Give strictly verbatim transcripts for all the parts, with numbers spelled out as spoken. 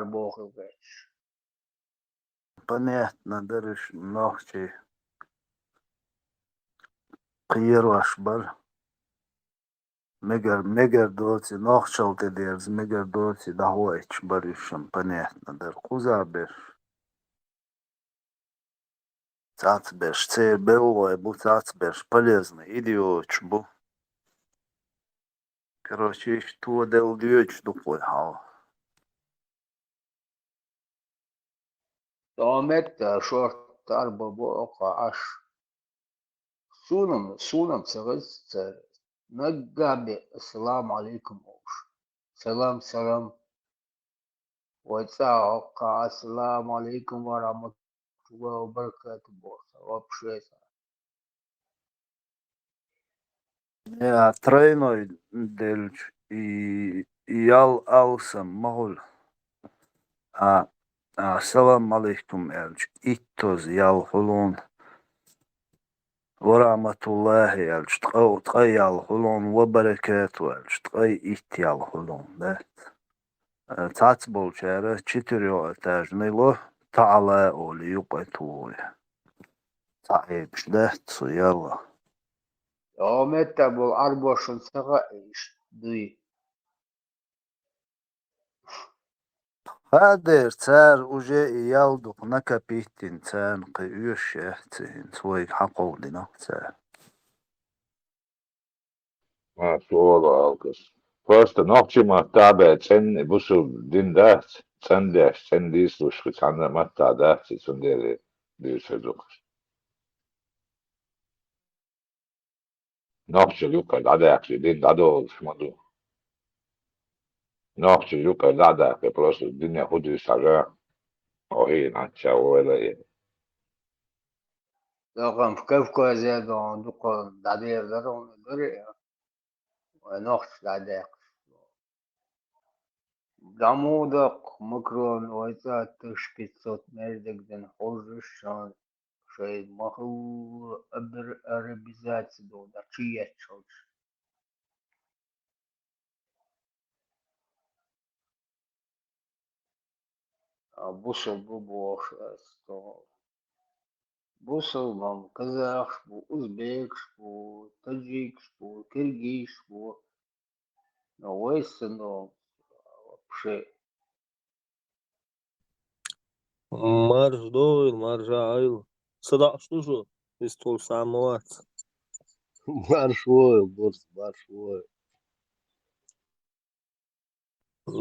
боху гӀерташ. Понятно, дараш нохчий кхерош бара. Мегар, мегар доций, нохчалла тӀедерза, мегар доций, дӀахьойтуш бара уьш-м, понятно дара. Кхуза берш. Цхьацца берш церан белгӀой бу, цхьацца берш полезный идиоташ бу. Короче, иштта тоделла доьдуш ду-кх вай хьал. Томет, шортта арбабо оккха Ӏаш. Суна-м, суна-м ца хеза цара. Наггахь бен ассаламу Ӏалайкум олуш. Салам, салам. Вай цӀа а хьокху, ассаламу Ӏалайкум ва рахьматуллахӀи ва баракатухӀ боху, вообще цхьа. Я тройной делча, и, и ял алсам ма хуьлу. А, а, салам алейкум аьлча, иттаза ял хуьлу хьуна. Ва рахьматуллахӀи аьлча, ткъа, ткъа ял хуьлу хьуна, ва баракатухӀ аьлча, ткъа итт ял хуьлу хьуна, да? Э, цхьацца болчара четырёхэтажный ло, таӀала олу юкъа тухуй. Цхьа Ӏебаш дац цу яла. Йо, метта болу Ӏарбошна ца хаьа иштта дуй. Хадер, цара уже и ял дукха накопить дина, царна кхин оьшуш яц хӀинца, вайга хьакховдина цара. Ма, шо вала алкаш. Просто нохчий маттахь бен цӀенна бусул дин дац, цӀандеш, цӀен дийцалуш кхин цхьанна маттахь дац, и цундела дуьйцур ду-кх. Нохчий юкъара дӀадаьккхича, дин дӀадолуш ма ду. Нохчий юкъара дӀа а даьккхи, просто дине хӀун дуьйцу хьажа, хьо хӀийначча войла и. Даханчу Кавказе дон дукха дӀадер дара хьуна гори, вай нохчий дӀадаьккхича. ДӀа муха даккха, Макрон вай цӀа тысяча пятьсот мер дагадина хьожуш, шайн, шайн махалла абер-, арабизация долу, дӀа чу етташ хилча. А бусалба бу бохуш ас тоху. Бусалба бан казахаш бу, узбекаш бу, таджикаш бу, киргизаш бу. Но вай санна вообще. Марша догӀийла, марша Ӏойла. Са доӀуш ду шу? Иза тхуна схьа ма вац. Марша вогӀийла, Бурс, марша вогӀийла.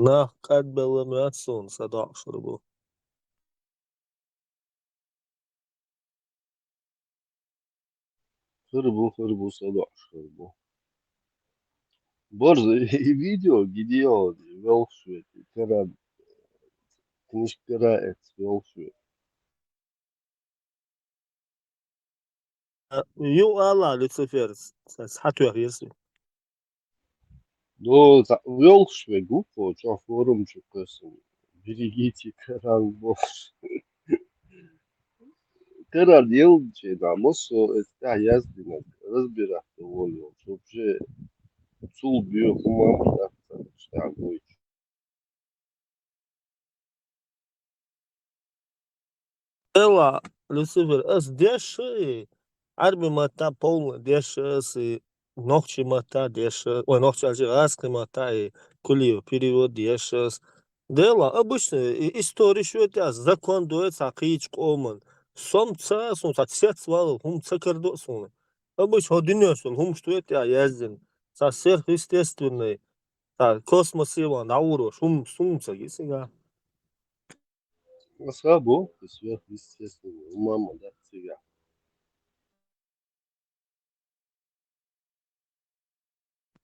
Нах къадбелла ма яц суна, са доӀуш хир бу. Хир бу, хир бу, са доӀуш хир бу. Борза, и видео где он, велхаш вет, каран, книжка караэц, велхаш вет. Ю ала Люцифер, схьатоьхна еза. Ну, за-, велхаш вегу, кхо чохь форум чу кхоьссина. Берегите Коран бохуш. Коран елча, да, массо а эцу тӀехь яздина, разбирать дан волу йолчу. Вообще, цул боьха хӀума ма дац, тӀехь гойтуш. Эла, Люцифер, ас деш и, Ӏарби матта полный деш ас и, нохчи матта деш, ой, нохчи аьлча, гӀазкхи матта и, Кулиев перевод деш ас. Дела, обычно и история шоьтӀа, закон доьду цхьа кхечу къоман. Со-м ца, суна цхьа цец валла хӀума ца карадо суна. Обычно хӀо дуьненаш долу хӀумаш доьду тӀехь яздина. Цхьа сверхъестественный, цхьа космосе ван дӀаурош хӀума суна ца гицига. Аса бу, сверхъестественный, хӀума ма дац цигахь.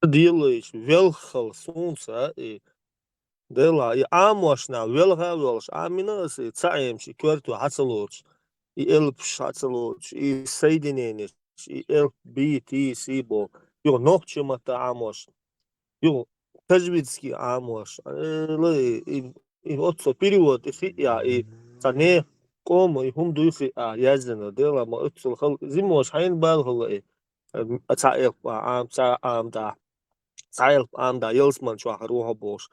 Делаеш, велхал сунца, и, дела, и Ӏамошна велха а велхаш, Ӏамина аса и ца Ӏемаш, и коьрто хьа ца лоцуш, и элпаш хьа ца лоцуш, и соединенеш, и элп, би, ти, си бо, юха нохчи матта Ӏамош. Юха тажвидский Ӏамош. Э, ла, и, и, и оццо перевод, и хиъя, и цхьа нехан къома, и хӀума дуй хиъя, яздина, дела, ма оццул хала, зимош хьайна бала хала, и, э, цхьа элп а Ӏам, цхьа Ӏам да, цхьа элп Ӏам да, ялсман чохь рухьа бохуш.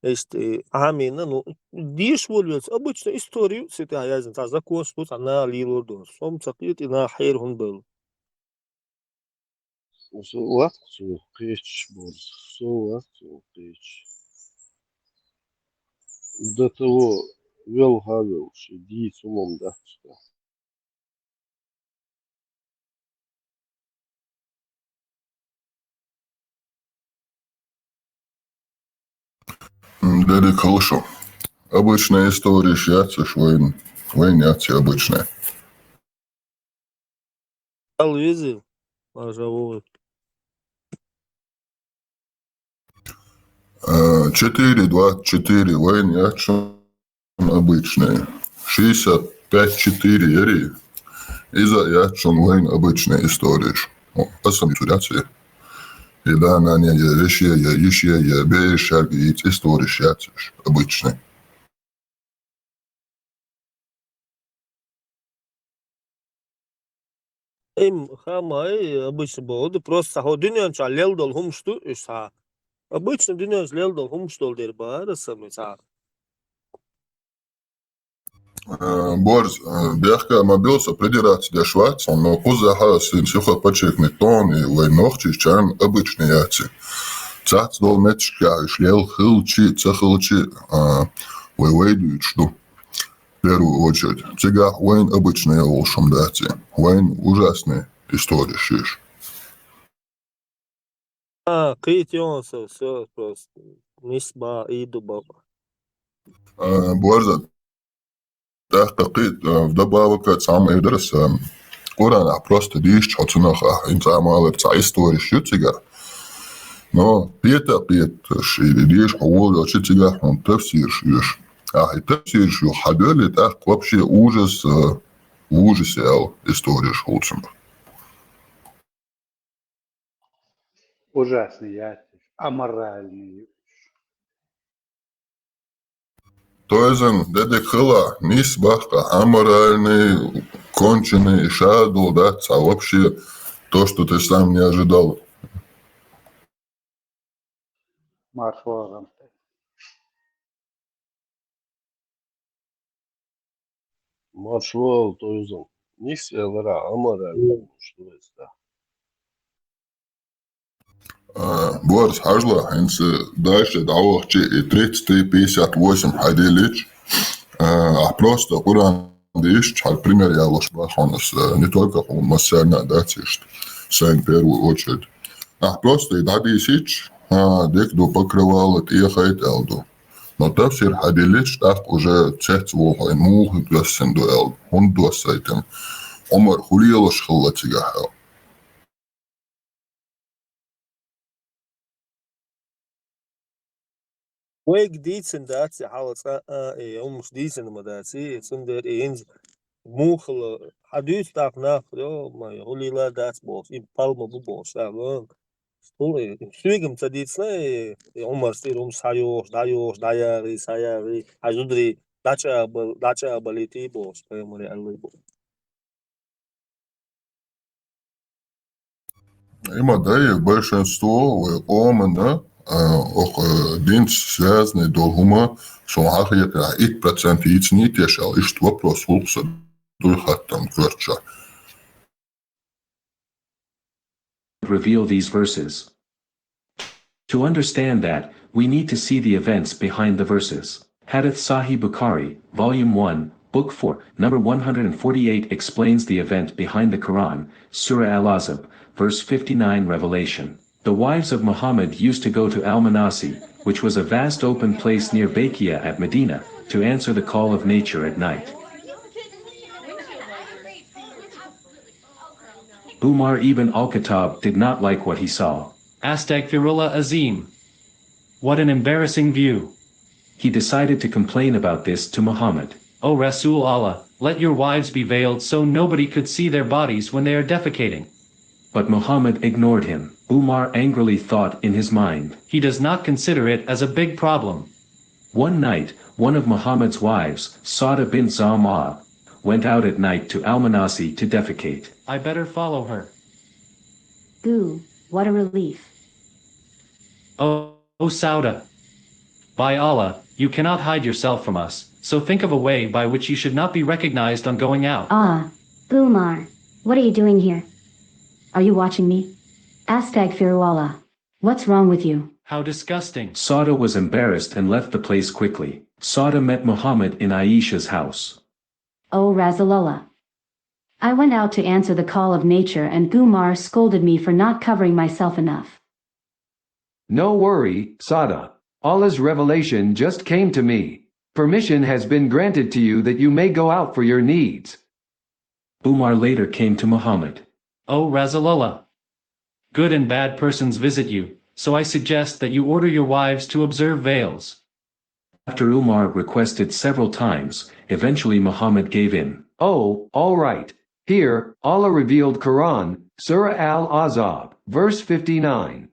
Иштта, э, Ӏамийна, ну, деш волавелча, обычно история ю, цу тӀа яздина, цхьа законаш ду, цхьа наха лелор ду. Со-м ца кхета, и наха хьера хӀунда бевлла. Со вац цунах кхеташ, Борз, со вац цунах кхеташ. До того велха велш, дийца хӀума дац цу тӀа. М, дерриг хала шо. Обычная история яц уж вайна. Вайна яц обычная. Ала веза, пожалуй. А, четыре двадцать четыре вайна яц шоана обычная. Шестьдесят пять четыре яри. Иза яц шоана вайна обычная история. О, аса ма цу яц. И да-нана я, веший я, йиший я, бешарг яц история яц уж обычная. Им хӀама, э, обычно боху, просто хӀо дуьнен чохь лелла долу хӀумаш ду уьш цхьа. Обычно дуьнен чохь лелла долу хӀумаш долу дерг бара сан цхьа. Э, Борз, э, бехке ма бевлла, со придираться деш вац, но кхузахь ас сиха подчеркнуть ду, и вай нохчашна обычный яц. Цхьацца долу меттигашкахь уьш лелла хилча а, ца хилча а, а, вай, вай дуьйцуш ду. В первую очередь. Цигахь вайна обычная волуш хӀума дац и. Вайна ужасная история шиш. А, кхетий хьуна со, всё, просто нисбан, и ду бан. А, Борза, тӀаккха кхета, а, вдобавок цхьа хӀума эр дара ас, а, Къуръанах просто дийшча хьо цунах, а, хӀинца ма аллара цхьа история ю цигахь. Но кхета а кхеташ, и дийша хьо волавелча цигахь хьуна тафсираш оьшу. Ахьа и тафсираш юха хьадоьллий, тӀаккха вообще ужас, а, ужас аьлла историяш хул цунах. Ужасный яц уьш, аморальный ю уьш. То есть, де дика хила, нисбан, аморальный, конченый, ша долу дац, а вообще то, что ты сам не ожидал. Марш вогӀу. Марш вогӀу, Тойзан. Нисъяларахь, аморальный хӀуманаш ду иза. А, Борз, хьажал, хӀинца дальше дӀавахча и тридцать три пятьдесят восемь хьаделлича, а, ахь просто Къуръан дийшча, хьан пример ялош бан хьуна ас, а, не только хьуна, массарна а дац иштта, сайн первую очередь. Ахь просто и дӀадийшича, а, дика ду, покрывало тӀехайта аьлла ду. Но тафсир хьаделлича, тӀаккха уже цецволу хьо, и муха доьссина ду аьлла, хӀунда доссийтина. Ӏумар хӀун лелош хилла цигахь аьлла. Вайга дийцина дац и хьалха цкъа а, и хӀуманаш дийцина ма дац и, цундела и хӀинца муха хилла, хьан дуьйцу тӀаккха нах, йо-моё, хӀун лела дац бохуш, и палма бу бохуш, тӀаккха, вон. Хьуна и, соьга-м ца дийцина, и, и Ӏумарс тӀера хӀуманаш схьайохуш, дӀайохуш, дӀаяхий, схьаяхий, хьан зударий дӀачӀагӀбал-, дӀачӀагӀбалийтий бохуш, пайхамаре аьллий бохуш. Има дай большинство вай къомана, а, окху, а, динца связанный долу хӀума, суна хьахетарехь, итт процент йийцинийта еш аьлла, иштта вопрос хӀуллакх сан дуй хаттам коьртачохь. Reveal these verses. To understand that, we need to see the events behind the verses. Hadith Sahih Bukhari, Volume one, Book four, number one hundred forty-eight explains the event behind the Quran, Surah Al-Ahzab, verse fifty-nine revelation. The wives of Muhammad used to go to Al-Manasi, which was a vast open place near Bayqiya at Medina, to answer the call of nature at night. Umar ibn al-Khattab did not like what he saw. Astaghfirullah Azim. What an embarrassing view. He decided to complain about this to Muhammad. O Rasul Allah, let your wives be veiled so nobody could see their bodies when they are defecating. But Muhammad ignored him. Umar angrily thought in his mind, "He does not consider it as a big problem." One night, one of Muhammad's wives, Sauda bint Zam'a, went out at night to Al-Manasi to defecate. I better follow her. Ooh, what a relief. Oh, oh, Sauda. By Allah, you cannot hide yourself from us, so think of a way by which you should not be recognized on going out. Ah, Umar, what are you doing here? Are you watching me? Astaghfirullah. What's wrong with you? How disgusting. Sada was embarrassed and left the place quickly. Sada met Muhammad in Aisha's house. Oh Rasulullah. I went out to answer the call of nature and Umar scolded me for not covering myself enough. No worry, Sada. Allah's revelation just came to me. Permission has been granted to you that you may go out for your needs. Umar later came to Muhammad. O Rasulullah. Good and bad persons visit you, so I suggest that you order your wives to observe veils. After Umar requested several times, eventually Muhammad gave in. Oh, all right. Here, Allah revealed Quran, Surah Al-Ahzab, verse fifty-nine.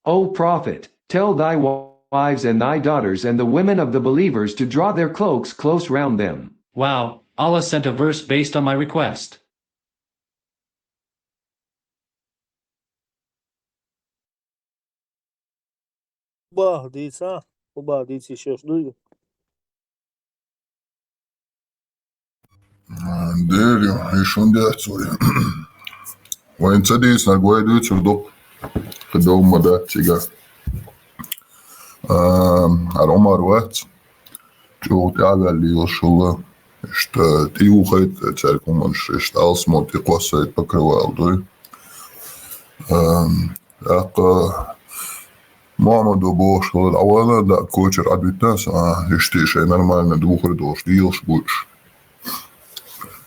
O Prophet, tell thy wives and thy daughters and the women of the believers to draw their cloaks close round them. Wow, Allah sent a verse based on my request. Хьубаха дийца, хьубаха дийца йиш йолуш дуй? Дера ю, и шун дехьа цо ю. Вайн ца дийцинарг вай дуьйцур ду-кх, кхин дов ма дац цигахь. А, хӀара Ӏумар вац, чӀогӀа тӀаьхьаваьлла йолуш хилла, иштта тӀеюхайта цаьрга хӀуманаш, иштта алсамо тӀекхоссайта покрывал дуй. А, тӀаккха Мухьаммадо бохуш хилла, дӀавала, даа кочара Ӏадвитта со, а, иштта шайн нормально духур долуш, делаш бу уьш.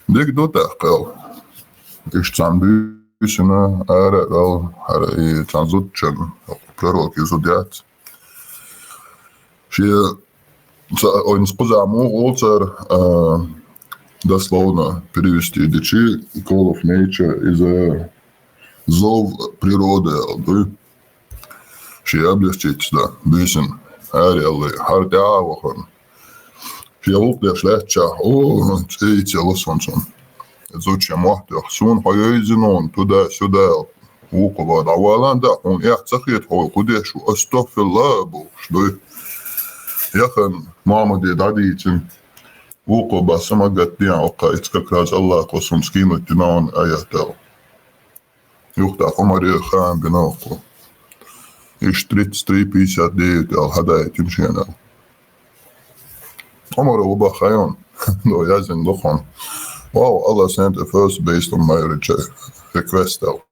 Дика ду тӀаккха аьлла. Иштта цхьана буьйсина ара а ваьлла, хӀара и цхьана зудчун, пророкан зуда яц. Шен ца-, ойнас кхузахь муха олу цара, а, дословно перевести дичи, call of nature иза зов природы аьлла дуй. Шен облегчить дан, буьйсина, ара аьлла, хӀара тӀаьхьа а вахана. Шен гӀуллакх деш лаьттачохь, о, цӀе йиц яло сан цунна. Зудчун мотт тоьхна, суна хьо йовзина хьуна, туда-сюда аьлла. Вукхо боху, дӀавала, даа, хьуна эхь ца хета, хьо хӀун деш ву, астагфируллах бохуш дуй. Яхана Мухьаммаде дӀадийцина. Вукхо боху, са ма гатдехьа, оха, иза как раз Аллахо суна скинуть дина хьуна аят аьлла. Юха тӀаккха Ӏумаре хаам бина оха. Иштта тридцать три пятьдесят девять аьлла, хьадаийтина шена аьлла. Ӏумаро хӀун боху хайна, но яздина ду хьуна. Wow, Allah sent a verse based on my request аьlла.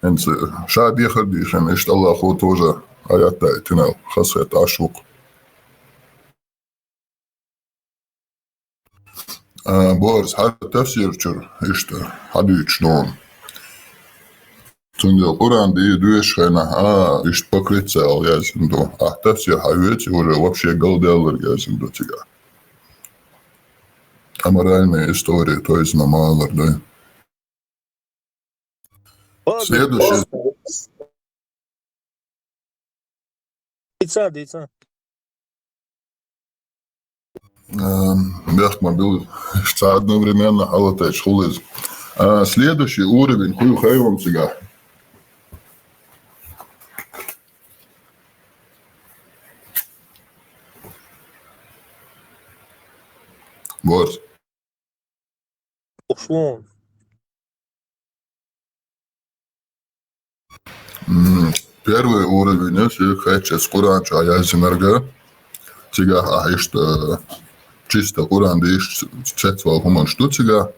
ХӀинца ша дехар дийхина, иштта Аллахо тоже аят даийтина аьлла, хазахетта Ӏаш ву-кх. А, Борис, хьан тафсир чуьра иштта хьадуьйцуш ду хьуна. Цундела Къуръан де доьшучу хенахь, а, иштта покрыться аьлла яздина ду. Ахьа тафсир хьан веций, уже вообще галдаьлларг яздина ду цигахь. Аморальная история, то есть, ну, мало ли, да? Следующий. Дийца, дийца. Эм, бехк ма билла, ша одновременно хьалатайча хуьлу иза. А, следующий уровень, хӀун ю хайван цигахь? Борис. Ушлон. М, первый уровень, шуьга хаьттича, Къуръан чохь яздинарг, цигахь ахьа иштта, э, чисто Къуръан дийшча цецвала хӀуманаш ду цигахь.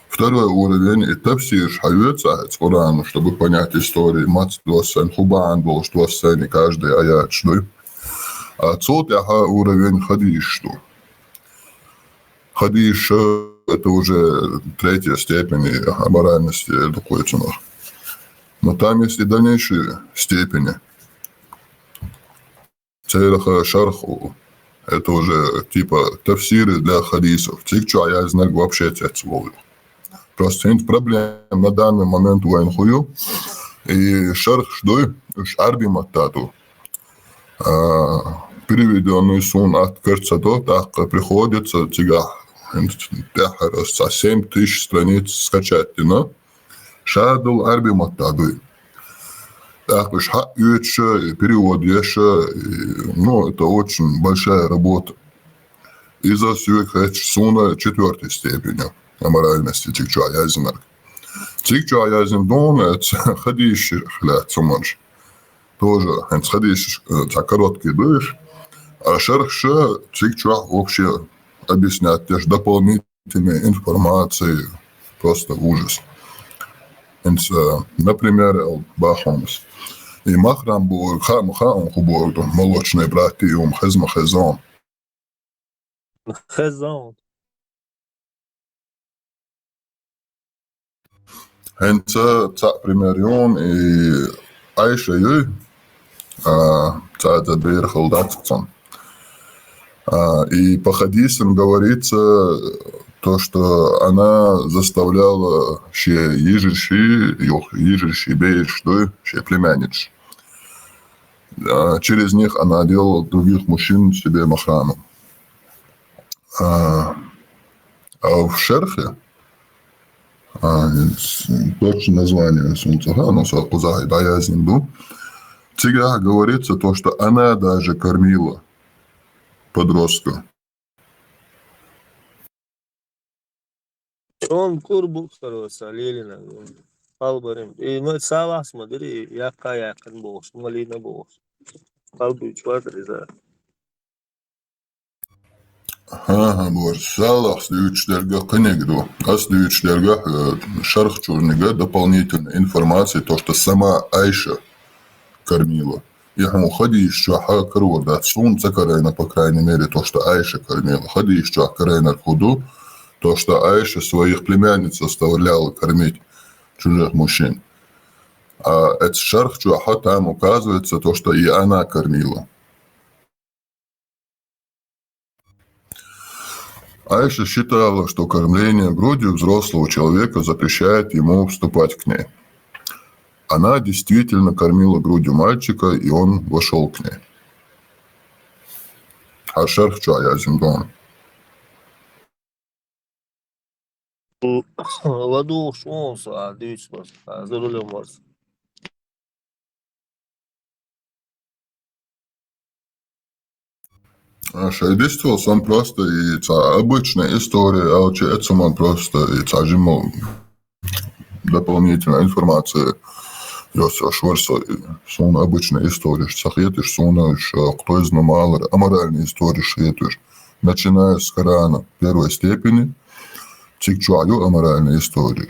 Второй уровень, и тафсираш хьан вецахь Къуръан, чтобы понять историю, маца доссайна, хӀун бахьана долуш доссайна, и каждый аяташ дуй. А цул тӀаьхьа уровень хадисаш ду. Хадисаш, это уже третья степень аморальности, я думаю, цунах. Но там есть и дальнейшие степени. Церан шарх, это уже типа тафсиры для хадисов. Циг чохь яздинарг вообще цецвала. Просто хӀинца проблема на данный момент вайн хӀун ю. И шархаш дуй, уьш Ӏаьрби матта ду. А, переведённый суна атта карча ца до, тӀаккха приходится цигахь, хӀинца тӀаьххьара аса цхьа семь тысяч страниц скачать дина. Ша долу Ӏаьрби матта дуй. тӀаккха уж хьаоьцуш, и перевод еш, и, ну, это очень большая работа. Иза соьга хеташ суна четвёртой степенью аморальности цига чу яздинарг. Цига чу яздина ду хьона, это хадисаш хилац цу манаш. Тоже хӀанз хадисаш, э, цхьа короткий ду уж. А шархаша цига чу вообще объяснять деш дополнительно информация, просто ужас. ХӀанз, э, например, бахьанас. И махрам бу, ха-, ма хаам ху бу, молочный брат, и ум хезма хезон. Хезон. ХӀанз цхьа пример ю хьона, и Айша ю, а, цхьа берхал дац цун. А, и по хадисам говорится то, что она заставляла ши йижарий, юх-, йижарий беш ду, ши племянничаш. А, через них она делала других мужчин себе махрамом. А, а в шархе, а, с-, точно название сона ца хаьа, но со кхузахь дӀаяздина ду. Цига говорится то, что она даже кормила подростка. Цун кӀур бу хӀара сан лелийнарг. Хьалбарим. И, ну, салахь ма дира, и яккха яьккхина бохуш, малийна бохуш. Хьалбуьйцуш вацара иза. ХӀан-хӀа, боху, салахьа дуьйцуш дерг кхиниг ду. Ас дуьйцуш дерг, э, шарх чуьрниг дополнительная информация, то, что сама Айша кормила. И хьуна хадисаш чохь карор дац, суна ца карийна, по крайней мере, то, что Айша кормила. Хадисаш чохь карийнарг хӀун ду, то, что Айша своих племянниц заставляла кормить чужих мужчин. А это шарх чохь там указывается то, что и она кормила. Айша считала, что кормление грудью взрослого человека запрещает ему вступать к ней. Она действительно кормила грудью мальчика, и он вошёл к ней. А шарх чохь яздина ду хьона. ЛадугӀуш ву со, а, дуьйцуш варца, а, за рулем варца. А, шайдист ву сан просто и цхьа обычная история, а вообще это сама просто и цхьа жимма дополнительная информация. Йо, со шварца, и суна обычная история, ца хеташ, суна уж, а, кто из намалар, аморальная история хеташ. Начиная с Корана первой степени, цига чохь ю аморальная история.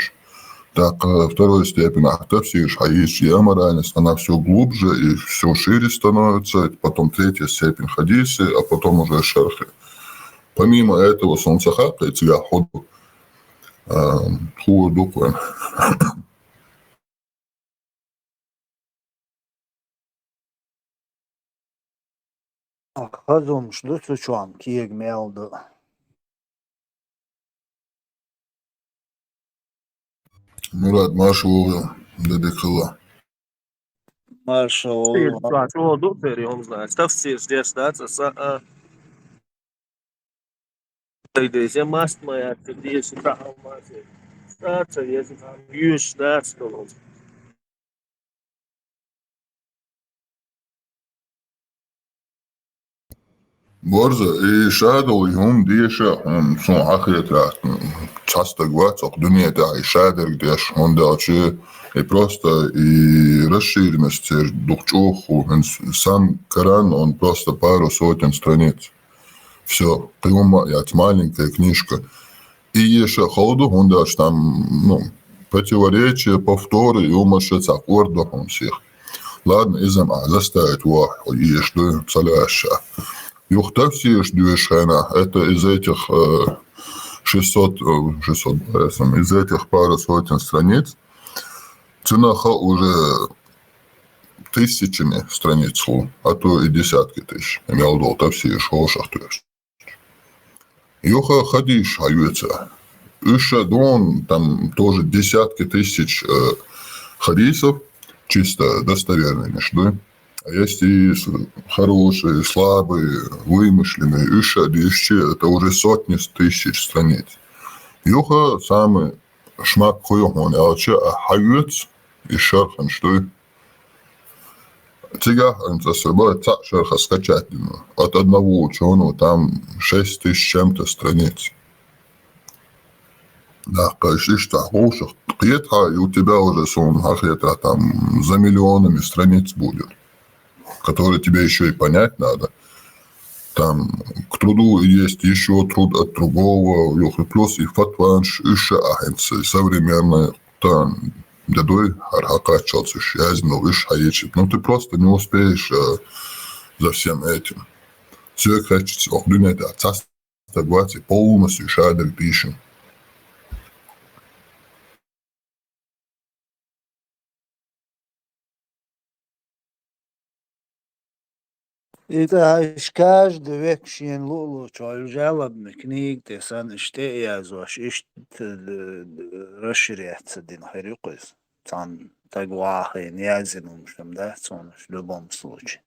Так, э, второй степени, а, тафсираш хьаийцча, и аморальность, она всё глубже и всё шире становится, потом третья степень хадисы, а потом уже шархи. Помимо этого, суна ца хаьа, цигахь хӀун ду, а, хӀун ду кхуьн. Хазумаш ду цу чохь, кега мел ду. Мурад, марша вогӀийла, де дика хила. Марша вогӀийла. Тафсир чохь чӀогӀа ду, тера, я не знаю. Тафсир деш дац аса, а. Дай деза маст ма яц, деза тахьал ма яц. Ца ца еза там юьш дац долу. Борза, и шадолу хӀума деша, хӀума суна хьахетарехь, цхьа стаг вац оха дуьне тӀехь и шадерг деш, хӀунда аьлча и просто и расширенность церан дукха чӀогӀа хӀу, хӀинца сам Коран, он просто пару сотен страниц. Всё, кхин хӀума а яц, маленькая книжка. И еша хала ду, хӀунда аьлча там, ну, противоречия, повторы, и хӀума ша ца къордо хьуна сих. Ладно, иза ма заставить вахь, хьо еша ду, ца лаьа ша. Юха тафсираш доьшуш хенахь, это из этих, э, шестьсот, э, шестьсот, э, из этих пару сотен страниц, цунах уже тысячами страниц хӀу, а то и десятки тысяч, мел долу тафсираш хьошах тоьшуш. Юха хадисаш хьаоьцу. Уьш а дон, там тоже десятки тысяч, э, хадисов, чисто достоверныйш ду. А есть и с-, хорошие, слабые, вымышленные. Уьш а дишчи, это уже сотни тысяч страниц. Юха самый шмак хӀу ю хьуна аьлча, а хьаоьцу и шарханаш ду. Цигахь, м, цӀа саба цхьаъ шарахь скачать дина. От одного учёного там шесть тысяч чем-то страниц. Да, конечно, иштта хьуша кхетахь, и у тебя уже сон хьахетарехь там за миллионами страниц будет, которые тебе ещё и понять надо. Там к труду есть ещё труд от другого, юха плюс и фатванаш, уьш а хӀинца современные, там, дедой, хьара хьакхаччалц уьш яздина, уьш хьаечи. Ну, ты просто не успеешь, э, за всем этим. Соьга хетча, оха дуьнен тӀехь цхьа стаг вац, и полностью шадерг дийшина. И тӀаккха уьш каждый век шена луъучохь, жалобный книга тӀе санна, иштта тӀе а язъеш, иштта, э, расширяться дина хир ю-кх иза. Цхьана стага вахийна яздина хӀумнаш ма дац цунах в любом случае.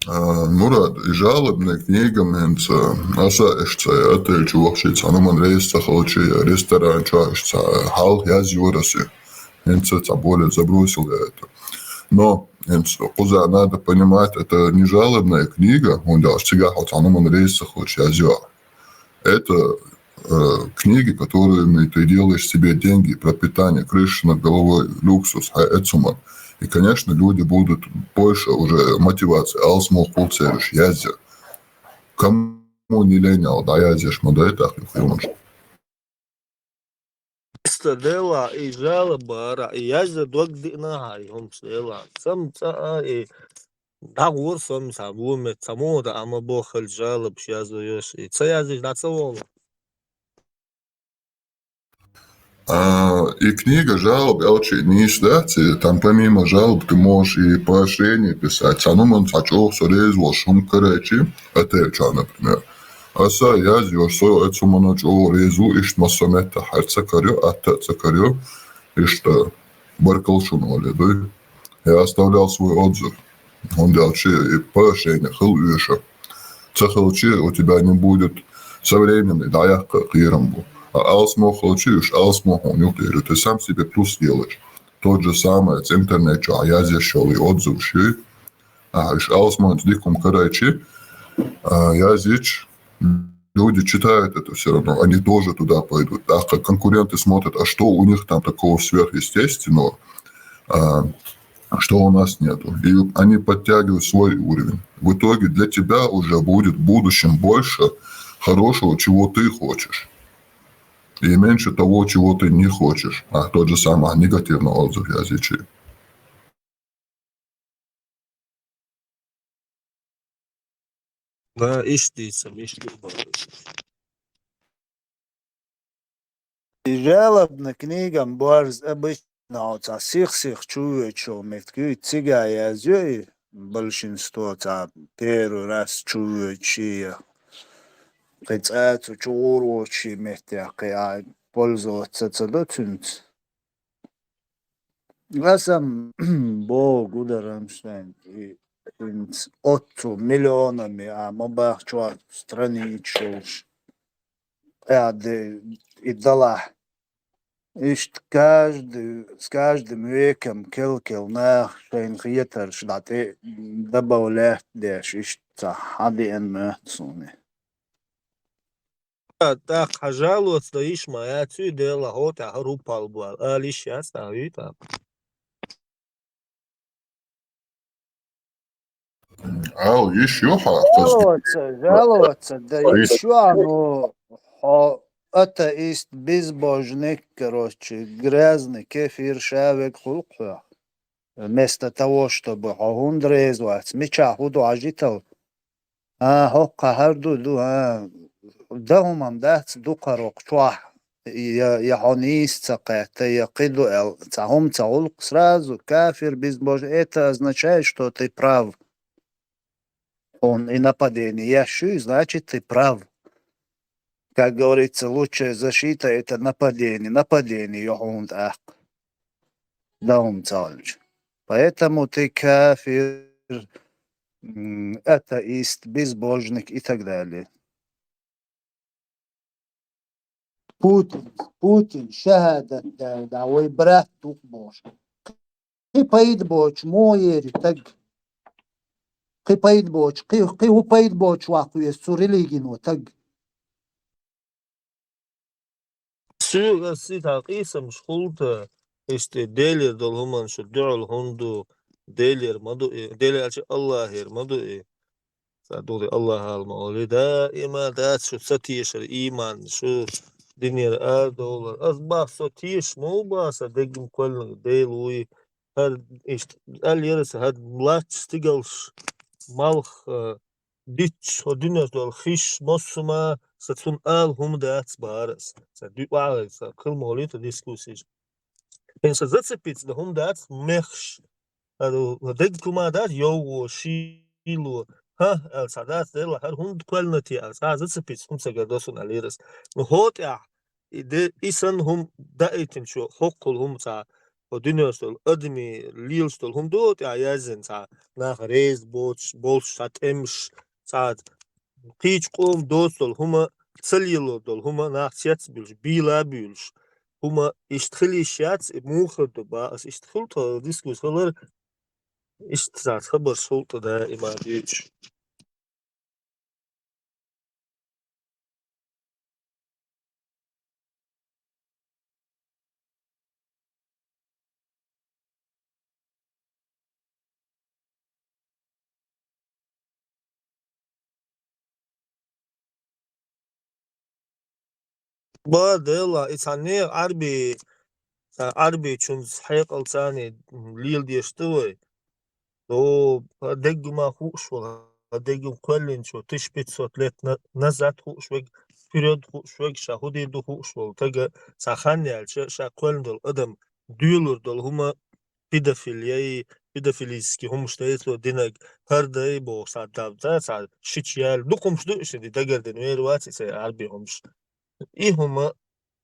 А, Мурад, и жалобная книга, м, хӀинца, аса иштта отель чу вахча, цхьана хӀуманна реза ца хилча, ресторан чохь иштта хьалха язйора аса. ХӀинца цхьа более забросил я это. Но, хӀинца, кхуза надо понимать, это не жалобная книга, хӀунда аьлча цигахь хьо цхьана хӀуманна реза ца хилча язйо. Это, э, книги, которыми ты делаешь себе деньги, пропитание, крыша над головой, люксус, хьайн оцу хӀуманна. И, конечно, люди будут больше уже мотивации, алсамох хул церан уьш язъян. Кому не лень, аьлла, дӀаязъеш ма дай тӀаккха юха хӀуманаш. Иштта делахь, и жалоба ара, и язъян дог диъна хьан, и хӀумнаш делахь. Сан цӀа а, и дӀагӀора со-м цхьа вон метта, цхьа муха даа ма боххалц жалобаш язъеш, и ца язъеш дӀа ца вогӀу. А, и книга жалоб аьлча а нийса дац, и там помимо жалоб ты можешь и поощрение писать. Цхьана хӀуманна цхьа чӀогӀа со реза волуш хӀума карийча, отель чохь, например. Аса язйо, со оцу хӀуманна чӀогӀа реза ву, иштта массо а меттехь хӀара ца карайо, атта а ца карайо, иштта баркалла шуна олий, дуй. Я оставлял свой отзыв. ХӀунда аьлча и поощрение хила оьшу. Ца хилча, у тебя не будет со временем дӀаяккха кхерам бу. А алсамох хилча, уьш алсамох хьуна юкъера ю. Ты сам себе плюс делаешь. Тот же самое, цу интернет чохь язъеш йолу и отзываш ю. А, уьш алсамох дика хӀума карийча, а, язйича, люди читают это всё равно, они тоже туда пойдут. Так как конкуренты смотрят, а что у них там такого сверхъестественного, а, что у нас нету. И они подтягивают свой уровень. В итоге для тебя уже будет в будущем больше хорошего, чего ты хочешь, и меньше того, чего ты не хочешь. А тот же самый негативный отзыв язйича. Да, иштта дийцам, иштта ду бохуш. И жалобный книгам борз обычно оцу сих-сих чувоьдуш йолу меттиг ю, и цигахь язйо и большинство, цхьа первый раз чувоьдуш я. Кхин цкъа цу чугӀур воцучу меттехь кхин а пользоваться ца до цуьнца. Аса-м богу дарам шайн, и хӀинца оццу миллионами а ма бахча чохь страницаш йолуш, кхаьде и далахь. Иштта каждый, с каждым веком кел-кел наха шайна хетарш дӀа тӀе добавлять деш, иштта цхьа хьадеана моьтту суна. ТӀаккха хьан жалоца дан йиш ма яц, цуьнан делахь хӀокху тӀехь хӀара хӀун пал бу аьлла, ала йиш яц тӀаккха, вуьйта? Ала йиш ю хьан, хаза. Жалоца, жалоца дан йиш ю хьан, ну, хьо атеист, безбожник, короче, грязный кефир, ша верг хуьлу-кх хьох. Вместо того, чтобы хьо хӀунда реза вац, мичахь хӀун ду хьажийтал? А, хӀокхахь хӀара ду, ду, а, дан хӀума-м дац, дукхахьара хӀокху чохь, я, я хьо нийса ца кхетта, я кхин ду аьлла, цхьа хӀума ца гӀуллакх, сразу кафир, безбожник, это означает, что ты прав. Хьуна и нападение еш ю, значит, ты прав. Как говорится, лучшая защита — это нападение. Нападение ю хьуна тӀаккха. Дан хӀума ца гӀуллучу. Поэтому ты кафир, м, атеист, безбожник и так далее. Путин, Путин шахӀадат даьлла, да, вай брат ду-кх бохуш. Кхы пайда боцуш мо ери таг? Кхы пайда боцуш, кхы, кхы хӀун пайда боцуш ваккха веза цу религино таг? Соьга ас цхьа къийсамаш хулда, иштта Делера долу хӀуманаш дуьхьал хӀунда ду, Делера ма ду и, Делера аьлча Аллахера ма ду и. Ца дугӀу Аллахьал ма олий, даима дац шу ца тешар, ийман, шу динера арадовлар. Ас бах со тешаш ма ву бах, сан деггам кхоьллинарг Дела вуй. ХӀара иштта аьлла яра аса, хӀара лаьтташ стигалш малх, а, дитташ, хӀо дуьненаш долу хиш, массо а ма, сан цунна ала хӀума дац бахара ас. Сан дуьхьа а, сан хила ма гӀолийта дискуссиш. Эн сан зацепиться дан хӀума дац, мехаш. ХӀара деггама дац, йовгӀо, шийло. ХӀа, аьлла, цхьа дац, Делла, хӀара хӀунда кхоьллина те, аьлла, цхьа а зацепиться хӀума ца гар до суна, аьлла яра ас. Ну, хӀо тӀехь, и де, и санна хӀума даийтинчо, хӀоккхул хӀума цхьа, хӀо дуьненаш долу адамийн лелаш долу хӀума ду, тӀехь яздина цхьа, нах реза боцуш, болуш цхьа тӀемаш, цхьа кхечу къоман доцу долу хӀума, ца лелор долу хӀума, нах цецбуьйлуш, бийла а буьйлуш. ХӀума иштта хила йиш яц, и муха ду бах ас, иштта хила тхо дискус хилар, иштта цхьа хабарш хила тӀе даима дуьйцуш. Ба, Делла, и цхьа нехан Ӏарби, цхьа Ӏарбичунца хьекъал царний леладеш ду вай. О, хӀара деггама хууш волу, хӀара деггам кхоьллинчо, тысяча пятьсот лет на-, назад хууш вега, вперёд хууш вега, ша хӀун дийр ду хууш волу, тага цхьа хан яьлча, ша кхоьллина долу адам доьлур долу хӀума, педофилия, педофилический хӀумаш дай цо динарг, хӀара дай бохуш, цхьа дав-, цхьа шича яьлла. Дукха хӀумаш ду, иштта дагардина вер вац и цхьа Ӏарби хӀумаш. И хӀума,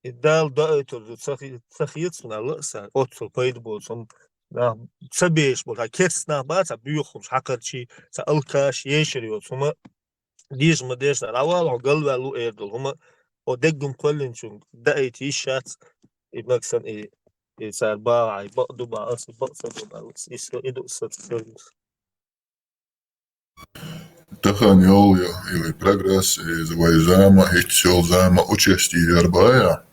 и Дала доуьйтур ду, ца хи-, ца хета суна аьлла аса, оццул пайда боцу хӀума. Нах ца беш болу, цхьа керста нах бац, цхьа боьха хӀумаш, хьакхарчий, цхьа алкаш, ешар йоцу хӀума, дийша ма деш, дӀавала хьо галваьлла ву эр долу хӀума, хьо деггам кхоьллинчунга даийта йиш яц, и магасан, и, и цара багӀа, и бакъ ду бах ас, и бакъ ца ду бах ас, и со, и ду аса ца хезна. Тахана йолу или прогресс, и вай зама, хӀинца йолу зама участие яр бая?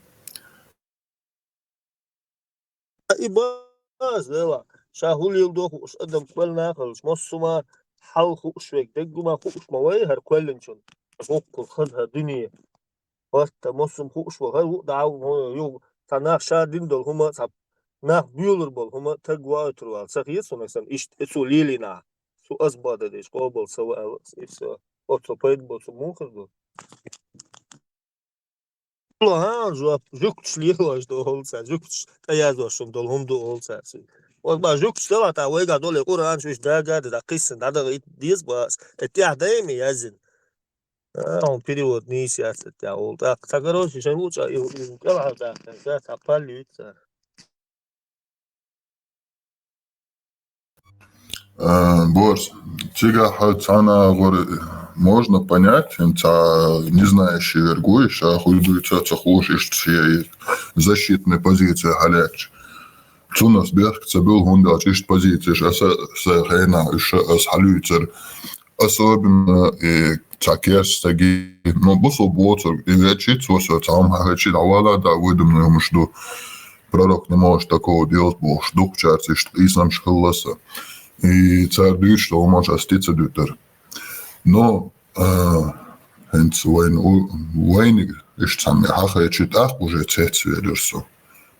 И база дела, ша хӀун леладо хууш, адам кхоьллина а хилча, массо а хьал хууш вега, деггама хууш ма вай хӀара кхоьллинчун. Боккхур хаза хӀара дуьне. ХӀотта массо а хууш ваха, хӀара ву дӀа а ву, юха цхьа нах ша дина долу хӀума, цхьа нах боьлур болу хӀума, таг ваийтур вала. Ца хета суна сан иштта, и цо лелийнахь, цо ас бада деш, къобал ца ваьлла, и всё. Оццо пайда боцу муха ду? Ло, хӀа, жоп, жуьгташ лелош ду олу цара, жуьгташ тӀеяздеш шуна долу хӀума ду олу цара. Оцу бан жуьгташ делахь, тӀаккха вайгахь долу Къуръан чу иштта дагадда, дӀакхиссина, дӀадагӀа ит деза бац. И тӀехь дайма яздина. А, хьуна перевод нийса яц, тӀехь олу. ТӀаккха ца, короче, шайн луча и, и кӀелхьардаккха, цхьа палли виц цара. А, Борс, цигахь хьо цхьана агӀор можно понять, хӀинца не знающий верг вуй, ша хӀуй дуьйцу ца хууш, иштта шен защитная позиция хьалаьцча. Цунах бехк ца буьллу, хӀунда аьлча иштта позицеш аса, сан хенахь уьш аса хьалуьйцура. Особенно, и цхьа керста стаге, ну, бусалба воцург, и вечи, цо со цхьа хӀума хьахечи, дӀавала, да, выдуманный хӀумаш ду. Пророк не может такого делать бохуш, дукхачаьрца иштта къийсамаш хилла аса. И цара дуьйцуш долу хӀуманаш аса тӀе ца дуьтура. Но, а, хӀинца вайна у-, вайниг иштта цхьаьна хьахечи, тӀаккха уже цецвелира со.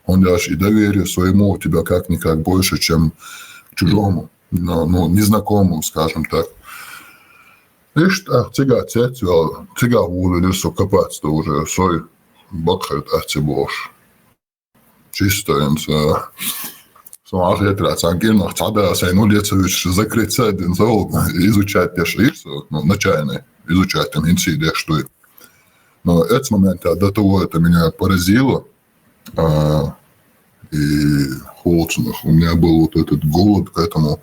ХӀунда аьлча и доверие своему у тебя как-никак больше, чем к чужому, ну, ну, незнакомому, скажем так. Иштта тӀаккха цигахь цецвелла, цигахь волавелира со копаться уже, сой бакъхьара тӀаьхьа ца бохуш. Чисто хӀинца, со ахетра цхьана кӀирнах цхьа да, сайн нуле ца вуьтуш, закрыться а дина со, изучать деш Ӏийр со, ну, начальный, изучать хӀинца деш дуй. Но эцу момента до того это меня поразило, а, и холодно, у меня был вот этот голод к этому,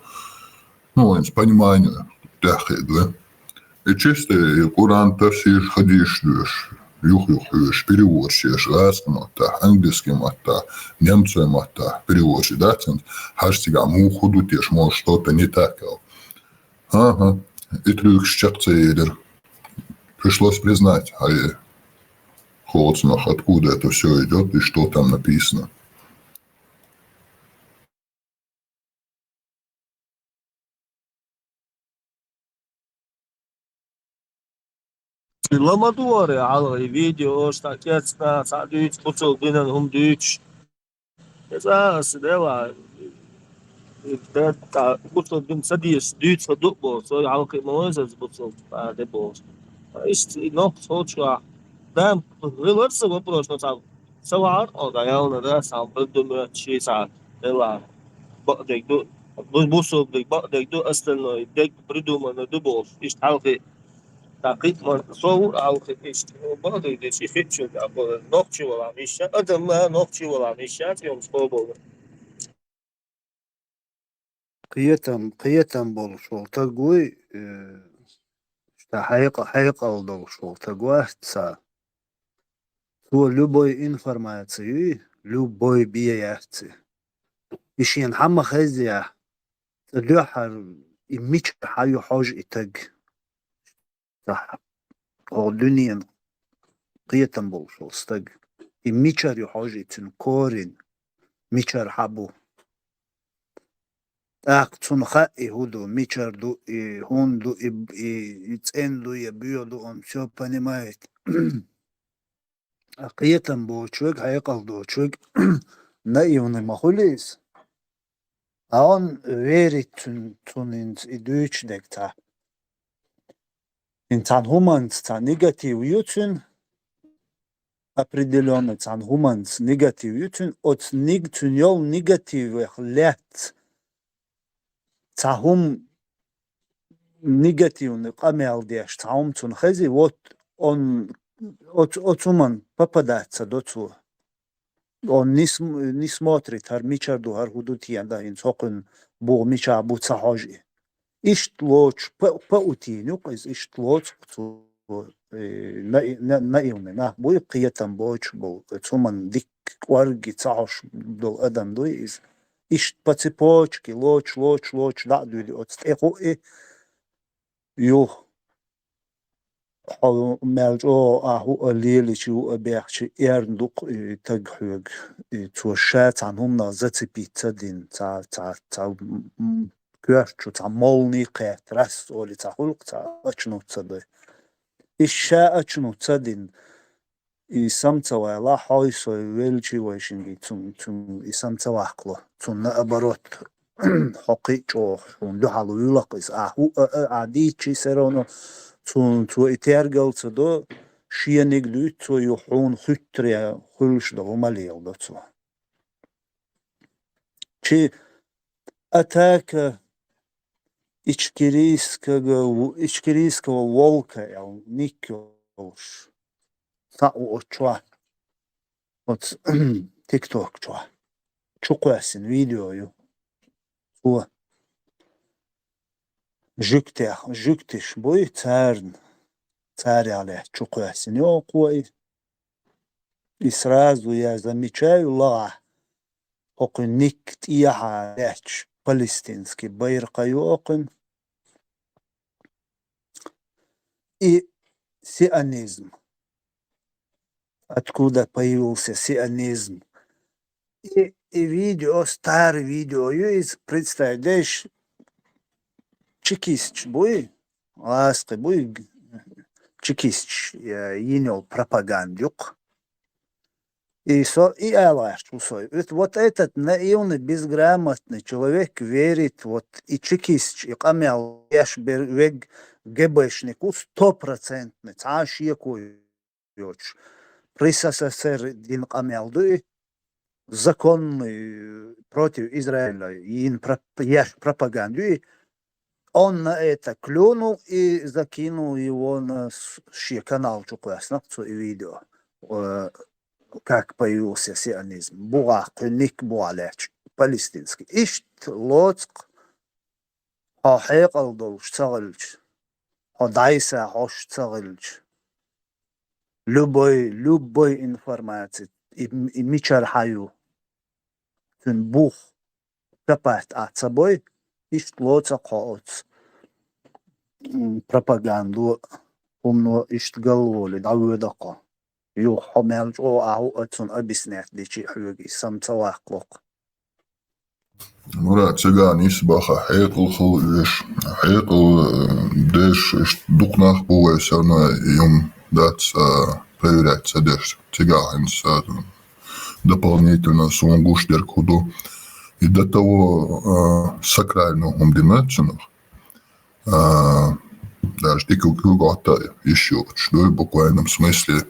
ну, с пониманием тяхи, да. И чисто и Къуръан тафсир, хадисаш дуьйцуш, Юх-юх хьоьжуш, переворчаеш, гӀазкхи маттахь, английский маттахь, немцойн маттахь переворча дац хӀинца, хьажа цигахь муха хӀун ду теша, может, что-то не так аьлла. Ага, и трюкаш чекх ца елира. Пришлось признать, хьай, хоцунах, откуда это всё идёт и что там написано. Ламадуаре хьалха и видеош, цхьа кецна, цхьа дуьйцу, кхуцул динан хӀума дуьйцуш. Иза аса дела, и да, та, кхуцул дин ца дезаш, дуьйцу ха ду боху, со хьалха ма вайза кхуцул, а, де боху. Иштта и нохча хьочухьа. Да, велар сан вопрос, но цхьа Ца вахьара, оха ялна да, сан бир ду моьтту ши сахьат, делахь, бакъдерг ду, бу-, бусалба дерг бакъдерг ду, остальное дерг придуманный ду бохуш, иштта хьалхе. Сан кхин а ма, со ву хьалхе иштта, бакъдерг дечу, и хиъчу, нохчи валахь миша, адам ма нохчи валахь миша, цӀе йомаш кхобалла. Кхетам, кхетам болуш волу таг вуй, э, ша хьекъа-, хьекъал долуш волу таг вац цхьа. Цо любой информаци юй, любой бен яц и. И шена хьан ма хезъяхь, цкъа дуьххьара и мичара хьан ю хьожа и таг? Цхьа хӀокху дуьненан кхетам болуш волу стаг. И мичара ю хьожа и цуьнан корень, мичара хьан бу? ТӀаккха цунна хаьа и хӀун ду, мичара ду и, хӀунда ду и, и, и цӀена ду я боьха ду, он всё понимает. Кхетам боцуш верг, хьекъал доцуш верг наивный ма хуьлу иза. А он верит цун-, цунна хӀинца и дуьйцуш дерг цхьа. ХӀинца цхьана хӀуманца цхьа негатив ю цуьнан, определённо цхьана хӀуманца негатив ю цуьнан, оцу ниг-, цуьнан йолу негативех лаьцна цхьа хӀума негативный къамел деш, цхьа хӀума цунна хези, вот он оцу, оцу хӀуманна попадать ца до цо. Он не см-, не смотрит, хӀара мичара ду, хӀара хӀун ду те, дан хӀинца хӀокхуьнан бугӀа мичахь бу ца хьожа и. Иштта лоцуш па-, паутина ю-кх иза, иштта лоцу-кх цо, э, наи-, на-, наивный нах буй, кхетам боцуш болу, оцу хӀуманна дикка кӀоргге ца хьожуш долу адам дуй иза. Иштта по цепочке лоцуш, лоцуш, лоцуш, дӀа а дуьйлий, оцу тӀе кхуъ и, юха. Хьо мел чӀогӀа ахь хӀуъа лелича, хӀуъа бехча, эрна ду-кх и таг хьоьга. И цо ша цхьана хӀуманах зацепить ца дина, цхьа, цхьа, цхьа, м, м, коьрта чу цхьа молния кхетта, раз олий цхьа хуьлу-кх, цхьа очнуться дай. И ша очнуться дина, и сама ца валахь, хьой-сой велчий вайшинга, цунна, цунна и сама ца ваккхало. Цунна наоборот, хьо кхин а чӀогӀа хьуна дуьхьал вуьйлу-кх иза. Ахь хӀуъа а, а, ахь дийцчий, всё равно цунна, цо и тергал ца до, шениг дуьйцу цо, юха хьуна хуьттаре хуьлуш долу хӀума леладо цо. Чи атака Ичкерийского, Ичкерийского волка аьлла ник йолуш, цхьаъ ву оцу чохь, оцу тикток чохь чукхоьссина видео ю. Цо жуьгтех, жуьгтиш буй, царна, царех лаьцна чукхоьссина ю кхо и. И сразу я замечаю, лагӀахь, хӀокхуьнан ник тӀехьа лаьтташ палестинский байракх ю хӀокхуьнан. И сионизм. Откуда появился сионизм? И, и видео, старый видео ю иза, представь, деш, чекисташ буй, гӀазкхи буй, чекисташ, э, йина йолу пропаганда ю-кх. И со и ала гӀерташ ву со. Эт-, вот этот наивный, безграмотный человек верит, вот и чекисташ, и къамел еш бер-, вег ГБшник ву стопроцентный, цхьа а шеко йоцуш. При СССР дина къамел ду и, законный, против Израиля йина проп-, еш пропаганда ю и. Он на это клюнул и закинул его на с-, шен канал чу кхоьссина-кх цо и видео. Э, как появился сионизм. БугӀа кхуьнан ник бухахь лаьтташ, палестинский. Иштта лоцу-кх, хьо хьекъал долуш ца хилча, хьо дӀасахьош ца хилча, любой, любой информаци, и, и мичара хьаю, цуьнан бух, копать а ца бой, иштта лоцу кхо оцу, м, пропагандо, хӀумано иштта галволий, дӀавоьду кхо. Юха хьо мел чӀогӀа ахьа а цунна объяснять дичи хьоьга и сама ца ваккхалу-кх. Мурад, цигахь нийса баха хьекъал хила оьшу, хьекъал, э, деш, иштта дукха нах бу вай, всё равно юм дац, а, проверять ца деш. Цигахь хӀинца, а, дополнительно суна гуш дерг хӀун ду. И до того, а, сакрального хӀума дина цунах. А, даже дика куьг Ӏотта йиш йоцуш ду, в буквальном смысле.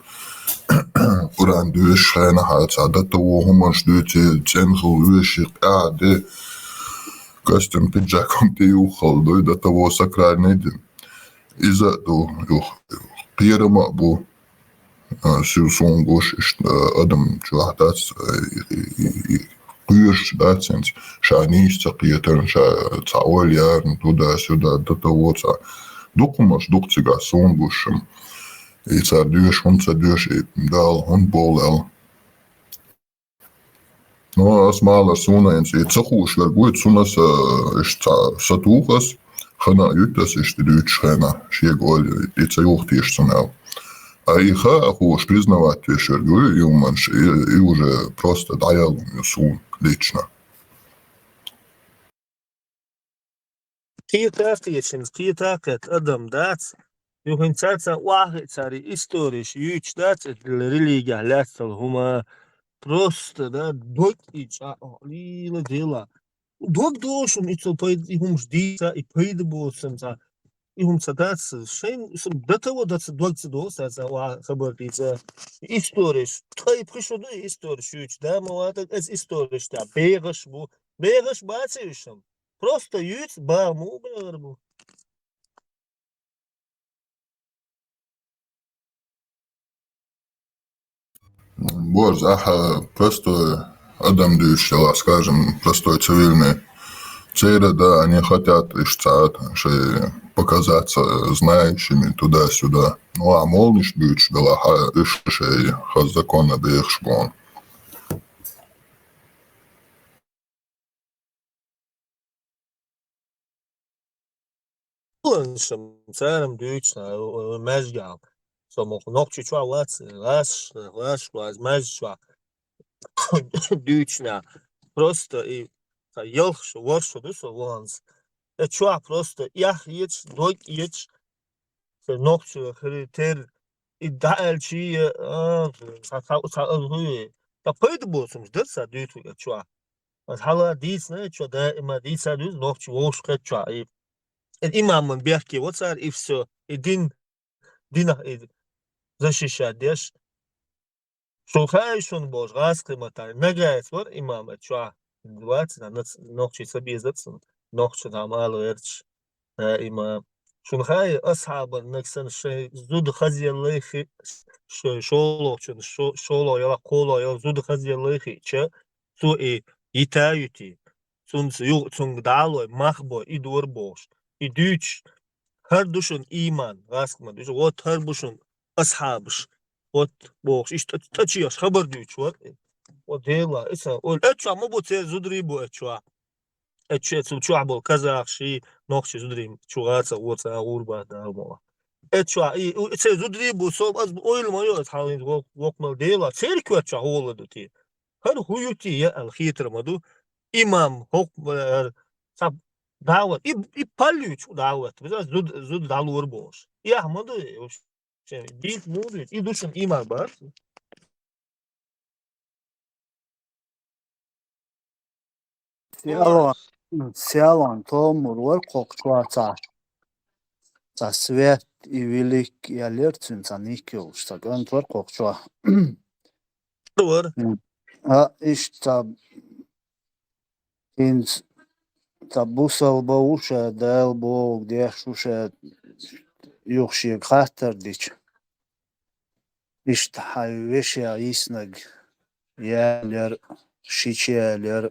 Къуръан доьшуш хенахь а цхьа до того хӀуманаш дуьйцу, цӀена хила веший, къаьхьа де, костюм, пиджаком тӀеюххал ду, до того сакральный ди. Иза а ду, юха, кхерам а бу. А, сив суна гуш, иштта, а, адам чохь дац, а, и, и, и, и кхоьруш дац хӀинца, ша нийса ца кхетарна, ша цхьа ойла ярна, туда-сюда, до того цхьа. Дукха хӀуманаш ду-кх цигахь суна гуш-м. И цара доьшу, хӀунда ца доьшу, и Дала хӀунда бовла аьлла. Ну, ас ма аллара, суна хӀинца и ца хууш верг вуй, цунна аса, иштта ца, сатуху ас, хана а юьту ас иштта дуьйцучу хенахь, шега ойла и ца юхтийша цунна аьлла. А и хаа а хууш, признавать деш верг вуй, и хӀуманаш, и, и уже просто дӀаяла хӀума ю суна лично. Кхета а кхеташ, кхета а кхетта адам дац, юха хӀинца цхьа охьахиъ цара и историш юьйцуш дац, религехь лаьцна хӀума, просто, да, дог и чӀа, лийла дела. Дог долуш хӀума, и цо пайда, и хӀумаш дийца, и пайда боцу цхьа, и хӀума ца дац, шайн, сан до того дац, дог ца долу, сан цхьа охьа хабар дийца. Историш, ткъа и пхи шо ду и историш юьйцуш, да, ма ватаг, аса историш тӀехь бехаш бу, бехаш баций уьш хӀума. Просто юьйцу, бан муха бехар бу. Борз, ахьа простой адам дуьйцуш делахь, скажем, простой цивильный. Церан, да, они хотят иштта цхьа шайн показаться знающими туда-сюда. Ну, а молниш дуьйцуш делахь, а уьш шайн хаза законна бехаш бу хьуна. Ланшам царам дуьйцуш, э, э, маьждигехь. Со ма-, Нохчийчохь вац, гӀаш, гӀаш вац, маьждиг чохь дуьйцуш. Просто и ца ялхаш, ворхӀ шо ду со ваханца. Э, чохь просто эх ецаш, дог ецаш, со нохчо хир тера, и дӀааьлчий, а, ца, ца, ца, ца пайда боцу хӀумаш дара сан дуьйцург а чохь. Аса хьала дийцина а чохь, даима дийца а дуьйцу, нохчий вовшахкхетта чохь. И, и имаман бехке во цара, и всё. И дин, динах и защищать деш. Шу хаьий шуна бохуш, гӀазкхи ма-, тар, Нагаев вара имам а чохь. Вац, на, нац-, нохчий ца беза цунна, нохчо там ала гӀерташ. Даима. Шуна хаьий, асхьабан наг санна шайн зуда хазъеллай хи-, шайн шолгӀачун, шо-, шолгӀа яла, кхоалгӀа яла зуда хазъеллай хиъча, цо и йита а юьтий, цунца юха цунга дӀа а лой, мах бой, и дора бохуш. И дуьйцуш, хӀара ду шуна ийман, гӀазкхи ма дуьйцу, вот хӀара бу шуна асхьабаш, вот бохуш, иштта тӀа-, тӀачех хабар дуьйцуш вара. Вот Дела, и сан, ойла, эцчохь ма бу, церан зударий бу эцчохь. Эцчу цу чохь болу казахаш и нохчий зударий чу гӀацах воцу а гӀур бац Дала мукъ лахь. Эцчохь и, у, церан зударий бу, со, ас ойла ма йо, ас хьалха вок-, вокмал Дела, церан коьртачохь гӀола ду те. ХӀара хӀун ю те, я аьлла хетар ма ду. Имам, хӀокху, э, цхьа дӀа а ват, и, и паллуьйчу дӀа а ват, беза зуда, зуда дӀалора бохуш. И ахь ма ду, и уьш. Шен дийца муха дуьйцу? И ду шуна ийман бац? Сиалон, Сиалон Томур вара кхокхучохь цхьа, цхьа свет и велик яьллера цуьнан цхьа ник йолуш, цхьа кӀант вара кхокхучохь. Вара. А, иштта цхьа ХӀинца цхьа бусалба ву ша, Дала бохург деш ву ша, юха шега хаттар дича. Иштта хьайн вешех йиснарг ялера, шича ялера,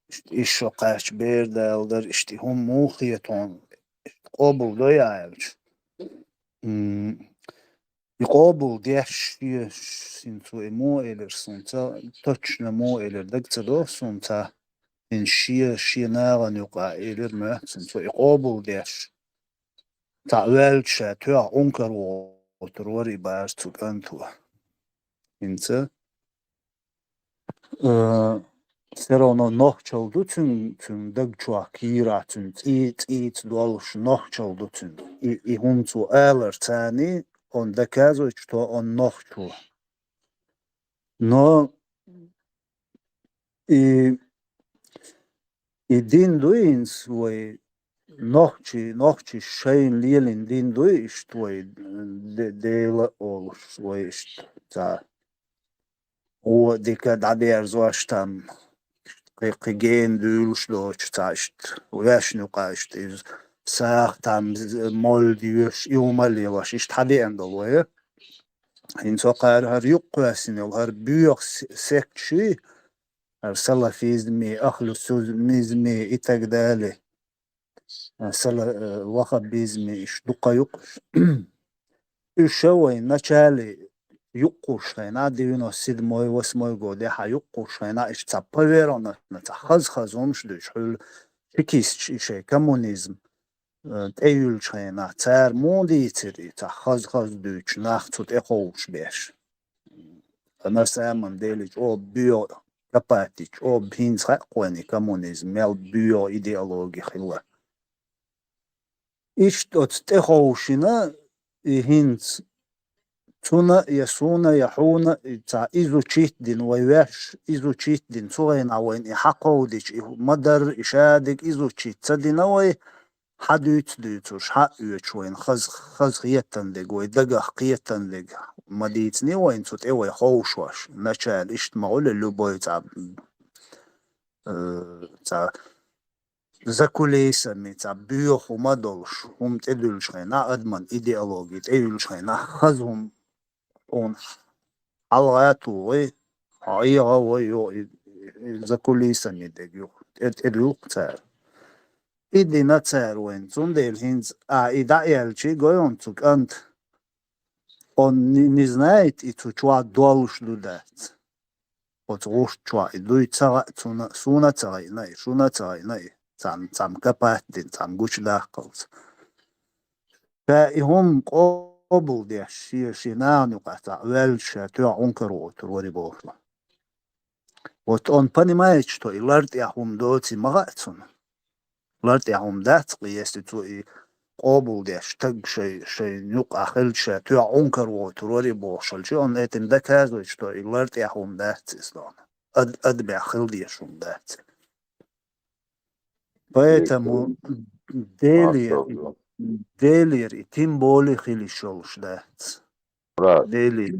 иштта исс шо кхаьчча бер далалара, иштта и хӀума муха хета хьуна, иштта къобалдой ахь аьлча. М, И къобал деш шен, син цо и мо элира сунца, точно мо элира даг ца до сунца, ин шен, шен нагӀан юкъа элира моьттан цо и къобал деш. Цхьа ваьлча ша тоьхна Ӏункар вогӀур вара и бара цу кӀанто. ХӀинца, э, всё равно нохчалла ду цуьнан, цуьнан даг чохь кийра, цуьнан цӀий-, цӀийца долуш нохчалла ду цуьнан. И, и хӀума цо алар царний, он доказывать, что он нохчо. Но и, и дин ду хӀинца вай нохчий, нохчий шайна лелийна дин ду иштта вай де-, Дела а олуш, вай иштта цхьа гӀо дика дӀадерзош там, кхин, кхин гена дуьйлуш доцуш цхьа иштта, вешан юкъа иштта иза сагӀа там, молла доьшуш, и хӀума лелош, иштта хьадеана долу вай. ХӀинца хӀокхара хӀара юккъехь йисина йолу хӀара боьха се-, секташий, хӀара салафизми, ахлусуннизми и так далее. Сала-, э, ваххабизми, иштта дукха юккъехь. Уьш ша вайн начале юккъехь хенахь, девяносто седьмой, восьмой годехь юккъехь хенахь, иштта цхьа поверхностно, цхьа хаза-хаза хӀумаш дуьйцуш, хьуьлла чекисташ и шайн коммунизм, э, тӀеюьллучу хенахь, цара муха дийцира и цхьа хаза-хаза дуьйцуш, нах цу тӀе ховшабеш. На самом деле, чӀогӀа боьха копать, чӀогӀа хӀинца хаьа вайна и коммунизм, мел боьха идеологи хилла. Иштта оцу тӀе ховшийна, и хӀинца цунна а, я суна а, я хьуна а, и цхьа изучить дина, вай ваьш изучить дина, цу хенахь вайна и хьакховдийча, и ма-дарра, и шадерг изучить ца дина вай, хьадуьйцу дуьйцуш, хьаоьцуш вайна хаза, хаза хетарг, вай дагах кхетарг ма дийцинера вайна цу тӀе вай ховшош. Начале иштта ма хуьлу любой цхьа, э, цхьа за кулисами, цхьа боьха хӀума долуш, хӀума тӀедуьллучу хенахь, адаман идеологи тӀеюьллучу хенахь, хаза хӀума хьуна хьалха а тухий, хьо эгӀа а вой, йо, и, и, и за кулисами дерг ю, тӀе-, тӀедуьллу-кх цара. И дина цара вайна, цундела хӀинца, а, и дӀа а аьлча, гой хьуна цу кӀанта, он не, не знает, и цу чохь долуш ду дац. Оцу гӀуш чохь и дуй ца хаьа цунна, суна а ца хаьа и, шуна а ца хаьа и, цхьамма, цхьамма копать дина, цхьамма гучудаккхалц. Ша и хӀума къобал деш, шен, шен нахана юкъахь цхьаъ ваьлча, ша тоьхна Ӏункар вогӀур вара и бохуш. Вот он понимает, что и лар тӀехь хӀума доций ма хаьа цунна. Лар тӀехь хӀума дац-кх, если цо и къобал деш, стаг шай, шайна юкъахь хилча, ша тоьхна Ӏункар вогӀур вара и бохуш хилча, он этим доказывает, что и лар тӀехь хӀума дац иза дона. Ад-, адамехь хила дезаш хӀума дац. Поэтому Делера, Делера и тем более хила йиш йолуш дац. Делера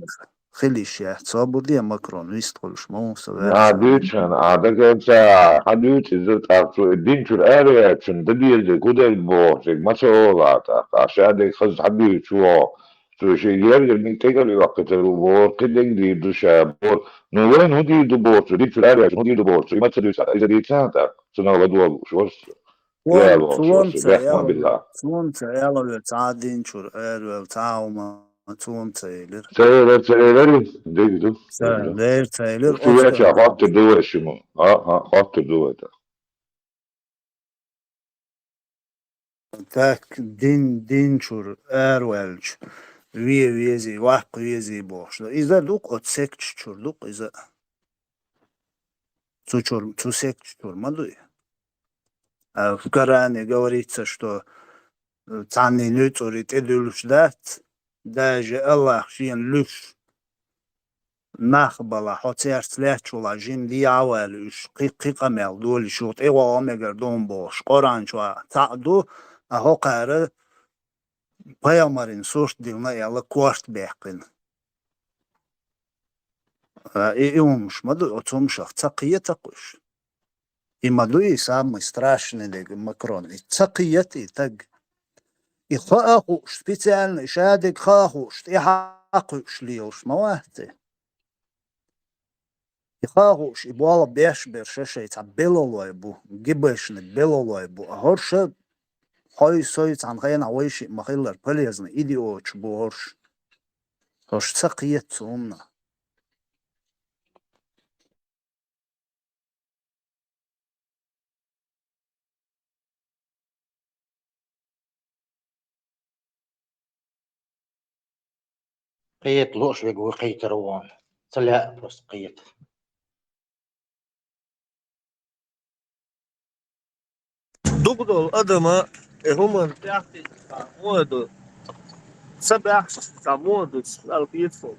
хила йиш яц. Со бу де Макрон вистхуьлуш ма ву со ваьлла. А дуьйцу хьан, а дагар ца, хьан дуьйцу иза тӀаккха цо и дин чуьра араваьллачунна дан деза дерг хӀун дерг боху, шега ма ца олу тӀаккха, а ша дерг хаза хьан дуьйцу вогӀу. Цо шен гергара мега тӀекӀел йоккхуьйтур ву боху, кхин дерг дийр ду ша боху. Ну, вайна хӀун дийр ду боху цо, дин чуьра араваьллачунна хӀун дийр ду боху цо, и ма ца дуьйцу, иза дийцахьа тӀаккха, цунах ладогӀалуш вара со. Цунна, цунна ца аьлла, цунна ца аьлла, цхьа а дин чуьра араваьлла, цхьа а хӀума цунна ца элира. Ца элира, ца элира, дерг ду. Ца элира, ца элира. Шу веача хоттур ду вай шимма. А, а, хоттур ду вай тӀаккха. Так, дин, дин чуьра араваьлча, ве везий, ваккха везий бохуш. Иза ду-кх оцу секташ чуьра, ду-кх иза. Цу чуьра, цу секташ чуьра ма дуй. А в Коране говорится, что, э, цхьанний нуьцкъари тӀедуьллуш дац, даже Аллах шена луьйш нах балахь, хьо цаьрца лаьтташ валахь, жима дехьа а ваьлла уьш, кхин, кхин къамел долуш, юха тӀе вогӀу мегар ду хьуна бохуш. Къуръан чохь цхьаъ ду, а хӀокхара пайхамаран сурт диллина аьлла, корта баьккхина. А, и, и хӀумаш ма ду, оцу хӀумашах ца кхета-кх уьш. И ма ду и самый страшный дерг, Макрон. И ца кхета и таг. И хаа хууш, специально и шадерг хаа хууш, тӀаьхьа кхуьуш лелаш ма вац и. И хаа хууш, и болх беш берш шайн цхьа белалой бу, ГБшник белалой бу. А хӀорш хьой-сой цхьана хенахь вайшиъ ма-хиллара полезный идиоташ бу хӀорш. Ош ца кхета цунна. Кхета лош вега ву кхетар вон. Ца лаьа просто кхета. Дукха долу адама, э, хӀуманна тӀехь цхьа вон ду. Ца баьхча, цхьа вон ду, цхьа хеташ ву.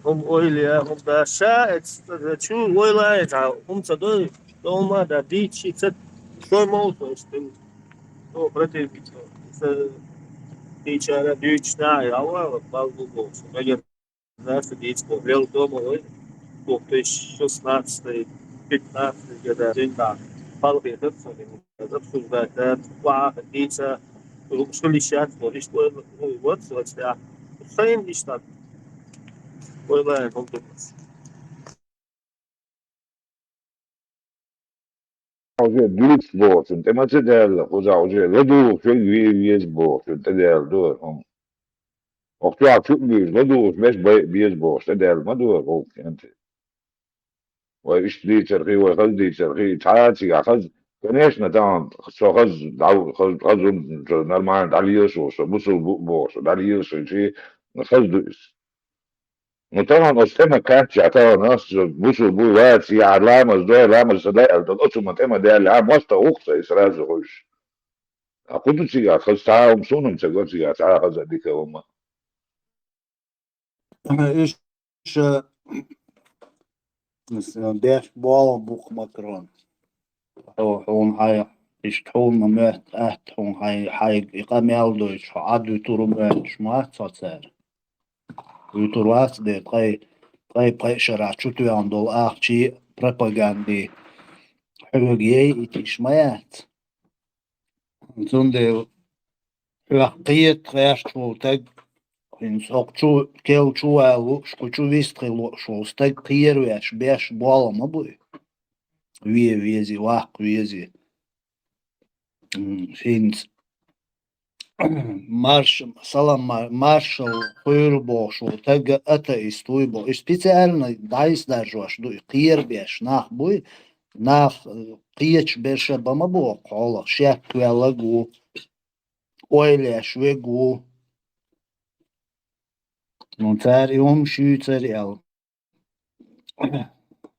ХӀума ойла е, хӀума да, ша эца, чу ойла е, цхьа хӀума ца дой, долма да, дийца ши ца, шой ма ву со, иштта. О, противник, ца, дийчара, дуьйцуш нахь, а вай, вот, бал бу бохуш. Мегар Знаешь, что дийца боху, лел дома вай, две тысячи шестнадцатый, пятнадцатый года, день да. Палгы этот самый, обсуждать, да, ва, дийца, что лишать, что, и что, ну, вот, вот, да. Сайын иштта. Ойла, он думает. Уже дуьйцуш бохучун тӀе ма ца даьлла, кхузахь уже ладугӀуш верг ве-, веза бохучун тӀе даьлла ду хӀума. Оха чохь чу а буьйцуш, ладугӀуш берш бай а беза бохуш, тӀе даьлла ма ду хӀума кӀентий. Вай иштта дийцархий, вай хаза дийцархий, цхьа а цигахь хаза, конечно, тахана со хаза дӀа-, хаза, хаза хӀума, со нормально дӀалелаш ву, со бусул бу а бохуш, со дӀалелаш хилчий, хаза ду иза. Ну, тахана оцу тӀе ма кхаьчча, тахана ас бусул буй, вац, яхьар ламаз дой, ламаз ца дай аьлла долу, оцу ма тӀе ма даьлла, а, мостагӀа ву-кх со и сразу хуьлуш. А кху ду цигахь, хаза цхьа а хӀума суна-м ца го цигахь, цхьа а хаза а дика а хӀума. Иштта, беш болу бу-кх, Макрон. Хьо-, хьуна хьайн, иштта хьуна моьтту атта, хьуна хьайн, хьайга и къамел дойтуш, хьо Ӏад вуьтур ву моьттуш ма вац хьо цара. Вуьтур вац дера, ткъе, ткъе пхи шарахь чу тоьхна долу ахчий, пропагандий хьоьга яйийтиш ма яц. Цундела хьох кхета гӀерташ волу стаг, хӀинца хӀокху чу, кел чу вала лууш, кху чу вист хила лууш волу стаг кхера веш, беш болу ма буй. Ве вези, ваккха вези. М, хӀинца марш-, салам мар-, маршал хуьйла бохуш волу стаг атеист вуй боху. И специально дӀасадаржош ду, и кхера беш нах буй, нах, э, кхечу берша бан ма боху хьолах, шек ваьлларг ву, ойла еш верг ву. Ну, цара и хӀума шуьйцара аьлла.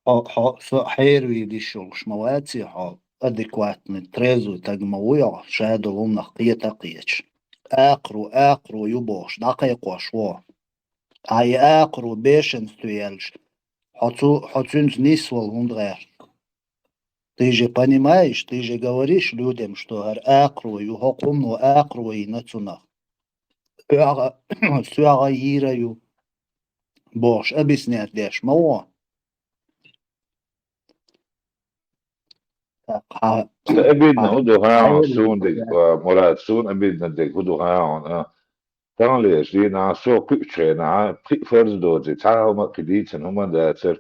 Хьо, хьо, со хьеравийла йиш йолуш ма ваций хьо, адекватный, трезвый стаг ма вуй хьо, ша долу хӀуманах кхета а кхеташ. Акхаро, акхаро ю бохуш, дӀакхайкхош ву. Ткъа и акхаро бешенстве яьлча, хьо цу-, хьо цуьнца нисвала хӀунда гӀерта? Ты же понимаешь, ты же говоришь людям, что хӀара акхаро ю, хӀокху хӀумано акхаро йина цунах. СоьгӀа, соьгӀа йийр ю бохуш, объяснять деш ма ву. ТӀаккха хьан, обидно хьан хӀун ду хьан, хьан суна дерг, а, Мурат, суна обидно дерг хӀун ду хьан, а? Таханлерчу дийнахь со кхуьучу хенахь, пхи фарз доций, цхьа а хӀума а кхин дийцина хӀума а дацара.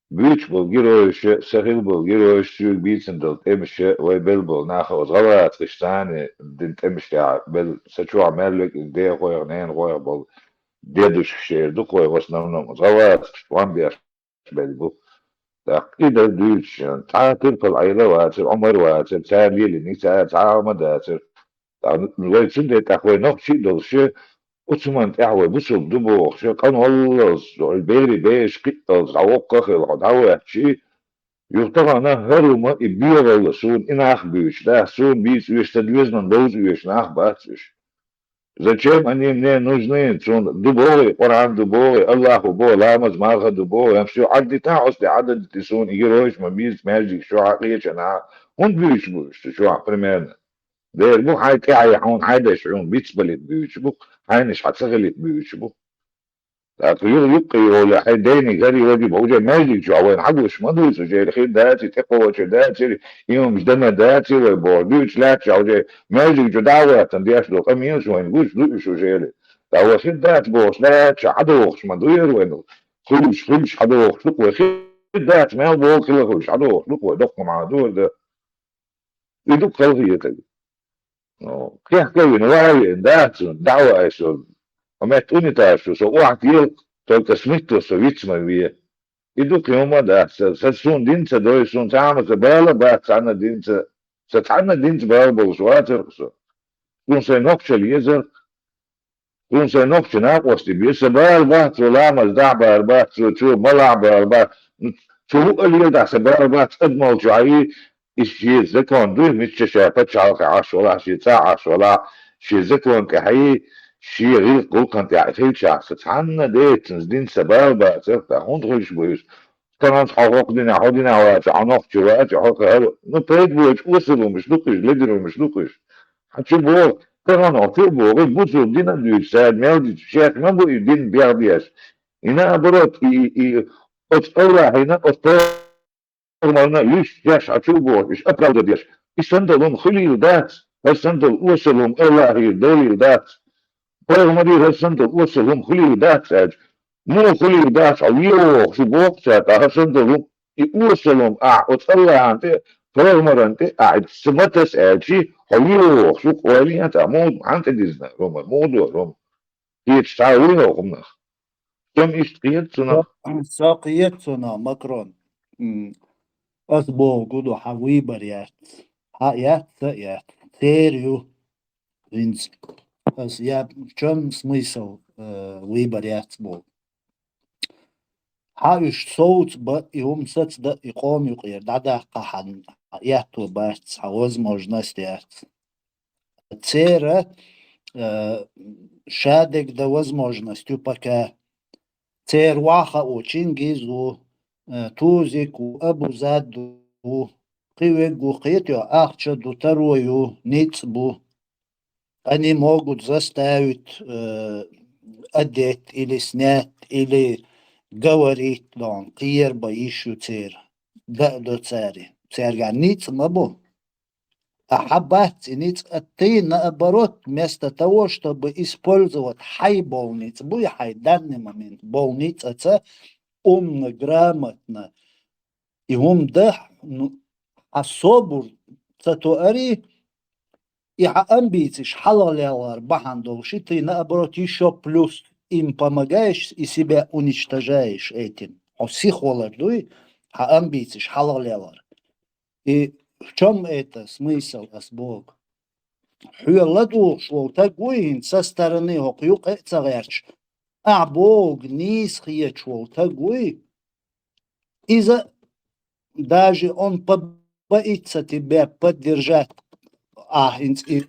Буьйцуш болу геройша, са хилла болу геройша, соьга бийцина долу тӀемаша, вай белла болу наха оцу гӀалгӀацкъаш царна дина тӀемаш тӀехь белла, са чохь мел верг дехойх, ненахойх болу дедушкаш шера ду-кх вай в основном, оцу гӀалгӀацкъаш тӀом беш белла бу. ТӀаккха и дара дуьйцуш, цхьа а турпал Ӏела а вацара, Ӏумар а вацара, цара лелийниг цара цхьа а хӀума а дацара. ТӀаккха вай цундела тӀаккха вай нохчий а долуш, оцу хӀуманна тӀехь вай бусулба ду бохуш, къанваллалц, берийн беш кхиъалц, дӀавоккха а хилла, хьо дӀавоьттичий, юха тахана хӀара хӀума и боьгӀалла суна, и нах буьйцуш, да, суна бийца оьшуш ца доьзна, довза оьшуш нах бац уьш. Зачем они мне нужны? Цунна ду бохий, Къуръан ду бохий, Аллах ву бохий, ламаз, марха ду бохий, амма соьга Ӏаддитахь, оцу тӀе Ӏаддитий суна, и геройш ма бийца маьждиг чохь а, кхечанхьа а. ХӀунда буьйцуш бу уьш цу чохь, примерно? Дера бу хьайн тӀаьхье хьуна хьайн дайша хьуна бицбалийта буьйцуш бу, хьайнаш хьан ца хилийта буьйцуш бу. ТӀаккха юха юккъе йолу хьайн дайниг хӀара йоьду боху, уже маьждиг чохь вайна хьан гуш ма дуьйцу, уже хир даций, тӀекхочур даций, имамаш дан ма даций вай боху, дуьйцуш лаьтташ уже маьждиг чу дӀа а хӀоьттина деш долу къамелаш вайна гуш ду уьш уже. Ткъа вай хир дац бохуш лаьтташ хьан дохуш ма дуьйцура вайна, хуьлуш, хуьлуш хьан дохуш ду-кх вай, хир дац мел боху хила хуьлуш хьан дохуш ду-кх вай, доккха хӀума хьан дора дан. И ду-кх халхетаг. Ну, кхехка а вина, ван а веана, дац, дӀа а ваьлла, Хьо метта унитаз шу, со охьателха, только смитто со виц ма ве. И дукха хӀума дац, са, са суна дин ца дой, суна цхьа хӀума ца бала бац, цхьанна дин ца, са цхьанна дин ца бала болуш вацарх со. Суна сайн нохчалла езарх, суна сайн нохча накъостий бе, са бала бац, цо ламаз дахь бала бац, цо, цо малахь бала бац, ну, цо хӀуъа леладахь, са бала бац, адамалчу хьаий, и шен закон дуй, мичча ша пачхьалкхе Ӏаш валахь, шен цӀа Ӏаш валахь, шен закон тӀехьаий, шен гӀиллакх-гӀуллакхан тӀехь хилчахь, са цхьанна децанца дин са бала бацарх, тӀаккха хӀунда хуьлуш бу иза? Кхаранца хьо хӀокху динехь, хьо динехь вац, хьо нохча вац, хьо кхин хӀара. Ну, пайда боцу осалламаш ду-кх уьш, ледарлонаш ду-кх уьш. Хьан чу боху, кхаран хьо чу а боху, бусулба дин а дуьйцу, цара мел дича, шех ма бу и дин бехдеш. И наоборот, и, и, и оцу Аллахьина, оцу пайхамарна луьсташ хьо чу а боху, уьш оправдать деш. И санна долу хӀума хуьлийла дац, хӀара санна долу осалла хӀума Аллахьера долийла дац. Пайхамарера хӀара санна долу осалла хӀума хуьлийла дац аьлча, муха хуьлийла дац, хьо вен вогӀуш ву боху цара, ткъа хӀара санна долу хӀума, и осалла хӀума ахь оцу Аллахьан тӀе, пайхамаран тӀе ахь ца ма таса аьлчи, хьо вен вогӀуш ву-кх, ойла е, ткъа муха, хьан тӀе дизна хӀума, муха дора хӀума? Кхеташ цхьа а вуй хӀокху хӀуманах? Со-м иштта кхета цунах. Со, со кхета цунах, Макрон. М, ас бохург ду, хьан выбор яц. Хьан яц, сан яц. Церан ю. ХӀинца ас я, в чём смысл, э, выбор яц боху? Хьан уьш совцабан, и хӀума сацадан, и къоман юкъера дӀадаккха хьан аьтто бац, хьан возможность яц. Церан, э, шадерг дан возможность ю пока. Церан ваха ву, Чингиз ву, э, Тузик ву, Абузад ву, кхин верг ву, кхетий хьо, ахча ду, таро ю, ницкъ бу. Они могут заставить, э, одеть или снять, или говорить, дон, кхерабан йиш ю церан. Дан а до цара. Цаьргахь ницкъ ма бу. А хьан бац и ницкъ, а ты, наоборот, вместо того, чтобы использовать хьайн болу ницкъ, буй хьайн данный момент болу ницкъаца умно, грамотно, и хӀума дахь, ну, хьан собар ца тоари, и хьан амбицеш хьалха лелар бахьана долуш, и ты, наоборот, ещё плюс им помогаешь и себя уничтожаешь этим. Хьо сихвалар дуй, хьан амбицеш хьалха лелар. И в чём это смысл, ас боху? Хьоьга ладугӀуш волу таг вуй хӀинца, со стороны хӀокху юкъа а ца гӀерташ, ахь бохург нийса хеташ волу таг вуй, иза даже он побоится тебя поддержать, ахь хӀинца и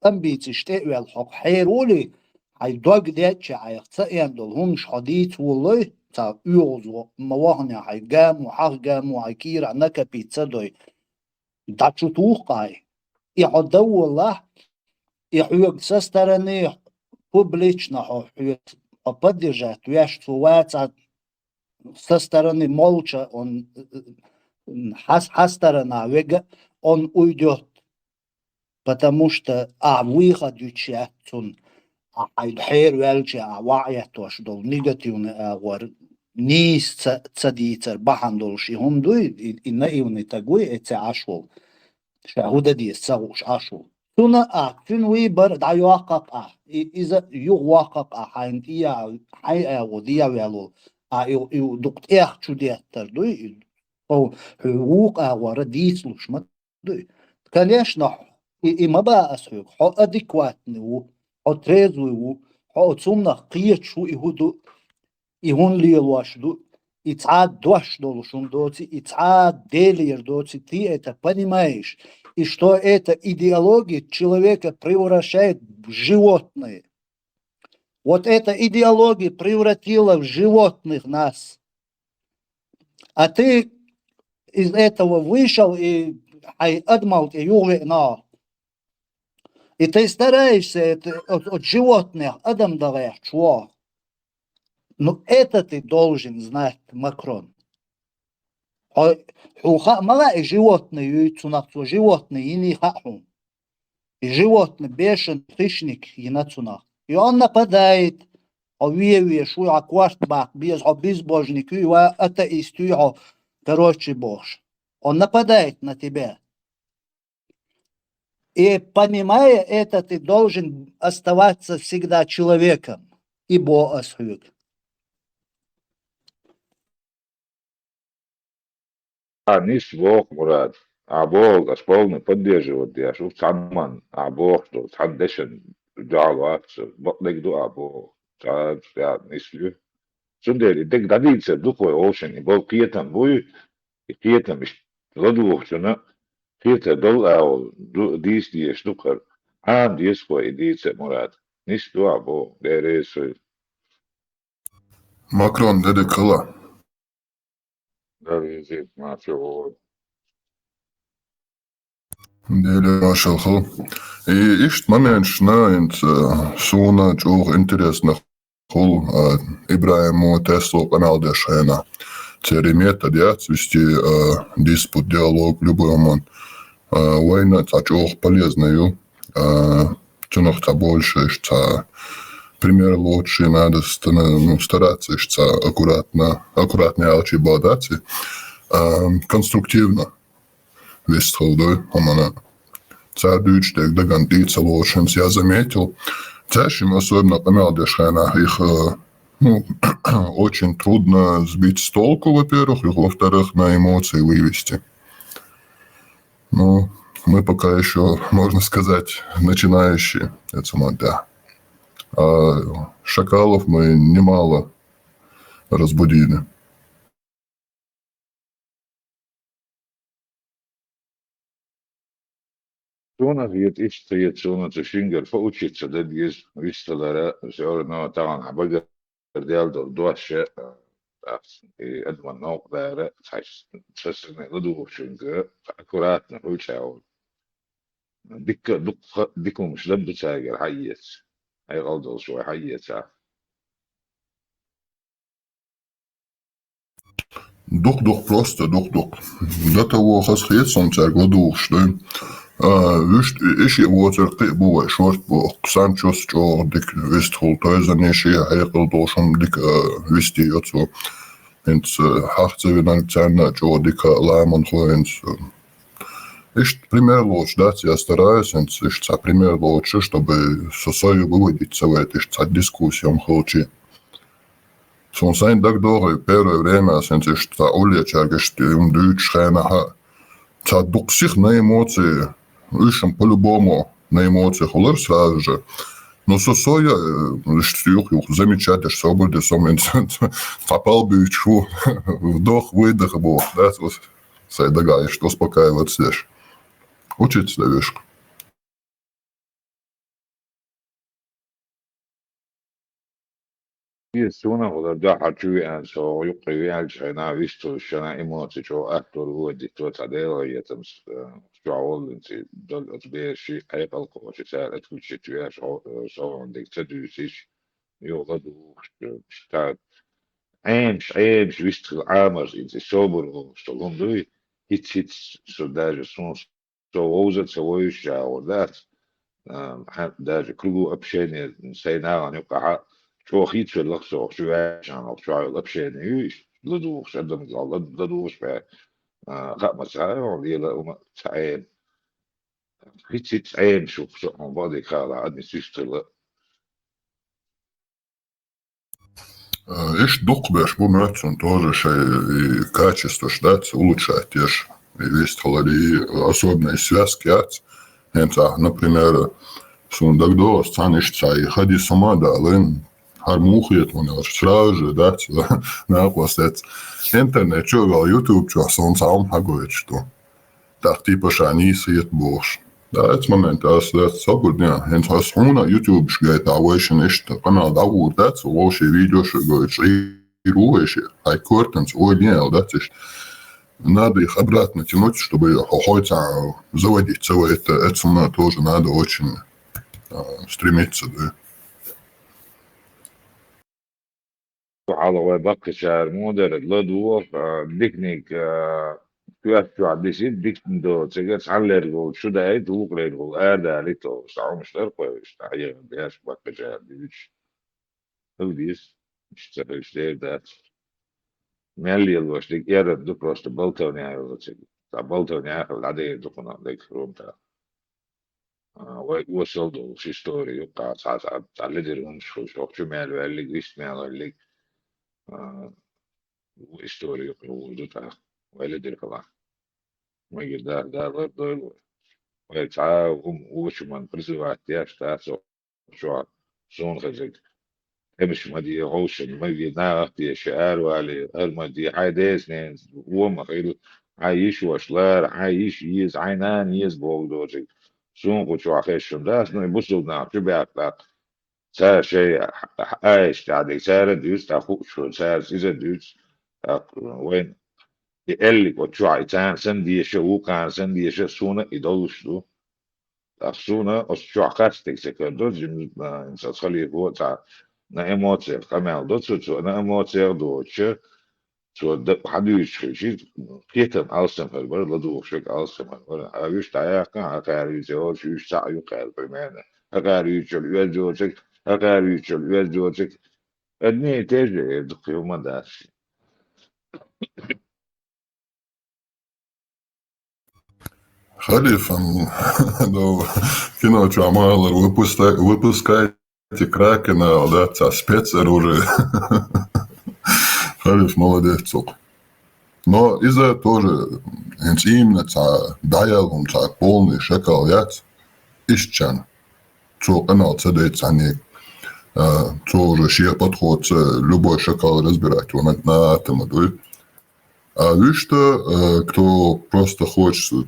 амбицеш тӀе а ваьлла, хьо хьеравале, хьайн дог дечча, хьайх ца эн долу хӀуманаш хьо дийца волалой, цхьа оьгӀазвахана, хьайн гамо, хьагӀ гамо, хьайн кийрахь накопить ца дой, дӀа чу туху-кх хьайн. И хьо дан волахь, и хьоьга со стороны публично хьо, хьоьца хьо поддержать веш цо вацахь, со стороны молча он, хьан, хьан сторона вега он уйдет, потому что ахь выход юьтуш яц цунна, ахь хьайн хьераваьлча, ахь ваӀ еттош долу негативный агӀор нийса ца, ца дийцар бахьана долуш и хӀума дуй, и, и наивный таг вуй, и ца Ӏаш волу. Ша хӀун дан деза ца хууш Ӏаш ву. Цуьнан а, цуьнан выбор дӀайоккху-кх ахь, и, иза юхавоккху-кх ахь, хьайна тӀе а, хьайн агӀо дӀаваьлла волу. А и, и дукха тӀех чу деттар дуй, и хьо, хьо вукху агӀора дийцалуш ма дуй. Конечно, и, и ма боху ас хьоьга, хьо адекватный ву, хьо трезвый ву, хьо оцу хӀуманах кхеташ ву, и хӀун ду, и хӀун лелош ду, и цхьа а дош долуш хӀума доций, и цхьа а Делера доций, ты это понимаешь, и что эта идеология человека превращает в животное. Вот эта идеология превратила в животных нас. А ты из этого вышел и хьайн адамалла тӀе юхавеана. И ты стараешься это, от, от животных адам дан гӀерташ вогӀу. Ну, это ты должен знать, Макрон. Хьо, хьуна хаа ма хаьа, и животный юй цунах, цо животный йиний хаьа хьуна. И животный, бешеный хищник йина цунах. И он нападает. Хьо вен веш вуй, хьо корта баккха беза, хьо безбожник юй, ва атеист юй хьо, короче, бохуш. Он нападает на тебя. И, понимая это, ты должен оставаться всегда человеком. и бо ас хьоьга. А, нис боху, Мурад. А, боху, ас полный поддерживать деш, ух, цхьана ман, а, боху, ду, цхьана дешан дуьхьал вац, бакъдерг ду, а, боху. Ца, ца, нис ю. Цундела и дег дӀадийцар ду-кх вай, овшин, и болу кхетам буй, и кхетам иштта ладугӀучунна кхетар долу агӀор ду, дийца дезаш ду-кх хӀара. Ӏама деза-кх вай и дийца, Мурад. Нис ду, а, боху, Дела реза хуьлда. Макрон, де дика хила. Да, везде, ма, чего. Дела, машалла. И иштта моменташна, хӀинца, э, суна чӀогӀа интересно хул, э, ИбрахӀимо Тесло къамел деш хенахь. Церан метод яц вести, э, диспут, диалог, любой хӀуман. А, вайна цхьа чӀогӀа полезна ю. А, цунах цхьа больше, цхьа пример лучше надо стана-, ну, стараться, цхьа аккуратно, аккуратно аьлча бадац, а, конструктивно вистхила ду хӀуманна. Цара дуьйцуш дерг дагна тӀе ца лоцуш, я заметил. Цаьршимма особенно къамел деш хенахь их, а, ну, очень трудно сбить с толку, во-первых, и, во-вторых, на эмоции вывести. Ну, мы пока ещё, можно сказать, начинающие, это самое, да. А шакалов мы немало разбудили. Суна хета, иштта хета суна цу шингара поучиться дан деза, вистхилара, всё равно тахана хьан багара дел долу дош, а, и адаман новкъа дара, цхьа, цхьа сагана ладугӀучуьнга аккуратно хуьлу чӀагӀо. Дикка, дуккха, дика хӀумаш дан ду цаьргара хьаэца. Хьекъал долуш вай хьаэца. Дукха-дукха, просто дукха-дукха. До того хаза хета суна цаьрга ладугӀуш ду. А, вуьшта и шиъ воцург кхин а бу вай шорта боху. Санчос чӀогӀа дика вистхула тойзанаш, и хьекъал долуш хӀума дика, а, висте йо цо. ХӀинца хьаха ца винарг царна а чӀогӀа дика ламанхо хӀинца. Иштта пример лоцуш дац, я стараюсь, хӀинца иштта цхьа пример лоцуш, чтобы со сой выводить ца вайта, иштта цхьа дискуссия хилчи. Суна сайн дагадогӀий, первое время ас хӀинца иштта цхьа уллечаьрга иштта хӀума дуьйцуш хенахь, цхьа дукха сиха на эмоции, уьш-м по-любому на эмоциях хилар сразу же. Ну, со, со я, э, иштта юха-юха замечать деш собар де, со хӀинца цхьа пал буьйцуш ву, вдох-выдох боху, да, со сайн дагахь иштта успокаиваться деш. Учиться дан вешка. Иза суна хӀудар дуьхьал чу веана, со юккъе веанчу хенахь вистхуьлуш шена эмоци чӀогӀа аттор выводить во цхьа Делан хетамца, э, чохь воллинца, дал оцу бераши, хьекъал кхочу цара отключить веш, хьо-, э, со хьуна дерг ца дуьйцуш, юха ладугӀуш, э, цхьа Ӏемаш, Ӏемаш вистхила Ӏамарза иза, собар волуш со хӀума дуй, хӀиц-хӀиц со даже суна со вовза а ца вовзуш чӀагӀо дац. А, хьан-, даже кругу общения сайн нахана юккъехь чӀогӀа хийцавелла-кх со, чу ваьлча хьан чохь йолу общения ю иштта. ЛадугӀуш адам, лад-, ладугӀуш бен, а, хаамца хьан лела хӀума ца Ӏема. ХӀиц-хӀиц Ӏемаш ву со хьуна бакъдерг хаалахь, адамийн суьста хилла. Э, иштта дукхахберш бу моьтту суна тоже шайн и качестваш дац улучшать еш, и вистхилар, и особенно и связка яц. ХӀинца, например, суна дагадогӀу, ас цхьаьна иштта цхьа и хадис хӀума а далийна, хӀара муха хета хьуна аьлча, сразу же дац, накъостаца. Интернет чу а ваьлла, YouTube чохь суна цхьа хӀума хьагойтуш ду. ТӀаккха типа ша нийса хета бохуш. Да, эцу момента ас дац собар ден. ХӀинца ас хьуна ютубаш гайта, а вайшина иштта къамел дӀагӀур дац, вовшийн видеош а гойтуш, Ӏийр ву вайши, хьайн коьртанца ойла ен аьлла дац иштта. Надо их обратно тянуть, чтобы хьо хьой цхьа заводить ца вайта, эцунна тоже надо очень, а, стремиться, да. Хьалха вай баккхачара муха дара, ладугӀу, а, диканиг, а, коьрта чохь дисийта, диканиг доцург цхьаьна лерг волчу шу даийта, вукху лерг волу арадалийта олуш, цхьа хӀумаш дара кхойуш, дӀахьехар деш баккхачара дуьйцуш. Хила деза, иштта ца хилча дера дац. Мел лелош дерг эрна ду, просто болтовня йоцург. Цхьа болтовня хила дӀадер ду кхунах дерг хӀума тӀаккха. А, вай осал долуш истори юкъа, цхьа, цхьа, цхьа ледира хӀумаш хуьлуш, хӀокху чу мел ваьллиг, вист мел ваьллиг, а, истори юкъа юхур ду тӀаккха. Вай ледира хила. Магир да, да, лар дойла вай. Вай цхьа а хӀума очуман призывать деш дац, чохь суна хезиг. Тхьамаш ма де, хьовсал ма ве, нахах деша, аравале, хӀара ма де, хьайн деза-неназа вон ма хила, хьайн йиша-ваша лара, хьайн йиша еза, хьайн нана еза боху доцург. Суна кху чохь хезаш хӀума дац, ну, и бусулба нах чу баьхкина, цара шайн аьшка тӀехь дерг цара а дуьйцу, тӀаккха хууш цара иза а дуьйцу, тӀаккха вайна и аьллиг оцу чохь, и царна санна деша, вукхарна санна деша, суна а и долуш ду. ТӀаккха суна оцу чохь хастаг ца карадо, жимма, а, сан халифо а цхьа на эмоциях къамел до цо, цо на эмоциях доцуша, цо д-, хьан дуьйцуш хилча, кхетам алсам хир бара, ладугӀуш верг алсам хир бара. А вуьш дӀаяьккхина, хьан кхаьра юьйцу, йолуш вуьш цхьаъ ю кхаьра, примерно. Хьан кхаьра юьйцуш йолу оьзда йоцург, хьан кхаьра юьйцуш йолу оьзда йоцург. Одни и те же, э, дукха хӀума дац. Халифан, ну, кино чохь ма аллара, выпуска-, выпускайте Кракена, да, цхьа спецоружие. Халиф молодец цух. Но иза тоже, хӀинца именно цхьа дӀаяла хӀума, цхьа полный шакал яц, иштта чан. Цо къамел ца дайта цхьаьннега. А, цо уже шен подходца любой шакал разбирать ван на атома дуй. А вуьшта, э, кто просто хочет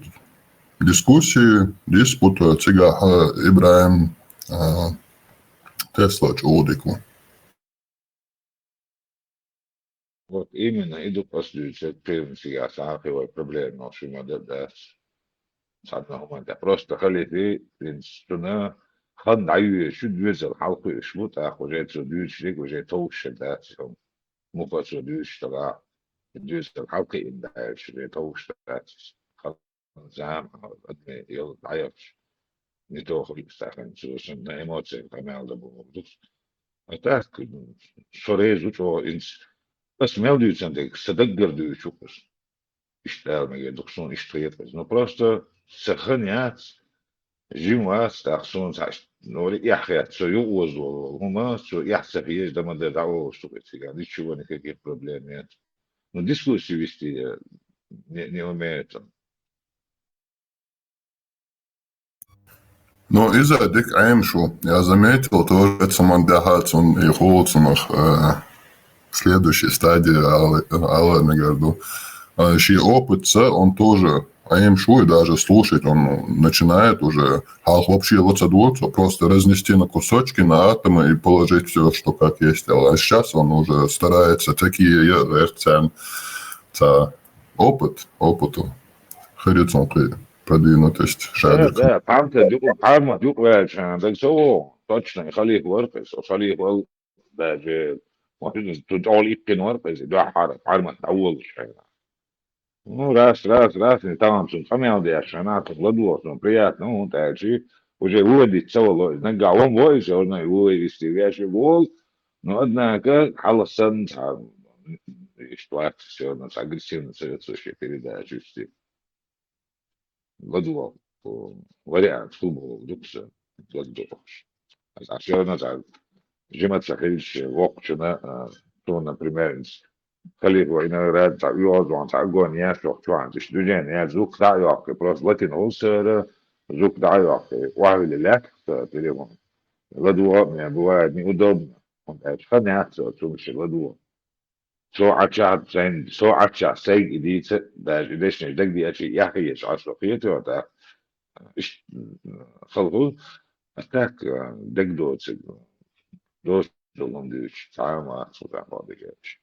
дискуссии, диспута, цигахь, э, ИбрахӀим, э, Тесла чӀогӀа дика ву. Вот именно, и ду ас дуьйцург, кхин цигахь цхьа а хи вай проблема йолуш хӀума дан дац. Цхьанна хӀуманна тӀехь. Просто халифе, хӀинца цунна хан дӀайоьшуш ю, доьзал хьалакхуьуш бу, тӀаккха уже цо дуьйцуш дерг уже товш дац, хӀума. Муха цо дуьйцуш дагахь, доьзал хьалакхиъна даьлча, уже товш дац. Хан, зама, адамийн йолу дӀаяхча, не то хуьлу стахана, цо санна эмоциях къамел дан бохург ду. А так, со реза ву чӀогӀа хӀинца. Ас мел дуьйцан дерг, сан даггара дуьйцу-кх ас. Иштта ала мегар ду-кх суна, иштта хета иза. Ну, просто сан хан яц, жима вац, тӀаккха суна цхьа иштта, ну, эхь хетта, со юкъа оза волу хӀума, цо эхь ца хезаш, дан ма дан, дӀаолуш ду-кх и цигахь, ничего, никаких проблем нет. Ну, дискуссию вести, э, не, не умеет он. Ну, иза дика Ӏемаш ву. Я заметил тоже, цу ма дахьа цунна и хула цунах, э, следующая стадия, ала, ала мегар ду. Э, шен опытца он тоже Ӏемаш ву, и даже слушать он начинает уже. Хьалха вообще ло ца дуьйцу, просто разнести на кусочки, на атомы и положить всё, что как есть. А сейчас он уже старается такие, я, верцен, ца опыт, опыту. Хир ю цунна кхин продвинутость, да, шадерг. Да, пхьармат юкъа, пхьармат юкъа ваьлча, даг со ву, точно, и халифа вара-кх иза, со халифа вал, даже, может, цу чӀогӀа иккхина вара-кх иза, дуьххьара, пхьармат дӀаволуш хьайна. Ну, раз, раз, раз, и тахана цунна къамел деш, хьайна, цунна ладогӀа, цунна приятно, хӀунда аьлча, уже выводить ца вало иза, наггахь вон во иза, уже вывести веш волу, но, однако, хьалха санна, цхьа, иштта вац, всё равно, цхьа агрессивно ца вет со шен передача юьсти. ЛадогӀа, о, вариант хӀума боху дукха сан, ладогӀа. Аса всё равно цхьа жимма ца хилча, воккхачунна, а, суна, например, халифа вай иногда цхьа оьгӀаз ван цхьа огонь еш, воккхачу ван, иштта движение еш, звук дӀа а йоккхий, просто латина гӀулсара, звук дӀа а йоккхий, охьавилла лаьттах ца телефон. ЛадогӀа а, мне бывает неудобно. ХӀунда аьлча хан яц цо, цунна ши ладогӀа. Со Ӏаччахь сайн, со Ӏаччахь сайга и дийца, даже и дешнаш дагадеачий, яхъеш Ӏа со кхетаве тӀаккха. Иштта, м, хала хуьлу, а так, а, дагадоцург, доцург хӀума дуьйцуш, цхьа а ма вац, хӀун тӀаккха дагадеача.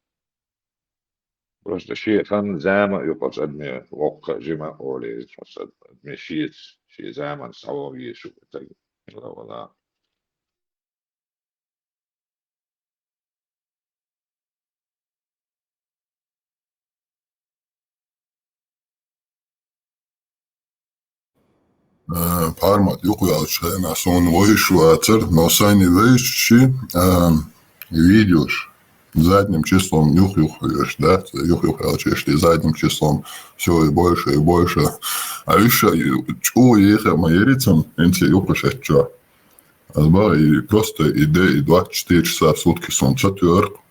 Просто шен хан, зама а ю кху цу адаме, воккха а, жима а олий, кху цу адаме шеца, шен заманца схьавогӀу везаш ву стаг. Вала, вала. Э, формат юкъаваьллачу хенахь суна вевзаш вацара, но сайна вевзачу, э, видеош Задним числом юх-юх хьоьжуш дац, юх-юх аьлча, иштта задним числом всё и больше, и больше. А уьш чӀогӀа еха ма ярий цунна, хӀинца юха шетта чохь. Ас боху, и просто и де, и двадцать четыре часа в сутки суна ца тоьру.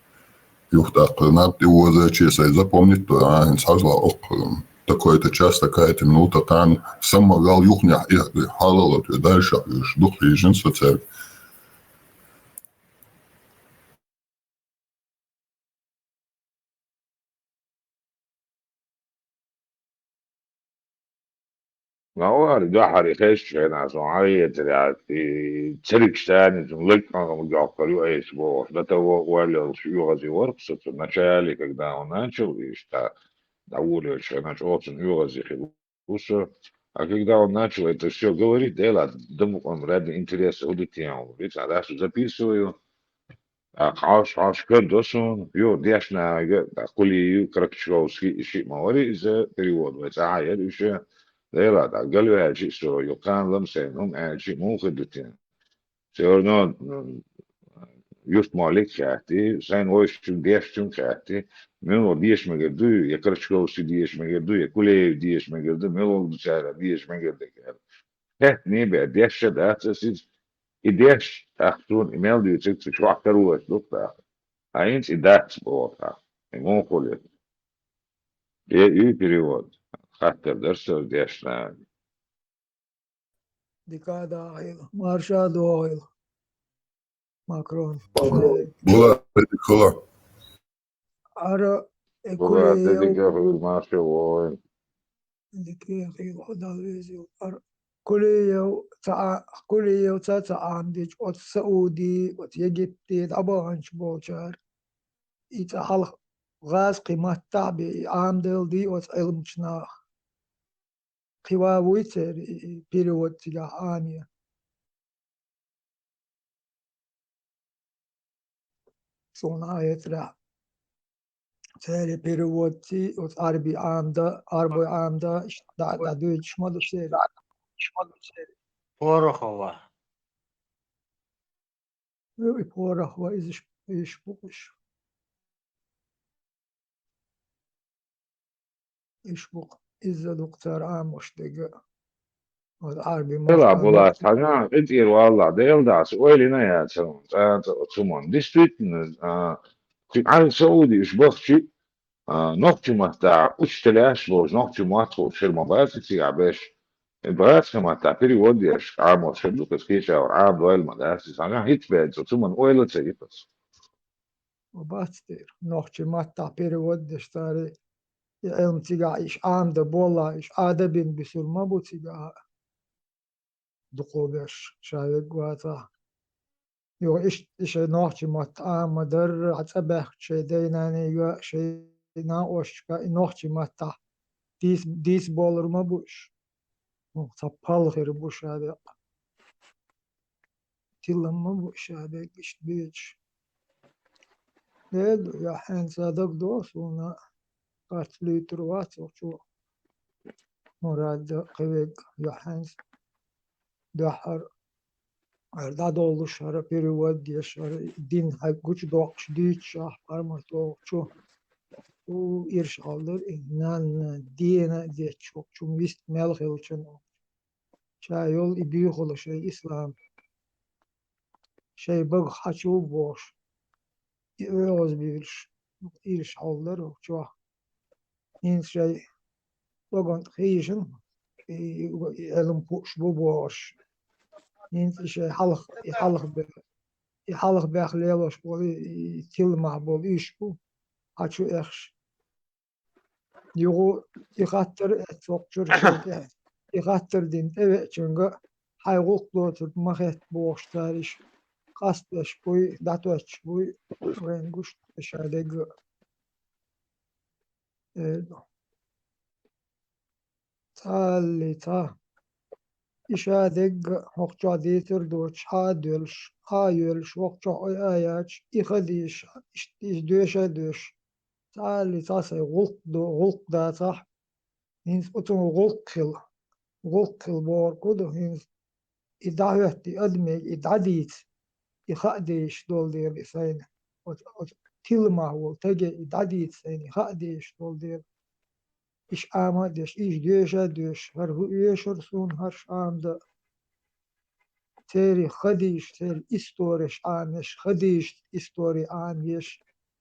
Юха тӀаккха наб тӀе возаче сайн запомнить до, а, хӀинца хьажал оккха, такой-то час, такая-то минута, тан, самма гал юхнехь, и, и хьалало, то дальше, уьш дукха хьийжина со цаьрга. Ма вара дуьхьара и хезачу хенахь, сон хьан хетарехь, и церигаш царна цунна лаг къахьоьгуш йоккхур ю айса бохуш, до того уволился оьгӀазе вара-кх со цу начале, когда он начал, и ша дӀаволавеллачу хенахь чӀогӀа цунна оьгӀазе хилла ву со. А когда он начал это всё говорить, да и ладно, да мукъам ради интереса хӀун ду те хьуна, вицахь дас записываю. ТӀаккха хьош, хьош кара до суна, юха дешна ага, тӀаккха Кулиев, Крачковский, и шиъ ма вара иза перевод вай цӀахь а яра уьш. Дела, тӀаккха галваьлча а со, юха кхана лам сайна хӀума аьлча а, муха хир ду те? Всё равно, м, Юрт-Молик хаьттий, сайна вовшашка дешначунга хаьттий, муьлха деша мегар дуй, я Крачковский деша мегар дуй, я Кулиев деша мегар дуй, муьлха ду цара деша мегар дерг аьлла. Хаьттина бен, дешна дац ас иза. И дешча, тӀаккха суна и мел дуьйцург цу чохь карош ду-кх тӀаккха. Ткъа хӀинца и дац боху тӀаккха. И муха хуьлу? Я и перевод. Хаттар дара со дешна. Дика дахийла, марша догӀийла. Макрон. Була, дика хуьла. Ара, э, Була, Кулиев. Дика хуьла, марша вогӀийла. Дика хуьла, хьо Далла везийла. Ара, Кулиев ца Ӏа-, Кулиев ца, ца Ӏамдича, оцу Сауди, оцу Египте дӀабаханчу болчара. И цӀа хьалха гӀазкхи маттахь бен, и Ӏамадалла дий оцу Ӏилманчу наха. Кхин ван вуй церан и, и перевод цигахь Ӏамийна? Суна хетарехь, церан переводций, оцу Ӏарби Ӏамда, Ӏарбой Ӏамда, иштта дӀа-, дӀадуьйцуш ма ду церан. Порохова. И Порохова иза ш-, уьш бу-кх уьш. Уьш бу-кх, иза ду-кх цара Ӏамош дерг. Оцу Ӏарби Дела маттахь була, нохчи- цхьана кхин цӀера валлахь, Дела дац, ойла йина яцара, цӀа, цӀа, цу ман. Действительно, а, кхин Ӏан Сауди уьш бахчи, а, нохчи маттахь учителяш болчу, нохчи мотт хуучу хир ма бац и цигахь беш. И бац кхин маттахь перевод деш, Ӏамош хир ду-кх иза, кхечахьара Ӏамадойла ма дац иза. Цхьана хӀинца бен цу, цу ман ойла ца йи аса. Ва бац дера. Нохчи маттахь перевод деш цара, и Ӏилма цигахь иш Ӏамда болла, иш Ӏадабина бисур ма бу цигахь. Дукхо беш, ша верг вацахь. Юха иш, и шайн нохчи матта Ӏама ма дарра, цӀа баьхкича шайн дайнанийга, шайн накъосташка и нохчи маттахь дийс-, дийс болур ма бу уьш. Цхьа палхир бу ша декъ. Тилам ма бу ша декъ иштта бечаш. Эду, я хьенца дагадогӀу суна, харц луьйтур вац оха чу. Мурад кхевег, я хьенца дуьххьара хӀара дӀадоллуш, хӀара перевод деш, хӀара дин хьайга гучудоккхуш дуьйцуш ахь пармат оха чу. У ирш хьалдар и нанна дена а детташ оха чу вист мел хилчан. Ша йолу и буьйхалла шайн ислам. Шайн бага хьачу бохуш, и оьгӀаз буьйлуш, уьш хьалдар оха чохь. ХӀинца шайн багана тӀе хийшина, и, и Ӏилма хууш бу бохуш. ХӀинца и шайн хьалха, и хьалха бе-, и хьалха бех лелош болу, и, и тилла мах болу уьш бу, хьачу эхаш. Юха и хаттар а эцна оха чуьра шайн тӀе, и хаттар дина тӀевеачуьнга хьайн гӀуллакх доцург ма хетта бохуш цара иша. Къастбеш буй, дӀатоьттуш буй, вайн гуш ша дегга. Э, цхьа аллий, цхьа. И ша дегга хӀокху чохь дийцар доцуш, хьа а доьлуш, хьа а йоьлуш, хӀокху чохь ой а яцаш, и ха дийша, иштта иза доьша а доьшуш. Цхьа аллий, цхьа сайн гӀуллакх до-, гӀуллакх дацахь, хӀинца оцунга гӀуллакх хила. ГӀуллакх хила бохург хӀун ду хӀинца? И дӀахӀоьтту и адамега, и дӀадийца, и хаа дезаш долу дела и сайна. Оцу, оцу тиламахь волу стаге и дӀадийца сайна и хаа дезаш долу дела. Иштта Ӏама а деш, иштта доьша а доьшуш, хӀара хӀун оьшура суна хӀара Ӏамадан. Церан хадийша, церан истореш Ӏамош, хадийша истори Ӏамош,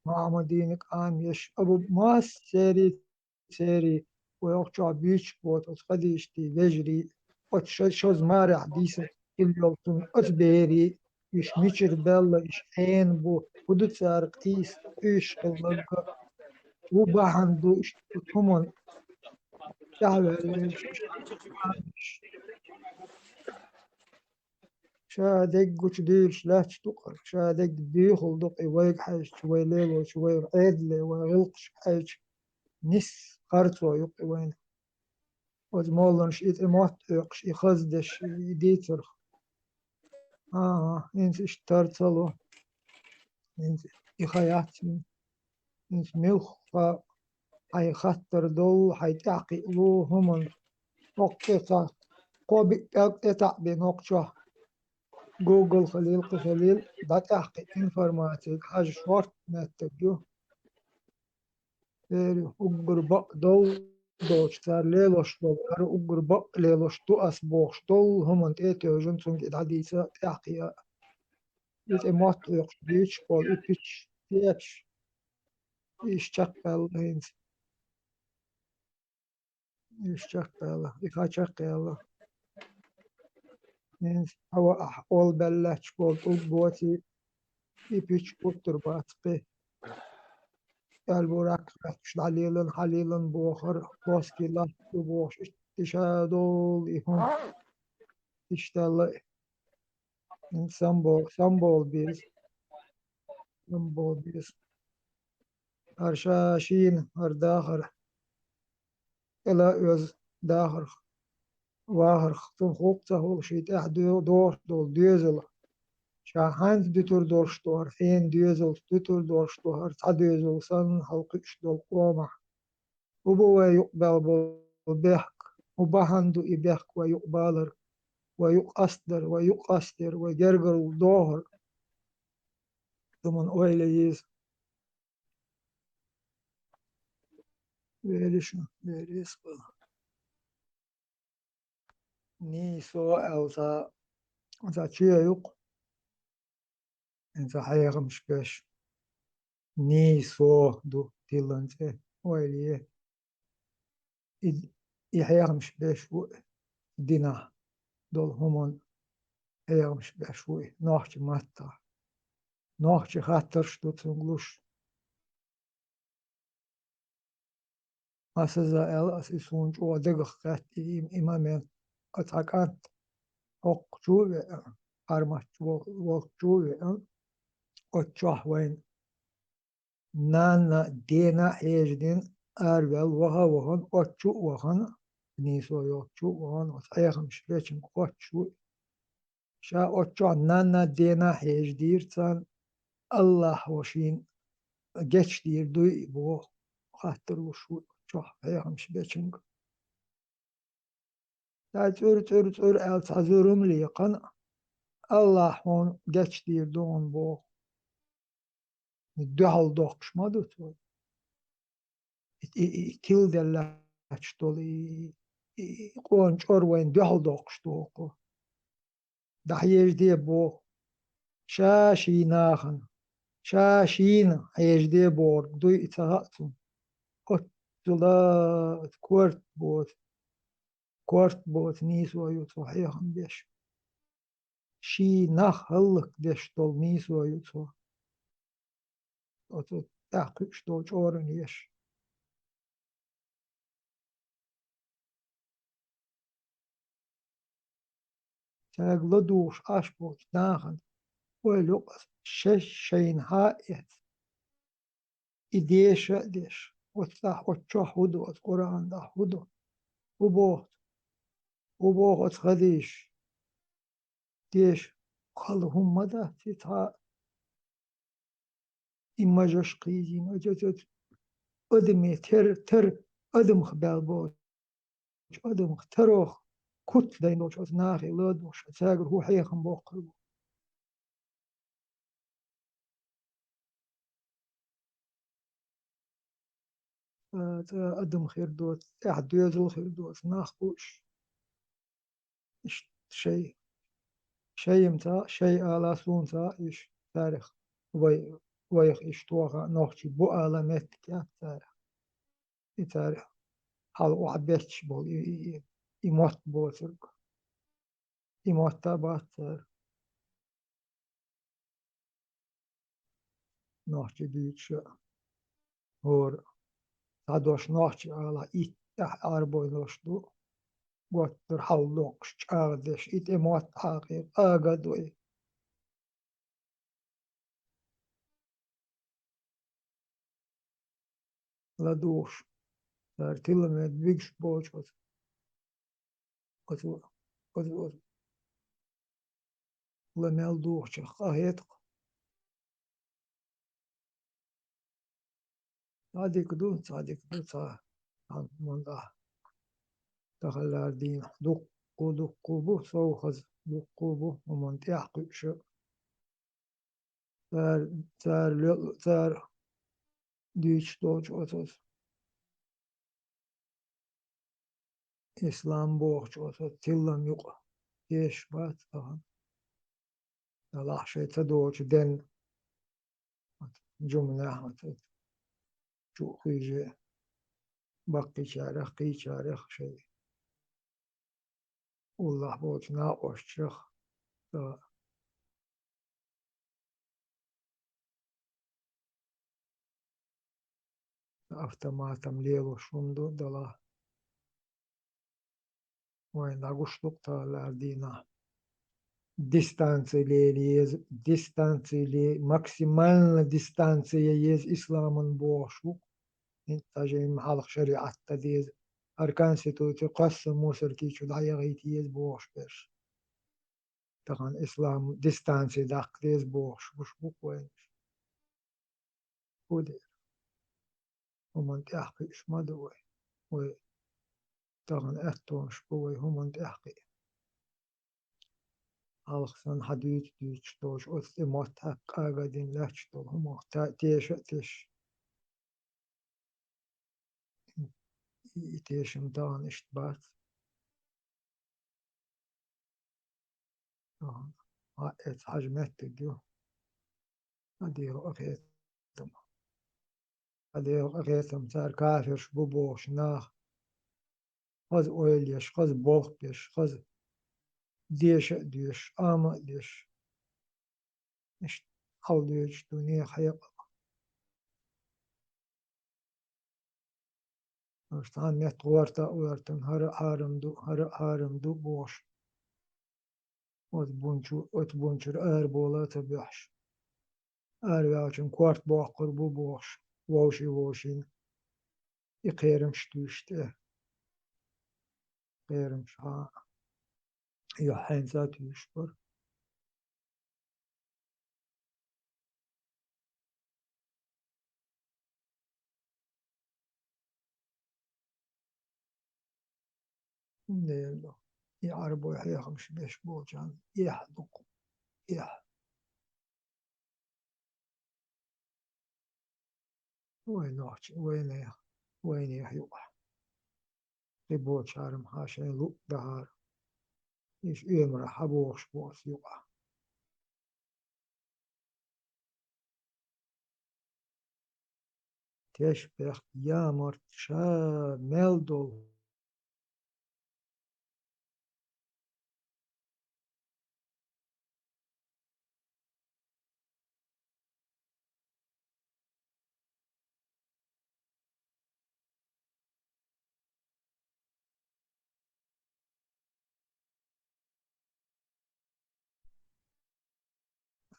Мухьаммадинаг Ӏамош, Абу Мас церан, церан, вай оха чохь буьйцуш боцу оцу хадийшатийн вежарий, оцу шо-, шозза марехь дийсина хилла йолчун оцу берий, уьш мичара баьлла, уьш хьенан бу, хӀун ду цара къийса, къуьйсуш хилларг, хӀун бахьана ду иштта оцу хӀуманна тӀаьхьаваьлла. Ша дерг гучудуьйлуш лаьтташ ду-кх хӀара, ша дерг буьйхалла ду-кх и вайга хьаьжча, вай лелочу, вай Ӏедале, вай гӀиллакхашка хьаьжча, нийса харцо ю-кх и вайна. Оцу молланаша и тӀе мотт хьоькхуш, и хаза деш, и дийцарх. ХӀан-хӀа, хӀинца иштта тар ца ло. ХӀинца и ха яц хӀинца. ХӀинца муьлхха хьайн хаттар долу, хьайн тӀаьхьакхиалу хӀуманна. ХӀокху тӀе цхьа кхо-биъ пӀелг тӀетаӀбина хӀокху чохь. Google хилийла, кхин хилийла, дӀатӀаьхьакхиа информацига хьажа шортта меттиг ю. Церан уггар бакъ долу долчу, цара лелош долу, хӀара уггар бакъ лелош ду ас бохуш долу хӀуманна тӀе а тевжина, цуьнга и дӀадийца а, тӀаьхьакхиа а. И тӀе мотт хьоькхуш буьйцуш болу и пичаш, теташ, иштта чекхъяьлла хӀинца. Иштта чекхъяьлла, и ха чекхъяьлла. ХӀинца хьаваахь, олабаьлла лаьтташ болу тӀулг боций, и пича гуттар а бац кхин. Аьлла бу, рак хьоьттуш дӀалелан, хьалелан бохура, доски латта ду бохуш, иштта ша долу и хӀума. Иштта аьлла, хӀинца самбо-, самбовла беза. Самбовла беза. ХӀара ша шийна, хӀара дахар, кӀела а оьзу дахарх, вахарх, цунна гӀуллакх ца хуьлуш, шен тӀехь до-, догӀуш долу доьзал. Ша хьаьнца дуьтур долуш ду хӀара, хьенан доьзалца дуьтур долуш ду хӀара, цхьа доьзал санна, хьалакхуьуш долу къомах. ХӀун бу вай юкъабаьлла болу бехк? ХӀун бахьана ду и бехк вай юкъабалар, вай юкъа къастадар, вай юкъа къастаяр, вай гергарло дохур? Цу хӀуманна ойла е еза. Вели шу, вели ас вала. Нийсо аьлла цхьа, цхьа чоь ю-кх. ХӀинца хьехамаш беш. Нийсо ду тиллан цӀе. Ойла е. И, и хьехамаш беш ву и динахь долу хӀуманна, хьехамаш беш ву и нохчийн маттахь. Нохчийн хаттарш ду цуьнга луш. Аса за аьлла, аса и суна чӀогӀа дагах кхетта и, и, и момент. Оцу хьан кӀант хӀокху чу а веана, Ӏарматчу вол-, волчу чу а веана, оцу чохь вайна нанна, дена а хьежадина, араваьлла, ваха а вахана, оцу чу а вахана, нийсо йолчу чу а вахана, оцу хьехамаш бечунга хоттуш ву. Ша оцу чохь нанна, дена а хьежадийра царна, Аллахьо шена гечдийр дуй и боху, хаттар луш ву чохь хьехамаш бечунга. Ша цӀуьр, цӀуьр, цӀуьр аьлла цхьа зурма лекхана, Аллахьо гечдийр ду хьуна боху. Дуьхьал доккхуш ма ду цо. И, и, и тиладелла лаьтташ долу и, и, и къона чӀор вайна дуьхьал доккхуш ду хӀокхо. ДӀахьежаде боху. Ша шен нахана, ша шена хьежаде бохург дуй и ца хаьа цунна. Оццула корта боцу, корта боцу нийсо ю цо хьехам беш. Шен нах хӀаллакдеш долу нийсо ю цо. Оцу тӀаьхьа кхуьуш долу чӀорана еш. Цаьрга ладугӀуш Ӏаш болчу нахана ойла йоккхуш, шаьш шайна хьа а эцна, и деша а деш, оцу тӀехь, оцу чохь хӀун ду, оцу Къуръан тӀехь хӀун ду? ХӀун боху? ХӀун боху оцу хадийша? Деша хала хӀума ма дац и цхьа а. И мажаш кхийзийна, оцу, оцу, оцу адаме тер, тер, адамах баьлла болчу адамах тарох куц дайна долчу оцу нахе ладугӀуш, цаьргара хӀун хьехам боккхур бу. цӀа адам хир доц, тӀехь доьзал хир доц, нах бу уьш. Иштта шай, шайм ца, шай ала суна ца, иш царах вай, вайх иш тоха нохчий бу ала меттиг яц царах. И царах хьал охьа бетташ болу, и, и, и, и мотт боцург. И мотта бац цара. Нохчий дуьйцуш а, хӀора цхьа дош нохчий ала, иттех Ӏарбойн дош ду, готтара хьал доккхуш, чӀагӀдеш, и тӀе мотт хьакхийра, ага ду и. ЛадугӀуш, цара тилла мед бигаш боцу оцу, оцу, оцу, оцу ла мел духучух къахетакх. Цхьа дика ду, цхьа дика ду, цхьа хьан мандахь. Тахаллар дийна дуккху, дуккху бу, совхаз дуккху бу, хӀуманна тӀехь кхуьуш а. Цара, цара лел-, цара дуьйцуш долчу оцу ислам бохучу оцу тиллам юкъа тешаш бац тахана. Далахь шайн ца доцучу денна, оцу жуманехь, оцу чу а хуьйжи, баккхийчарех, кхийчарех шайн уллохь болчу накъостех, ца автоматом лелош хӀума ду, дала. Вайн дӀагуш ду-кх тахаллар дийнахь. Дистанция лела еза, дистанция ле-, максимально дистанция еза исламан бохуш ву-кх. ХӀинца даже хьалха шариӀат дан деза. ХӀара конституция кхоссам мусаркий чу дӀаяхийта еза бохуш берш. Тахана ислам дистанция даккха деза бохуш гуш бу-кх вайна. ХӀун дера? ХӀуманна тӀехь кхуьуш ма ду вай. Вай тахана аьттонаш бу вай хӀуманна тӀехь кхиа. Хьалха санна хьан дуьйцу дуьйцуш долуш, оцу тӀе мотт хьаьккха къага дина лаьтташ долу хӀуманах та-, теша а тешаш. И, и тешам тахана иштта бац. Ага. А, эца хьажа меттиг ю. Ха дегӀа къахетам. Ха дегӀа къахетам, цара кафирш бу бохуш нах. Хаза ойла еш, хаза болх беш, хаза деша а доьшуш, Ӏама а деш. Иштта хьал доьдуш ду нехан хьекъал. Оцу цхьана метта гӀорта а гӀоьртина, хӀара а хьарам ду, хӀара а хьарам ду бохуш. Оцу бунчу-, оцу бунчура арабола а ца боьхьуш. Араваьллачун корта боккхур бу бохуш, вовший-вовшийна. И кхерамаш туьйсуш тӀе. Кхерамаш хьан юьхьанца туьйсуш бара. Дела, и Ӏарбой хьехамаш беш болчарна эхь ду-кх, эхь. Вай нохчий, вайнех, вайнех юкъахь. Кхин боцчара-м хьан шайн луъ дахьара. Иза оьмарахь хьан бохуш бу оцу юкъахь? Тешнабехк, ямарт, ша мел долу.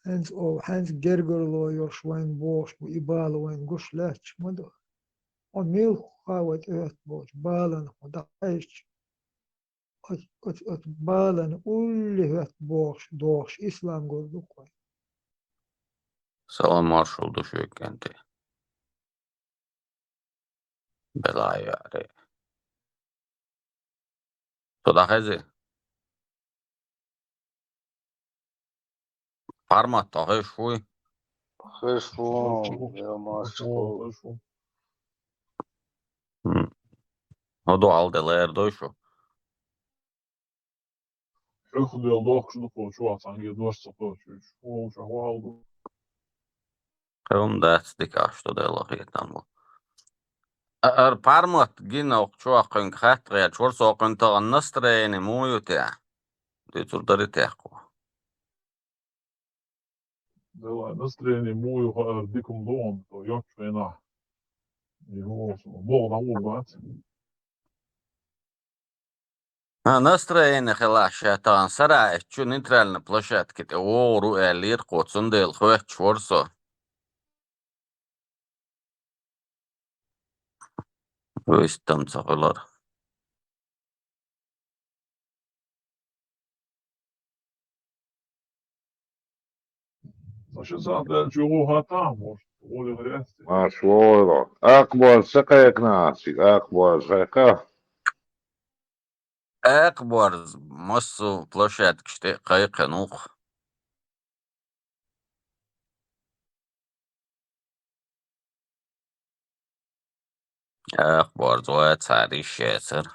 ХӀинца о, хӀинца гергарло йолуш вайна бохуш бу, и бала вайна гуш лаьтташ ма ду. Хьо муьлхха вай тӀехӀоьтту бохучу балана хьо дӀахьаьжча, оцу, оцу, оцу балана улле хӀоьтту бохуш, дохуш ислам гур ду-кх вай. Салам маршалла ду шуьга, кӀентий. Белахь яре. Со дӀахезий? Формат хезаш вуй? Хезаш ву, я маршалла. Ну, дуьхьал де лаьрдой шу. Хьуьх дел дохкуш ду кхочу, вацанге дош ца кхочуьйтуш. Вовшах вал ду. Кхевма дац дика аш ду Делла хетам бу. А-, ар пармат гина окху чохкхуьнга хатта гӀерташ вара со кхуьнан тахана настроение муй ю те? Дуьйцур дари техко. Давай, настроение муй ю хаар дикум догӀун, то йоч хенахь. И хӀума богӀу дӀагӀур бац. А, настроение хилахь ша тахана сара а чу нейтральный площадке тӀе вогӀур ву аьллера кхо, цундела хоьттуш вара со. Вистам ца хуьлар. Со ши сахьт даьлча юха хаттахь, может, гӀоле гӀерта. Марш вогӀур. Акхборз ца кхайкхина ас, акхборз кхайкха. Акхборз массо площадкаш тӀе кхайкхина ву-кх. Акхборз вацара йиш яцара.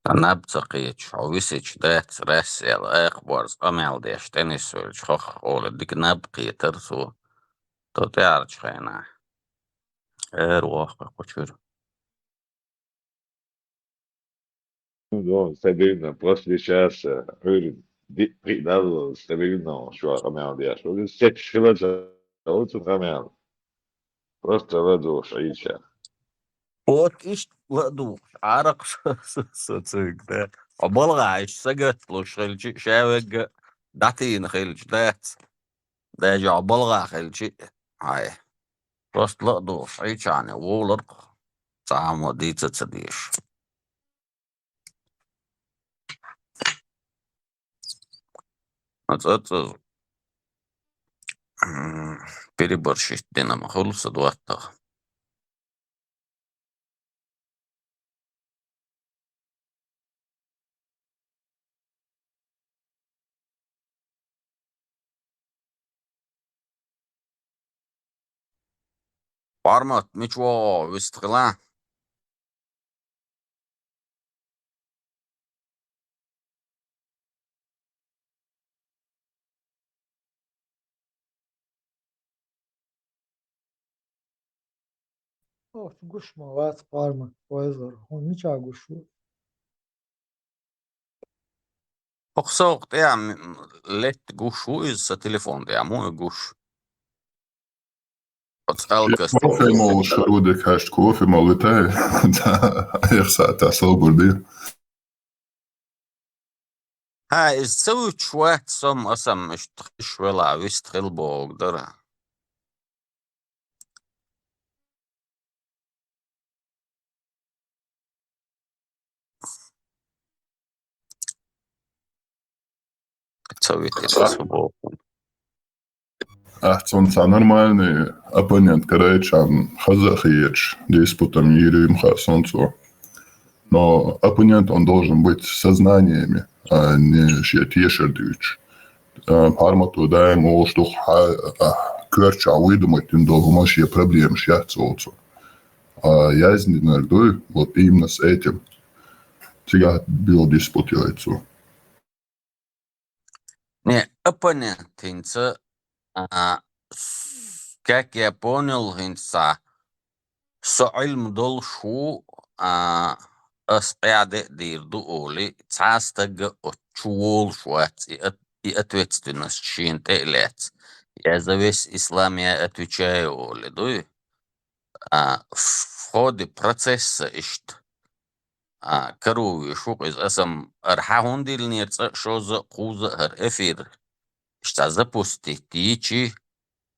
Сан наб ца кхеташ, хьо висича дац, Расел, акхборз къамел деш, тӀе нисвелча хох олу дика наб кхетара цо. То тӀаьхьарчу хенахь. Эр воккху кху чуьра. Ну, стабильно, после часа, Ӏуьйра диъ-пхиъ далла, стабильно шуьга къамел деш. Сеташ хила ца оцу къамел. Просто ладугӀуш Ӏийча. Вот иштта ладугӀуш, Ӏаракх со, со, со цуьнга, да. Хьо балгӀа иштта сагатлуш хилча, ша вегга дӀатийна хилча, дац. Даже хьо балгӀа хилча, хьай. Просто ладугӀуш Ӏийча вовларх цхьа хӀума дийца ца дезаш. Ацу, ацу, м, переборщить дина ма хуьлу сан доттагӀа. Пармат, мича вогӀу, вистхила? Ох, гуш ма вац парма, вайзар. Хьо мича гуш ву? Хьо совгӀа тӀехь м-, летта гуш ву иза сан телефон тӀехь, муха гуш? Оцу алкас кофе молуш, Рудик, хьаьжча кофе молуьтай. Да, эхсата собар ди. Хьа, иза ца вуьтуш вац со-м, аса-м иштта хиш велахь, вист хила бохург дара. Ца витира со боху. Ахь цунна цхьа нормальный оппонент карайчарна хаза а хеташ, диспутам йийр ю-м хаа суна цо. Но оппонент, он должен быть со знаниями, а не шен тешар дуьйцуш. А, пармато даим олуш ду-кх, хьа-, а, коьртачохь вуй ду ма тин долу хӀума, шен проблемаш яц олу цо. А, яздинарг дуй, вот именно с этим. Цигахь билла диспут йой цо. Не, оппонент хӀинца, а, с-, как я понял, хӀинца со Ӏилма долуш ву, а, ас къаьхьа де а дийр ду олий, цхьа а стаг а оцу чу волуш вац, и от-, и ответственность шена тӀе а лаьцна. Я за весь ислам я отвечаю олий, дуй? А, в ходе процесса иштта. А, каро вуьйш ву-кх иза, аса-м ара хьан хӀунда диллинера цкъа а, шозза а, кхузза а хӀара эфир? Иштта запустить йичи,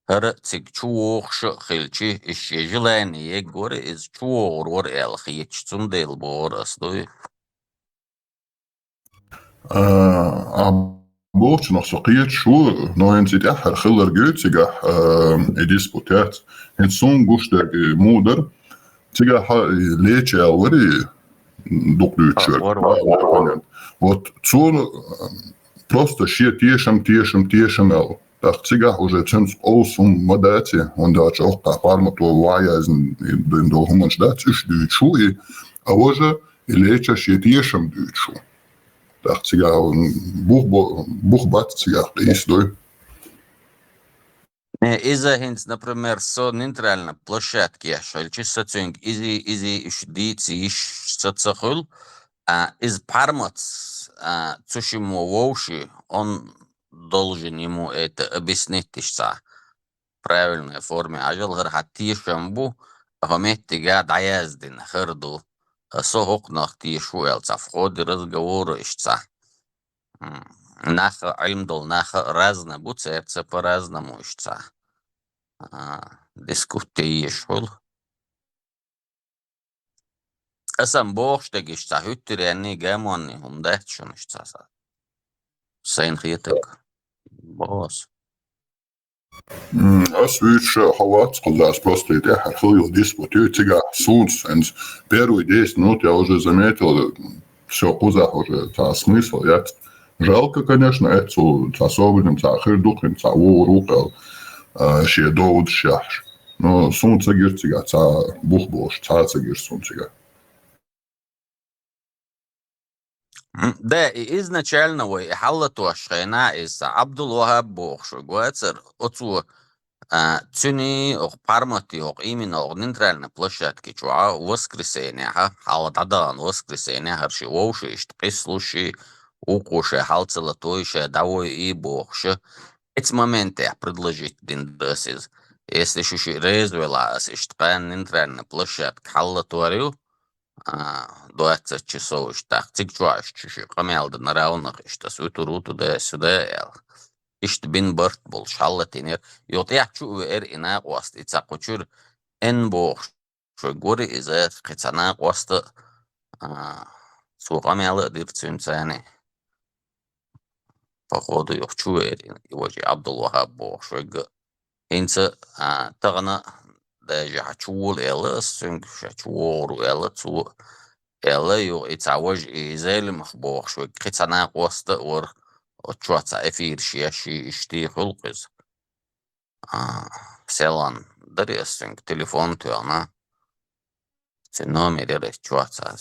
хӀара а цига чу вогӀуш а хилчи, иза шен желание еггора, иза чу вогӀур вара аьлла хеташ, цундела бохура ас, дуй? А, а бохучунах со кхеташ ву, но хӀинца и тӀаьххьара хилларг ю цигахь, а, и диспут яц. ХӀинца суна гуш дерг и муха дара, цигахь и леча аьлла вара и дукха дуьйцуш верг. А, вара, вара, вара, вара. Вот цо, а, Просто шен тешам, тешам, тешам аьлла. ТӀаккха цигахь уже цуьнца къовса хӀума ма дац, хӀунда аьлча оха кху формато ван яздина долу хӀуманаш дац, уьш дуьйцуш ву и, а важа и леча шен тешам дуьйцуш ву. ТӀаккха цигахь бух бо-, бух бац цигахь къийса дой. Э, иза хӀинца, например, со нейтральна площадка еш хилча, со цуьнга изий, изий, уьш дийца йиш са ца хуьлу, а, иза пхьармац, а, цу шиммо вовши, он должен ему это объяснить ишца. Правильной форме. Ажал хӀара хьан тешам бу, хӀо меттига дӀаяздина, хӀара ду. А со хӀокхунах теша ву аьлла ца в ходе разговора ишца. М, нах а, Ӏилма долу нах а разный бу, цаьрца по-разному ишца, а, дискуссия еш хуьлу. Аса-м бохуш дерг ишца, хӀуьттаренний, гамонний хӀума дац шуна ишца са. Сайна хетарг боху аса. М, ас вуьйцуш хьо вац, кхуза ас просто и тӀаьххьара хила йолу диспут ю, цигахь суна, хӀинца первые десять минут я уже заметил, всё, кхузахь уже цхьа смысл яц. Жалко, конечно, эццул цхьа собарина цхьа хир ду кхин, цхьа вогӀур ву кхел, а, шен довдаш яхьаш. Но суна ца гира цигахь цхьа бух болуш, цхьа а ца гира суна цигахь. М, да, и изначально вай и хьалатош хенахь иза Абдул-Вахаб бохуш вуьгу вацара, оцо, а, цуьний, оха пхьарматий, оха именно оха нейтральный площадки чохь а воскресенье хьа, хьала дӀадахана воскресенье хӀара ши вовши иштта къислуши, вукхо ша хьал ца латойша, дӀавой и бохуша. Эца моментехь предложить дина дас иза. Если шу ши реза велахь, ас иштта кхана нейтральный площадка хьалатор ю, а, двадцать часов иштта, тӀаккха цига чохь иштта шу ши къамел дан равнах иштта, ас вуьтур ву туда-сюда аьлла. Иштта бин барт болуш хьаллатийнера. Юха тӀехь чу а веара и накъост, и ца кхучуьра, эн бохуш, шуьга гури иза, кхин ца накъоста, а, цо къамел а дира цуьнца царний. Походу, юха чу веара и важи Абдул-Вахаб бохуш вегга. ХӀинца, а, тахана даже хьан чу волу аьлла, ас цуьнга ша чу вогӀур ву аьлла, цо аьлла, юха и цхьа важа и Зелимах бохуш вегга, кхин ца накъоста а вара, оцу чохь цхьа эфираш еш, и иштта хуьлу-кх иза. А, Селан дари ас цуьнга телефон тоьхна. Цуьнан номер яра чохь цхьа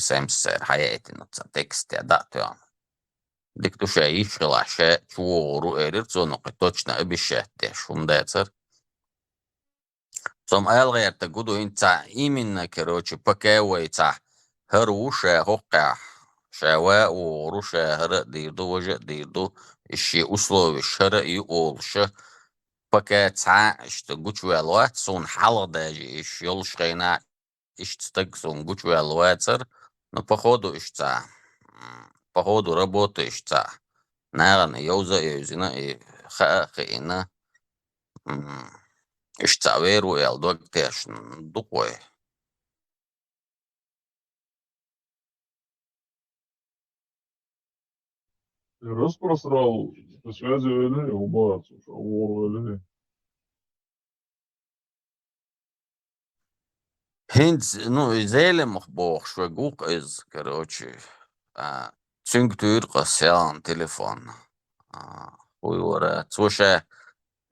СМС цара хьаяйтина, цхьа текст я дӀа а тоьхна. Дика ду ша йиш хилахь, ша чу вогӀур ву, элира цо, но кхин точно обещать деш хӀума дацара. Со-м ала гӀерта гу ду хӀинца цхьа именно, короче, пока вай цхьа хӀара ву ша хӀокхехь, ша ва а вогӀур ву, ша хӀара а дийр ду, важа а дийр ду, и шен условиш хӀара а ю олуша, пока цхьа а иштта гучуваьлла вац, суна хьалха даже иш йолуш хенахь, иштта стаг суна гучуваьлла вацара, но походу иштта цхьа, м, походу работа иштта цхьа, нахана йовза а йовзина, и хаа а хиъна, м, иштта цхьа вер ву аьлла дог тешна ду-кх вай. Распросрал по связи велли, убац, уж а вогӀур велли. ХӀинца, ну, и Зелимах бохуш вегга ву-кх иза, короче, а, цуьнга туьйра-кх ас Селан телефон. А, хӀуй вара, цо ша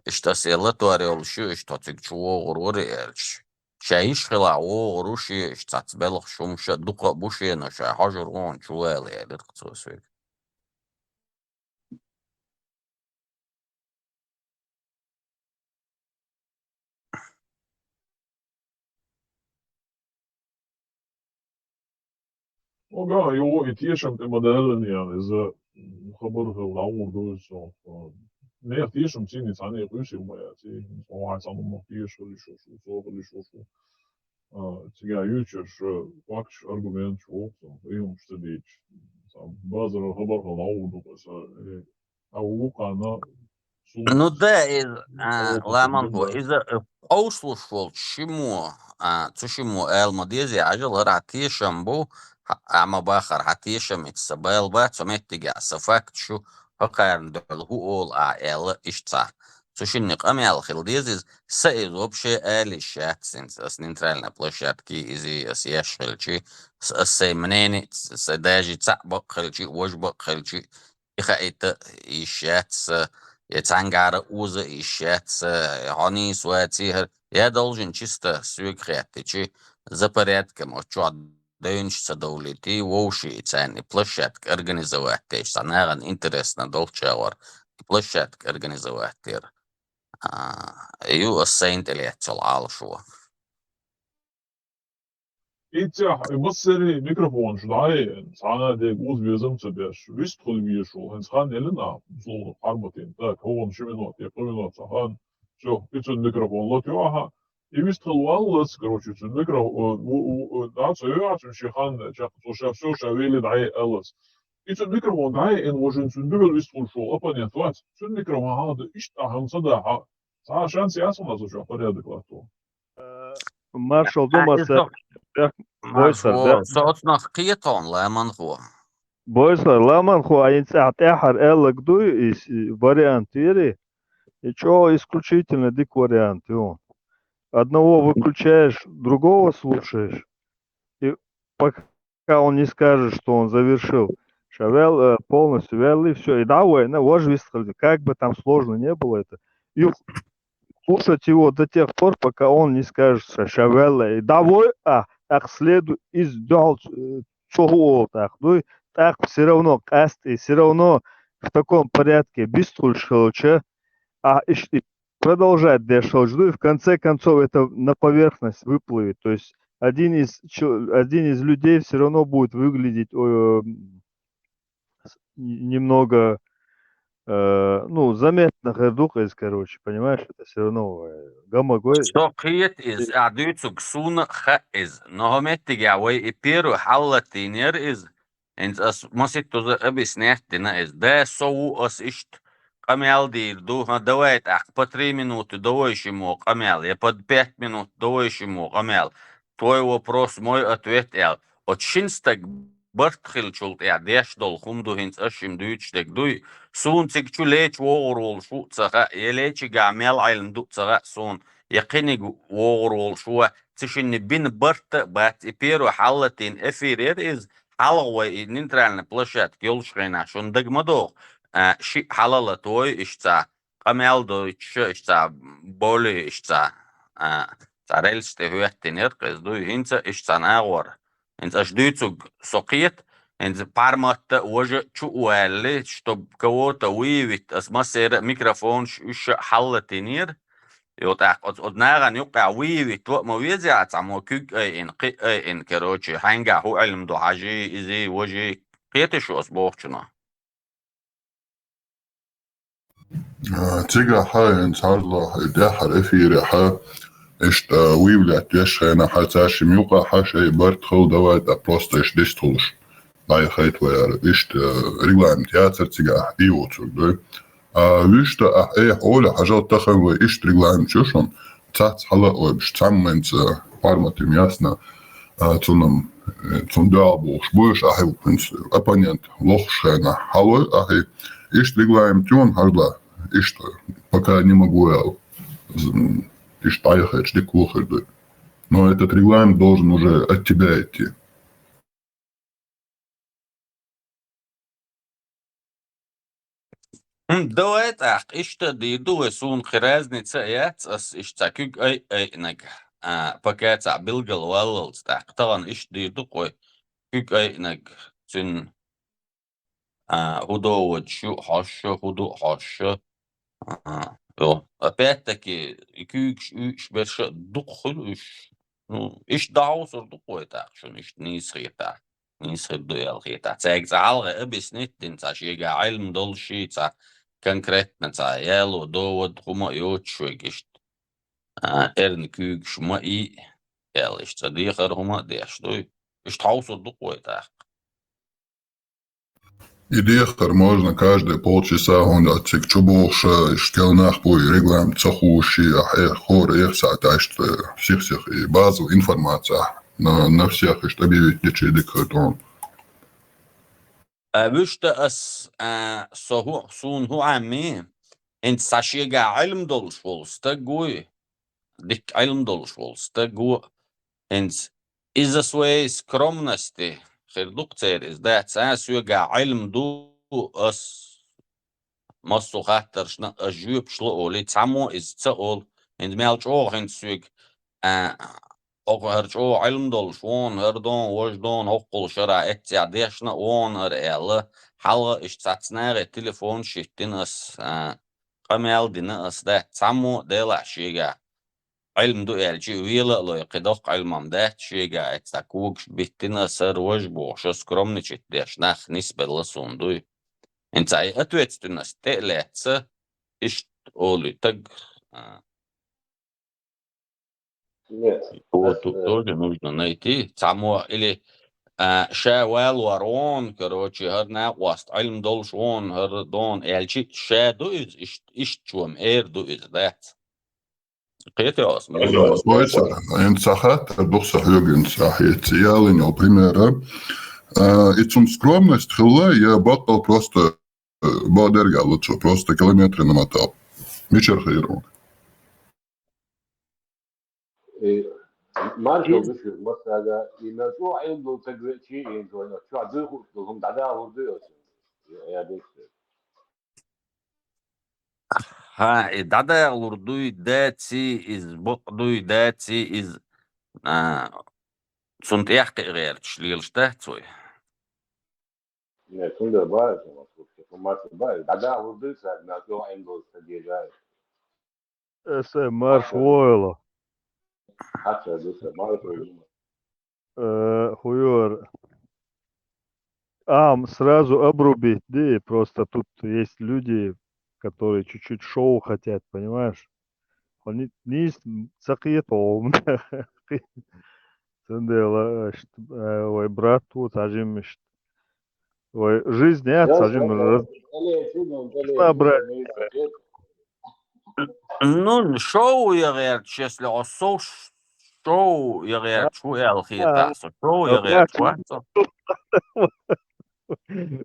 иштта ас латор йолуш ю, иштта хьо цига чу вогӀур вара аьлча. Ша йиш хилахь вогӀур ву шен, иштта цхьацца белхаш хӀумаш а дукха а бу шена, ша хьожур ву хьуна чу вала, элира-кх цо соьга. Ага, йо, и тешам тӀе ма даьллина, ян, иза хабар хила дӀагӀур ду иза. Нехан тешам цийна цхьаьна къуьйсур ма яц, и, оха цхьа ма теша хила йиш ю, со хила йиш ю. А, цигахь юьйцуш, э, факташ, аргументаш воккху, и хӀумаш ца дийцуш. Цхьа базарал хабар хила дӀагӀур ду-кх иза, э, а вукхана Ну да, иза, а, ламан бу, иза, э, къовсалуш волчу шиммо, а, цу шиммо ала ма дезий, Ӏажал хӀара хьан тешам бу, хьа-, а ма бахара хьан тешам, ица сан бала бац, цу меттигехь сан факт шу, хӀокхарна дуьхьал хӀу олу ахь аьлла, иштта цхьа. Цу шинна къамел хила деза иза, сан иза вообще ала йиш яц, хӀинца ас нейтральная площадка, иза ас еш хилчи, с-, ас сайн мнение, с-, сан даже цхьаъ бакъ хилчи, важа бакъ хилчи, и хаита йиш яц, я цхьаьнгара уза йиш яц, я хьо нийса вацар, я должен чисто соьга хаьттича, за порядком оцу чохь девнаш ца довлийта, вовшийн царна и площадка организовать деш, цхьа нахана интересно долчагӀор и площадка организовать дера. А, ю ас сайн тӀе лаьцна йолу Ӏалашо. Иццехь и массеран микрофонаш дӀаяйина, цхьана а дерг уза везам ца беш, вистхуьлу везаш волу, хӀинца хан елла нах, условно, хьарматийна, так, хӀокхунна ши минот, я кхо минот сан хан, всё, и цуьнан микрофон латайо ахьа, и вистхуьлу валлалц, короче, цуьнан микро-, у, у, у, у, да, ца йоьгӀа цуьнан шен хан, чекх, цо ша, всё, ша велий дӀаяйа аьллалц. И цуьнан микрофон дӀаяйина, вожин цуьнан дуьхьал вистхуьлуш волу оппонент вац, цуьнан микрофон хьан ду, иштта ахьа хӀума ца дахьа, цхьа шанс яц хьуна, со чохь порядок латто. Э, маршал ду, а, Марсел, иза бех-, Бойсар, маршо, бех-, со оцунах кхетон, ламанхо. Бойсар, ламанхо, а хӀинца ахь тӀаьххьара аьлларг дуй, и с-, и вариант ери, и чӀогӀа исключительно дика вариант ю. Одного выключаешь, другого слушаешь. И пока он не скажет, что он завершил, ша вел, э, полностью вел, и всё, и да, вай, на, вож вистхуьлу, как бы там сложно не было это. И слушать его до тех пор, пока он не скажет, ша, ша вел, и да, вай, а, так следует из дол-, э, цо хӀу олу тӀаккха, дуй, тӀаккха всё равно къаьстта, и всё равно в таком порядке бистхуьлуш хилча, а, иш-, и продолжать деш хилча, дуй, в конце концов это на поверхность выплывет. То есть один из чел-, один из людей всё равно будет выглядеть, э, с-, н-, немного, э, ну, заметно хир ду-кх иза, короче, понимаешь, это всё равно, э, гамагой. Со кхета иза, ахь дуьйцург суна хаьа иза. Но хӀокху меттигехь вай и первый хьалалатийнера иза. ХӀинца ас масийттаза объяснять дина иза. Да, со ву, ас иштта къамел дийр ду. ХӀан, давай тӀаккха по три минуты давай шиммо къамел, я под пять минут давай шиммо къамел. Твой вопрос, мой ответ аьлла. Оцу шина стаг барт хиллачул тӀаьхьа деш долу хӀума ду хӀинца ас шимма дуьйцуш дерг дуй. Суна цига чу леча вогӀур волуш ву а ца хаьа, я лечигахь мел Ӏилма ду а ца хаьа суна, я кхиниг вогӀур волуш ву, ца шинна бина барт а бац. И первый хьалалатийна эфир яра иза, хьалха вай и нейтральный площадка йолуш хенахь, шуна дага ма догӀу, а, шиъ хьалалатойу иштта цхьа къамел дойтуш, иштта цхьа более, иштта цхьа, а, цхьа рельс тӀе хӀоьттинера кхеза дуй, хӀинца иштта цхьа нагӀор. ХӀинца аша дуьйцург со кхета, хӀинца парматта а, важа а чу а ваьлли, чтоб кого-то выявить, ас массеран а микрофонаш уьш а хьалалатийнера. Йо, тӀаккха оцу, оцу нахана юккъехь выявить ван а ма веза, цхьаммо куьг айина, кхин а айина, короче, хьаьнгахь хӀун Ӏилма ду, хьажий, изий, важий, кхетий шу ас бохучунах? А, цигахь хьан, хӀинца хьажал, и тӀаьххьара эфирехь, иштта выявлять деш хенахь, цаьршимма юкъахь шайн барт хила, давай, тӀаккха просто иштта дистхуьлуш дӀаяхийта вай ара. Иштта, э, регламент яцара цигахь, и воцург дуй. А вуьшта ахь, э, Оля, хьажал, тахана вай иштта регламент ю шуна, цхьацца хьала а ойбуш, цхьамма хӀинца формат ю ясно, а, цунам, э, цунна дуьхьал бохуш буйш ахьа, хӀинца оппонент лохуш хенахь хьалой ахьа, иштта регламент ю, хьажал, иштта, пока не могу аьлла. З-, м, иштта дӀаяхийча дика хир ду. Но этот регламент должен уже от тебя идти. М, давай тӀаккха, иштта а дийр ду вай, суна кхин разница а яц, ас иштта цхьа куьг ай-, айинарг, а, пока цхьа билгал валлалц тӀаккха. Тахана иштта дийр ду-кх вай, куьг айинарг, цуьнан, а, хӀун доводаш ю хьожуш, хӀун ду хьожуш. А, йо. Опять-таки, и куьйгаш уьйуш берш а дукха хуьлу уьш. Ну, иштта дӀахьовсур ду-кх вай тӀаккха шуна, иштта нийса хетахь. Нийса хир ду аьлла хетахь. Цаьрга цхьа хьалха объяснить дина, цхьа шегахь Ӏилма долуш, цхьа конкретно цхьа яло довод, хӀума а йоцуш вайга иштта. А, эрна куьйгаш ма ийа, аьлла, иштта цхьа дехар хӀума а деш дуй. Иштта хьовсур ду-кх вай тӀаккха. И дехар можно каждые полчаса, хӀунда аьлча цига чубогӀуш, иштта кел нах бу, и регламент ца хууш, и ахь, э, хӀора, эх, сахьт, иштта, э, сих-сих, и базовая информация на, на всех иштта объявить дичи дика хир ду. А, вуьшта ас, а, со хӀу-, суна хӀун Ӏамми, хӀинца цхьа шегахь Ӏилма долуш волу стаг вуй, дикка Ӏилма долуш волу стаг ву, хӀинца из-за своей скромности хир ду-кх церан иза, дац, а, соьгахь Ӏилма ду, ас массо а хаттаршна а жоьпаш ло олий, цхьаммо а иза ца олу. ХӀинца мел чӀогӀа хӀинца соьга, а, оха хӀара чӀогӀа Ӏилма долуш вон, хӀара дон, важа дон, хӀоккхул шарахь эццехь дешна а вон хӀара аьлла, хьалха иштта цхьацца нахе телефонаш йиттина ас, а, къамел дина ас, дац, цхьаммо а делахь шегахь Ӏилма ду аьлча, вела а лой, кхин доккха Ӏилма-м дац шегахь, эццахь когаш биттина ас, хӀара важа бохуш, ас скромничать деш нах нисбелла суна дуй. ХӀинца и ответственность тӀе а лаьцна, иштта олий таг, а, Нет, вот тут тоже нужно найти. Цхьаммо или, а, ша валор вон, короче, хӀара накъост Ӏилма долуш вон, хӀара дон аьлча, ша ду иза, ишт-, иштта чу-м эр ду иза, дац. Кхетий ас? Вай ца, хӀинца ца хаттар ду-кх сан хьоьга, хӀинца ца хьеца. Ялийна йолу пример, а, и цунна скромность хилла, я баккъал просто, э, бакъдерг аьлла цо, просто километры намотал. Мичара хир ву? Э, маршал ду шуьга, массаьрга, и мел чӀогӀа Ӏилма долу стаг веача, и вайна чохь дуьйхуш долу хӀума дӀадахьалур дуй оцу? Я, я, деш. ХӀа, и дӀадахьалур дуй, даций иза, бакъ дуй, даций иза, а, цунна тӀехь кхиа гӀерташ лелаш дац вай? Не, цундела бара, информация бара, дӀадахьалур дуй цаьрга, мел чӀогӀа Ӏилма долу стаг веача. Эсэ марш войла. Хьаца ду сан, марш войла. Э, хуёр. Ам, сразу обрубить, да, просто тут есть люди, которые чуть-чуть шоу хотят, понимаешь? Они не с-, м, ца кхета, о, цундела, э, ш-, э, вай брат ву, цхьа жимма ш-, вай жизнь яц, цхьа жимма раз-, брат. Ну, шоу я гӀерташ, если хьо со ш-, шоу я гӀерташ ву аьлла хетахь, со шоу я гӀерташ вац со.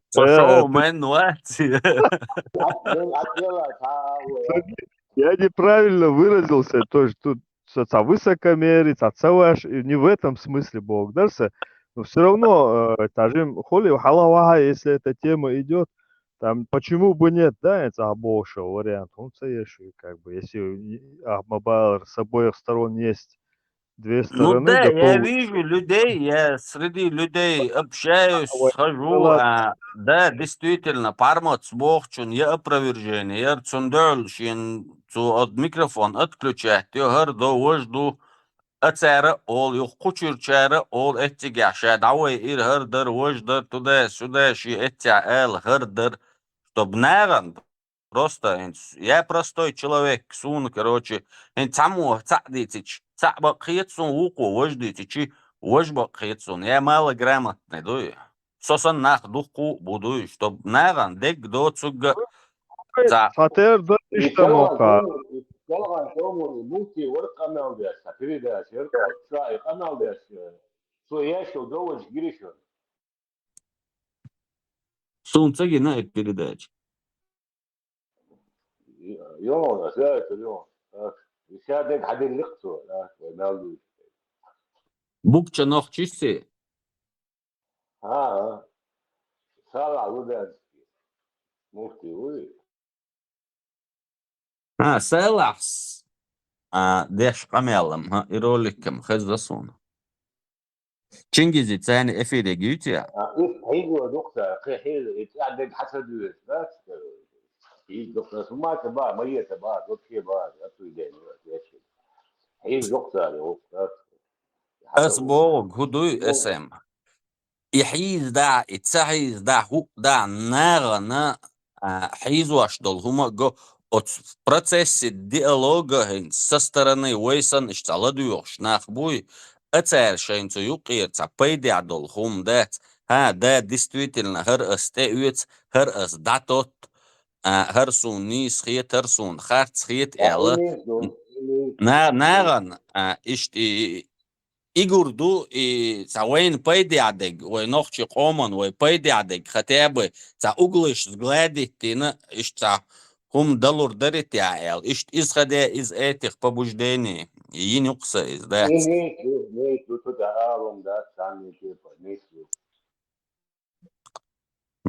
Со шоу-мен вац. Я неправильно выразился, то есть тут ца, ца высокомерие, ца, ца ваш, и не в этом смысле Бог, да, ца, но всё равно, э, тажим хули, хьала ваха, если эта тема идёт, там, почему бы нет, да, это хороший вариант. Он, конечно, как бы, если, а, мобайл с обоих сторон есть две стороны, да, я вижу людей, я среди людей общаюсь, схожу, а, да, действительно, пармац бохучун я опровержение, яр цун дуьхьал шен цу от микрофон отключать, я хӀара до, важа ду, а цара олу, юха кхучуьрчара олу эццигехь ша дӀавай ира, хӀара дара, важа дара, туда-сюда, ши эццехь ала, хӀара дара, чтоб нагӀан Просто хӀинца, я простой человек, суна, короче, хӀинца цхьаммо цхьаъ дийцича, цхьаъ бакъ хета суна, вукхо важа дийцича, важа бакъ хета суна. Я малограмотный дуй. Со санна нах дуккха а бу дуй, чтоб нагӀан дегга доцург а цхьа. Цхьа тера дан иштта мокха. Муфти вара къамел деш, цхьа передача яра, ша и къамел деш, цо еш йолу довзаш гира шуна. Суна ца гина и передача. Йо, аса, йо. Ша дег хьадилликх цо, а, вай мел дуьйцу. Букча нохчи си? ХӀа, а. Салахь Лубянский. Муфти вуй. А, Салахьс, а, деш къамелам, хӀа, и роликам хезна суна. Чингизица цхьаьна эфире гуьйцу я? А, ис хьийзо дукха, кхин хьийзо, и цӀа дег хьан ца дуьйцу, дац? Хьийза дукха, хӀума ца бан, ма ета бан, дукхе бан, ацуй ден, деш. Хьийза дукха, дац? Ас бохург хӀун дуй, эс эм? И хьийзадахь, и ца хьийзадахь, хӀуъа дахь, нагӀана, а, хьийзош долу хӀума а го, оцу процессе диалога хӀинца со стороны вай санна иштта цхьа ладоьгӀуш нах буй, а цара шайна цу юккъера цхьа пайдехь долу хӀума дац. ХӀа, да, действительно, хӀара ас тӀеоьцу, хӀара ас дӀатотту, а, хӀара суна нийса хета, хӀара суна харц хета аьлла. На-, нагӀана, а, иштта и, и, и гур ду, и цхьа вайна пайдехь дерг, вай нохчи къоман вай пайдехь дерг, хотя бы цхьа углыш сгладить дина, иштта цхьа хӀума далур дарий те аьлла. Иштта иза хадеа, иза этих побуждений йина юкъа сан иза, дац?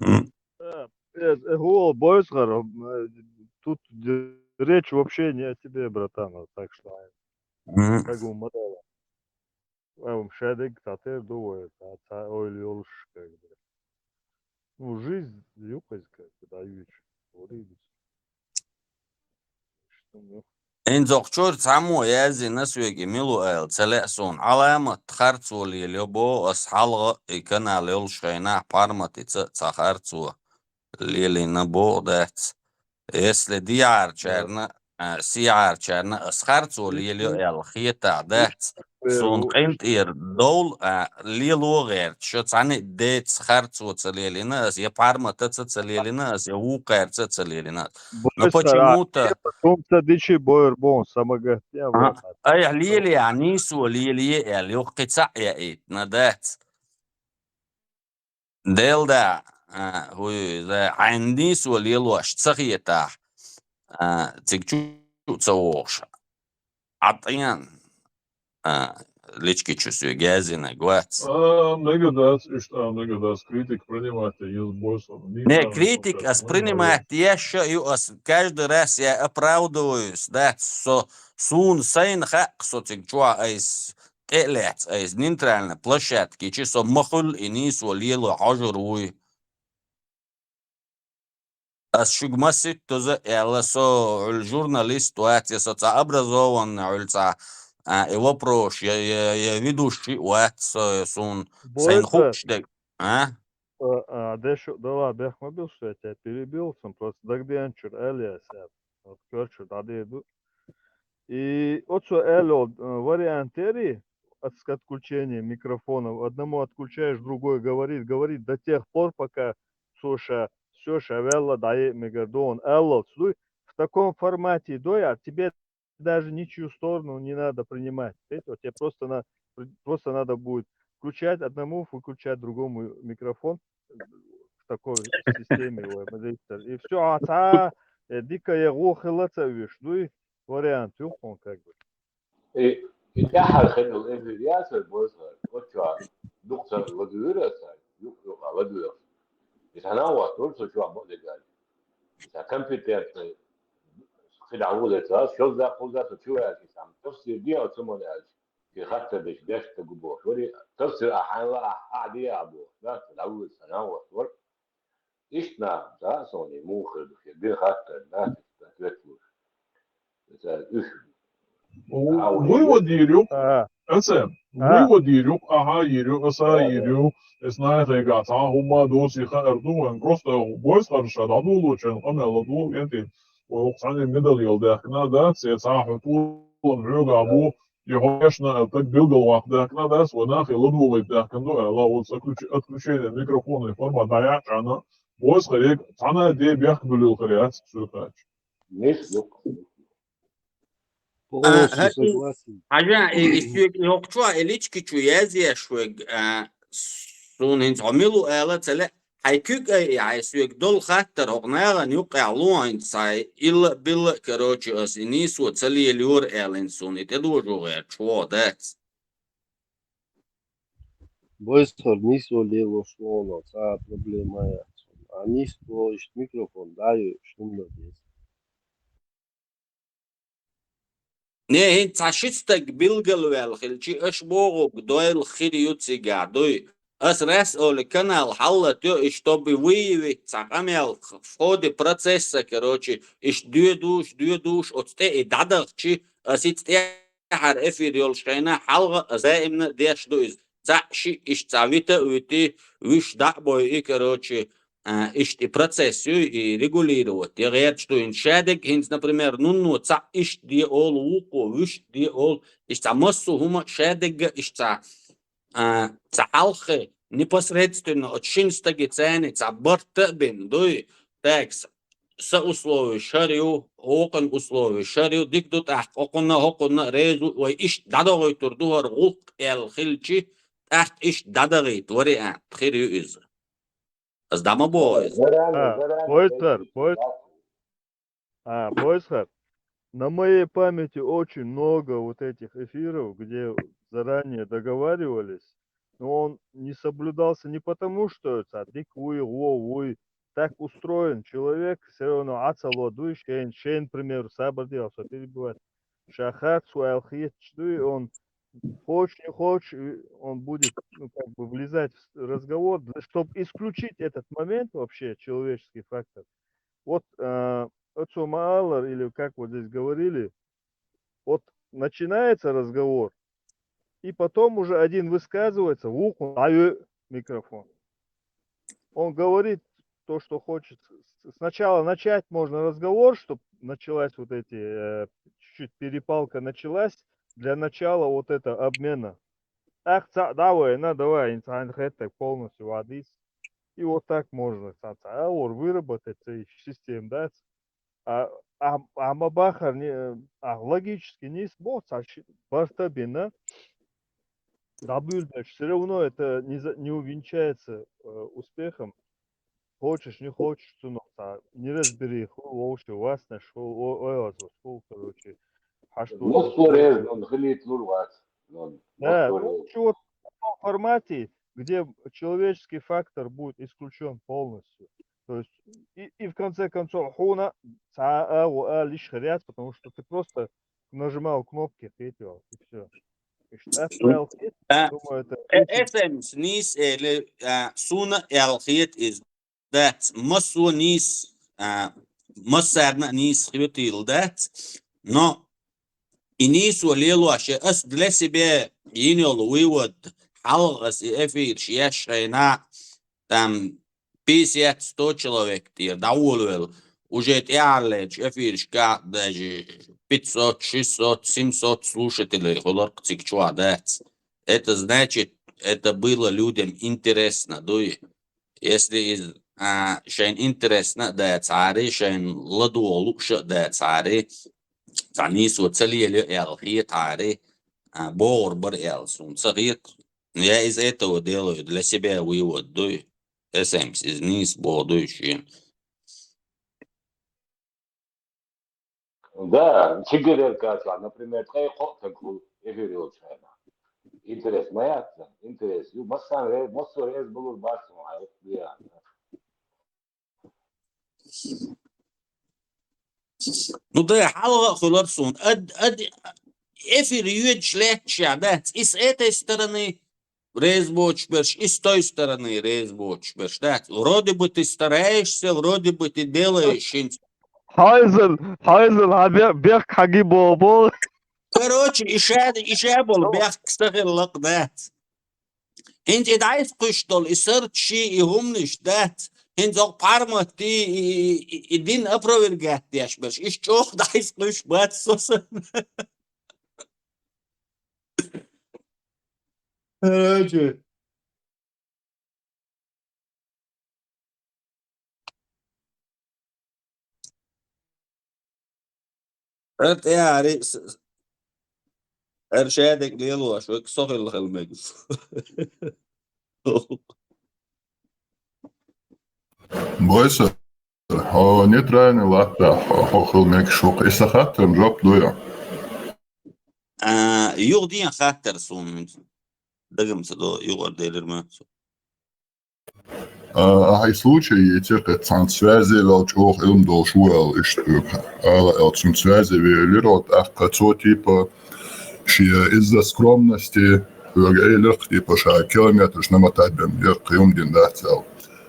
М. э, э, гол, Бойсхар, э, тут д-, речь вообще не о тебе, братан, вот так что, Мгм. как бы, мадала. Э, вообще, дек, татер думает, а та ойли олш, как бы. Ну, жизнь, юкъиз, как бы, да, юч. Вот и всё. Что, ну, Эн зокчор цхьаммо яздина соьга, мила аьлча, ца лаьа суна. Ӏаламат харцо лелайо боху ас хьалха, и канал йолуш хенахь парматица цхьа харцо лелийна боху дац. Если дехьарчарна, а, сехьарчарна ас харцо лелайо аьлла хетахь дац, суна къинтӀера довла, а, лело гӀерташ, цхьана а деца харцо ца лелийна ас, я парматаца ца лелийна ас, я вукхаьрца ца лелийна ас. Но почему-то Тумца дичи бойр бон самагат я А, айхьа лелаяхь нийсо лелае аьлла, юха кхин цхьаъ яийта, на дац. Дела да, а, хӀу ю иза, хьайна нийсо лелош ца хетахь, а, цига чу ца вогӀуш. Ӏа тӀен, а, лички чу соьга яздинарг вац. А, мега дац, иштта, мега дац, критик принимать еза Бойсхар. Не, критик ас принимать еш а ю, ас каждый раз я оправдываюсь, дац, со, суна сайна хаьа, со цига чохь айса тӀе а лаьцна, айса нейтральна площадка чу со ма хуьлу и нийсо лело хьожур вуй. Ас шуьга ма ситтуза а аьлла, со Ӏуьллу журналист вац, я со цхьа образованный Ӏуьллу цхьа, а, и вопрос, я, я, я ведущий вац, со, суна сайна хууш дерг, а? А, а, дешо, да ладно, бехк ма билла, что я тебя перебил, сон просто дагадеанчуьра аьлла я саьр. Вот, короче, дӀадеду. И оцо аьлла, э, вариант яри, отс-, отключение микрофонов. Одному отключаешь, другой говорит, говорит до тех пор, пока цо ша, всё, ша ваьлла, дӀае а мегар ду он аьллалц дуй. В таком формате, дуй, а тебе даже ничью сторону не надо принимать. Понимаете? Вот тебе просто на-, при-, просто надо будет включать одному, выключать другому микрофон в такой системе, ой, мадиттар. И всё, а цхьа, э, дика я гӀо хила ца веш, дуй, вариант ю хьуна, как бы. И, и тӀаьхьара хилла эфир яцара Бойсхар, оцу чохь дукха ца ладуьйра аса, юкъа-юкъа ладуьйра. И цхьана а ваттур со чохь бакъдерг аьлча. Сан компетентный кхидӀа вуо ца, шозза, кхузза со чу аьлча, сан тафсир де оцу ман аьлча, и хаттар деш, деш стаг ву бохуш. Вари тафсир а хьайна лаахь, ахь де а бохуш, да, ца дӀавуьйра сан а ваттур. Иштта нах, да, соне муха хир ду, шен дин хаттар, да, ответ луш. Ца уьш. Вуй вадийр ю, А, аса, вуй вадийр ю, аха йийр ю, аса йийр ю, эс нахе гахь цхьа хӀумма доций хаар ду вайн. Просто Бойсхар ша дӀадолочун къамел ладугӀу, кӀентий, вай вукху цхьаьна медал йолу даьхкина дац, я цхьа хьо тӀулан хьоьга бу, я хьо эшна таг билгал ваккха даьхкина дац, вай нахе ладугӀийта даьхкина ду аьлла, оцу отключ-, отключение микрофона формат дӀаяьккхина, Бойсхарега цхьана а де бехк буьллур яц, суьртача. Нис ю. Полностью согласен. Хьажа, и, и соьга йоккхачохь и лички чу язъеш вег, а, суна хӀинца хьо мила ву ала ца лаьа, хьайн куьг ай, и хьайн соьга долу хаттар хӀокху нахана юккъехь ло хӀинца цхьа, илла а, билла а, короче, ас и нийсо ца лелайора аьлла хӀинца суна, и тӀедожо гӀерташ вогӀу дац. Бойсхар нийсо лелош вогӀу, цхьа а проблема яц. А нийсо иштта микрофон дӀайоьуш хӀума деза. Не, хӀинца цхьа ши стаг билгалваьлла хилчи, аша бохург дойла хир ю цигахь, дуй. Ас рас олу канал хьаллатайо, и чтобы выявить цхьа къамел в ходе процесса, короче, иштта доьдуш, доьдуш, оцу тӀе и дӀадахчи, ас ица тӀе тӀаьхьара эфир йолуш хенахь, хьалха а, даимна а деш ду иза. Цхьаъ шиъ иштта цхьа вита а вити, вуьш дӀа а бойи, короче, а, иштта и процесс ю, и регулировать я гӀерташ ду хӀинца шадерг. ХӀинца, например, нунно цхьаъ иштта де олу, вукхо вуьшта де олу, иштта цхьа массо а хӀума шадерг а иштта цхьа, а, цхьа хьалххе, непосредственно оцу шина стаге царна цхьа барт а бина, дуй? Так, сан условиш хӀара ю, хӀокхуьнан условиш хӀара ю, дика ду тӀаккха, хӀокхунна а, хӀокхунна а реза ву, вай иштта дӀадохуьйтур ду хӀара гӀуллакх аьлла хилчи, тӀаккха иштта дӀадахийта вариант хир ю иза. Ас дӀа ма боху иза. А, Бойсхар, Бойс-, а, Бойсхар. На моей памяти очень много вот этих эфиров, где заранее договаривались, но он не соблюдался не потому, что это дика вуй, гӀо вуй, так устроен человек, всё равно Ӏа ца ло дуй, шен, шен, к примеру, сабар де, ас перебивать. Ша харц вайл хеташ дуй, он хочешь, не хочешь, и он будет, ну, как бы влезать в с-, разговор, чтобы исключить этот момент вообще, человеческий фактор. Вот, э, оцо ма аллара, или как вот здесь говорили, вот начинается разговор, и потом уже один высказывается, вукхун дӀайоу микрофон. Он говорит то, что хочет. С-, сначала начать можно разговор, чтобы началась вот эти, э, чуть-чуть перепалка началась, для начала вот это обмена. Ах, ца, давай, на, давай, инсан хеттек полностью вадис. И вот так можно, ца, ца, а, вот выработать, ца, система, да? А, а, а ма бахар не, а, логически не сбо, ца, ши-, барта бина, дӀабуьйлабеш, всё равно это не за-, не увенчается, э, успехом. Хочешь, не хочешь, цунах ца, неразберихьа хул, вовше васнаш хул, о-, ой, аз вот хул, короче. Хьашт Мос вац. Суарез, он хилийт лур вац. Он Да, Мос Суарез. Короче, вот в таком формате, где человеческий фактор будет исключён полностью. То есть, и, и в конце концов, хьуна ца а, во а лиш хряц, потому что ты просто нажимал кнопки, хетел, и всё. И что, А, думаю, это э, очень эсэмс нийса эле, а, суна аьлла хет из. Дац, массо нийса, а, массарна а нийса хетийла дац, но и нийсо лелош, ас для себя йина йола вывод, хьалха ас и эфираш еш хьайна, там, пятьдесят, сто человек тӀера дӀаволавелла, уже тӀехьарлерчу эфирашкахь даже пятьсот, шестьсот, семьсот слушателей хуьлура цига чохь дац. Это значит, это было людям интересно, дуй. Если из, а, шайн интересно а дацахьара, шайн ладогӀа лууш а дацахьара, цхьа нийсо ца лелайо аьлла хетахьара, а, богӀур бара аьлла суна ца хета. Я из этого делаю для себя вывод, дуй. Эсэмс из нийса боху дуй шена. Да, чигара кхача, например, ткъе кхоъ стаг хуьлу эфир йолчу хенахь. Интерес ма яц царна? Интерес ю. Массарна ре-, массо а реза балур бац хьуна, хьан хӀутту бен. Ну да, хьалха а хуьлура суна. Ад, ад, эфир йоьдуш лаьтташ яхь дац. И с этой стороны реза боцуш берш, и с той стороны реза боцуш берш дац. Вроде бы ты стараешься, вроде бы ты делаешь хӀинца. Хьайзан, хьайзан, хьан бе-, бехк хьан ги боху боху. Короче, и ша, и ша болу бехк са хилла лакха дац. ХӀинца и дӀасакхуьйсуш долу и сарчий, и хӀуманаш дац. ХӀинца окху пхьарматтий, и, и, и, и дин опровергать деш берш. Иштта чӀогӀа дӀасакхуьйсуш бац со санна. Короче. ХӀара тӀе ари с-, с-, хӀара шадерг лелош, вай со хилла хила мега. Бойса, хьо нейтральный латтахь, хьо хила мегаш ву-кх. И сан хаттарна жоп дуй хьо? А, юха ден хаттар суна. Дагам ца до, юкъара делира ма. А, ахьа и случай йийцира, кхин цхьаьна связе ваьлла чӀогӀа Ӏилма долуш ву аьлла, иштта хьоьга ала аьлла, цуьнан связе велира, вот тӀаккха цо, типа, шен из-за скромности хьоьга элира-кх, типа, ша километраш намотать бен, я кхин хӀума дина дац аьлла.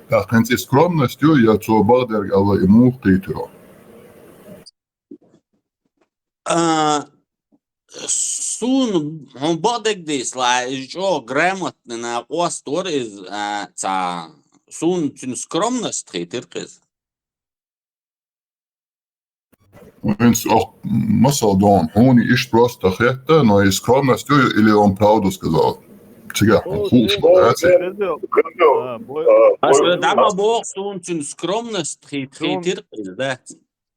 ТӀаккха хӀинца и скромность ю, я цо бакъдерг аьлла, и муха кхийтира? А, суна хьуна бакъдерг дийцалахь, иза чӀогӀа грамотный накъост вара иза, а, цхьа, суна цуьнан скромность хийтира-кх иза. ХӀинца ох, масал доху, хьуна иштта просто хетта, но и скромность ю или он правду сказал? Цигахь хьуна хууш ма дац. Аса дӀа ма боху, суна цуьнан скромность хи-, хийтира-кх иза, дац?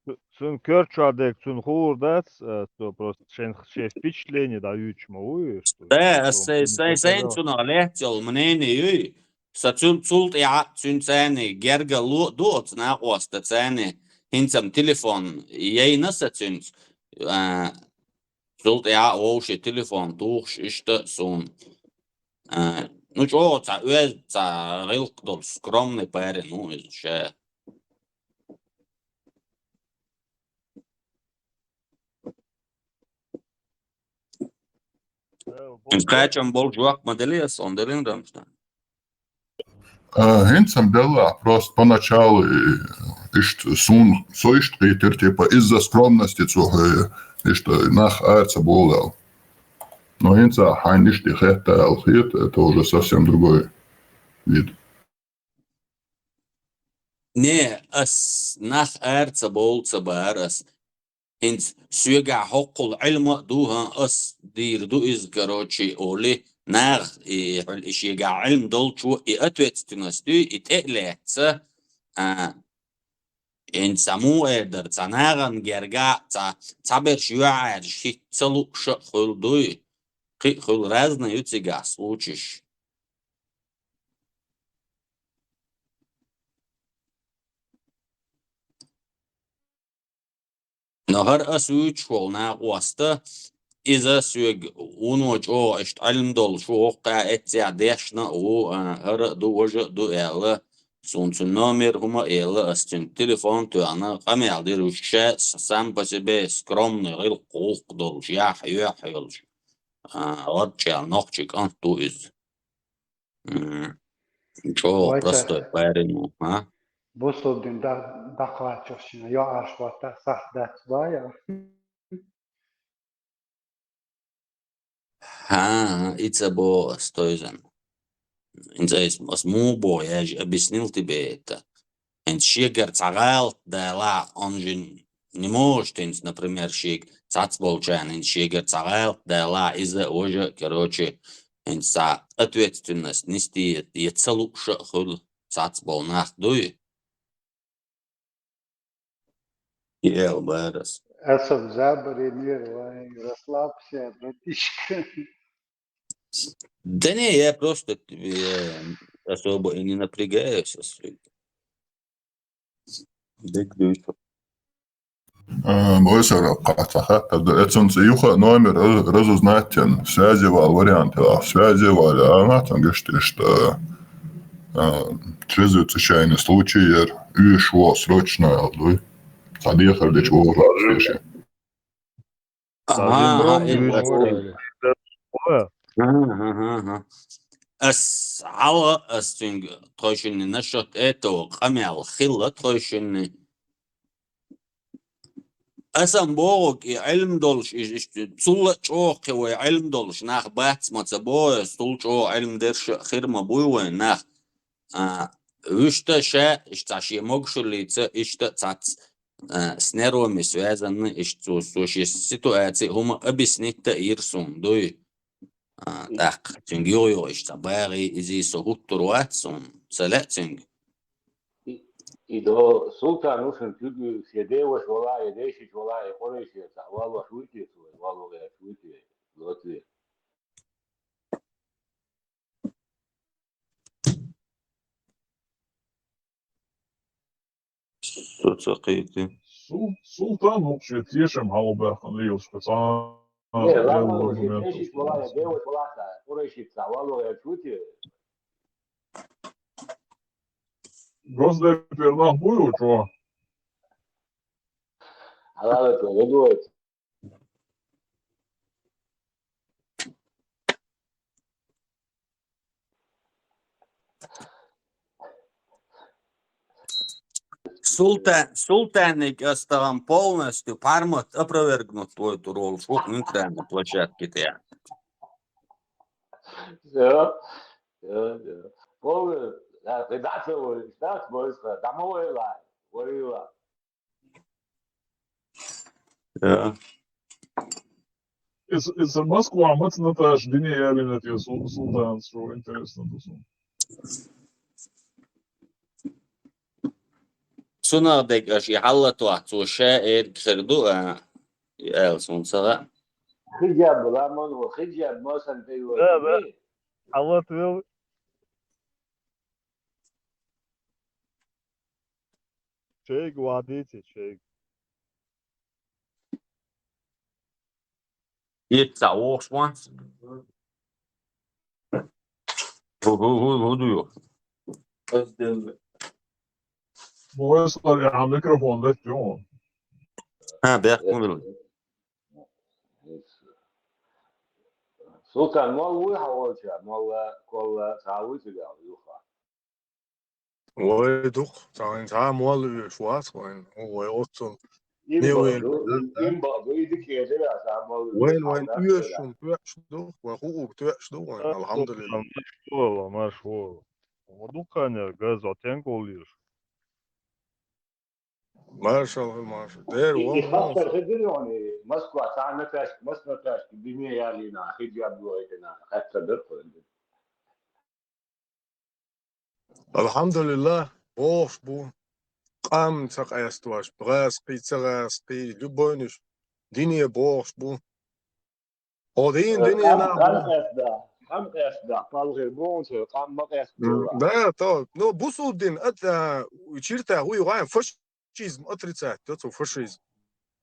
Цу-, цуьнан коьртачохь дерг цунна хуур дац, а, цо просто шен, шен впечатление дӀаюьйцуш ма ву иза. Да, аса сайн, сайн, сайн цунах лаьцна йолу мнение юй. Сан цул, цул тӀаьхьа цуьнан царний гергарло а ду оцу накъостан царний. ХӀинца-м телефон яйна сан цуьнца. А, цул тӀаьхьа а вовшийн телефон тухуш, иштта а суна. А, ну, чӀогӀа цхьа оьзда, цхьа гӀиллакх долу скромный парень ву иза ша. Кхачам болчу ваккха ма деле ас, он делин рамста. А, хӀинца-м делла, просто поначалу, э, иштта сун, со иштта кхийтира, типа, из-за скромности цо, э, иштта нах ара ца болу аьлла. Но хӀинца хьайна иштта хетта аьлла хета, это уже совсем другой вид. Не, ас нах ара ца болу ца бара ас. ХӀинца соьгахь хӀоккхул Ӏилма а ду, хӀан, ас дийр ду иза, короче, олий, наха, и, и шегахь Ӏилма долчо, и ответственность дуй, и тӀе а лаьцна, а, хӀинца цхьа муха эр дара, цхьа нахана гергахь, цхьа, цхьаберш юьхьӀаьржа хӀитта ца лууш а хуьлу дуй, кхин а хуьлу, разный ю цигахь случайш. Но хӀара ас вуьйцуш волу накъост, иза соьга вуно чӀогӀа иштта Ӏилма долуш ву, воккха эццехь дешна а ву, а, хӀара а ду, важа а ду аьлла, суна цуьнан номер хӀума а елла, ас цуьнга телефон а тоьхна, къамел дира, уьш ша сам по себе скромный, гӀиллакх-гӀуллакх долуш, яхь-юьхь йолуш, а, гӀорчӀел нохчи кӀант ву иза. М, чӀогӀа Вай простой цара парень ву, а? Бусалба дин да-, дӀакхаччалц шина йоӀарш ватта сахь дац бая? ХӀан, и ца боху ас тойзан. ХӀинца ас, ас муха боху, я же объяснил тебе это. ХӀинца шегара цхьа гӀалат далахь, он же не может, хӀинца, например, шега цхьацболчарна, хӀинца шегара цхьа гӀалат далахь, иза а, важа а, короче, хӀинца цхьа ответственность нести я ца лууш а хуьлу цхьацболу нах дуй? И эл бара ас. Аса забаренир, вай, расслабься, братишка. Да не, я просто, э, особо и не напрягаюсь, ас. Дегдуьйцу. А, бойсара кхаца хатта. Эцунца юха номер раз-, разузнать тен. Связи вал вариант, а, связи вал, а, ма цан гешт, ишта, а, чрезыцучайный случай, ер, уьш во, срочно, а, дуй. Ца дехар дечу вовра, слушай. Ага, ага, Садимрон э, вуьйцуш ас вара. Ага, ага, ага. Ас хьалха, ас цуьнга тхойшинни насчёт этого къамел хилла тхойшинни. Асан бохург, и Ӏилма долуш, и, и, цул а чӀогӀа кхин вай Ӏилма долуш нах бац ма ца боху, цул чӀогӀа Ӏилма дерш а хир ма буй вайн нах. А, вуьшта ша, иштта цхьа шен могушаллица, иштта цхьацца, а, с нервами связанный, иштта цо, цо шен ситуаци хӀума объяснить а йира суна, дуй. А, тӀаккха цуьнга юха-юха иштта багӀий, изий со хӀуттур вац суна, ца лаьа цуьнга. И, и до Султан ву шун куьг, я деваш вала, я дешиш вала, я къурайши, ца валваш вуйти, валваш вуйти, Латвия. Со ца кхийти. Сул-, Султан вукху шен тешам хьалабаьккхина лелаш, цхьа Не, ладно, уже аргумент тешиш вала, я деваш вала, ца къурайши, ца валваш вуйти. Госдепер нах буй ву чо? Хьалалат вай, ведь. Султан, Султанниг ас тахана полностью пхьармат опровергнуть войтур волуш ву нейтральный площадке тӀехь. Всё. Всё, всё. Полный, да, редакция вой, штат войска, домовой лай, войла. Я. Из, из Москва маца Наташа дине ялинат я Су-, Султан, что интересно, то су. Цунах дег аш и хьаллатвахь, цо ша эрг хир ду, а, и аьлла суна ца хаьа. Хиджаб ламан ва хиджаб мосан тайва. Да, да. Хьаллатвел. Чайга вадийте, чайга. Итт схьа вогӀуш ван. ХӀу, хӀу, хӀу, хӀу ду ю? Войсхар, я микрофон дать, ё. А, бехк ма билла. Султан, молла вуй хьо волча, молла, колла, цхьа вуй цигахь юха? Вай дукха, цхьа вайн цхьа молла оьшуш вац вайн, вай оццул. Им Не бакъ вен. ду, им, им бакъ ду, и дика эдира, цхьа молла Вайн, оьшуш вайн хьалда оьшуш хьалда. Ум тоьаш ду, вай хӀуъу тоьаш ду вайн, Э, алхьамдулиллахӀ. Марш вола, марш вола. Ма дуккханера газо тенкъул еш. Маршал хир, маршал. Дера И, и вон хаттар хӀедир йони, Москва, цхьа Наташка, мас Наташка, дине ялина, хиджаб лойдина, хаттар дир хӀедир. АлхьамдулиллахӀ, бохуш бу. Къам ца къаьсташ, гӀазкхий, ца гӀазкхий, любойнаш, дине бохуш бу. Хьо дийна Э, дине къам, нах къам бу. къаьстда, къам къаьстда, палхир бохуча, къам ма къаьстда. М, да, то, ну, бусулба дин, ат, а, чирта, хуй, гӀай, фашизм отрицать, то, цу фашизм.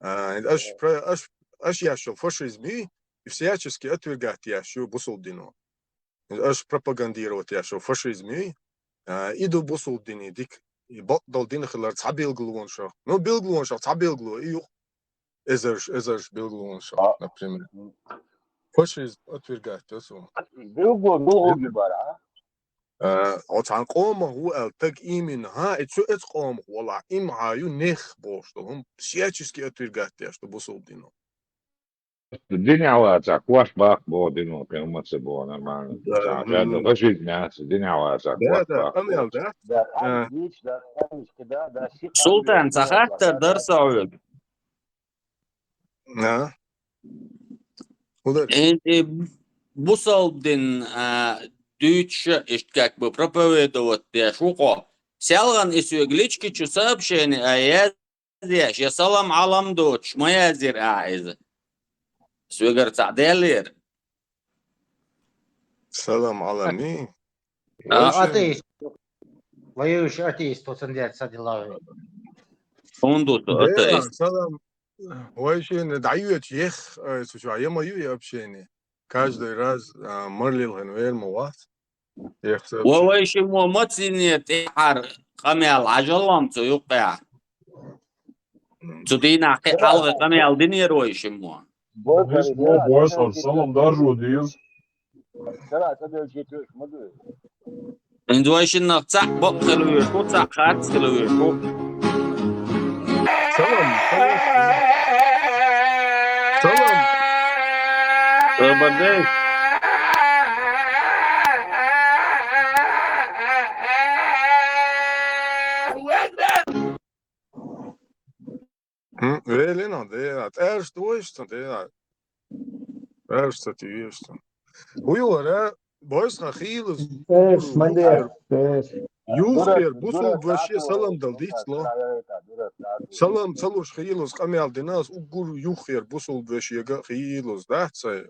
А, аш, Э. про-, аш, аш яшал фашизм, и всячески отвергать яш, ю, бусулба дино. Аш пропагандировать яш, ю, фашизм, и, а, и ду бусулба дине, дик, и бакъдал дин хилар, цхьа билгалонаш. Ну, билгалонаш, цхьа билгало, и ю, эзарш, эзарш билгалонаш, А. например. М. Фашизм отвергать, то, цу. Билгало, билгало Эзар. бара, а? А, оцхьан къомах ву аьлла, таг именно, хӀа, и цу эц къомах вала, им хьа ю нех бохуш долу, хӀума всячески отвергать деш ду бусулба дино. Динехь вацахь, кош баккха боху дино, кхин хӀума ца боху, нормально. Да, Цхьа м. хадда фашизм яц, динехь вацахь, Да, кош да, баккха къамел, боху. да. Да, А. къам, да, къам, да, да, ши къам Султан, ца хаттар дар со хьоьга? А? ХӀун дара? Э, э, бусалба дин, а, дуьйцуша, иштта как бы проповедовать деш ву хьо. Селхана и соьга лички чу сообщение а язъеш, я салам Ӏалам доцуш ма язйира ахьа иза. Соьгара цхьаъ деллера. Салам Ӏалами? А, Вайшин- атеист. Вай уьш атеист, оцан дер ца дилла вай. ХӀунда ду со Дера, атеист? салам. Вайшин дӀайоьчу ех, э, цу чохь я ма ю и общение. Каждый раз, а, марлил хин вер ма вац. Ех, Ва сообщение. Вайшиммо мацийне тӀехьара къамел Ӏажаллам цу юккъехь. Цу дийнахь кхин хьалха къамел динера вайшиммо. Дисмо, бойсал, салам даржо деза. ХӀинца вайшиннах цхьаъ бакъ хила везаш ву, цхьаъ харц хила везаш ву. Салам, салам. Салам. Добрый день. М, велина, дера, тӀаьржа дойша ца, дера. ТӀаьржа ца тӀаьржа ца. ХӀун ю вара, бойсхьа хийлаза, Эш, ма де, эш. Юххера бусулба вешин салам дала дицло. Салам ца луш хийлаза къамел дина ас уггар юххера бусулба вешега хийлаза дац ай.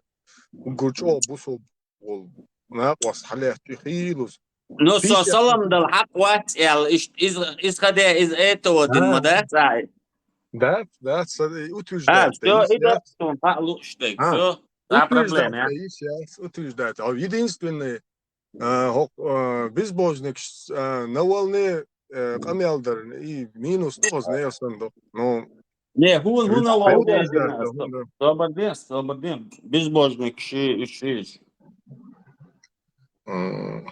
Уггар чӀогӀа бусулба волу накъост хьалаьцча хийлаза. Ну, со Писец. Салам дала хьакъ вац аьлла, иш-, иза, иза ха де, иза это вот, А. ма дац ай? Дац, дац, са, утуьж А, дац, всё, тайис и яц. Дац, тун, хьа лууш дерг, А. Всё, да, Утуьж проблема, дац, а? Тайис яц, утуьж дац. А единственное, а, хӀокху, а, безбожникаш, а, Навальный, а, къамел дар, и минус ду хаза нехан ду. Ну, Не, хӀун, хӀун Виц-, Навальный виц-, дина? Собар де, собар де. Безбожник ши, ши. М.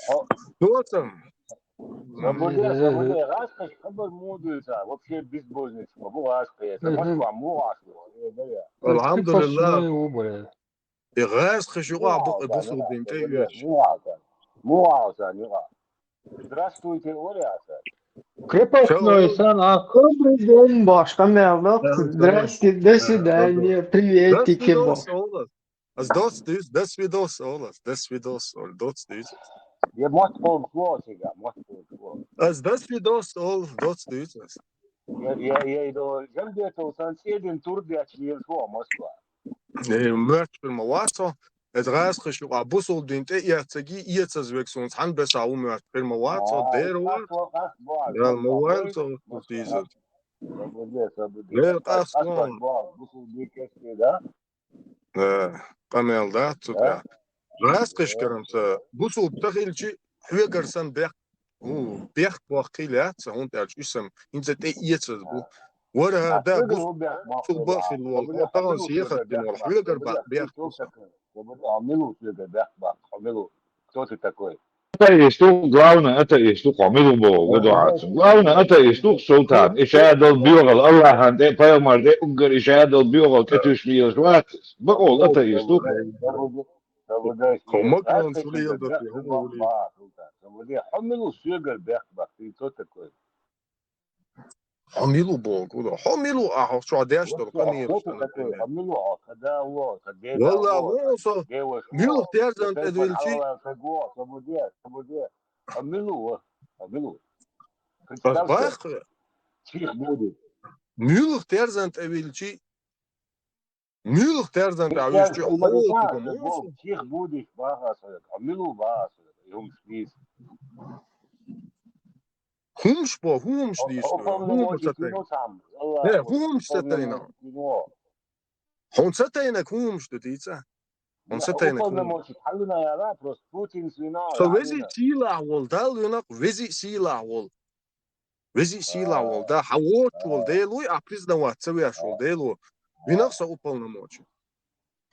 О. Доцам. Собар де, собар де. ГӀазкхаша хабар муха дуьйцу? Вообще безбожник ма бу гӀазкхаша. Мгм. Москва муха гӀазкхо? Э, да я. Алхьамдулиллах. Пошли, убрали. И гӀазкхаша юкъахь бу-, бусулба дин тӀе оьцуш. Муха гӀазкхо? Муха гӀазкхо, муха? Здравствуйте, Оля, а так. Крепостной Чао. Сан, а добрый день, баш, къамел ду. Да, да. Здрасте, до Да, свидания, да. Приветики, До свидос, баш. Ола. Ас доц дуьйцу, до свидос, Ола. До свидос, Ола, доц дуьйцу. Я мотт къомах ло цига, мотт къомах ло. Ас до свидос, Ола, доц дуьйцу ас. Я, я, я, и до Жамбетов сан цӀе дина тур дечу лелаш ву Москва. Э, моьттуш хир ма вац хьо. Иза гӀазкхаша юкъахь бусулба дин тӀе эццаги, эцаза верг суна цхьана бесахь ву моьттуш хир ма вац хьо, А, дера вац. Къас вац, бац, Дала ма вац хьо, хьо дийзар. Собар де, собар де. Дера къас Къас вац, вон. Бац, бусулба дин кечде, да? Э, къамел дац цу Да? тӀехь. ГӀазкхашкара ца бусулба ца хилчи, хьоьгара санна бехк, у, бехк бохкийла яц сан, хӀунда аьлча уьш сан хӀинца тӀе эцаза бу. Вара, А, да, хьоьгара бус-, хӀун бехк бохкийла? Цул бакъ хилла волу, Собар де, хьо тахана хьоьгара сехат дина волу, хьоьгара бакъ бехк бу сан. Хьо мила ву соьгара бехк баккха? Хьо мила ву? Кто ты такой? Атеист ву, главный атеист ву хьо, мила ву боху, гу дуьхьацун. Главный атеист ву Султан. И шадолу боьхалла Аллахьан тӀе, пайхамар тӀе, уггар и шадолу боьхалла тӀетуьйсуш лелаш вац. Бакъолла атеист ву. Хьо Макрон шу леладо те, хӀума ву ле? Хьо мила ву соьгара бехк баккха? Ты кто такой? Хьо мила ву боху, гу дуьхьа. Хьо мила ву, ахьа чохь деш долу къамелаш? Хьо мила ву, хьо да ву, хьо деда Валла, ву, вон со, муьлха терзан тӀе дуьлчи? Хьо мила ву, хьо мила ву? Ас баккха. Чих буди. Муьлха терзан тӀе вилчи? Муьлха терзан тӀе вилчи? Хьо ву тигам вон со. Чих буди баха соьга. Хьо мила ву баха соьга? И хӀумаш дийца. ХӀумаш бо, хӀумаш дийца. ХӀумаш ца тайна. Не, хӀумаш ца тайна. Хьуна ца тайнаг хӀумаш ду дийца? Хьуна ца тайнаг хӀумаш. Со вези сийлахь волу Далла винакъ, вези сийлахь волу. Вези сийлахь волу, да, хьан воцуш волу Дела вуй, а признавать ца веш волу Дела ву. Винакъ со уполномоченный.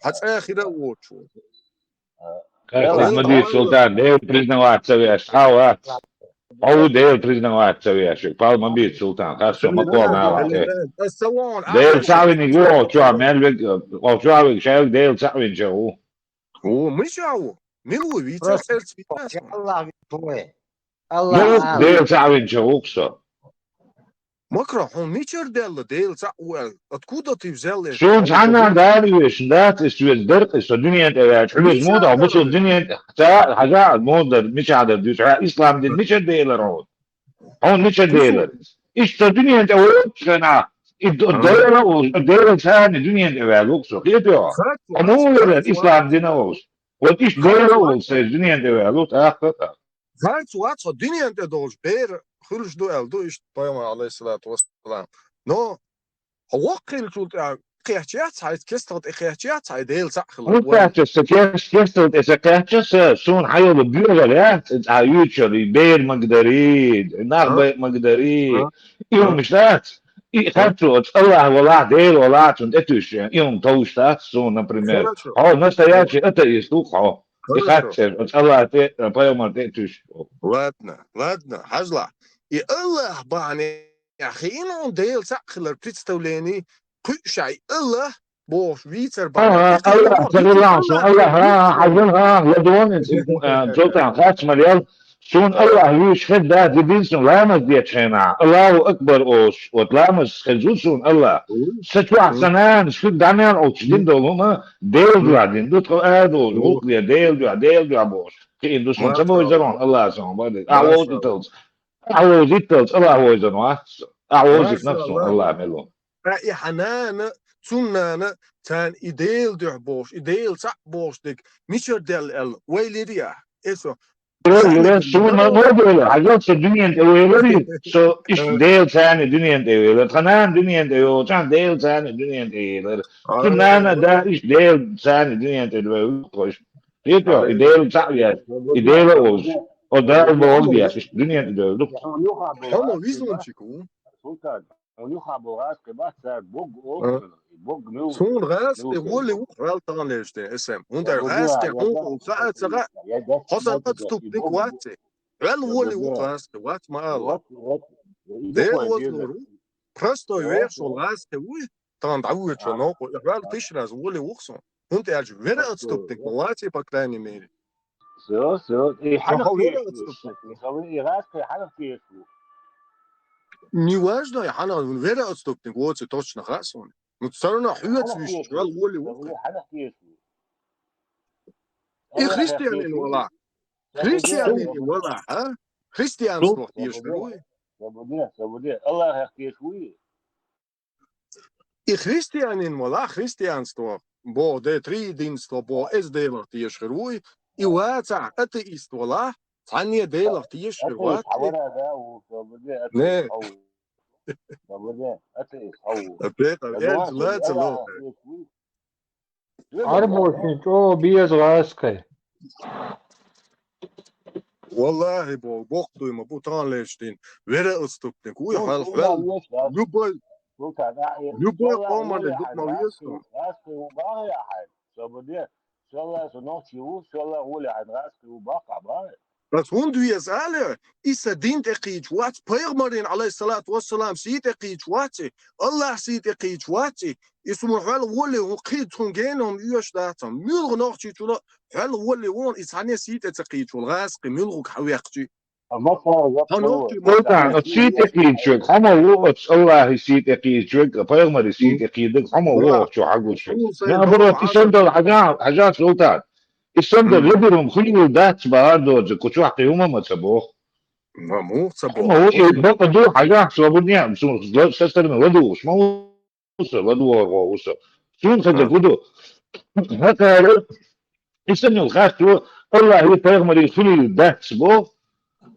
Хьан цӀа хира а воцуш волу. Хьо ма дийца, Султан, Дела признавать ца веш, хьан вац. Хьо ву Дела признавать ца веш, пал ма бийца, Султан, хьо со ма кхолла нахана тӀе. Дела цхьаъ виниг ву хьо чохь, мел вег, хьо чохь вег, шайга Дела цхьаъ винча ву. Ву, мича ву? Мила ву вийца, церца вийца? Аллах ву. Ну, Дела цхьаъ винча ву со. Макра, хьуна мичара даьлла Дела цхьаъ ву аьлла? Откуда ты взял это? Суна цхьанна а дара вешан дац, и соьца дара, и со дуьнен тӀе ваьлча. Хьуьвеза муха ду, бусулба дуьнен тӀе, ца, хьажа, муха дара, мичахь дара дуьйцу, хьан ислам дин мичара делара хьуна? Хьуна мичара делара? Иштта со дуьнен тӀе воцучу хенахь, и Дела а волуш, Дела цхьаьна дуьнен тӀе ваьлла ву со, хетий хьо? Хьо муха вара ислам дин а волуш? Вот иштта Дела а волуш, сайн дуьнен тӀе ваьлла ву, тӀаккха а. Харц вац хьо, дуьнен тӀе долчу бер хуьлуш ду аьлла ду иштта пайхамар, алейхиссалату вассалам. Но хьо воккха хилчул тӀаьхьа кхеччехь цхьа, кестал тӀе кхеччехь цхьа, Дела цхьаъ хилар. ХӀун кхаьчча сан, кестал тӀе сан кхаьчча сан, суна хьан йолу боьхалла яц, цхьа юьйцуш йолу, и бер магадарий, нах бай магадарий, и хӀумаш дац. И харцо, оцу Аллах валахь, Дела валахь, цунна тӀетуьйсуш, и хӀума товш дац суна, например. Хьо настоящий атеист ву хьо. И харцо, оцу Аллах тӀе, пайхамар тӀе а туьйсуш. Ладно, ладно, хьажлахь. И Аллах бахьане хиъна хьуна Дела цхьаъ хилар представление кхуьуш, и Аллах бохуш вийцар бахьане. Аллах, Аллах, Аллах, хьажал, хьа, ладонец, Султан, харц ма лел. Суна Аллах вуьйш хеза дац, единственный ламаз дечу хенахь, Аллаху акбар олуш, вот ламаз хеза ву суна Аллах. Сан чохь сан нанас хир дӀа мел олуш дина долу хӀума, Дела дуьхьа дина ду, тхо ара долуш, гӀуллакх ле, Дела дуьхьа, Дела дуьхьа бохуш. Кхин ду суна ца войзар вон Аллах сон, бадик. Ахь вовзийталц, ахь вовзийталц, Аллах войзар вац. Ахь вовзийтинарг суна Аллах мел ву. Ткъа и хьан нана, цунна нана, царна и Дела дуьхьа бохуш, и Дела цхьаъ бохуш дерг мичара даьлла аьлла, вай лири ахь? Эсо. Суна ма дела, хьажал, со дуьнен тӀе велари, со иштта Дела царна дуьнен тӀе велар. Тхан нана дуьнен тӀе йолчахь Дела царна дуьнен тӀе елар. Цу нана а да иштта Дела царна дуьнен тӀе велар. Хетий хьо, и Дела цхьаъ веш, и Дела а волуш, о Дала бохург деш, иштта дуьнен тӀе девлла. Хьо ма визончик ву. Султан, хьуна юххе болу гӀазкхи бац, цара бог олу хьуна, и бог мила ву? Суна гӀазкхи воле ву хьол таханлерчу ден, эсэм. ХӀунда аьлча гӀазкхи хьуна хьуна цхьа а ца хаьа, хьо сан отступник вац и. Хьол воле ву гӀазкхи, вац ма ала. Дела вазлур ву. Простой вехаш волу гӀазкхи вуй, тахана дӀавоьдучо новкъа, и хьол тишраз воле ву суна. ХӀунда аьлча вера отступник ма вац и, по крайней мере. Всё, всё. И хьанах тешаш ву? И гӀазкхи хьанах тешаш ву? Неважно, и хьанах, вера отступник воций точно хаьа суна. Ну, всё равно хьоьца вуьйш, вел воле ву. Хьанах тешаш ву? И христианин валахь. Христианин валахь, а? Христианство тешаш вуй? Свободе, свободе. Аллахах тешаш вуй? И христианин валахь, христианство боху, де триединство боху, эза Делах тешаш хир вуй, и вацахь, атеист валахь, цхьанне Делах тешаш хир вац. Не. Пекъар, эрза лаца лохе. Арбошин чӀо беза гӀаскхи. Валлахи, бо, боху дуй ма бу таханлерчу дин. Вера отступник вуй хьал, хьал. Любой, любой къоман дукха ма веза. Шоллагӏа со нохчи ву, шоллагӏа гӏоле хьайна гӏаскхи ву, баккхахь бахьа. Ас хӏунда веза аьлча, и сан дин тӏе кхийча вац, пайхамарийн, алейхиссалату вассалам, сий тӏе кхийча вац, Аллахь сий тӏе кхийча вац, и суна хьол гӏоле ву, кхийда цхьана гена хӏума оьшуш дац хьуна. Муьлха нохчичунна хьол гӏоле ву, и цхьанне сий тӏе ца кхийча волу гӏаскхи, муьлхарг хьан вехчи. Хьо нохчи Султан, оцу сий тӏе кхийча верг хьо ма ву, оцу Аллахьи сий тӏе кхийча верг, пайхамари сий тӏе кхийдерг хьо ма ву, охьа чу хьагуш верг. Наоборот, и санна долу хьажахь, хьажахь, Султан. И санна долу ледара хӀума хуьлийла дац бахьара доцург, кху чохь кхин хӀума ма ца боху. Ма муха ца боху? Ма ву, и бакъ ду, хьажахь, собар не, суна сан стороны ладугӀуш ма ву со, ладугӀур ву со. Суна хеза хӀун ду? ХӀокхара и санна йолу хатто, Аллахьи пайхамари хуьлийла дац боху,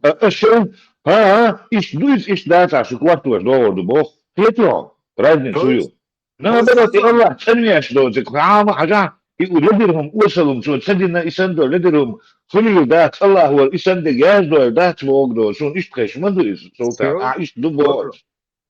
а, аша, хӀан, иштта ду иза, иштта дацахь, шу кортош догӀур ду боху. Кхетий хьо? Разница ю. Наоборот, и Аллахь цӀанвеш доцург, хьан ма хьажахь, и у ледара хӀума, осалла цо ца дина, и санна долу ледара хӀума хуьлийла дац, Аллахьо и санна дерг яздойла дац боху, суна иштта хезаш ма ду иза, Султан, ахь иштта ду боху.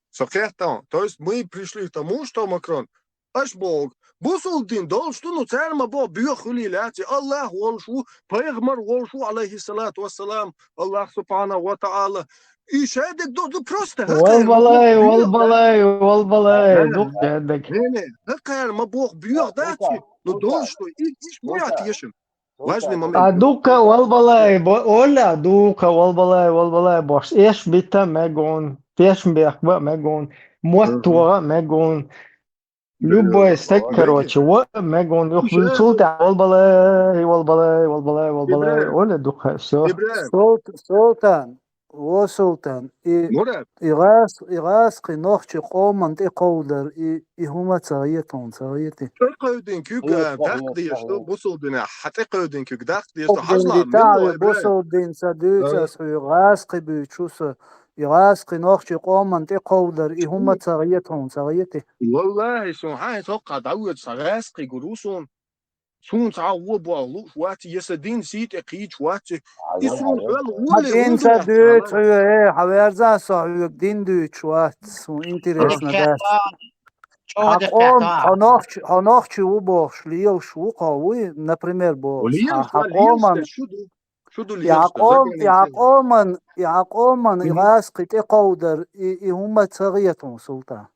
Со кхетта, то есть мы пришли к тому, что, Макрон, аша боху, бусулба дин долуш ду, ну, цара ма боху, боьха хуьлийла яц, и Аллахь волуш ву, пайхамар волуш ву, алейхиссалату вассалам, Аллахь субхьанаху ва та'ала. И шадерг ду, ду просто хӀокхара ма боху, боьха дац. Валбалай, валбалай, валбалай, дукха шадерг. Не, не, хӀокхара ма боху, боьха дац, ну, долуш ду, и, и ма яц тешам. Важный момент. А дукха валбалай, бо-, Оля, дукха валбалай, валбалай, бош. Эш бита мегун, тешам бехба мегун, мотт вогӀа мегун. Любой стек, короче, во мегун, юх, Султан, валбалай, валбалай, валбалай, валбалай. Оля, дукха, всё. Султ-, Султан, во Султан, и, и гӀас-, и гӀаскхи нохчи къоман тӀекховдар, и, и хӀума ца гӀетун, ца гӀети. ТӀекховдин куьг, а, даккха дезаш ду, бусулба динехь, хьан тӀекховдин куьг даккха дезаш ду, хьажал, мила ву, Ибрахим? Бусулба дин ца дуьйцу ас хьоьга, гӀаскхи буьйцу шу со. И гӀаскхи нохчи къоман тӀекховдар, и хӀума ца гӀетун, ца гӀети. Валлахи, суна хьан хӀокхахь дӀавоьду, сан гӀаскхи гур ву суна. Суна цхьа а вон боху лууш вац, я сан дин сий тӀе кхийча вац. И суна хьол гӀоле дин ца дуьйцу хьоьга, э, хьан верзахь со хьоьга дин дуьйцуш вац, суна интересно дац. Хьан къом-, хьо нохчи, хьо нохчи ву бохуш, лелаш ву кхо, вуй, например, бохуш. Хьан, хьан къоман, я хьан къом-, я хьан къоман, я хьан къоман и гӀаскхи тӀекховдар, и, и хӀума ца гӀетун, Султан.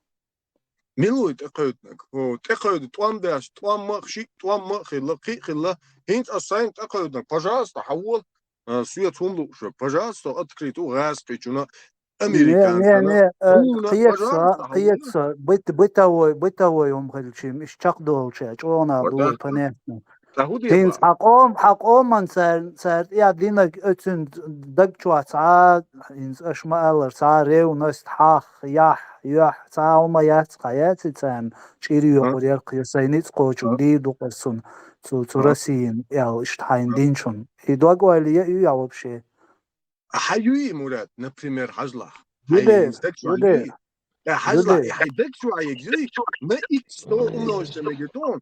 Мила вуй тӀекховдинарг? О, тӀекховда, тӀом беш, тӀом ма а, шиъ тӀом ма а хилла, кхин а хилла. ХӀинца ас сайна тӀекховдинарг, пожалуйста, хьан вола, а, соьца хӀума лууш верг, пожалуйста, открыто ву гӀаскхичунна, американцашна. Не, не, не, э, кхета со, кхета со, быт-, бытовой, бытовой хӀума хилча, иштта чекхдолча, чӀогӀа нах ду вай, понятно. ХӀинца хьан къом-, хьан къоман цара, цара тӀехь динарг оцуьнан даг чохь цхьа, хӀинца аша ма-аллара, цхьа ревность, хьах, яхь, юьхь, цхьа а хӀума яц, кхин яц и царна чӀир йоькъур яра, кхин сайн ницкъ кхочун дийр ду-кх аса цунна, цу, цу Россин аьлла, иштта хьайна динчун. И дог ойла ян ю яхь вообще? Хьан юй, Мурад, например, хьажалахь? Хьайн даг чохь юй? Э, хьажалахь, хьайн даг чохь юй? На икс сто умножить мегар ду хьуна.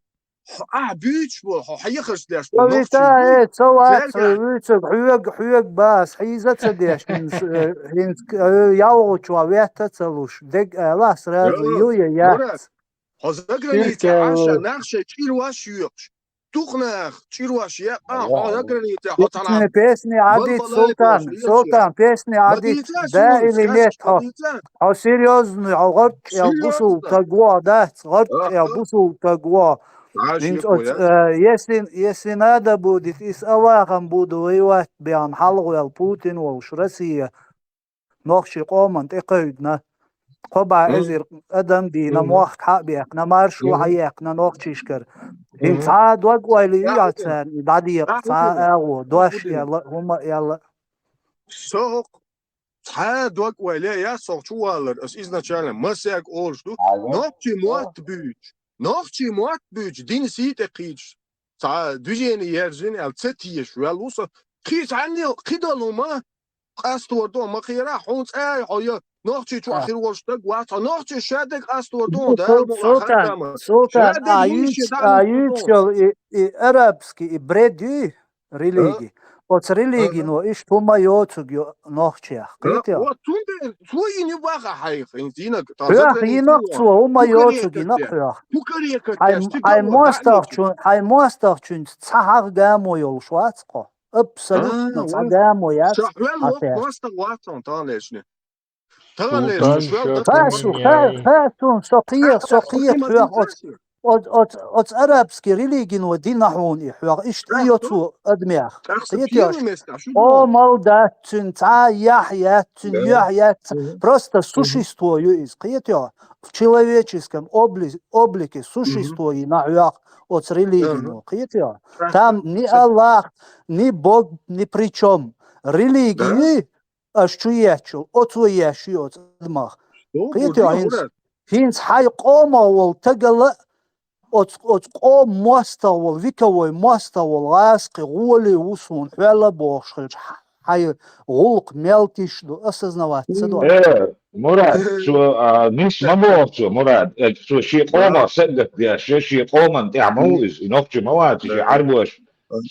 Хьо ахь буьйцуш бу, хьо хьехарш деш бу, нохчий, э, ца вац, цаьрга вуьйцург хьоьга, хьоьга бац, хьийза ца деш, хӀинца, э, хӀинца, э, ялгӀа чохь ветта ца луш, дерг ала сразу ю я яц. Хьо заграницехь Ӏаш, нах шайн чӀир ваша йоькъуш. Дукха нах чӀир ваша яьккхина хьо заграницехь, хьо цхьана. Песни Ӏадийта, Султан, Султан, песни Ӏадийта, да или нет, хьо, хьо серьёзный, хьо гӀорта кӀел бусулба таг ву, дац, гӀорта кӀел бусулба таг ву. ХӀинца оцу, э, если, если надо будет, и с Аллахом буду воевать бен хьалхаваьлла Путин волуш, Россия нохчий къоман тӀекхевдина. Кхо бӀе эзар адам дийна, мохк хьа а бехна, маршо хьа а яьккхина нохчашкара. ХӀинца цхьа а дог-ойла ю яц царна и дӀадекъа, цхьа а агӀо, дош а аьлла, хӀума а аьлла. Со хӀокху цхьа а дог-ойла яц, со хӀокху чу валар, ас изначально массаьрга олуш ду. Нохчий мотт буьйцуш, нохчий мотт буьйцуш, дин сий тӀе кхийчуш. Цхьа движение яьржина аьлла ца тешаш ваьлла ву со. Кхин цхьанне кхидолу ма къастор ду, ма кхера, хьуна цӀа а хьо я нохчий чохь хир волуш стаг вац, хьо нохчий шадерг къастор ду, Дала бу Султан, Султан, а юьйцуш, а юьйцуш йолу и, и арабский, и бред юй, религи. Оцу религино иштта хӀума йоцург ю нохчех. Кхетий хьо? Вот цундела цо йина ю баха хьайх, хӀинца йинарг. Хьох йинарг цо, хӀума йоцург йинарг хьох. Хьайн мостагӀчун, хьайн мостагӀчуьнца цхьа хьагӀ гамо йолуш вац хьо. Абсолютно цхьа гамо яц. Ша хьоьл воккха мостагӀа вац хьуна таханлерчу. Таханлерчу ша хьоьл воккха. Ха суна, ха, ха суна, со кхеха, со кхеха хьох оцу, оцу, оцу арабский религино дина хьуна и хьох, иштта и йо цо адамех. Кхетий хьо? Къомал дац цуьнан, цхьа а яхь яц цуьнан, юьхь яц. Просто существо ю иза, кхетий хьо? В человеческом обли-, облике существо йина хьох оцу религино, кхетий хьо? Там ни Аллах, ни Бог ни при чём. Религия ю, аша чу етташ йолу, оцо еш ю оцу адамах. Кхетий хьо, хӀинца, хӀинца хьайн къомах волу тагала, оцу, оцу къоман мостагӀа волу, вековой мостагӀа волу гӀазкхи гӀоле ву суна хьоьлла бохуш хилча, хьайн гӀуллакх мел тиш ду, осознавать ца до. Э, Мурад, цо, а, нис ма боху цо, Мурад, э, цо шен къомах сагатдеш, шен къоман тӀехь ма ву иза, и нохчи ма вац, шен Ӏарбош.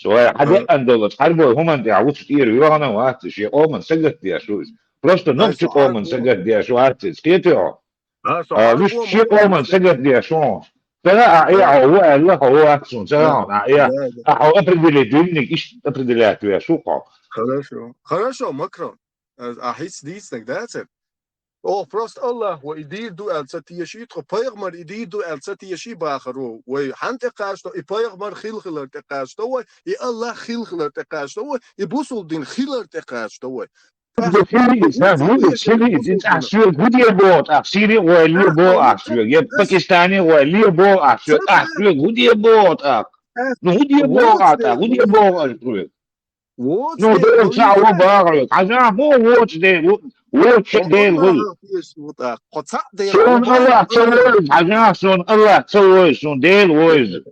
Вай хьан деана долу цхьарбой хӀуманна тӀехь вуьсу тӀера воьхна вац, шен къоман сагатдеш ву иза. Просто нохчи къоман сагатдеш вац иза, кхетий хьо? А, вуьсу шен къоман сагатдеш ву. Цара а э, хьо ву аьлла, хьо ву вац суна, цара а э. А хьо определить винниг иштта определять веш ву хьо. Хорошо. Хорошо, Макрон. А хӀинца дийцинарг дацара? Оха просто Аллах ву и дийр ду аьлла ца теший, тхо пайхамар и дийр ду аьлла ца теший бахар ву. Вай хьанна тӀекхачадо, и пайхамар хилхилар тӀекхачадо вай, и Аллах хилхилар тӀекхачадо вай, и бусулба дин хилар тӀекхачадо вай. Хилийца, хӀун ду хилийца, и цӀахь соьга хӀун де боху тӀаккха? Сири гӀой ле боху ахь соьга, я Пакистане гӀой ле боху ахь соьга, ахь соьга хӀун де боху тӀаккха? Ну, хӀун де боху ахь тӀаккха? ХӀун де боху ахь соьга? Ну, Дела цхьаъ ву бахар. Хьажахь, муха воцу Дела ву? Воцу Дела ву. Суна Аллах ца войза, хьажахь, суна Аллах ца войза, суна Дела войза.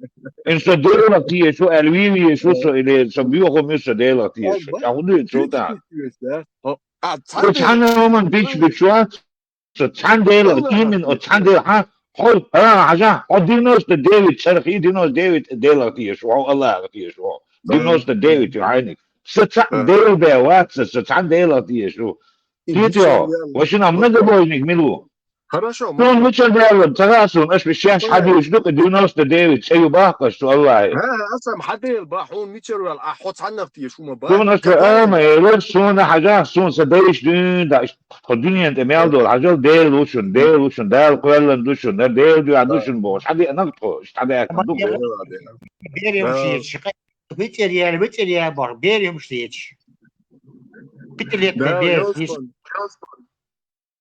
Ин со Делах теша ву аьлла, вийвеш ву со, или со боьхам ю со Делах теша. Ша хӀун дуьйцу цо тӀаккха? Цхьанна хӀуманна бича-бича вац. Со цхьана Делах, именно оцу цхьана Делах, хьан, хьо, хьан, хьажахь, хьо девяносто девять чӀарх и, девяносто девять Делах теша ву, хьо Аллахах теша ву. Девяносто девять ю хьайниг. Со цхьаъ Дела бен вац, со цхьана Делах теша ву. Кхетий хьо, ва шуна многобожник мила ву? Хорошо, суна мичара далар ца хаьа суна, аша шаьш хьадуьйцуш ду-кх девяносто девять цӀе ю баккхаш цу Аллахье. ХӀа, аса-м хьан Дела бан, хьуна мичара ваьлла, ахь хьо цхьаннах теша ву ма бан. Суна аша ама элира, суна хьажахь, суна сан дайша дуьйна даьӀаш. Тхо дуьненан тӀе мел долу хьажал, Дела ву шуна, Дела ву шуна, Дала кхоьллина ду шуна, Дела дуьхьа ду шуна бохуш, хьан деана-кх тхо, иштта хьан даьхкина ду-кх? Берийн хӀумаш дечу, кхин, вичӀер яьлла, вичӀер яьлла боху, берийн хӀумаш дечу. Пита летта Дала бер, ялсман, ялсман.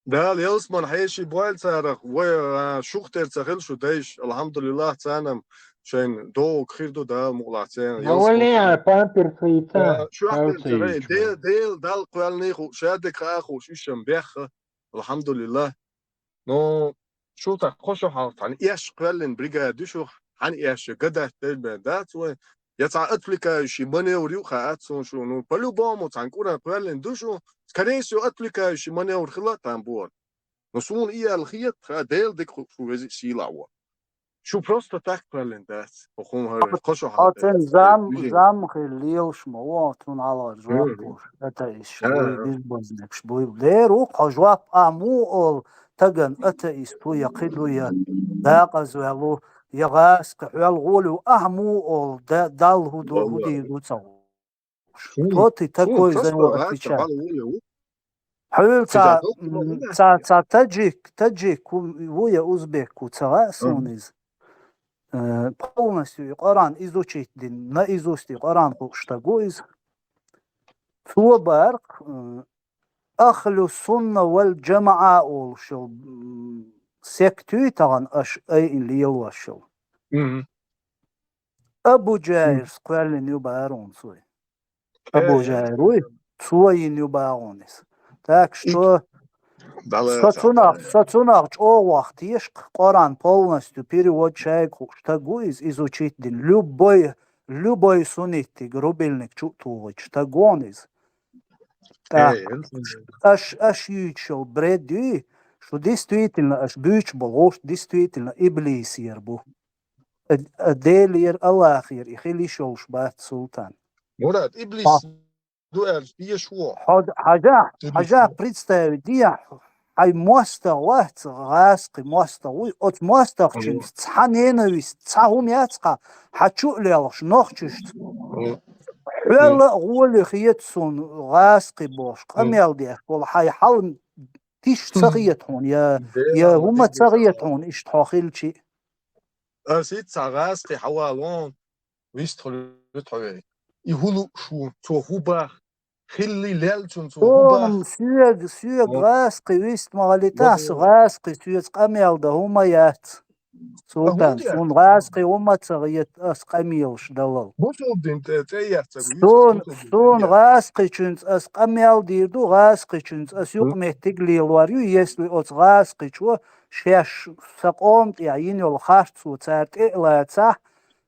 Дала ялсман хьеший бойла царах, вай, а, шух тера ца хила шу дайша, алхьамдулиллахь, царна-м шайн догӀуг хир ду Дала мукъалахь церан. Ма валли, а, памперс йица, а, шу ахь тера ца хила, Дела, Дела Далла кхоьллина хууш, шадерг хаа хууш, уьш-м бехха. Алхьамдулиллах. Ну, шу тӀаккха кхо шо хьалха цхьана эшша кхоьллина бригада ю шу, хьан эшша гадат дерг бен дац вай. Я цхьа отвлекающий маневр ю хаьа суна шу. Ну, по-любому цхьана кӀура кхоьллина ду шу. Скорее всего, отвлекающий маневр хила там бу. Ну, суна и аьлла хета, ха, Дела дика ху-, шу веза сийлахь ву. Шу просто так кхоьллина дац. Хьо хӀума хӀара, кхо шо хьалха. Хьо цуьнан зам, зам хила лелаш ма ву, цунна хьалха жоп луш, атеисташ буй, безбожникаш буй. Дера ву-кх хьо жоп, ахь муха олу, тагана атеист ву, я кхин ду, я декъазваьлла ву, я гӀазкхи хьоьл гӀоле ву, ахь муха олу, да-, Далла хӀун ду, хӀун дийр ду ца хууш. Кто ты такой за него отвечать? Хьуьлла цхьа, м, цхьа, цхьа таджик, таджик ву, ву я узбек ву, ца хаьа суна иза. Э, полностью и Къуръан изучить дина, наизусть и Къуръан хууш стаг ву иза. Цо баьхкира, э, Ахлу сунна вал джамаӀа олуш йолу, м, сект юй тахана аша айина лелош йолу. Абу Джаирс кхоьллина ю бахара хьуна цо. Абу Джаир вуй, цо йина ю бахара хьуна иза. Так что со цунах, со цунах чӀогӀа вахтешкх, Къуръан полностью перевод шайга хууш стаг ву иза, изучить дина. Любой, любой суннитиг рубильник чу а тухуьйтуш стаг ву хьуна иза. ТӀаккха аш, аш юьйцуш йолу бред юй, шу действительно аш буьйцуш болу гӀуллакх действительно иблисера бу. А, а Делера, Аллахера и хила йиш йолуш бац, Султан. Мурад, иблис ду аьлча, дезаш ву. Хьо-, хьажа, хьажа представить дехьа, хьай мостагӀа вац, гӀазкхи мостагӀа вуй, оцу мостагӀчуьнца цхьа ненависть, цхьа хӀума яц хьан, хьан чу а лелхаш, нохчашца. Хьоьлла а гӀоли хета суна гӀазкхи бохуш, къамел деш болу хьай хьал тиша ца хета хьуна, я, я хӀума ца хета хьуна, иштта хьо хилчи. Ас итт цхьа гӀазкхи хьавалон, вист хуьлуьйту хьо вей. И хӀу лууш ву, цо хӀу бах, хилли лелчун цо хӀу бах. Суна, соьга, соьга гӀазкхи вист ма гӀалитахь, со гӀазкхи соьца къамел дан хӀума яц. Султан, суна гӀазкхи хӀума ца хета ас къамелаш далал. Бусулба дин тӀе, тӀе яц ца гуйца, суна, суна гӀазкхичуьнца ас къамел дийр ду, гӀазкхичуьнца ас юкъаметтиг лелор ю, если оцу гӀазкхичо шаьш сан къоман тӀехь йина йолу харцо цара тӀе а лацахь,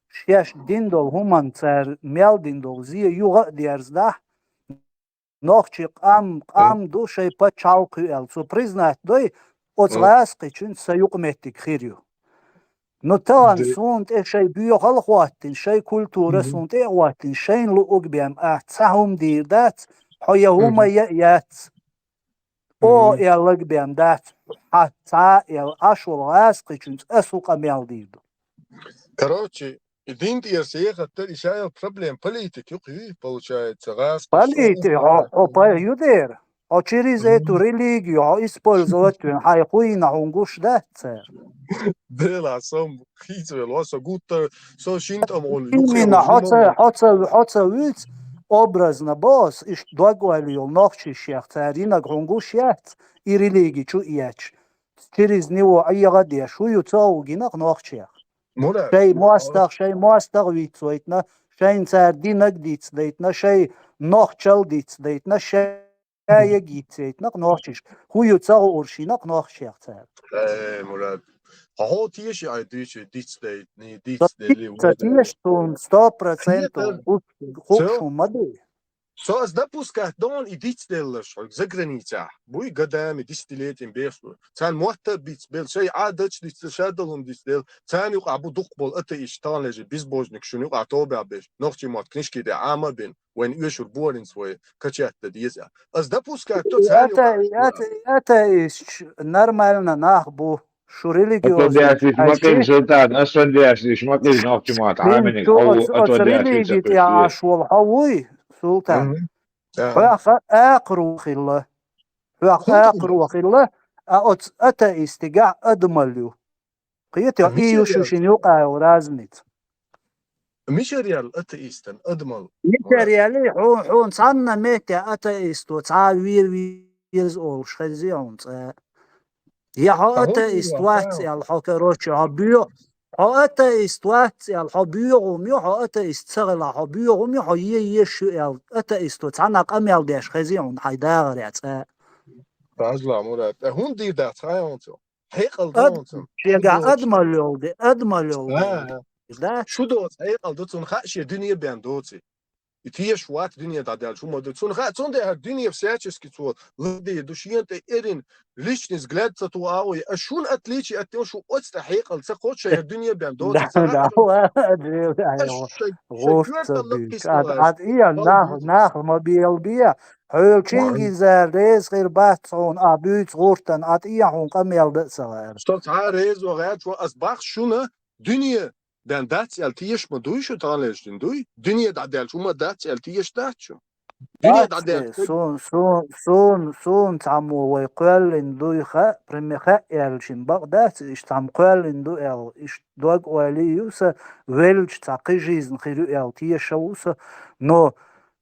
шаьш дина долу хӀуманна цара мел дина долу зе юха а дерзадахь, нохчи къам, къам ду, шайн пачхьалкх ю аьлла, цо признать дой, оцу гӀазкхичуьнца сан юкъаметтиг хир ю. Ну, тахана суна тӀе шайн боьхалла а хӀоттийна, шайн культура суна тӀе а хӀоттийна, шайна луург бен ахь цхьа хӀума дийр дац, хьо я хӀума я а яц. О, аьлларг бен дац, хьан цхьа а аьлла, Ӏаш волу гӀазкхичуьнца ас хӀу къамел дийр ду. Короче, и дин тӀера сехаттар, и шайла проблема политика юкъа юй, получается, гӀазкхи политика, хьо, хьо па ю дера. Хьо через эту религию, хьо использовать вина, хьайн хуйна хьуна гуш дац цара. Дела, со хийцавелла, со гуттар, со шин тӀом гӀолла. Именно, хьо ца, хьо ца, хьо ца вуьйцу, образно боху ас, иштта дог ойла йолу нохчий шех цара йинарг хьуна гуш яц, и религи чу эцаш. Через него Ӏеха а деш, хӀу ю ца гӀу гинарг нохчех. Шайн мостагӀа, шайн мостагӀа вицвайтина, шайна цара динарг дицдайтина, шайн нохчалла дицдайтина, шайн Ша егийтсейтинарг нохчиш. ХӀу ю ца гӀуурш йинарг нохчех цара. Э, Мурад, хьо хьо теша яй дуьйцу дицдайтний, дицдели, ца теша суна сто процентов хууш хӀума ма ду. Со ас допускать дон и дицделларш хьо заграницахь. Буй годами, десятилетиями бехлур. Царна мотта а бицбел, шай Ӏадаташ дицдел, ша долун дицдел. Царна юкъахь бу дукха болу атеисташ, таханлежи безбожник шуна юкъахь тобаьбеш. Нохчий мотт книжки де Ӏама бен. Вайн оьшур боринца вай качать дан деза. Ас допускать до царна юкъахь. Атеисташ нормально нах бу. Шу религиозный. Аса деш ма кхин, Султан, аса деш ма кхин, нохчий мотт Ӏаминиг хьо ву, аса деш религи тӀехь Ӏаш волу хьо вуй, Султан. Хьох акхаро хилла. Хьох акхаро хилла, а оцу атеистигахь адамалла ю. Кхетий, и ю шу шина юкъа йолу разница. Мичара яьлла атеистан адамалла? Мичара яьлла, хьуна, хьуна цхьанна метте атеисто цхьа а вер веза олуш хезий хьуна цкъа? Я хьо атеист вац аьлла, хьо, короче, хьо боьгӀу, хьо атеист вац аьлла, хьо боьгӀу хӀума ю, хьо атеист ца хилахь, хьо боьгӀу хӀума ю, хьо е еш ю аьлла, атеисто цхьанна къамел деш хезий хьуна хьайн дагӀарехь цкъа? Бажла, Мурад, тӀе хӀунда дийр дац хьан хьуна цо? Хьекъал ду хьуна цунна. Шегахь адамалла йолу де, адамалла йолу де. Шу доцу хьекъал ду цунна, хаа шен дуьне бен доций. И теша вац дуьне дӀадаьлча хӀума ду. Цунна хаа, цундела хӀара дуьне всячески цо ладийр ду, шена тӀе эрина личный взгляд ца туху агӀо. Ас шуна отличие от него, шу оцу тӀе хьекъал ца кхочу, шайн хӀара дуьне бен доций. Ца хаа, ас шайн, шайн коьртал лакхиста. Ад, ад, и, нах, нах ма белабе. Хьоьлу Чингиза реза хир бац хьуна, ахь буьйцу гӀуртан, а тӀе хьуна къамел дан а ца гӀерта. Со цхьа а реза ван гӀерташ ван, ас бах шуна, дуьне бен дац аьлла теша ма дуй шу, таханлерчу дуьне дуй? Дуьне дӀадаьлча хӀума дац аьлла теша дац шу? Дуьне дӀадаьлча. Сун, сун, сун, сун цхьаммо вай кхоьллина дуй хаьа, прямо хаьа аьллачун бакъ дац, иштта цхьамма кхоьллина ду аьлла, иштта дог ойла ю сан, веллачу цхьа кхин жизнь хир ю аьлла теша ву сан, но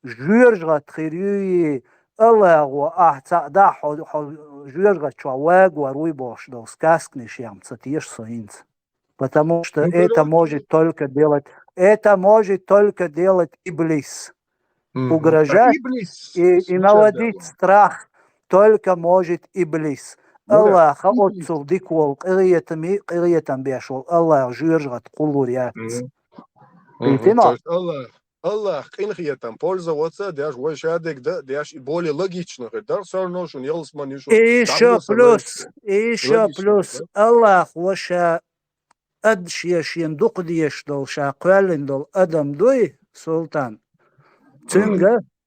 жоьжахат хир юй, АллахӀо ахь цхьаъ дахь хьо, хьо жоьжахат чохь вагор вуй бохуш долу сказканаш ям ца теша со хӀинца. Потому что это может только делать, это может только делать иблис. Угрожать и, и наводить страх только может иблис. АллахӀа оццул дика волу къинхетаме, къинхетам беш волу АллахӀа жоьжахат кхуллур яц. Мгм. Кхетий, то есть АллахӀ, АллахӀ къинхетам пользоваться деш, вай шадерг дан деш, и более логично хир дара, всё равно шуна ялсмани шу. И ещё плюс, и ещё плюс, АллахӀ ва ша ад шен, шен дукха дезаш долу, ша кхоьллина долу адам дуй, Султан. Цуьнга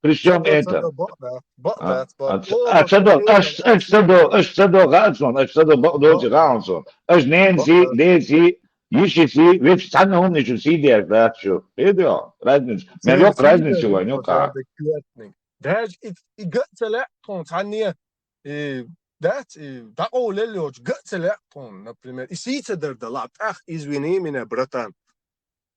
При чем это? Бакъ дац, бакъ дац, бакъ. А ца до, аш, аш ца до, аш ца до гӀа цун, аш ца до бакъ доци гӀа цун. Аш ненци, деци, йишици, веш цхьанна хӀуманичун сий деш дац шу. Видео, разница. Мел йокъ разница вайн юкъа. Даже и, и гӀа ца лаьа тхуна цхьанне, и дац, и дӀакъовлал йоцу гӀа ца лаьа тхуна, например. И сий ца дар дала, тӀаккха извини меня, братан.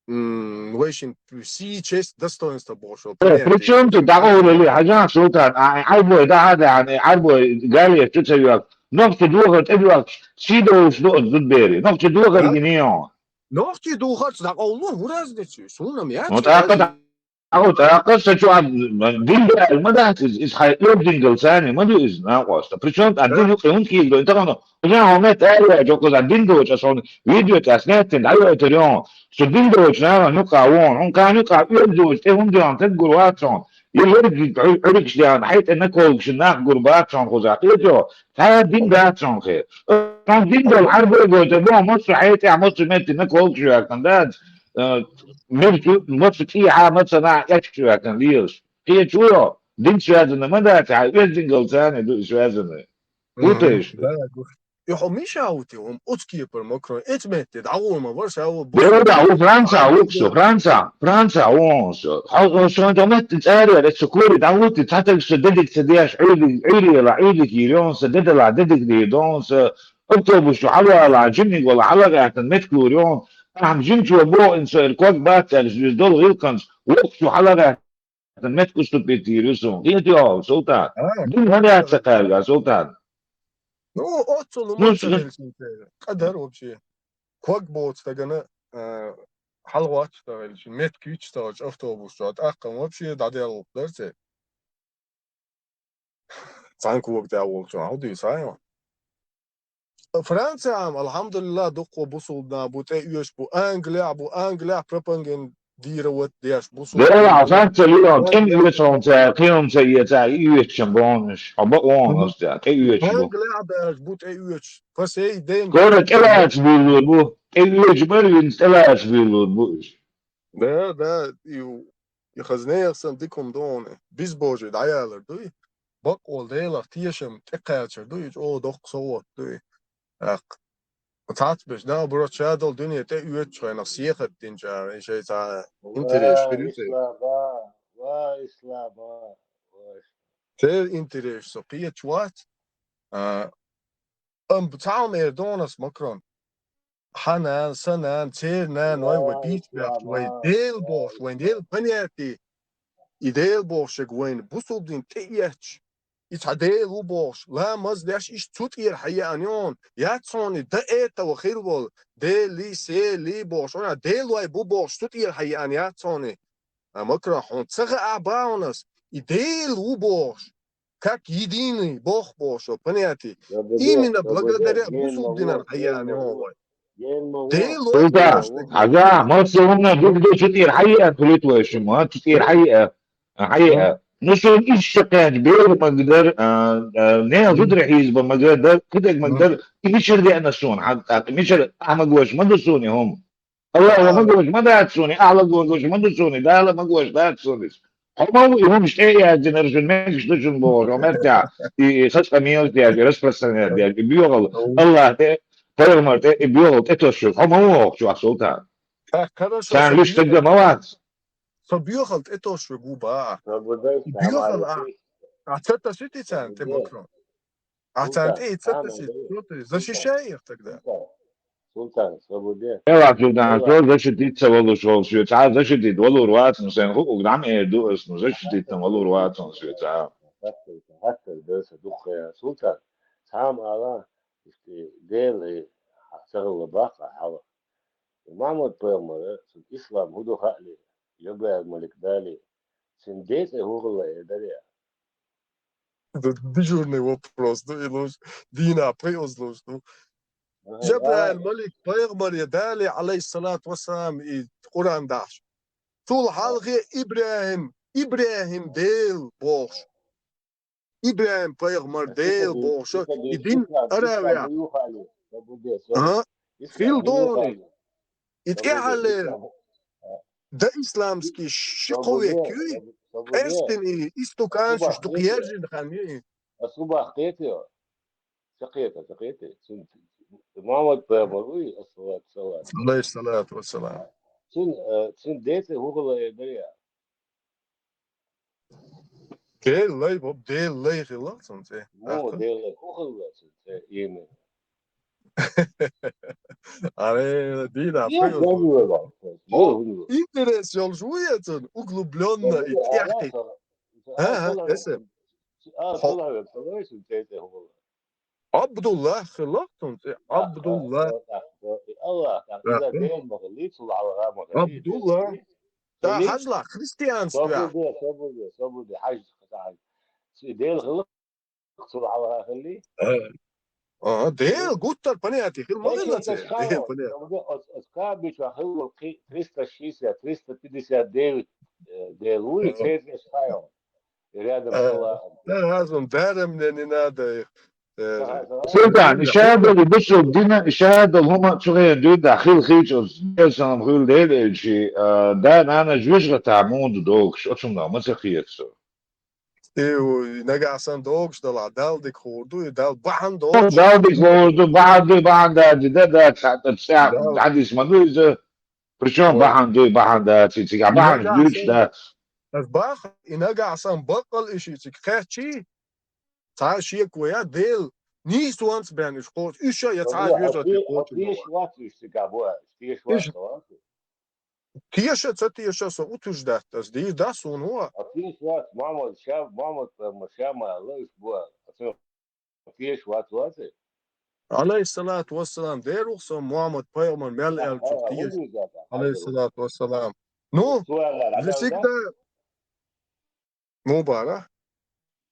М, вайшин сий, честь, достоинство бохуш. Э, при чем тут дӀакъовлали, хьажахь, Султан, а, Ӏарбой дахьа а даьхьна, Ӏарбой Галия чу ца йоьху. Нохчи духар тӀедоьхкуш, сий довлуш ду оцу зудбери. Нохчи духар гинийо. Нохчи духарца дӀакъовлу, хӀун разница ю? Суна-м яц. Ну, тӀаккха дӀакъовла, тӀаккха сан чу а, дин баьлла ма дац иза, иза хьайн оьздангалла царна ма ду иза, накъоста. При чем а дин юкъе хӀунда кийра ду? Тахана Хьуна хьо метта аьлла ваьлча, кхузахь дин доцу ас хьуна видео тӀехь снеттина дӀайойтур ю хьуна. Со дин доцу нахана юкъа ву хьуна. Хьуна кхана юкъа оьзда доцу тӀе хӀума де хьуна стаг гур вац хьуна. И лерриг Ӏуьргаш де хьуна, хьай тӀе наколгаш нах гур бац хьуна кхузахь. Кхетий хьо? Цхьа дин дац хьуна кхе. Хьуна дин долу Ӏарбой гойтур бу хьуна, массо а хьай тӀехь, массо а метте наколгаш ваьккхина дац. Э, мирчу, массо а цӀехьа, массо а нахь эчкаш ваьккхина лелаш. Кхечу йо, дин связанный ма дац, хьан оьздангалла царна ду и связанный. Путаешь? Да, гуш. И хьо миша ву те, хӀума оцу кепара Макрон, эца метте дӀагӀур ма вара, ша ву бу. Бера да, ву Франца, ву со, Франца, Франца, ву со. Хьо, хьо сон тӀе метта цӀарера, эца кури дӀагӀу те, цхьа таг со дедик ца деш, Ӏуьйли, Ӏуьйрела, Ӏуьйли кийр йон со, дедала дедик дийр дон со, автобус чу хьалавала, жимниг вала хьалагӀаьттан меткур йон, ахьа жимчо боху ин со, эр ког бац, эр зуьз долу гӀилкханца, вокху чу хьалагӀаьттан метка уступить йийр ю суна. Кхетий хьо, Султан? Дин хӀун яц ца кхаьрга, Султан? Ну, оццул хӀума ца хилча, къа дара вообще. Ког боцу стагана, а, хьалагӀоттуш ца хилча, метка йича ца хилча автобус чохь, тӀаккха вообще дӀаделлалц дара церан. Цхьана кога тӀехь волчу хьо дуьйцу, хьан? Францехь-м, алхьамдулиллахӀ, дуккха бусулба нах бу, тӀеоьцуш бу, Англехь бу, Англехь пропагандировать деш бусулба. Дера, Франция лион, тӀеоьцу хьуна цара, кхин хӀума ца эца, и оьцучун бохуш, хьо бакъ вон аса цара, тӀеоьцуш бу. Англехь баьржа бу тӀеоьцуш, по сей день. Скоро тӀелаца буьйлур бу, тӀеоьцуш бара винца тӀелаца буьйлур бу уьш. Да, да, и, и хаза нехан санна дика хӀума ду хьуна. Безбожие дӀаялар ду и. Бакъволу Делах тешам тӀекхачар ду и, чӀогӀа доккха совгӀат ду и. ТӀаккха. Цхьацца беш, да, бро, шадолу дуьне тӀеоьцучу хенахь сехат динчара, и шайн цхьа интерес хир ю церан. Ва ислам, ва ислам, ва ислам. Церан интерес со кхеташ вац. А, амма цхьа хӀума эр ду хьуна ас, Макрон. Хьан нана, сан нана, церан нана, вай, вай бийца баьхча, вай Дела бохуш, вайн Дела понятие. И Дела бохуш ерг вайна бусулба дин тӀеэцча, и цхьа Дела ву бохуш, ламаз деш, иштта цу тӀера хьаеана ю хьуна, яц хьуна и до этого хир волу, Делий, Селий бохуш, хьуна Дела вай бу бохуш, цу тӀера хьаеана яц хьуна и. А Макрон, хьуна ца хаьа бахьанас, и Дела ву бохуш. Как единый Бог бохуш понятие. Именно благодаря бусулба динан хьаеана ю хьуна вай. Дела вай бохуш. Хьажа, массо а хӀуманна дукха ду цу тӀера хьаеа, хилийта вай шуна, цу тӀера хьаеа, хьаеа. Ну, суна иштта кхаьчча, бер а магадара, а, а, нехан зударий хьийзабан магадара, кхидерг магадара, и мичара деана суна, хьан, тӀаккха мичара, ахьа магош ма ду суна и хӀума. Аллахьа магош ма дац суна, ахьа магош ма ду суна, Дала магош дац суна иза. Хьо ма ву и хӀумаш тӀе а яздинарш, мегаш ду шуна бохуш, хьо меттехь, и, и хаза къамелаш деш, и распространять деш, и боьхалла, Аллахь тӀе, пайхамар тӀе, и боьхалла тӀетосуш, хьо ма ву хӀокху чохь, Султан. Царна луьш стаг ма вац. Со боьхалла тӀетосуш ву бахьа. И боьхалла ахь, ахь ца тасуьйтий царна тӀе, Макрон? А царна тӀе и ца тасийта, что ты, защищай их тогда. Султан, свободе. Эла, Султан, со защитить ца валуш волу соьца, а защитить валур вацахь, сайн хӀуъуг дӀа ма эр ду ас, ну, защитить ца валур вацахь соьца. ХӀаьттина, хӀаьттина, даса дукха, Султан, цхьа а ала, иштта Дела, хьан ца хилла баккха хьала. Мухьаммад пайхамара, ислам хӀун ду хаьа ли, Жабраил малик дали, цуьнан ден цӀе хӀун хилла эр дарий? Д-, дежурный вопрос ду, и луш, дийнахь пхи оза луш ду. Жабраил малик пайхамар я Дали, алейхиссалату вассалам, и Къуръан дахьаш. Цул хьалхе ИбрахӀим, ИбрахӀим Дела бохуш. ИбрахӀим пайхамар Дела бохуш, и дин араваьхьа. Ага, хила долу. И тӀаьхьаллера дан исламский ши кхо век юй, Къестина и, и стаканаш, дукха ержина хан ю и. Асубах кхетий? Ца кхета, ца кхета. Цун Мухьаммад пайхамар вуй, ассалату вассалам. Алейхиссалату вассалам. Цун, э, цун ден цӀи хӀу хилла э, дарья? Дела лай, боб, Дела лай хилла цун цӀи. Мо, Дела лай, хӀу хилла цун цӀи, имя? Аре, дина, интерес йолуш ву я цун, углублённо и тӀехьа. Ага, эсэм. Абдуллах хилла цун цӀи, Абдуллах. Абдуллах. Да, хьажал, христианство. Собуде, собуде, собуде, хьажал, хьажал. Цу Дела хилла, цул хьалха хилли. Э. Ага, Дела гуттар понятие хилла ма хилла цу. Дела понятие. Собуде, оц, оц кабича хилла кхи-, триста шестьдесят, триста пятьдесят девять, э, Дела вуй, церквеш хьайо. Рядом с Аллахом. Да, разум, даром мне не надо их. Э, Султан, ишадал бусул дина, ишадал хӀума цугӀе дуьйна хил хийчӀуз, эсам хил Дела элчи, э, да, нана жуьжгӀата мунда догуш, оцунна ма ца хетсу. И, у, и нагахь сан догуш дала, Дала дика хуур ду, и Дала бахьан догуш. Дала дика хуур ду, бахьан ду, бахьан дади, да, да, ца, ца, ца, хьадис ма ду иза. Причём бахьан ду, бахьан дац, цига бахьан дуьйцу, да. Ас бах, и нагахь сан баккъал иши цига кхечи, цхьа шеко я, Дела нийсонца бен уьш кхочу, уьш а я цхьа а жоьжа тӀе кхочу. Теша вац уьш цига бу, теша вац. Теша, ца теша со утуж дац, ас дийр да суна ву. А теша вац, Мамад, ша, Мамад, ма, ша ма, ла уьш бу. Теша вац, вац. Алейхиссалату вассалам, деру со Мухьаммад пайхамар мел аьлча теша. Алейхиссалату вассалам. Ну, всегда. Мубарак.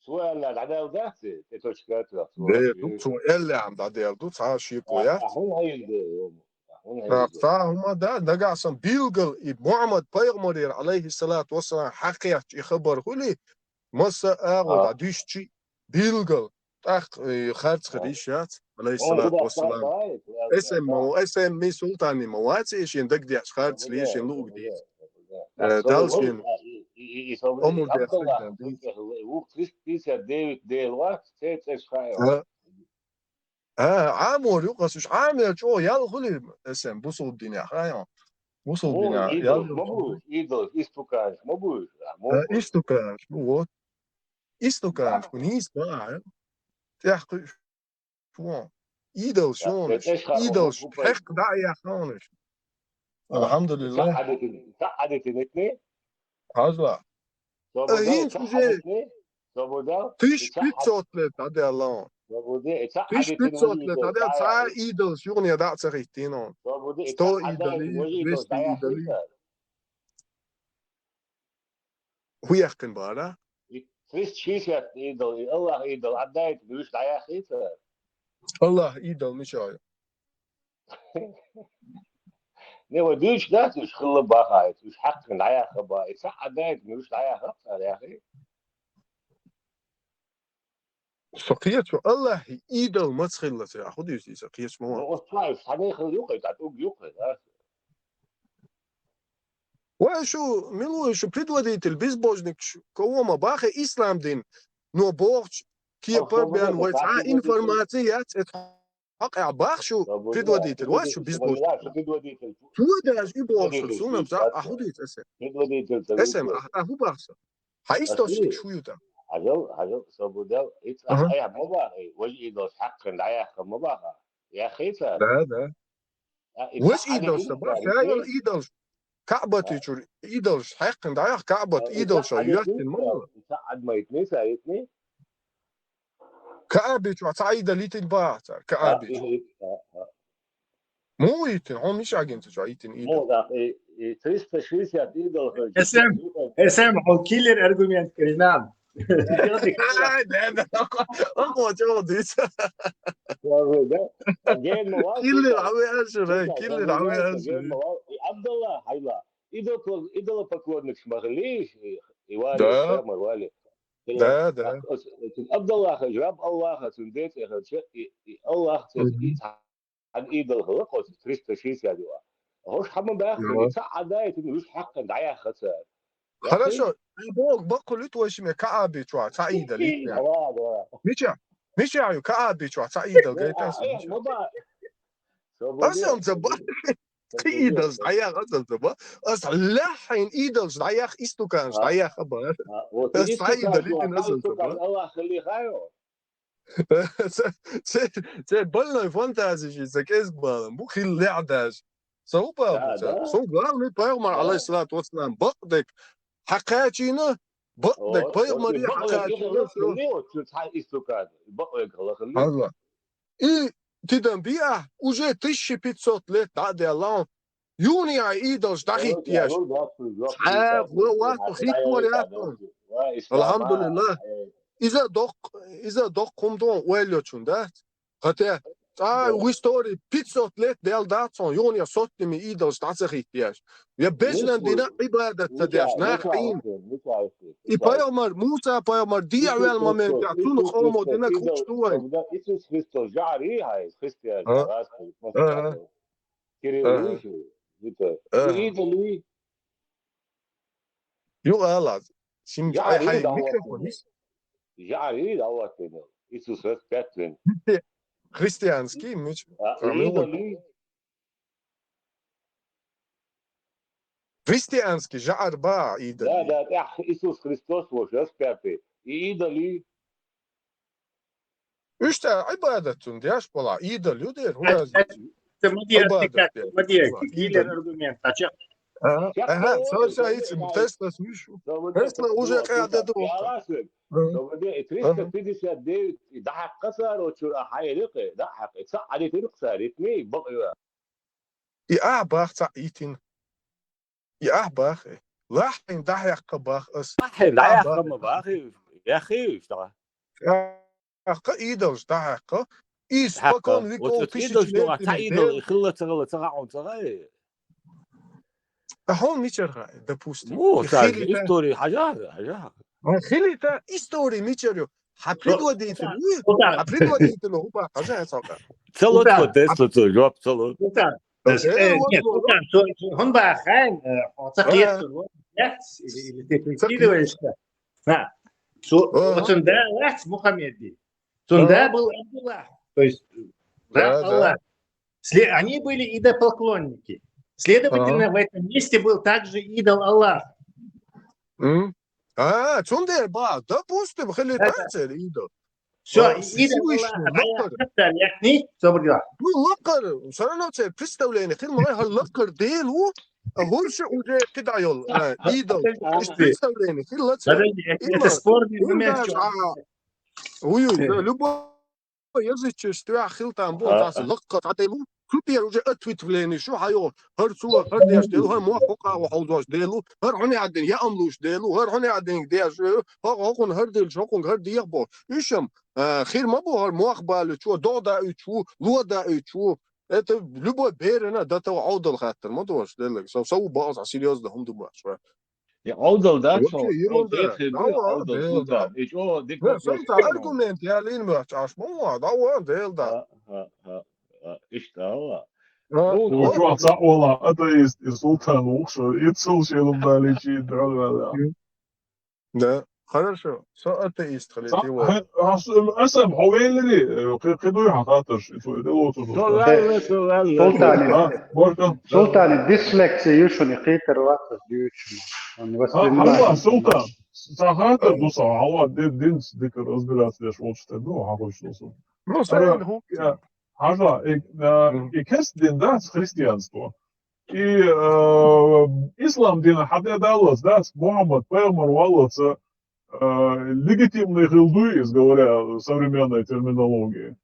Суалла дӀадаьлла дац, тӀе точка ответ. Де, ду, цо эллехьам дӀадаьлла ду, цхьа шеко яц. А, а хӀун хьайна де, хьун хьайна де. Цхьа хӀума да, нагахь сан билгал и Мухьаммад пайхамарера, алейхиссалату вассалам, хьакхетча и хабар хуьли, масса агӀо дӀадуьсчи билгал, тӀаккха, э, харц хир йиш яц, алейхиссалату вассалам. Эсэм ма, эсэм ми султани ма вац, э, шен дагадеш харц ле, шен луг дийц. Э, Дала шен омур деш хир дан дийц. Вух триста пятьдесят девять Дела вац, церквеш хьайо. А, а, Ӏамор ю, къасуш, Ӏамер чӀо ял хуьли, эсэм, бусул динехь, хьайо. Бусул динехь, ял ма бу, идолаш, истуканаш ма бу, а, ма бу. Истуканаш бу, вот. Истуканаш бу, нийса баха, тӀех кхуьуш. Чу вон? Идолаш йонаш, идолаш хьекх дӀа а яххьонаш. Алхьамдулиллах. Хьажла. Э, хӀинца уже тысяча пятьсот лет дӀадаьлла он. Тысяча пятьсот лет дӀадаьлла, цхьа идолаш юхане дӀа а ца хӀиттийна он. Сто идолий, двести идолий. ХӀу яьккхина бара? И триста шестьдесят идол, и Аллах идол, Ӏаддаита, уьш дӀаяхийта? Аллах идол мича ю? Не, вай дуьйцуш дац, уьш хилла бахайта, уьш хьаккхина дӀаяхха баха. И цхьа Ӏаддаита, уьш дӀаяхха цара яхий? Со кхечу Аллахьи идол маца хилла ца, а хӀу дуьйцу иза кхечу ма ван? Ну, оцу цхьа уьш цхьаьна хилла юкъе, тӀа тӀуг юкъе, да? Вай шу, мила ву шу предводитель, безбожник шу, кого ма бахе ислам дин, но бохуч кепар бен вай цхьа информация яц, эт хьакъехь бах шу предводитель, вай шу безбожник. Цо даже и бохуш, суна ца, а хӀу дуьйцу эсэм? Эсэм, а, а хӀу бах со? Хьан источник шу ю тӀа? Хьажал, хьажал, собудал, ицкъ ахьа ма баха, важа идолаш хьаккхина дӀаяхха ма баха. Яххийца? Да, да. Важа идолаш ца баха, ша йолу идолаш. Каъбати чуьра идолаш хьаькхна дӀаяхха, Каъбат идолаш йоьттина ма ю. Ца Ӏад ма йитни, ца йитни? Каъби чохь цхьа идол йитина баха цара, Каъби чохь. Муха йитина? Хьо мича агина ца чохь йитина идол? Муха, и, и триста шестьдесят идол хилча. Эсэм, эсэм, хьо киллер аргумент кхиъна. Ай, да, да, око, око чӀогӀа дуьйцу. Киллер хьан веана шу, ай, киллер хьан веана шу. Абдалла хьайла. Идолопо-, идолопоклонникаш ма хилий, и вали, да. Амар вали. Да, да. Абдаллаха, жаб Аллаха, цуьнан ден цӀе хилча, и, и Аллах цӀе, и цхьа Хьан идол хилла кхо триста шестьдесят ю а. ХӀорш хьан ма баьхна, и цхьа Ӏадайтина, уьш хьаькхна дӀаяхха цара. Хорошо. Бог баккхулит вай шиме Каъаби чохь цхьа идол йитина. Мича? Мича ю Каъаби чохь цхьа идол гайтас? Ас ам ца ба. Кхин идолш дӀаяха ас ам ца ба. Ас лаьхьин идолш дӀаяха, истуканаш дӀаяха ба. Ас цхьа идол йитина ас ам ца ба. Церан больной фантазиш, сан кӀезга балам бу, хила лаьа даже. Сан хӀу бала бу цара? Сан главный пайхамар, алейхиссалату вассалам, бакъдерг хьакхачийна, бакъдерг пайхамаре хьакхачийна. Хьалла. И тидан биа, уже тысяча пятьсот лет дӀа а даьлла, юханехьа идолш дӀахӀиттеш. Хьа, вац, хӀиттор яц. Алхьамдулиллах. Иза доккх, иза доккх хӀума ду ойла йочун, дац? Хатя, цкъа в истории пятьсот лет даьлла дац хьуна, юханехьа сотнями идолш дӀа ца хӀиттеш. Я бежнан дина Ӏибадат ца деш, нах Ӏийна. И пайхамар, Муса пайхамар, дехьаваьлла моментехь, цунна къомо динарг хӀуттуш ду вайн. Иисус Христос, жаӀар ий хьайса, христиан, Кирилл ий шу, вита. Идол ий. Ю ала, сим хьай микрофон ис. ЖаӀар ий дӀаваттина, Иисус распятвен. Христианский, мич. Идол ий. Христианский жаӀар ба идол. Да, да, тӀехь Иисус Христос ваш распятый. И идол ий. Уьш цара Ӏибадат цунна деш бала, идол ю дера, хӀун яздичи? Ага, ага, со, со, ицу, Тесла смешу. Тесла уже къяда ду. Триста пятьдесят девять, и дахьаккха цара, чура хьайрикъе, дахьаккха, ца Ӏадитиркъ цара, итни, бакъ ю. И ахь бах цхьаъ йитина. И ахь бах, э. Лахьин дӀахьеккха бах ас. Лахьин дӀахьеккха ма бах, э, яхи уьш дагӀа. ТӀаккха идолш дӀахьеккха. И спокон веков тысячи лет цхьа идол, и хилла ца хилла ца хаьа хьуна ца хаьа, э. А хьуна мичара хаьа, допустим? Ну, и цхьа хилита истори хьажа, хьажа. А хилита истори мичара ю? Хьан предводитель, хьан предводитель хӀу бах, хьажа хьан цхьа. Ца ло тхо, Тесла цо жоп ца ло. Э, нет, хӀун бахьан, э, хьо ца кхетар ву, или, или ты прикидываешься? На. Цу-, вот цун да вац Мухаммеди. Цун да был Абдуллах, то есть раб Аллаха. Сле-, они были идолопоклонники. Следовательно, в этом месте был также идол Аллаха. А, цундела ба, допустим, хилита церан идол. Всё, идол Аллаха, лакхара. Ну, лакхара, всё равно церан представление хила ма вай, хӀара лакхара дела ву, а хӀорш уже кхидӀа йолу, а, идол. Представление хила ца. Подожди, это спорный момент. Уй-уй, да, любой язычество хила там бу, цхьа лакха цхьа дела ву. Цу тӀера уже ответвление шу хьайо, хӀара цо хӀара деш дела ву, хӀара мохк хӀокхо хьовзош дела ву, хӀара хьуна яьддина яа ма луш дела ву, хӀара хьуна яьддинарг деш, хӀокхунна хӀара дилча, хӀокхунга хӀара деха боху. Уьш-м, а, хир ма бу хӀара мох балуьйтуш ву, догӀа даийтуш ву, ло даийтуш ву. Это любой берана датал Ӏовдал хаттар ма ду аша, деллаг. Со, со ву бакъ цхьа серьёзно хӀума ду бац вай. Я Ӏовдал дац хьо, Ӏовдал хир ду, Ӏовдал султан. И чӀогӀа дика вопрос. Аргумент ялийна моьтту Ӏаш, ма ван, дӀа ван, Дела да. Иштта ала. Ну, чохь цхьа ола атеист и султан ву, шо иццул шелум далийчи дӀавала. Да. Хорошо. Со атеист хилийта вай. Аса, аса, хьо веллари, кхи-, кхидуй хьан хаттарш, и цо и делоцур. Со ваьлла, со ваьлла. Султани. А, Борка? Султани, дислексия ю шуна, кхетар вац ас дуьйцуш. Он воспринимает. Хьалла, Султан, сан хаттар ду сан, хьалла, ди-, динца дика разбираться деш волчу тӀе ду, хьан хуьйсу со. Ну, сан хӀу. Хьажа, и, а, и кест дин дац христианство. И, э, ислам дина хьан тӀе даллалц дац, Мухаммад пайхамар валлалца, э, легитимный хила дуй иза, говоря современной терминологией.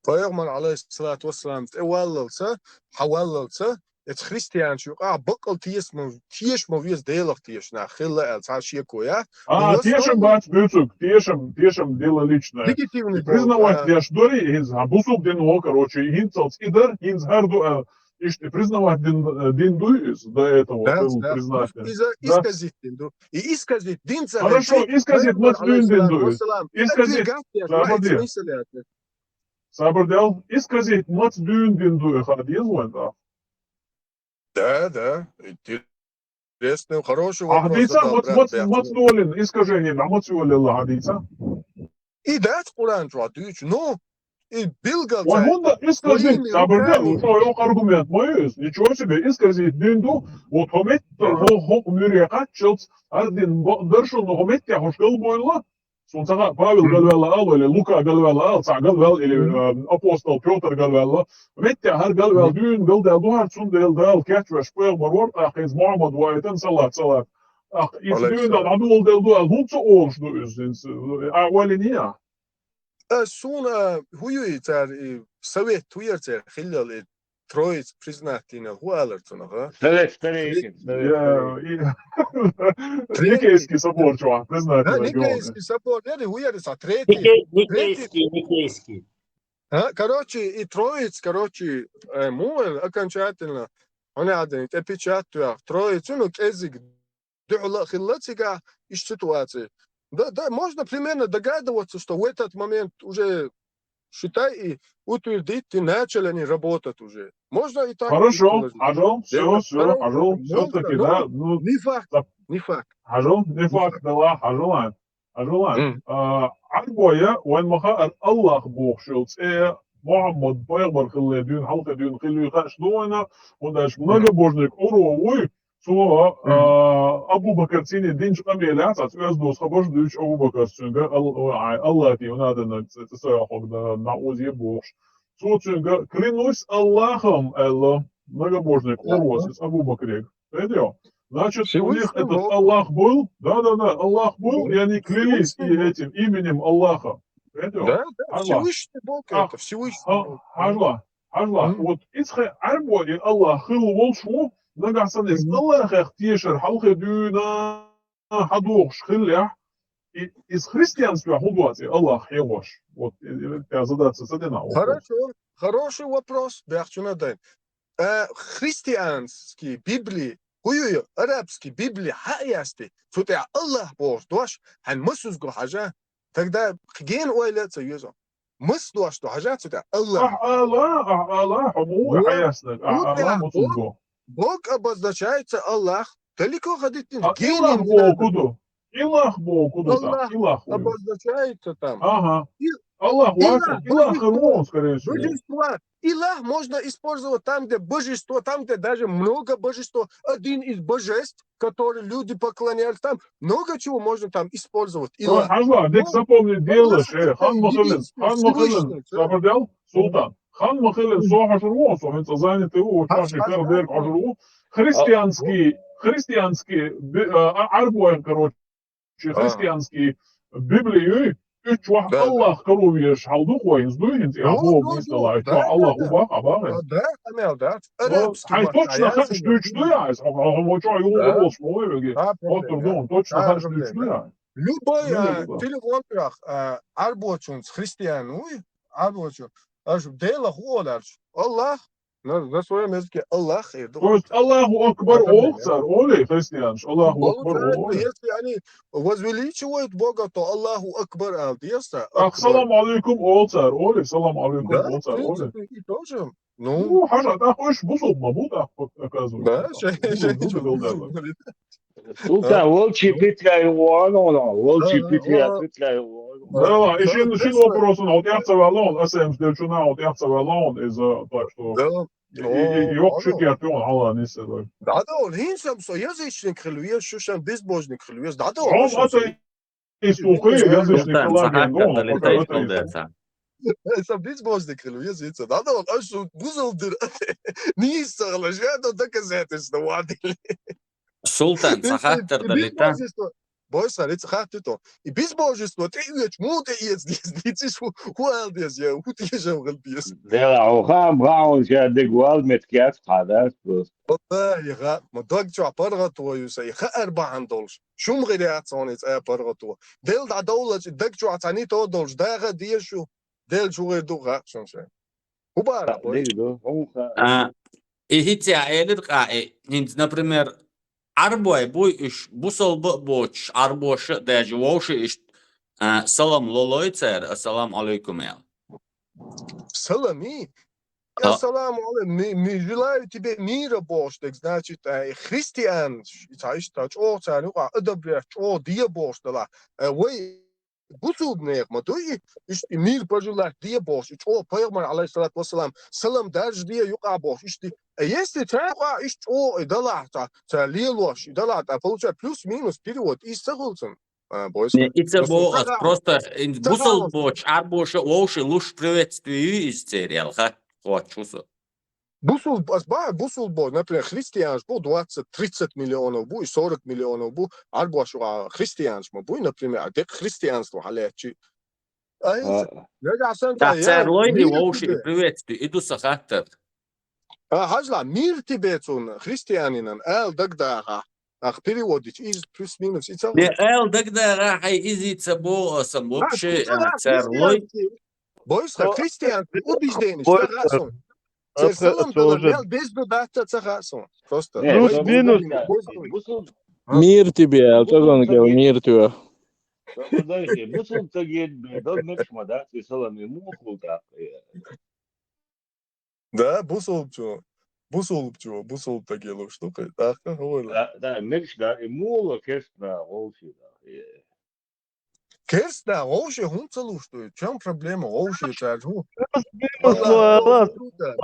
Пайхамар, алейхиссалату вассалам, тӀе валлалца, хьан валлалца, эца христианчу юкъахь баккъал тешам, тешам веза Делах тешна, хилла аьлла, цхьа шеко яц. А, тешам бац буьйцург, тешам, тешам дело личное. Легитимный. И признавать деш дуй, хӀинца, хьан бусулба дин ву, короче, хӀинцалц и дар, хӀинца хӀара ду аьлла. Иштта признавать дин, дин дуй иза до этого, да, был признать. Иза исказить дин ду. И исказить дин ца. Хорошо, исказить маца дуьйна дин ду иза? Исказить, сабар де. Сабар дел, исказить маца дуьйна дин ду, и хаа деза вайн тӀаккха? Да, да. Интересный, хороший вопрос задал, брат, бегӀ. Хьадийца, мац, мац, мац долин, искажение, да, мац йолелла хьадийца? И дац Къуръан чу дуьйцу, ну, и билгал цай. Вай хӀунда искажить, Лука, цабар де, Лука, ну, что, йокъ аргумент ма ю иза. Ничего себе, искажить дин ду, вот хӀо метта, хӀо, хӀо муьре кхаччалц, ардин бо-, даршал, ну, хӀо метта хӀуш галбойла, Цун цхьа Павел галваьлла ала, или Лука галваьлла ала, цхьа галваьлла, или, э, апостол Пётр галваьлла. Метте хӀара галваьлла дуьйна галдаьлла ду хӀара, цундела Дала кечвеш пайхамар вар, тӀаккха иза Мухьаммад вайтан, салат, салат. ТӀаккха иза дуьйна дӀадоладелла ду, аьлла, хӀунда ца олуш ду иза, хӀинца, а, валиния? Э, суна, хӀу ю и цара, и совет хӀу яра церан хиллал, и Троиц признать динал хӀу алар цунах, а? Совет, Троиц, Совет. Я, и Троиц. Никейский собор чу признать, да, динал, Никейский собор, яри хӀу яри са, третий, Никей-, третий. Никейский, Никейский. А, короче, и Троиц, короче, э, му, э, окончательно, он один, тӀе печать туьйхира. Троиц, ну, кӀезиг дуьхьал а хилла цигахь иштта ситуация. Да, да, можно примерно догадываться, что в этот момент уже, считай, и утвердить, и начали они работать уже. Можно и так предположить. Хорошо, хьажал, всё, всё, хьажал, всё-таки, да, ну, не факт, не факт. Хьажал, не факт, да ладно, хьажал, хьажал. А, Ӏарбоя, вайн ма хаара, Аллах бохуш йолу цӀе Мухьаммад пайхамар хиллале дуьйна, хьалхе дуьйна хилла вуй хаьаш ду вайна, хӀунда аьлча многобожник Урва вуй, цо, а, Абу-Бакар цӀийне динчу къамелехь, цхьацца оьзда доцу хабарш дуьйцуш Абу-Бакарс цуьнга, Ал-, ай, Аллахьти ван а дан, ц-, ц-, ца йоккхуг дан, наӀузу бохуш. Цо цуьнга: «Клянусь Аллахом», — аьлла, многобожник Урвас иза Абу-Бакрега. Видел? Значит, у них этот Аллах был, да-да-да, Аллах был, и они клялись и этим именем Аллаха. Видел? Да, да, Всевышний Бог это, Всевышний Бог. Хьажал. Хьажал, вот иза хе-, Ӏарбой и Аллах хилла волуш ву, нагахь санна иза Аллахех тешар хьалхе дуьйна хьадохуш хиллехь, и, иза христианствехь хӀун доцу и Аллах хьехош? Вот, и, и, я задаться ца дина вопрос. Хорошо, хороший вопрос, бехчуна дай. Э, христианский Библи, хӀу ю, арабский Библи хьа а ясти, цу тӀехь Аллах бохуш дош, хьайн масузго хьажа, тогда гена ойла а ца йоьзу. Мас дош ду хьажа цу тӀехь? Аллах. Ахь ала, ахь ала, хьо муха хьаяснаг, ахь ала, муха цунго. Бог обозначается Аллах. Далеко ходить не надо. Илах боху ду. Илах боху ду там. Илах обозначается там. Ага. Аллах вац, илах хир вон, скорее всего. Божество. Илах можно использовать там, где божество, там, где даже много божества. Один из божеств, который люди поклоняются, там много чего можно там использовать. Ой, хьажал, дика запомнить делаш, э, хан ма хилла, хан ма хилла, сабар дел, Султан, хан ма хилла, со хьожур ву, со хӀинца занятый ву, вот хьажал, кара берг хьожур ву. Христианский, христианский, би-, а, а, Ӏарбойн, короче, христианский Библи юй, уьш чохь Аллах каро везаш хьал ду-кх вай, хӀинца дуй хӀинца, я боху, муьстала, уьш чохь Аллах хӀу бах, а бах, хӀинца. Да, къамел дац. Хьайн точно хаш дуьйцуш дуй, айс, хьо, хьо, хьо, чохь юхур волуш ма вай веге. Оттур ду, точно хаш дуьйцуш дуй, айс. Любой, а, телефон тӀехь, а, Ӏарбочунца христиан вуй, Ӏарбочун, аша Дела хӀу олу аьлча? Аллах, на, на своём языке Аллах эр ду. То есть Аллаху Акбар олу цара, олий христианаш, Аллаху Акбар олу. Если они возвеличивают Бога, то Аллаху Акбар ала деза. Ах, салам алейкум олу цара, олий, салам алейкум олу цара, олий. Да, в принципе, и тоже. Ну, хьажа, тӀаккха уьш бусулба ма бу тӀаккха, оказывается. Да, шай, шай, бусулба. Султан, волчий питряй вон, вон, волчий питряй, питряй вон. Да, и шин, шин вопросун хьо тӀехь ца ваьлла, ас эмс делчуна хьо тӀехь ца ваьлла, иза, так что. Да. И, и, и, йоккха ши керт ю хьала нисса. ДӀадовла, хӀинца со язычник хила веза, шу шен безбожник хила веза. ДӀадовла. Хьо атеист ву, кхин язычник хила веза. Сан безбожник хила веза, хӀинца. ДӀадовла, аш шу бузал дира. Нийса ца хилаш, я до доказательства вадили. Султан, ца хаттар далита? Безбожество. Бойса, рица хаттуьйту. И безбожество тӀеоьцу, муха тӀеэца деза, дийциш, хӀу, хӀу ала деза, я, хӀу тешам хила деза. Дела, хьо хаам, хаам, ша дегвал, меткият, хьадас, просто. Валлахи, ха, ма дог чохь паргӀато ю сан, и хаар бахьана долуш. Шум гӀир яц хьуна и цӀа паргӀато. Дела дӀадовллачу даг чохь цхьаьна то долуш, даха а деза шу, Дела шу гӀир ду хаьа шуна шайн. ХӀу бара, диг ду, хӀун ха. А, и хӀинца а элира къа и, хӀинца, например, Ӏарбой буй уьш, бусалба а боцуш, Ӏарбоша а даьжа вовша иштта, а, салам лолой цара, ассаламу алейкум аьлла. Салами? Ассаламу алейкум, ми, ми желаю тебе мира бохуш дерг, значит, э, христиан, цхьа иштта чӀогӀа царна юкъа одобрять чӀогӀа де бохуш делахь, э, вай бусулбанех ма дуй, иштта мир пожелать де бохуш, и чӀогӀа пайхамар, алейхиссалату вассалам, салам даржаде юкъа бохуш, иштта. Э, если царна юкъа иштта чӀогӀа и далахь, ца, ца лелош, и далахь, тӀа получать плюс-минус перевод, иза ца хуьлу цунна. А, бойс Не, хьа. и ца Просто бо-, аса сага-, просто ин сага бусулба бочу, арбоша вовше луш приветствие ю иза церан, ялха, хоттуш ву со. Бусулба, ас бахьа бусулба бо, например, христианаш бу двадцать, тридцать миллионов бу, и сорок миллионов бу, арбош, а, христианаш ма буй, например, а декъ христианство хьалаьцчи. Ай, А. нагахь санна, Да, я, церан лойли мир вовше тебе. Приветствие, и ду сан хаттар. А, хьажла, мир тебе цунна, христианинан, ала дагадахьа. Ах, переводить, из плюс-минус, и ца Не, ала дагадахьа, хьай изица бо, асан, вообще, а, церан лой. Бойс хьа, христианский убеждение, Бой-, ца хасун. Цер Ацхьа салам далар цо уже. Мел безду дац ца хасун. Просто. Не, Плюс-минус. Бусул-, А. Мир тебе, а, то он говорил, мир тебе. Подожди, бусул тагет бе, дал мекшма, да, ци салам ему хулда. Да, бусулбчу. Бусулбчу, бусулб тагелуш, ну, кай, да, как говорил. Да, да, мекш, да, и мула кешна, волчи, да. Керста, вовше хӀунда ца луш ду? Чам проблема? Вовше цаьрга хӀун? Минус Валла, ло, Султан,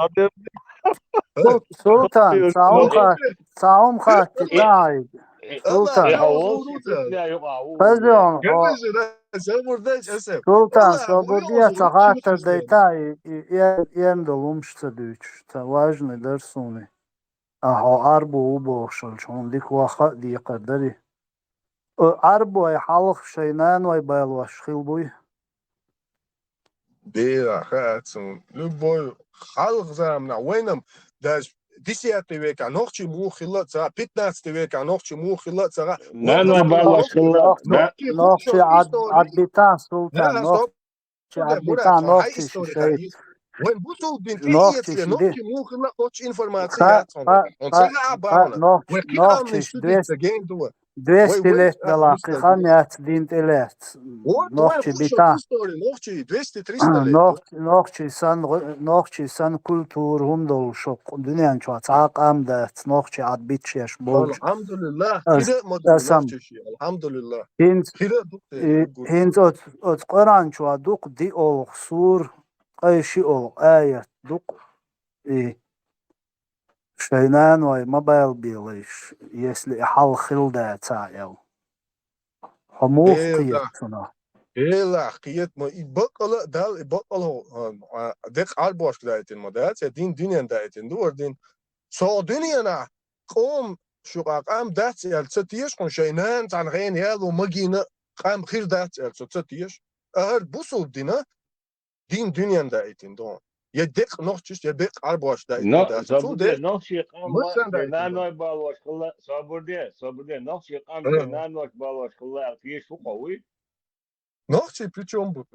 Султан, ца хӀума хат-, ца хӀума хатти дай. Султан. Хазон, хо. Султан, собур де, ца хаттар дайта, и, и, и, эн долумш ца дуьйцуш, ца важный дар суна. Ахьо арбу ву бохуш волчу хьуна дика ваха а декхар дарий? Э, Ӏарбой хьалха шайн наной балош хила буй? Бера, хаьа цунна. Любой хьалха заманахь, вайнам, даже десятый векахь нохчий муха хилла а ца, пятнадцатый векахь нохчий муха хилла а ца, Наной балош хилла, нохчий, да. Нохчий хилла, нохчий Ӏад-, Ӏадбита, Султан, Да, нохчий стоп. Чи Мурат, Ӏадбита хьай нохчий история шай. Вайн бусулба дин тӀе Нохчий эцле, ши нохчий де. Муха хилла кхочу информация Ха, яц хьуна. ха, Хьуна ха, ца хаьа ха, бахьана. Нохч-, Вай кхин нохчий амниш шу дис двести, ца гейн дула. Двести Вай, вай, лет а, дала, двести кхин хан лет. Яц дин тӀе лаьц. Вот, вай Нохчий хушал бита. История, нохчий двести-триста лет. Нохч-, нохчий сан, нохчий сан культура хӀума долу шо дуьнен чохь цхьа а къам дац, нохчий Ӏад бича еш болчу. Алхьамдулиллах, Ас-, хира а ма ду асам. Нохчий ши, алхьамдулиллах. ХӀинца, Хира а ду те, и, гур. ХӀинца оц-, оцу Къуръан чохь дукха диъ олу сур, ткъе ши олу аят дукха, и шайн наной ма балабелайш, если и хьалха хила дацахь аьлла. Хьо муха Э, кхета да. Цунах? Элахь, кхета ма, и баккъала а Далла, и баккъала хьо, а, а, декъа Ӏарбошка даийтина ма дац, я дин дуьнен даийтина ду, вара дин. Со дуьненахь къом шу къа-, къам дац аьлла ца теша хьуна, шайн нана цхьана хена яло магийна къам хир дац аьлла со ца теша. ХӀара бусулба дина дин дуьнен даийтина ду. Я декъа нохчаш, я декъа Ӏарбош даийтина Но-, дац. Цул собур де, де, нохчий къам ма ма-, сан даийтина ду. Наной балош хилла, собур де, собур де, нохчий къам Ага. Нанош балош хилла, аьлла, кхеш хӀу кхо вуй? Нохчий при чём бу?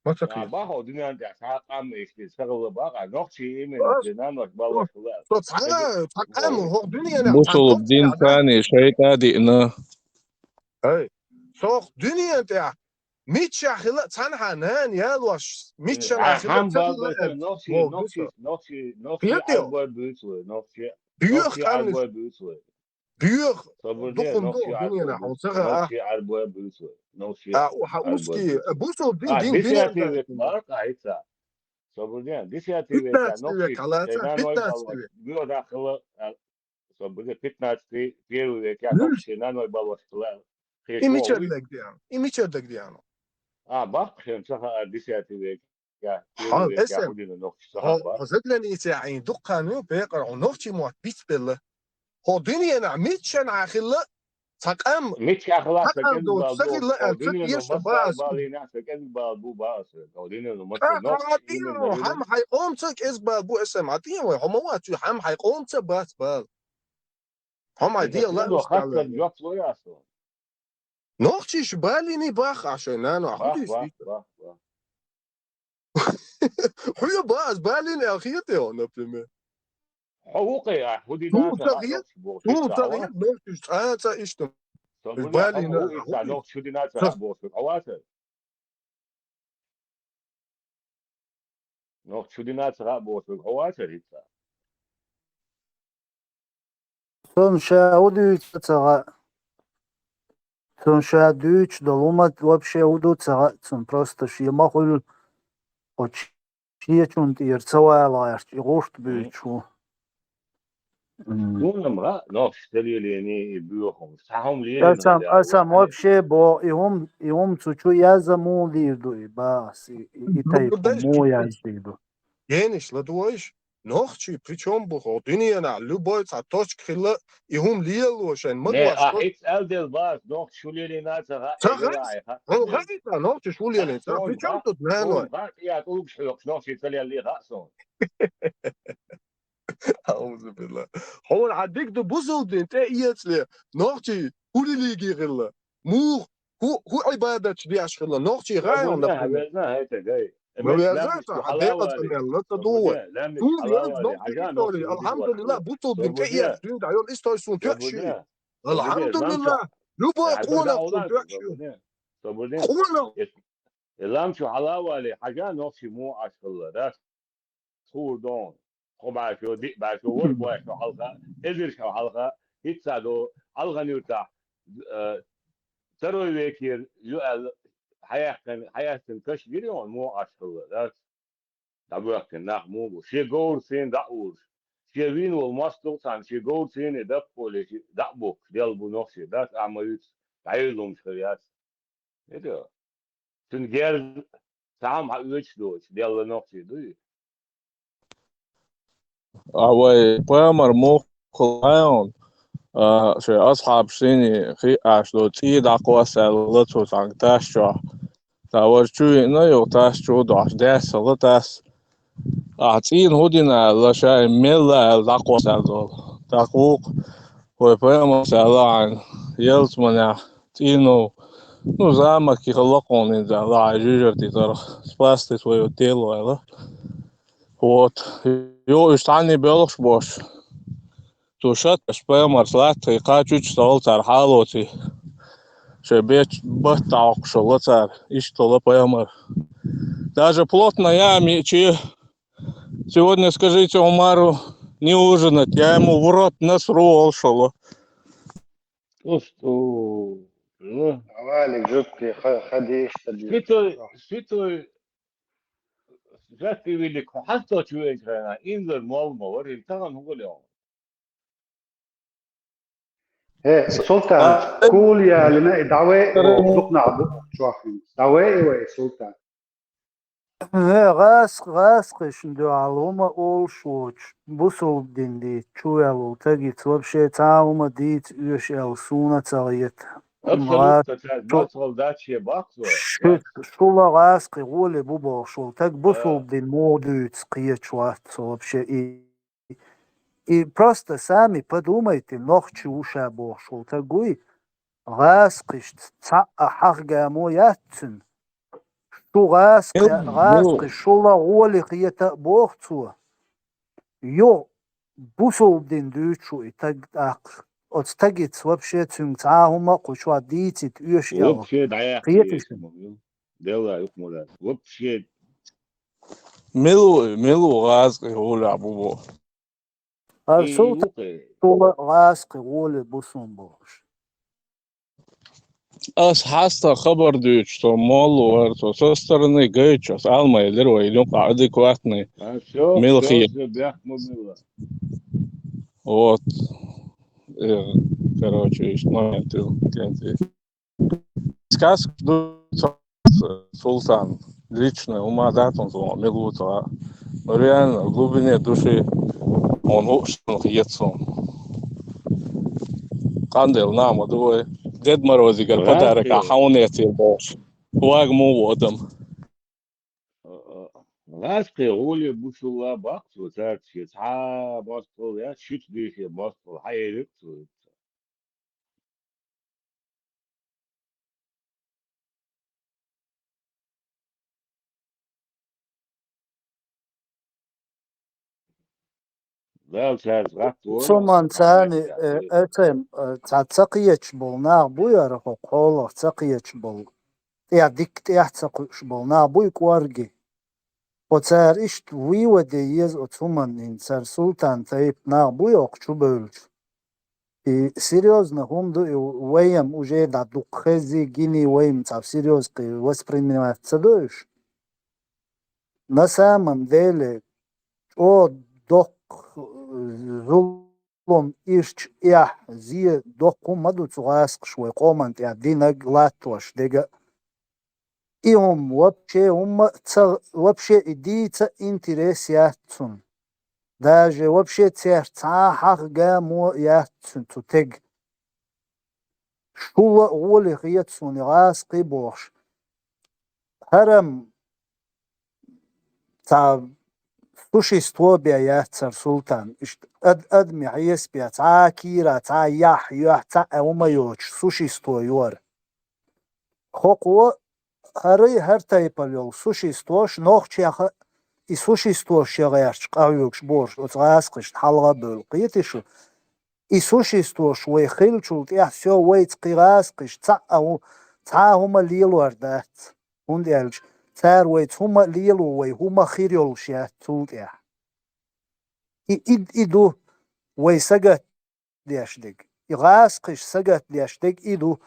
Ма ца А, кхета. Бахьа дуьнен тӀехь цхьа къам иштта сагала бакъа, нохчий именно Ас-, нанош балош хилла. Со цхьа, цхьа къам, хӀокху дуьненахь цхьа Бусулба дин тӀехь, да? Царний шайтӀа диъна. Ай, со хӀокху дуьнен тӀехь миччахь хилла а цхьанхьа нана ялош, миччанхьа А, хилла а хьан ца хилла балбайтан аьлла. Нохчий, Вов, нохчий, дуьйцу. Нохчий, нохчий Кхетий? Ӏарбой буьйцу вай, нохчий, Боьха нохчий къамнаш. Ӏарбой буьйцу вай. Боьха Собур де, дукхун ду нохчий дуьненахь, Ӏарбой хьуна ца хаьа. Нохчий Ӏарбой буьйцу вай, нохчий А, у, хьа Ӏарбой узкий, буьйцу. Бусулба дин, А, дин десятый дуьнен век тӀехь. Марка хьайца. Собур де, десятый век, Пятнадцатый век, нохчий, халаца, шайн наной пятнадцатый балош. Век. Муьра хилла, а, собур де, пятнадцатый, первый век, я Муьра. Нохчий, шайн наной балош хилла. И мичара дагадеана? И мичара дагадеана? А, баккха шен ца хаьа десятый век. Я, Хьан, первый век, я эсэм. Хьудина нохчий ца Хьо, хаьа. Хьо заглянитесь, Ӏийна дуккха хан ю, пекъар хьо нохчий мотт бицбелла. Хьо дуьненахь миччанхьа хилла, цхьа къам, Мичча хилла, цхьа къам доцу, ца хилла аьлла, ца теша бац. Балийна, ца кӀезиг бала бу бац. Хьо дуьненахь ма Ца, ца, ца, хьан хьайн къомца кӀезиг бала бу эсэм, хьан тӀе вай, хьо ма вац, хьан хьайн къомца бац бала. Хьо ма дела, хаттар жоп лой аса. Нохчийш балийний бах а шайн нана, хӀун дийш дийца? Хьо бац балийний аьлла хета, например. Хьо ву кхе, а, хӀун дийна Суна ца хета, суна ца хета, нохчийш цкъа а ца иштта. Балийна, хӀун дийш? Нохчийш хӀун дийна ца бохуш, хьо вац? Нохчо шу дина ца хаьа бохуш верг хьо вацара хӀинца? Цунна ша хӀун дуьйцу ца хаьа. Цунна ша дуьйцуш долу хӀума вообще хӀун ду ца хаьа цунна. Просто шен ма хуьлу, оцу шечунна тӀера ца вала гӀерташ, и гӀурт буьйцуш ву. М. Суна-м хаьа нохчаша ца лелийна и боьха хӀумаш. Цхьа хӀума лелийна Аса, хилла аса аьлла. вообще бо, и хӀума, и хӀума цу чу яза муха дийр ду и бахас, и, и, и тайпа Дурдайш муха чу яза дийр ду. Гениш ладугӀуш, нохчий причём бу хьо, дуьненахь любой цхьа точка хилла, и хӀума лело шайн ма Не, гуш а бо. хӀинца аьлла дела бахас, нохчаша шу лелийна ца хаьа, Ца эгара хаьа, а хаьа хьуна дела. хаьа, нохчаша шу лелийна ца, Суна причём хаьа, тут нахана? суна хаьа, тӀе а тӀулгаш хьоькхуш нохчий ца леллий хаьа суна. Аузу билла. Хьуна хьан дика ду бусулба дин тӀе эцале, нохчий хӀу лелийна хилла? Муха, хӀу, хӀу Ӏибадаташ деш хилла? Нохчий хаьа хьуна, Везна, например? везна, хӀета гай. Ма везна, ца хьан декъаза мел ла ца дугӀу. Суна веза нохчий история, алхьамдулиллахӀ, бусулба дин тӀе эцале дуьйна дӀайолу история суна тоьаш ю. АлхьамдулиллахӀ, любой къонах суна тоьаш ю. Къонах. И лам чу хьала а валий, хьажа нохчий муха Ӏаш хилла, дас? Хуур дохуна. Кхо бӀе шо, диъ бӀе шо, ворхӀ бӀе шо хьалха, эзар шо хьалха, хӀинца а до, Алхан-Юьртахь, э, второй векера ю аьлла, хьаяьккхина, хьаяьккхина каш гира йоӀна муха Ӏаш хилла, дас? ДӀабоьхкина нах муха бу? Шен говрашна дӀа а уьйраш. Шен вийна волу мостагӀа цхьанна шен говрашна даккхале, ши дӀа а боккхуш, делла бу нохчий, дас? Ахьа ма юьйцу, дӀайолу хӀумаш хир яц. Ида? Цуьнан герз цхьа хӀума хьан оьцуш доцуш, делла нохчий дуй? А вай пайхамар муха лайон, а, шайн асхьабашна хи Ӏаш до, цӀий дӀакхосса аьлла цо цхьаьнга тас чохь. Цхьа важа чу виъна, юха тас чу а дохьуш, даьссала тас. Ахьа цӀийна хӀун дина аьлла, ша и мелла аьлла дӀакхосса аьлла долу. ТӀаккха вукху, вай пайхамарс аьлла хьайна, ялсаманехь цӀийнов, ну, замок и хилла кхунна иза аьлла, хьайн жижар тӀе тарх, спасти своё тело аьлла. Вот. Йо, уьш цхьаьна боьлхуш бош. Цо шаташ пайхамарс латтахь, кхачуьйтуш ца хилла цара хьалоций. Шайн бетт-, батт дӀахьокхуш хилла цара, иштта хилла пайхамар. Даже плотно яа миъчи, сегодня скажите Умару не ужинать, я ему в рот насру олуш хилла. Усту. Ну, Валик жуткий ха-, хадиш ца дийр. святой, святой, святой велик, хьасточу венчхайна, инзар мол ма варил, таган хӀугуле он. Э, Султан, кул ялина и дӀаве, дукнахь бу чохин. ДӀаве и вай, Султан. Э, гӀас-, гӀаскхишна дуьхьал хӀума олуш воцуш, бусулба дин дийца чу ваьлла волу тагица вообще цхьа а хӀума дийца оьшу аьлла суна ца хета. Абсолютно, цара мацвал дац шен баккхо. Шу-, шула гӀаскхи гӀоле бу бохуш волу таг бусулба дин муха дуьйцу кхечу вац со вообще и И просто сами подумайте, нохчи ву ша бохуш волу таг вуй, гӀаскхишца цхьа а хьахгамо яц цуьнан. Шу гӀаскхи, гӀаскхи шула гӀоле хета а боху цо. Йо, бусулба дин дуьйцу шу и таг тӀаккха. Оцу тагица вообще цуьнга цхьа а хӀума а кху чохь дийцийта оьшу аьлла. Вообще дӀаяхьа Кхеташ? Делла юкъа ма дац. Вообще. Мила ву, мила ву гӀазкхи гӀолехь бу бо? Ар султан шула гӀазкхи гӀоле бу суна бохуш. Ас хьаста хабар дуьйцуш, со молла вара, со со стороны гайчу, ас алма элира вай, юкъа адекватный. А, всё, Мила всё, хи. Всё, бяхма мила. Вот. Э, короче, ишт момент ил, кенти. Сказка ду, султан, лично, ума датун зло, милуца. Но реально, в глубине души он ушнух ецун. Кандел нама дуй. Дед Морозигар подарок а хаунеци бош. Ваг му водам. ГӀазкхи гӀоле бу шула баккху цаьрца шен цхьа мостагӀал яц, шуьца дийхе мостагӀал хьаерира цо. Дала цаьрца гӀатта вара. Цуман царни, э, эцем, э, ца, ца кхечаш болу нах буй ара хӀокху хьолах ца кхечаш болу? ТӀехь дикка тӀехь ца кхуьуш болу нах буй кӀорги? Оцара иштта вывод е еза оцу хӀуманна, хӀинца цара султан тайпа нах бу йоккху чубевлча. И серьёзно хӀума ду, и вайна уже дӀа дукха хезий, гиний, вайна цхьа серьёзно кхин воспринимать ца до уьш. На самом деле, чӀогӀа доккха зулам, ирча эхь, зе доккха хӀума ма ду цу гӀаскхаша вай къоман тӀехь динарг, латтош дерг. И хӀума вообще хӀума ца, вообще и дийца интерес яц цунна. Даже вообще церан цхьа хьагӀ гамо яц цунна цу тега. Шула а гӀоли хета суна и гӀаскхий бохуш. ХӀара-м цхьа существо бен яц цара султан. Иштта ад-, адамийн хьесапе цхьа а кийра, цхьа а яхь, юьхь, цхьа а хӀума йоцуш существо ю хӀара. ХӀокхо хӀара а, хӀара тайпана йолу существош нохчех а, и существош ян гӀерташ къахьоьгуш бохуш оцу гӀаскхашна хьалха а бевлла, кхетий шу? И существош вай хиллачул тӀаьхьа всё, вайца кхин гӀаскхаша цхьа а хӀу-, цхьа а хӀума лелор дац, хӀунда аьлча цара вайца хӀума а лело, вай хӀума хир йолуш яц цул тӀаьхьа. И, и, и ду вай сагатдеш дерг. И гӀаскхаша сагатдеш дерг и ду.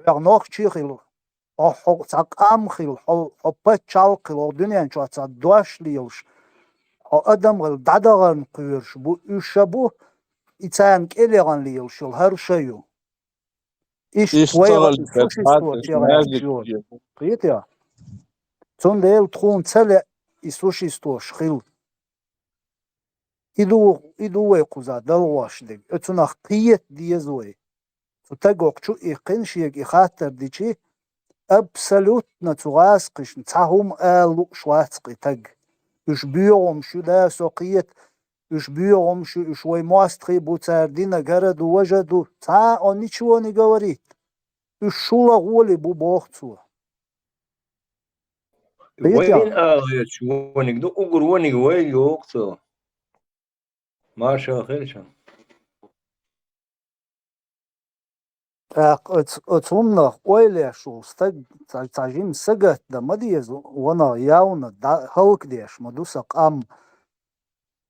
Хьо нохчи хила, хьо, хьо цхьа къам хила, хьо, хьо пачхьалкх хила, хьо дуьнен чохь цхьа дош лелаш, хьо адам хила, дӀадахарна кхоьруш бу, уьш ша бу, и царна кӀел яхана лелаш йолу хӀара ша ю. Иштта Иштта вай ца оцу хилча, существош цхьацца яхана маьждиг йолу. Кхетий? Цундела тхуна ца лаьа и существош хила. И ду, и ду вай кхуза далгӀош дерг. Оцунах кхета деза вай. Цу тагах чу иккхина шега и хаттар дичи, абсолютно цу гӀаскхашна цхьа хӀума ала лууш вац-кх и таг. Уьш боьха хӀумаш ю, да, со кхета, уьш боьха хӀумаш ю, уьш вай мостагӀий бу, цара динарг хӀара ду, важа ду. Цхьа а он ничего не говорит. Уьш шула гӀоли бу, боху цо. Вайн ала хеташ вониг ду, угар вониг вайга йоху цо. Маршалла хилча. ТӀаккха оцу, оцу хӀуманах ойла еш волу стаг, цхьа, цхьа жима сагатдан ма деза, ванах явна дӀа-, хӀаллакдеш ма ду сан къам.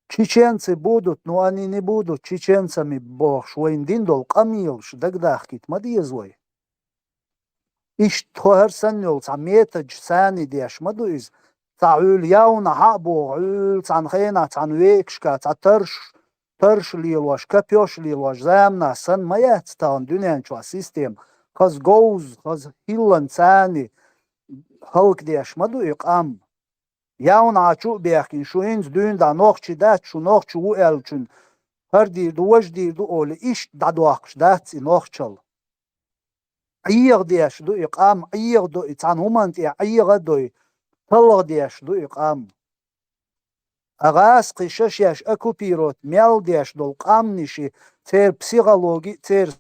Чеченцы будут, но они не будут чеченцами бохуш, вайна дина долу къамелаш дагадахкийта ма деза вай. Иштта тхо хӀара санна йолу цхьа методаш царний деш ма ду иза. Цхьа Ӏуьйла явна хьа а боху, Ӏуьйла цхьана хенахь цхьана векашка цхьа тарш, тарш лелош, копьёш лелош заманахь санна ма яц тахана дуьнен чохь система. Хаза говза, хаза хӀиллана царний хӀаллакдеш ма ду и къам. Явна Ӏа чу а бехкина, шу хӀинца дуьйна дӀа нохчи дац, шу нохчи ву аьллачун хӀара дийр ду, важа дийр ду олий, иштта дӀадоккхуш дац и нохчалла. Ӏеха деш ду и къам, Ӏеха до и цхьана хӀуманна тӀе, Ӏеха а дой, талха деш ду и къам. А гӀаскхий шаьш оккупировать мел деш долу къамниши, церан психологи, церан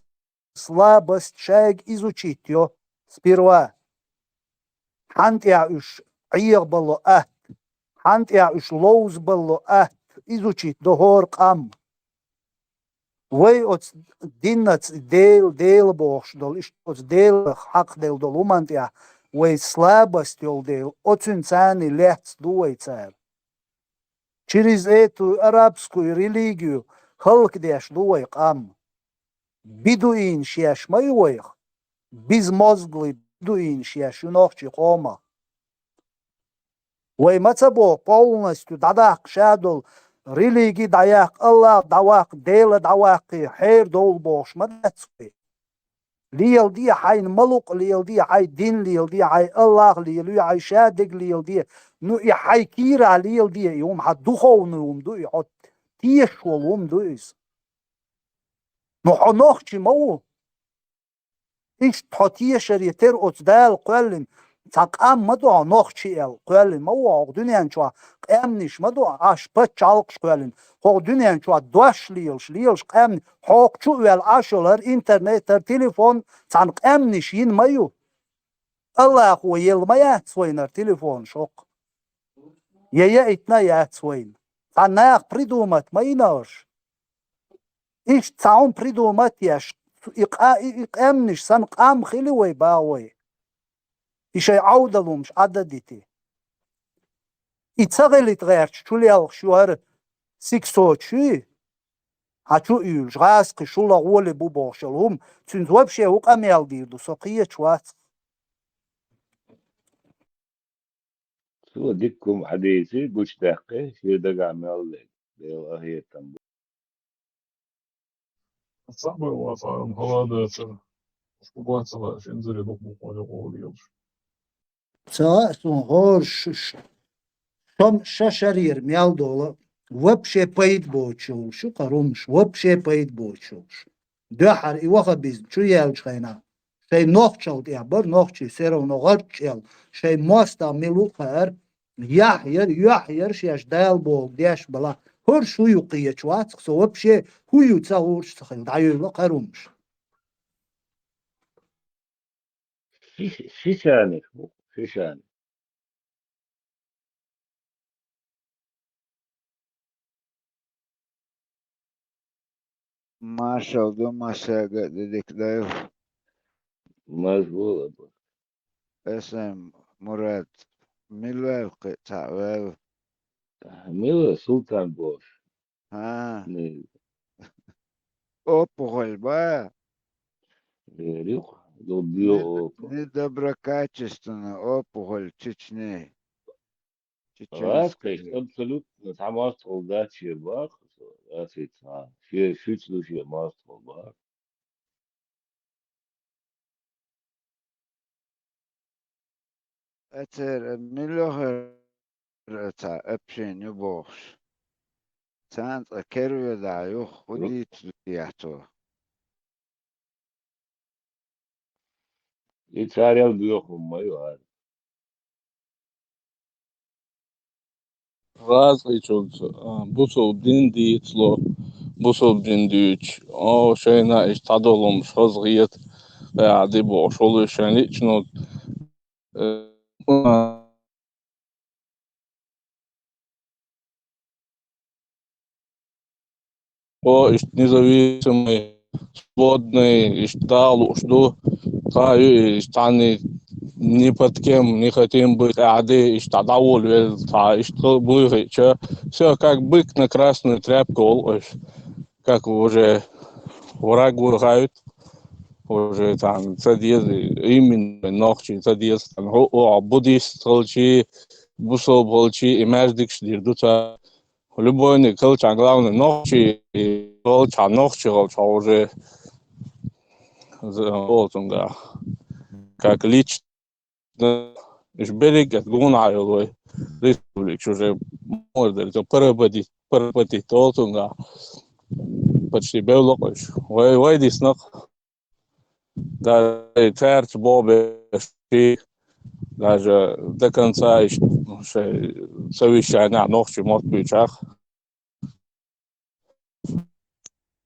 слабость шайга изучить йо сперва. Хьан тӀехь уьш Ӏеха бало атта, хьан тӀехь уьш ловза бало атта, изучить до хӀора къам. Вай оцу диннаца Дела, Дела бохуш долу, иштта оцу Делах хьакхделла долу хӀуманна тӀехь вай слабость йолу дела, оцуьнан царний лаьцна ду вай цара. Через эту арабскую религию хӀаллакдеш ду вай къам. Бедуинаш еш ма ю вайх. Безмозглый бедуинаш еш ю нохчи къомах. Вай ма ца боху, полностью дӀадаккха ша долу религи дӀаяккха, Аллах дӀаваккха, Дела дӀаваккхий, хьера довла бохуш ма дац вай. Леладе хьайна малукъ, леладе хьайн дин, леладе хьайн Аллах, лелае хьайн шадерг, леладе. Ну, и хьайн кийрахь леладе, и хӀума хьан духовный хӀума ду, и хьо тешаш волу хӀума ду иза. Ну, хьо нохчи ма ву. Иштта хьо тешаре тера оцу Дала кхоьллина, цхьа къам ма ду хьо нохчи аьлла, кхоьллина ма ву хьо дуьнен чохь, къаьмнаш ма ду, аш паччахьалкхаш кхоьллина, хӀокху дуьнен чохь дош лелаш, лелаш къаьмнаш, хьокху чу а ваьлла Ӏаш йолу хӀара интернет, хӀара телефон, цхьана къаьмнаш йина ма ю. Аллахо елла ма яц вайна хӀара телефонаш хӀокху. Я яийтина а яц вайна. Цхьа наха придумать ма йина уьш. Иштта цхьа хӀума придумать еш, и къа-, и, и къаьмнаш санна къам хили вай, бах вай. И шайн Ӏовдал хӀумаш Ӏададити. И ца гӀелит гӀерташ чу лелхаш ю хӀара сиксочуй, хьан чу уьйлуш, гӀазкхи шула гӀоле бу бохуш йолу хӀума, цуьнца вообще хӀун къамел дийр ду, со кхечу вац. Цо дикка хӀума хьадийци, гучудаьккхи, шен дагахь мел дерг, Делан къинхетам бу. Ца а бой вацахь, хӀара хала а дацара. Шу гоццахь, шен зуре дукха бу хьуна гӀовгӀа лелаш. Ца хаьа суна хӀора ш-, ш-, шом-, ша шарера мел долу, вообще пайда боцуш йолуш ю кхара хӀумаш, вообще пайда боцуш йолуш. Дуьххьара и ваххабизм чу яьллачу хенахь, шайн нохчалла тӀехь бара, нохчий все равно гӀарччӀел, шайн мостагӀ мила ву а хаьара, яхь яра, юьхь яра шаьш Дала бохург деш балахь. ХӀорш хӀун ю кхечу вацахь, со вообще хӀун ю ца хӀорш ца хилла, дӀайойла кхара хӀумаш. Ши-, шишаниш бу, шишаниш. Маршалла ду массаьрга а, дика дойла. Маршалла ду. Эсэм Мурад, мила ваьлла кхин а цхьаъ ваьлла? Мила, Султан бохуш. ХӀан. Мила. Опухоль ба? Верю, добью опухоль. Недоброкачественная опухоль Чечни. Чеченская. Вац, конечно, абсолютно цхьа мостагӀалла дац шен боху, вац и цхьа. Шен шуьца ду шен мостагӀалла боху. Ацара мила хир ца общение ю бохуш. Царна цкъа керве дӀа юха хӀун дийца ду яц цо? И царел боьха хӀума ма ю хӀара. ГӀазкхичунца, а, бусалба дин дийцало, бусалба дин дуьйцуш, о, шайна иштта цхьадолу хӀумаш хазахета, а, ди бохуш, хӀума шайн личного, э, О, иштта независимый, свободный, иштта Дала лууш ду. Цхьа а ю, иштта цхьанна ни под кем не хотим быть, аьхьа ди, иштта дӀаволавелла, цхьа иштта буй хиъча, всё, как бык на красную тряпку волу аша. Как уже враг выходит, уже там ца деза, именно нохчий ца деза, там, хӀу-, о, буддист хилчий, бусалба хилчий, и маьждигаш дийр ду цара. Любойник хилчахь, главное, нохчий хилчахь, нохчий хилчахь уже з-, олу цуьнга, как лично, уьш берриг а гонах йолу вай республикаш уже муха дара, цо поработить, поработить олу цуьнга. Почти бевлла уьш. Вай, вай дисна-кх. Даже цаьрца боху беш, даже до конца иштта шайн совещанехь нохчий мотт буьйцуш.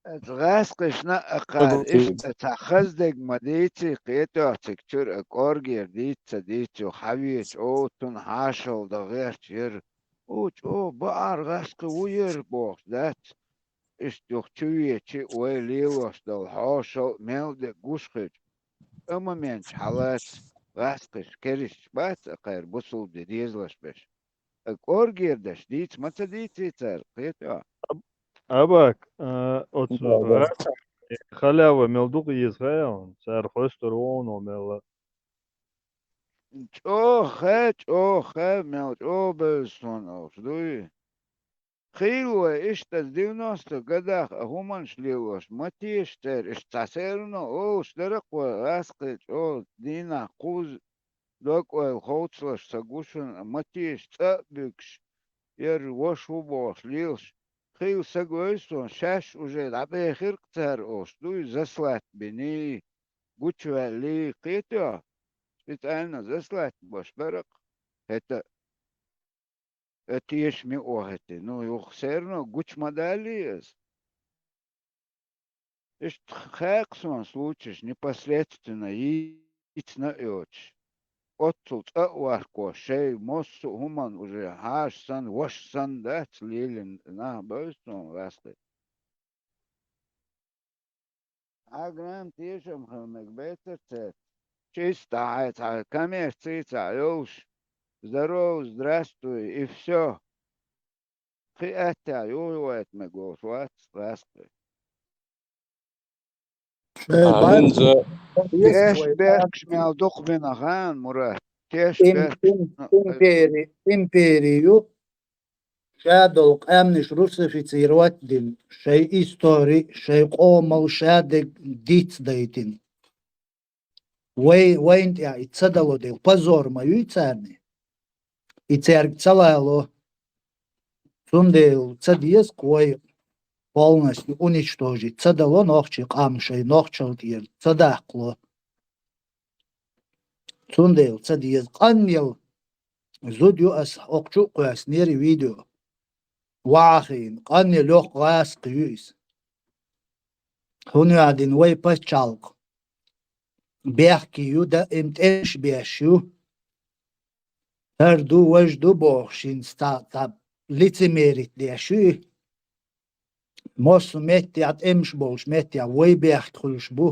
Аса гӀаскхишна а кхара иштта цхьа хаза дерг ма дийций, кхетоьхциг чуьра а кӀоргера дийца ца дийцу, хьавечу, о, цунна хьашалла дан гӀерташ яра. О, чӀогӀа баӀар гӀаскхи ву яра бохуш дац. Иштта юха чу вечи, вай лелош долу хьошал а мел де гуш хилча, амма менчу хьалаца гӀаскхиш керисташ бац а кхара бусулба де дезалаш беш. КӀоргера даш дийца ма ца дийций цара, кхетий хьо? Абак, а, оцу гӀаскхи халяван мел дукха еза хаьа хьуна, цара хьоьстур ву хьуна мел а. ЧӀогӀа хаьа, чӀогӀа хаьа, мел чӀогӀа бевза суна олуш дуй? Хийла вай иштта девяносто годах а хӀуманаш лелош, ма теша церан, иштта цхьа серано олуш дара-кх вай, гӀаскхи чӀогӀа дийнахь кхузза дог-ойла ховцалаш ца гу шуна, ма теша цӀа а буьгуш, яра ваша ву бохуш лелаш. Хийла са гой суна, шаьш уже дӀабехира-кх цара олуш дуй, заслать биний, гучуваьллий, кхетий хьо? Специально заслать беш бара-кх хӀета а. Э, тешаме а вахийтина. Ну, юха серано гучу ма даллий иза. Иштта хаьа-кх суна случайш непосредственно йийцина а йоцуш. Оццул цӀа а вархкош, шайн массо а хӀуманна уже хьаша санна, ваша санна дац лелийна нах бевза суна гӀаскхи. Хьан грамм тешам хила мега бецара цаьрца? Чисто хьайн цхьа коммерци цхьа йолуш, здорово, здравствуй, и всё. Кхин а аьттехьа юхавайта мегаргвац гӀазкхий. Шоай бац. Теш бехкаш мел дукха бина хана, Мурат. Теш Им-, бехкаш. им-, импери-, империю, шадолу къаьмнаш русифицировать дина, шайн истори, шайн къомал шадерг дицдайтина. Вай, вайна тӀехь и ца дало дела, позор ма юй царна. И цаьрга ца лало. Цундела ца деза-кх вай полностью уничтожить ца дало нохчий къам шайн нохчалла тӀера ца даккхало. Цундела ца деза къанъел зуда ю ас, окху чу а кхоьссинера видео. Вахийна, къанъел йоккха гӀазкхи ю иза. ХӀунда аьлча вай пачхьалкх бехке ю, даим тӀемаш беш ю. ХӀара ду, важа ду бохуш, хӀинца цхьа, цхьа лицемерить деш ю и. Массо меттехь тӀемаш болуш меттехь вай бехке хуьлуш бу.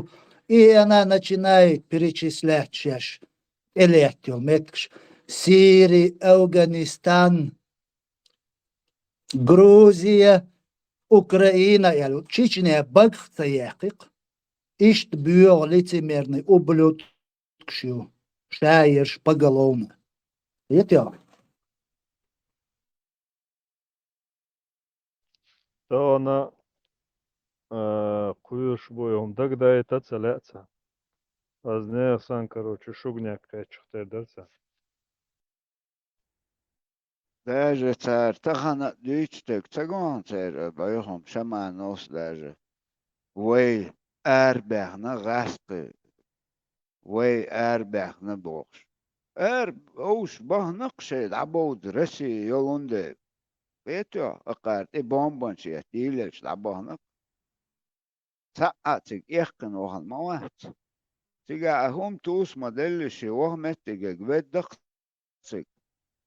И она начинает перечислять шаьш тӀелетта йолу меттигаш. Сири, Афганистан, Грузия, Украина аьлла, Чечня багах ца яьккхи-кх. Иштта боьха лицемерный ублюдкаш ю, ша ерш поголовно. Хетий? Тахана, а, кхоьруш бу, и хӀума дагадайта а ца лаьа царна. Ас нехан санна, короче, шуьгнех кхеччух тера дара царна. Даже цара тахана а дуьйцу стаг ца гон церан бӀоьхам Шамановс даже. Вай арабаьхна гӀазкхий, вай арабаьхна бохуш. Ара овш бахана-кх шайн дӀабовза Россия йолун дела. Хетий, акхара тӀе бомбанаш эцна дийлалаш дӀабахана-кх. Цхьаъ а цига эккхина вахана ма вац. Цигахь а хӀума туса ма делли, шен ваха меттигерг ведда-кх цига.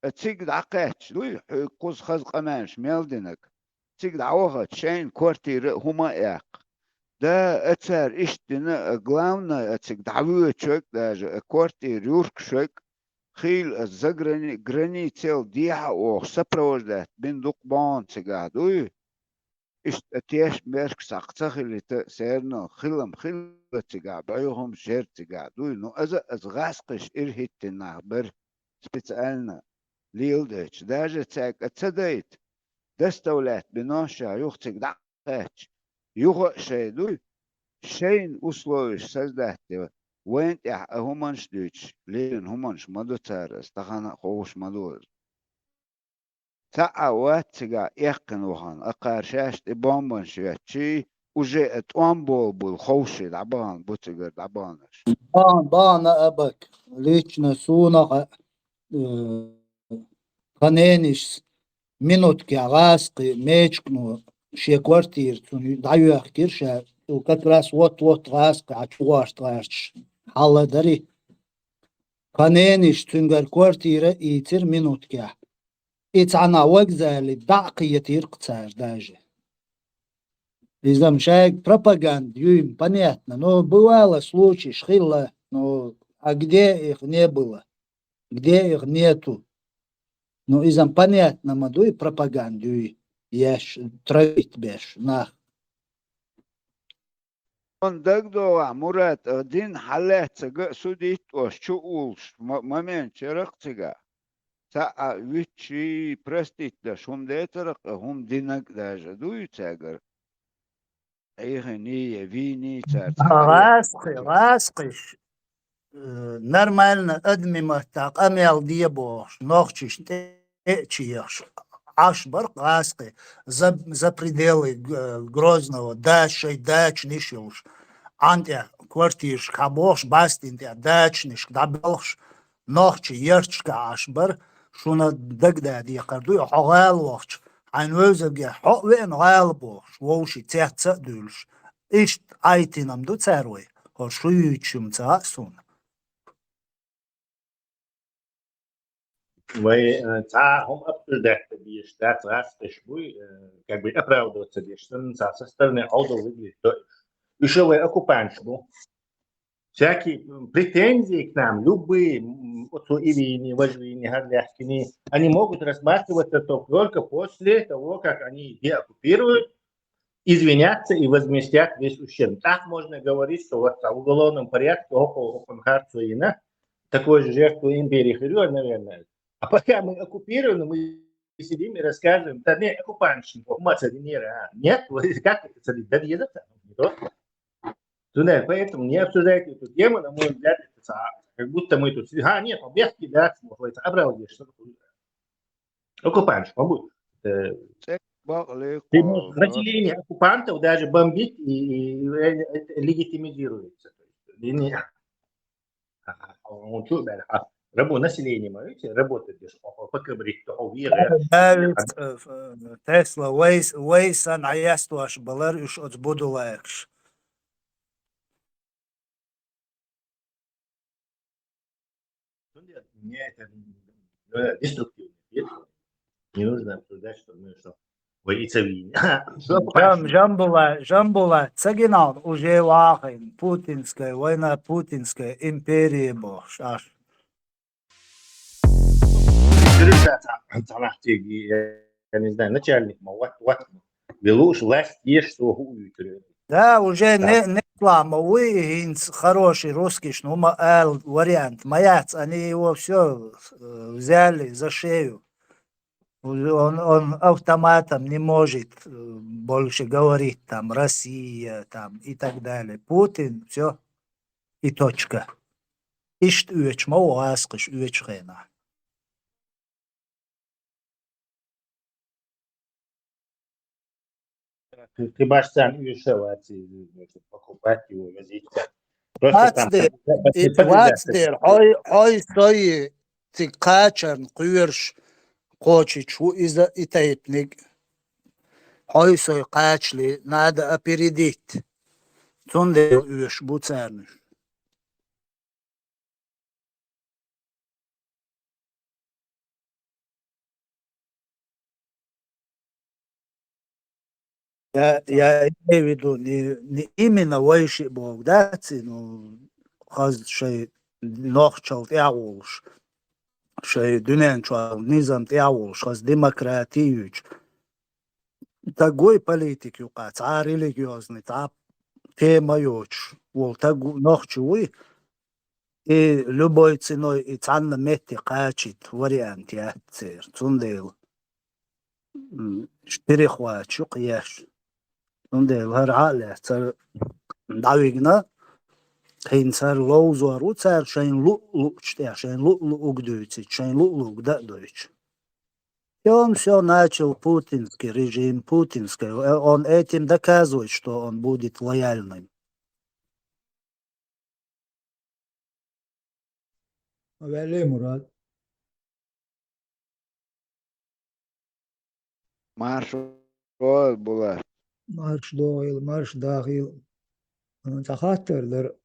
А цига дӀакхаьчча дуй, хьоьга кхуза хаза къамелаш мел динарг. Цига дӀавахача, шайна квартира а, хӀума а яккха. Да, а цара иштта дина, а главное, а цига дӀавоьдуш верг даже, а квартира юркуш верг, хийла а заграни-, границел дехьа а вохуш, сопровождать бина дукха бахана цигахь дуй. Иштта а тешнаберш схьа ца хилийта, серано хилам хилла цигахь, бӀоьхамаш яра цигахь дуй. Ну, аза а аса гӀазкхиш ирхӀиттина нах бара специально леладайташ. Даже цаьрга а ца дайта, доставлять бино ша юха цига дӀакхаьчча. Юха а шайн дуй, шайна условиш создать дина, вайна тӀехь а хӀуманаш дуьйцуш, лелийна хӀуманаш ма ду цара, аса тахана а ховш ма ду аса. Цхьаъ а вац цигахь эккхина вахана, акхара шаьш тӀе бомбанаш йоьттичий, уже а тӀом болабуьйлу ховший дӀабахана бу цигара дӀабаханарш. Бахана, бахана а бакъ. Лично суна а, э, тхан ненаш минуткехь гӀазкхий мечкано шен квартира цунна дӀайоьхкира ша, цо как раз вот-вот гӀазкхий Ӏа чу гӀорта гӀерташ хьалла дара и. Тхан ненаш цуьнгара квартира а ийцира минуткехь. И цхьана вокзале дӀа а кхетира-кх цара даже. Иза-м шайга пропаганда юй-м, понятно, но бывало случаеш хилла, но а где их не было? Где их нету? Ну, иза-м понятно ма дуй, пропаганда юй еш, травить беш нах. Сан дагадогӀахь, Мурат, а дин хьалаьццага а судить а ош чу уллуш ма-, момент яра-кх цигахь. Цхьаъ а вуьтучий, простить деш хӀума дацара-кх, хӀума динарг а даже дуй цаьргара? Ӏехийний я вийний цара цхьа гӀазкхий, гӀазкхиш, э, нормально адамийн маттахь къамел де бохуш, нохчашна тӀе а чехаш, Ӏаш бара-кх гӀазкхий, за, за пределы, э, Грозного, да, шайн дачанаш йолуш, Ӏан тӀехь квартирашка хьабохуш, бӀаьстина тӀехь дачанашка дӀабоьлхуш, нохчий ярташкахь Ӏаш бара, шуна дагадеха декхар дуй, хьо гӀала вахча, хьайна вевзаргехь хьо а веана гӀала бохуш, вовшийн цец а дуьйлуш. Иштта Ӏайтина-м ду цара вай, хӀара шу юьйцуш ю-м ца хаьа суна. Вай, э, цхьа а хӀума обсуждать дан безаш дац, гӀазкхиш буй, э, как бы оправдываться деш санна, цхьа со стороны Ӏовдал выглядеть до. Уьш а вай оккупанташ бу. Всякие, м, претензии к нам, любые, м, оцу и вийни, важвийни, гьарлехкини, они могут рассматриваться только после того, как они деоккупируют, извинятся и возместят весь ущерб. Так можно говорить, что вот в уголовном порядке около Оконхарцуина такой же жертвы империи Хирюа, наверное. А пока мы оккупированы, мы сидим и рассказываем: «Да не, оккупант, что мы цари не ра-». Нет, вы как это цари? Да не за это, не то. Туда, поэтому не обсуждайте эту тему, на мой взгляд, это са-, как будто мы тут: «А, нет, побег кидать, может, это обрал здесь, что такое?» Оккупант, что будет? Э, Це бали ты можешь кого? Население оккупантов даже бомбить и, и, и это легитимизируется. То есть, и не, а, а, он чё, да, а, рабо-, население, видите, работает здесь, о, о, пока говорит, то, о, вера. Давид, э, э, Тесла, вайс-, вайсан аястуаш балар уж от будулаекш. Мне это, э, деструктивно. Не нужно обсуждать, что мы, что вы и цари. Что Жам-, Жамбула, Жамбула, цагинал уже вахин, путинская война, путинская империя бо, шаш. Интересно, там, там, я не знаю, начальник, ма, вот, вот, велуш власть есть, что хуй. Да, уже не, не слама, уй, хинц хороший русский, ну, ма, эл, вариант, маяц, они его все, э, взяли за шею. Он, он автоматом не может, э, больше говорить, там, Россия, там, и так далее. Путин, все, и точка. Ишт уеч, ма, уаскыш уеч хена. Ты, ты башцан уешевать, покупать его, возить. Просто там Вацдер, и подписали, да, вацдер, хой, хой сой, ци качан, куерш, кочич, у иза и тайпник. Хой сой качли, надо опередить. Цунде уеш буцарныш. Я, я имею в виду не, не именно вайши Бог, да, ци, ну, хаз шай нохчал тягулш, шай дюнен чуал низам тягулш, хаз демократиюч. Тагой политик юкъа, цхьа религиозный, цхьа тема йоч, вол тагу-, нохчи вуй, и любой ценой, и цхьанна метте кхачит вариант яц цер. Цундела, м, шпирихвач юкъ еш. Цундела хӀара гӀале цар дӀавигна, хин цар ловзор ву цар шайн лу-, луъчу тӀехь, шайн лу-, лу угдуьйцича, шайн лу-, лу угда а дойчу. И он всё начал путинский режим, путинская. Э, он этим доказывает, что он будет лояльным. Валли Мурат. Марш вогӀийла, Булат. Марш догӀийла, марш догӀийла. Цхьа хаттар дара,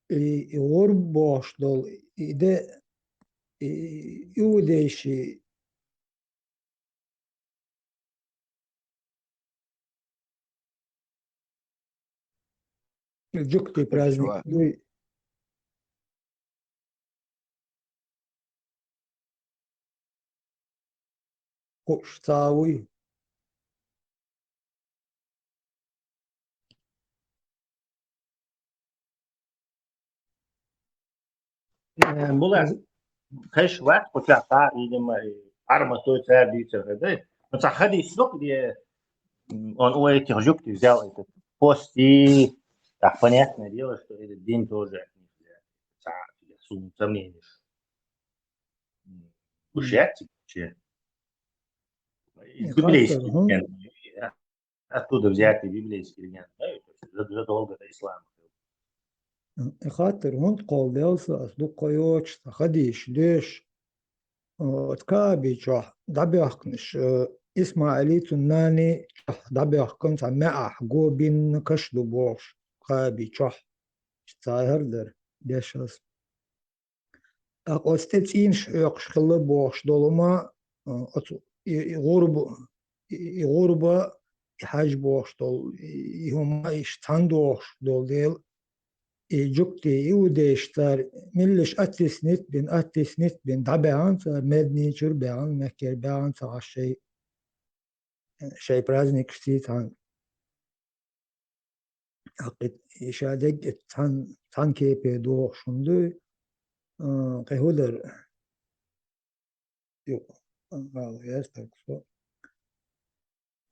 и, и гӀурба бохуш долу, и де, и, и иудейший Жуктий праздник дуй. Хууш ца вуй. Э, Булат, хеш вац кху чохь, видимо, и Ӏарма той цара дийцар хир дай. Ну, цхьа хадийс ду, где, м, он у этих жуктей взял этот пост, и так, понятное дело, что этот день тоже от них взят. Цхьа, сум-, сомнениеш. М, уж яц, че? Из библейских легенд. Оттуда взяты библейские легенды, да, и то есть за-, задолго до ислама. И хаттар хӀунда кхолладелла ас дукха йоцуш, сан хадийш деш, э, оцу Кааби чохь дӀабоьхканаш, э, ИсмаӀили цуннани чохь дӀабоьхкан цхьа маьӀахь го бинна каш ду бохуш, Кааби чохь. Цхьа хӀара дара деш ас. ТӀаккха оцу тӀе цӀийнаш хьоькхуш хилла бохуш долу хӀума, а, оцу и, и гӀурба, и, и гӀурба, и хьаж бохуш долу, и, и хӀума иштта цхьаьна дохуш долу дела, и жугтий, иудейш цар миллиш оттеснить бина, оттеснить бина, дӀабаьхьан цар, Мединечура баьхьан, Меккера баьхьан ца Ӏаш шоай, шоай праздникашций цхьана. ХӀаьта и шадерг а цхьан, цхьан кепе дохуш хӀума дуй, а, кхин хӀун дар? Юкъа, а, гӀала яздерг со.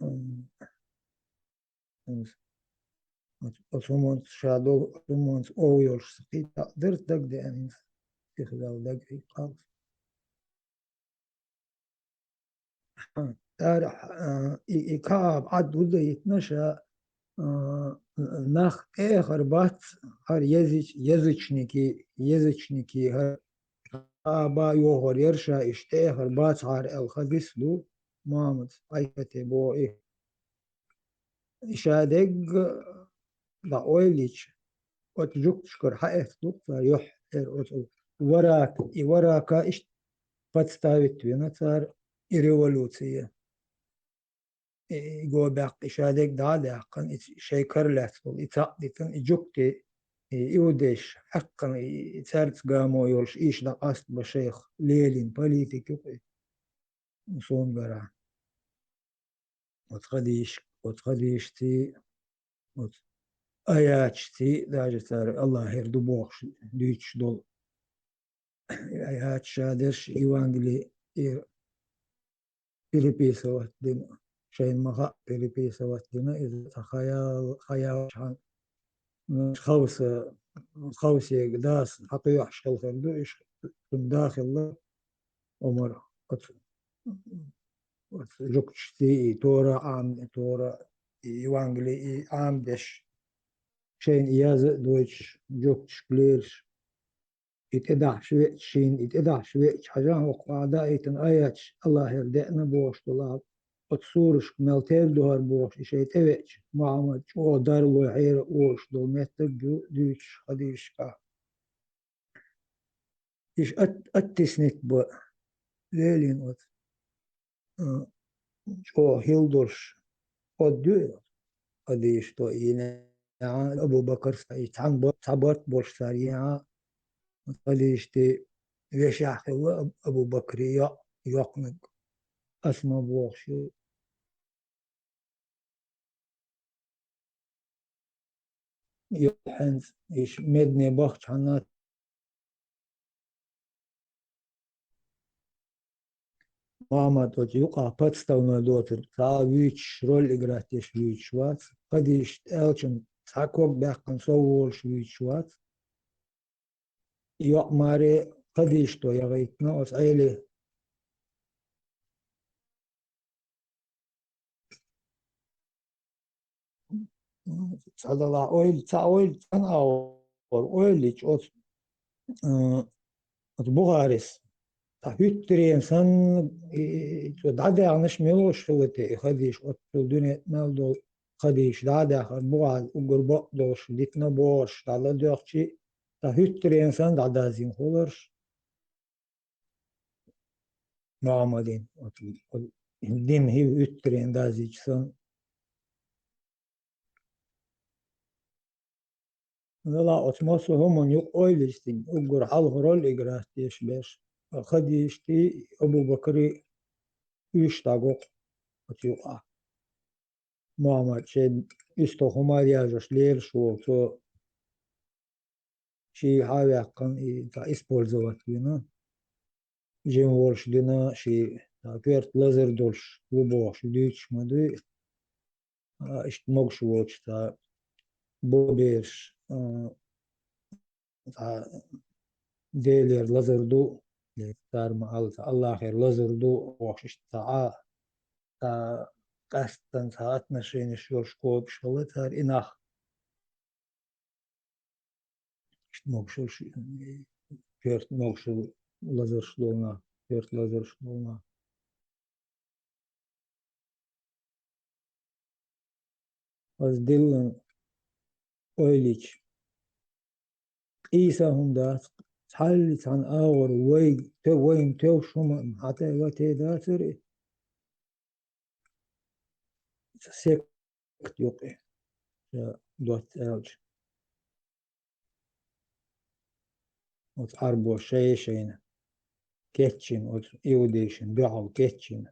М, м, оцу хӀуманца ша долу, оцу хӀуманца ов йолуш ца кхийтта дара дагадеана, сиха Далла дагахь кхалла. ТӀаккха, а, и, и КаӀб Ӏад хӀунда йитина ша, а, нах тӀехьара бац, хӀара языч-, язычники, язычники, хӀара КаӀба йохор яра ша, иштта тӀехьара бацахьара аьлла хадис ду, Мухьаммад Ӏайшате боху и. И шадерг дӀаойлича, оцу жугташкара хьаэцна ду-кх цара юьхь, эр оцу Варака, и Варака иштта подставить вина цара и революция. И, и го баьккхи шадерг дӀа а даьккхина, и шайн кара лаьцна болу, и цхьаъ дитина, и жугтий, и иудейш хьаькхна, и, и цаьрца гамо йолуш, иша дӀакъастабан шайх лелийна политика ю-кх и, суна гарахь. Оцу хадиш-, оцу хадишций, оцу аяташций, даже цара Аллахьера ду бохуш дуьйцуш долу. Аяташ а дерш, Евангели и переписывать дина, шайна ма хаьа переписывать дина, иза цхьа хаял-, хаялчхьан, хавса, хавсега дас хьакхоьхьуш хилла хир ду, иштта цунна да хилла, омар оцу, оцу жугташций и Тора Ӏам-, Тора, и Евангели и Ӏамадеш, шайна и яз а дойтуш, жугташка лелаш. И тӀедахьаш веача шийна, и тӀедахьаш веача хьажа хӀокху Ӏадаийтина аяташ Аллахьера деана бохуш долу, оцу сурашка мел тера ду хӀара бохуш, и шайн тӀевеача, Мухьаммад чӀогӀа дарло хьера олуш долу меттиг ю дуьйцуш хадийшка. Иша ат-, оттеснить бан лелийна оцу, а, чӀогӀа хилла долуш, кхо дуьйна хадийша до и неӀа, Абу Бакр са, и цхьана ба-, цхьа барт болуш цара еӀа, хадийша тӀе вешахь хилла Аб-, Абу Бакри йо-, йоккханиг Асма бохуш ю. Йо, хьанца иша Медине бахчахьана, Мухьаммад оцу юкъахь подставной доцург, цхьа а вуьйцуш, роль играть деш вуьйцуш вац, хадийша аьллачун цхьа ког баьккхина сов волуш вуьйцуш вац. ЙоӀ маре хадийша до яхийтина оцу Ӏеле. Цхьа далахь ойла, цхьа ойла, цхьана агӀор ойла йича оцу, э, оцу Бухарис, цхьа хӀуьттаренна санна, и, и, цо дӀадаьхнаш мелош хилла те, и хадийша оццул дуьне мел долу хадийша дӀадаьхар, Бухарис уггар бакъ долуш, дитина бохуш, дӀаладоьгӀчи, цхьа хӀуьттаренна санна дӀадазйина хуларш. Мухьаммадин, оцу, оцу дин хӀуьттаренна дазйича санна. Вела оцу массо а хӀуманна юкъа ойла йича, уггар хьалха роль играть деш берш, хадийшти, Абу Бакри уьш дӀагокху оцу юкъахь. Мухьаммад шен уьстагӀ хӀума яжош лелаш волу, цо ший хьа а ваьккхина, и цхьа использовать вина, жима волуш дина, ший цхьа коьрта лазар долуш ву бохуш дуьйцуш ма дуй, а, иштта могуш воцуш цхьа бобераш, а, цхьа Делера лазар ду, цара ма алла, цхьа Аллахера лазар ду бохуш, иштта цхьа а, цхьа къаьсттина цхьа отношенеш йолуш кхобуш хилла цара и нах. Иштта могушалла, коьрта могушалла лазарш долу нах, коьрта лазарш долу нах. Ас диллина ойла йича, къийса хӀума дац, цхьалли цхьана агӀор вай, те-, вайна тевш хӀума хьан тӀе вате дацара и. Сект юкъе, ша доцца аьлча. Оцу Ӏарбоша шай-шайна кечйина, оцу иудейшна дуьхьал кечйина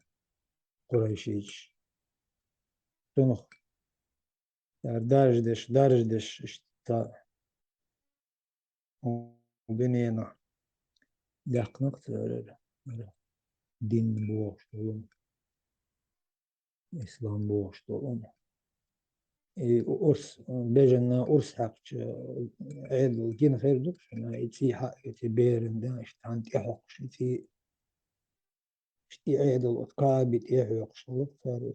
къурайшичаш. Цунах цара даржадеш, даржадеш, иштта дуьненахь даьккхина-кх цара дин бохуш долу хӀума, ислам бохуш долу хӀума. И урс, бежанна урс хьаькхча, Ӏедал гина хир ду шуна, и цӀий хьаъ, и цӀий беран дан, иштта хьан тӀехьокхуш, и цӀий, иштта и Ӏедал оцу Каъби тӀе хьоькхуш хилла цара,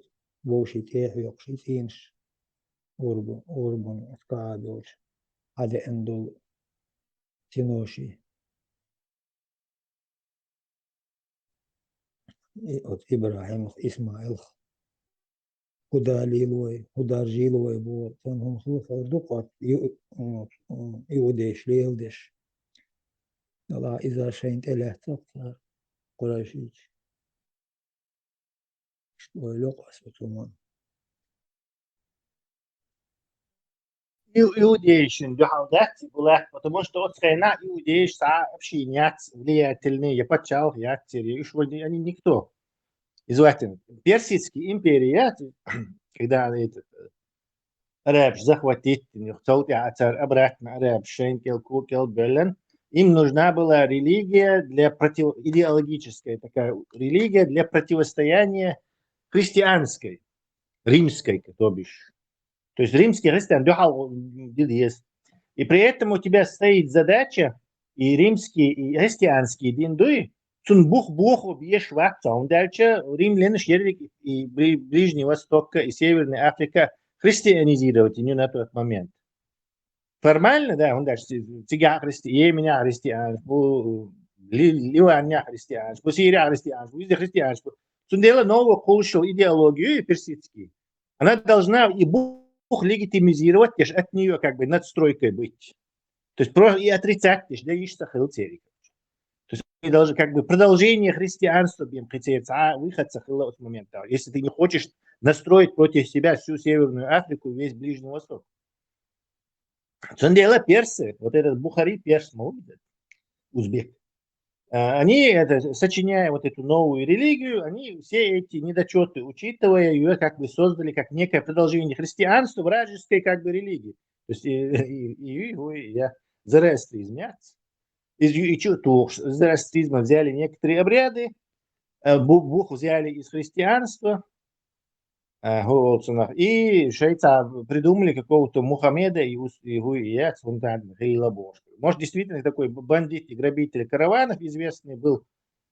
вовшийн тӀе хьоькхуш, и цӀийнаш урбан, урбан оцу Каъби йолчу хьадеана долу синоший. И оцу ИбрахӀимах, Исмаилах хӀун далийла вай, хӀун даржийла вай боху, цунна хӀума хила хир ду-кх оцу ю-, м, м, иудейша леладеш. Делахь иза шайна тӀе лаьцна-кх цара, къурайшича. Иштта ойла йо-кх аса оцу хӀуманна. Иу-, иудейшна дуьхьал дац и гулаг, потому что оцу хенахь иудейш цхьа а община яц, влиятельный я пачхьалкх яц церан, уьш вроде они никто. Иза ваьттина, Персидский империя яц, когда она этот, э, арабаш захватить дина, цул тӀаьхьа цара обратно арабаш шайна кӀел, ку-, кӀел бевлла. Им нужна была религия для против-, идеологическая такая религия для противостояния христианской, римской, то бишь. То есть римский христиан дуьхьал, м, дин деза. И при этом у тебя стоит задача и римский, и христианский дин дуй, цунна бух бохо беш вац цо, хӀунда аьлча римлянаш ерриг и Бли-, Ближний Восток, и Северная Африка христианизировать йина на тот момент. Формально, да, хӀунда аьлча ци-, цигахь а христи-, Йеменехь а христианаш бу, Ли-, Ливанехь а христианаш бу, Сирехь а христианаш бу, везде христианаш бу. Цундела новая кхуллуш йолу идеология персидский, она должна и бух легитимизировать, деш, от неё как бы надстройкой быть. То есть просто и отрицать, деш, да, йиш ца хила церан. То есть они должны как бы продолжение христианства бен кхин церан цхьа а выход ца хила оцу момента, если ты не хочешь настроить против себя всю Северную Африку и весь Ближний Восток. Цундела персы, вот этот Бухари перс, ма ву иза, узбек. А, они, это, сочиняя вот эту новую религию, они все эти недочёты, учитывая её, как бы создали как некое продолжение христианства, вражеской как бы религии. То есть и, и, и, и, и я, зороастризм яц. Из, и чё, то, из зороастризма взяли некоторые обряды, э, бу-, бух взяли из христианства, э, хӀу олу цунах. И шайца придумали какого-то Мухаммеда и ус-, и хӀу, и яц, хӀунда хилла бохуш. Может, действительно такой б-, бандит и грабитель караванов известный был.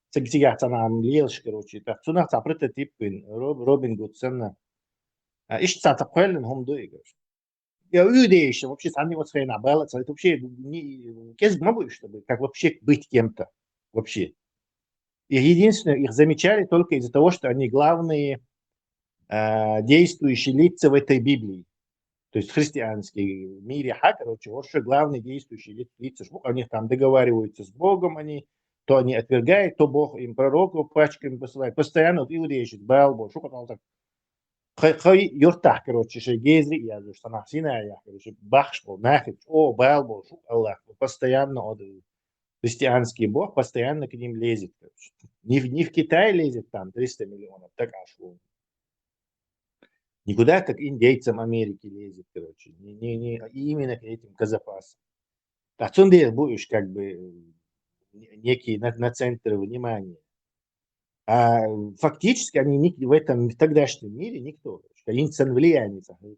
Цига-, цигахь цхьана лелаш, короче, так, цунах цхьа прототип вина, Роб-, Робин Гуд санна. А, иштта цхьа кхоьллина хӀума ду и, короче. Я иудейш, вообще, цхьанна оцу хенахь бала ца, это вообще не, кӀезиг ма бу уьш, чтобы как вообще быть кем-то. Вообще. И единственное, их замечали только из-за того, что они главные, а, действующие лица в этой Библии. То есть христианский мире, ха, короче, вот что главные действующие ли-, лица, что они там договариваются с Богом, они то они отвергают, то Бог им пророков пачками посылает. Постоянно вот иудейш, Баал боху, шу кху тӀехь так. Кхай, кхай юьртахь, короче, шайн гезри а яздеш, санахь Синайхь, короче, бахаш болу нахе, о, Баал боху, шу Аллах, постоянно вот христианский Бог постоянно к ним лезет, короче. Не в, не в Китай лезет там триста миллионов, так аж вон. Никуда, как индейцам Америки лезет, короче. Не, не, не, и именно к этим казапасам. Ткъа цундела бу уьш как бы, э, некий на, на центр внимания. А фактически они ник-, в этом, в тогдашнем мире никто. Короче, они сан влияния, сан, не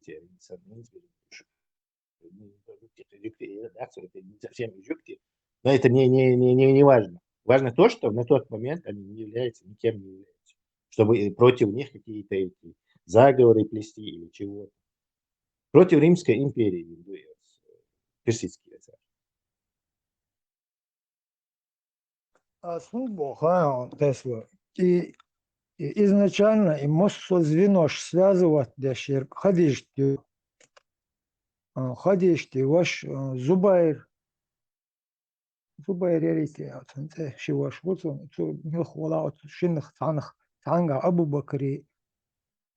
совсем из Египта, но это не, не, не, не, не важно. Важно то, что на тот момент они не являются, никем не являются, чтобы, э, против них какие-то эти заговоры плести или чего-то. Против Римской империи, индуев, персидские царь. Ас хӀунда боху, ха, Тесла? И, и изначально и массо звенош связывать деш ерг Хадижат ю. А, Хадижат и ваш, а, Зубайр. Зубайр ярийте, оцун цӀе ши ваш ву цун, цу милх вала оцу шиннах цхьанах, цхьанга Абу Бакри,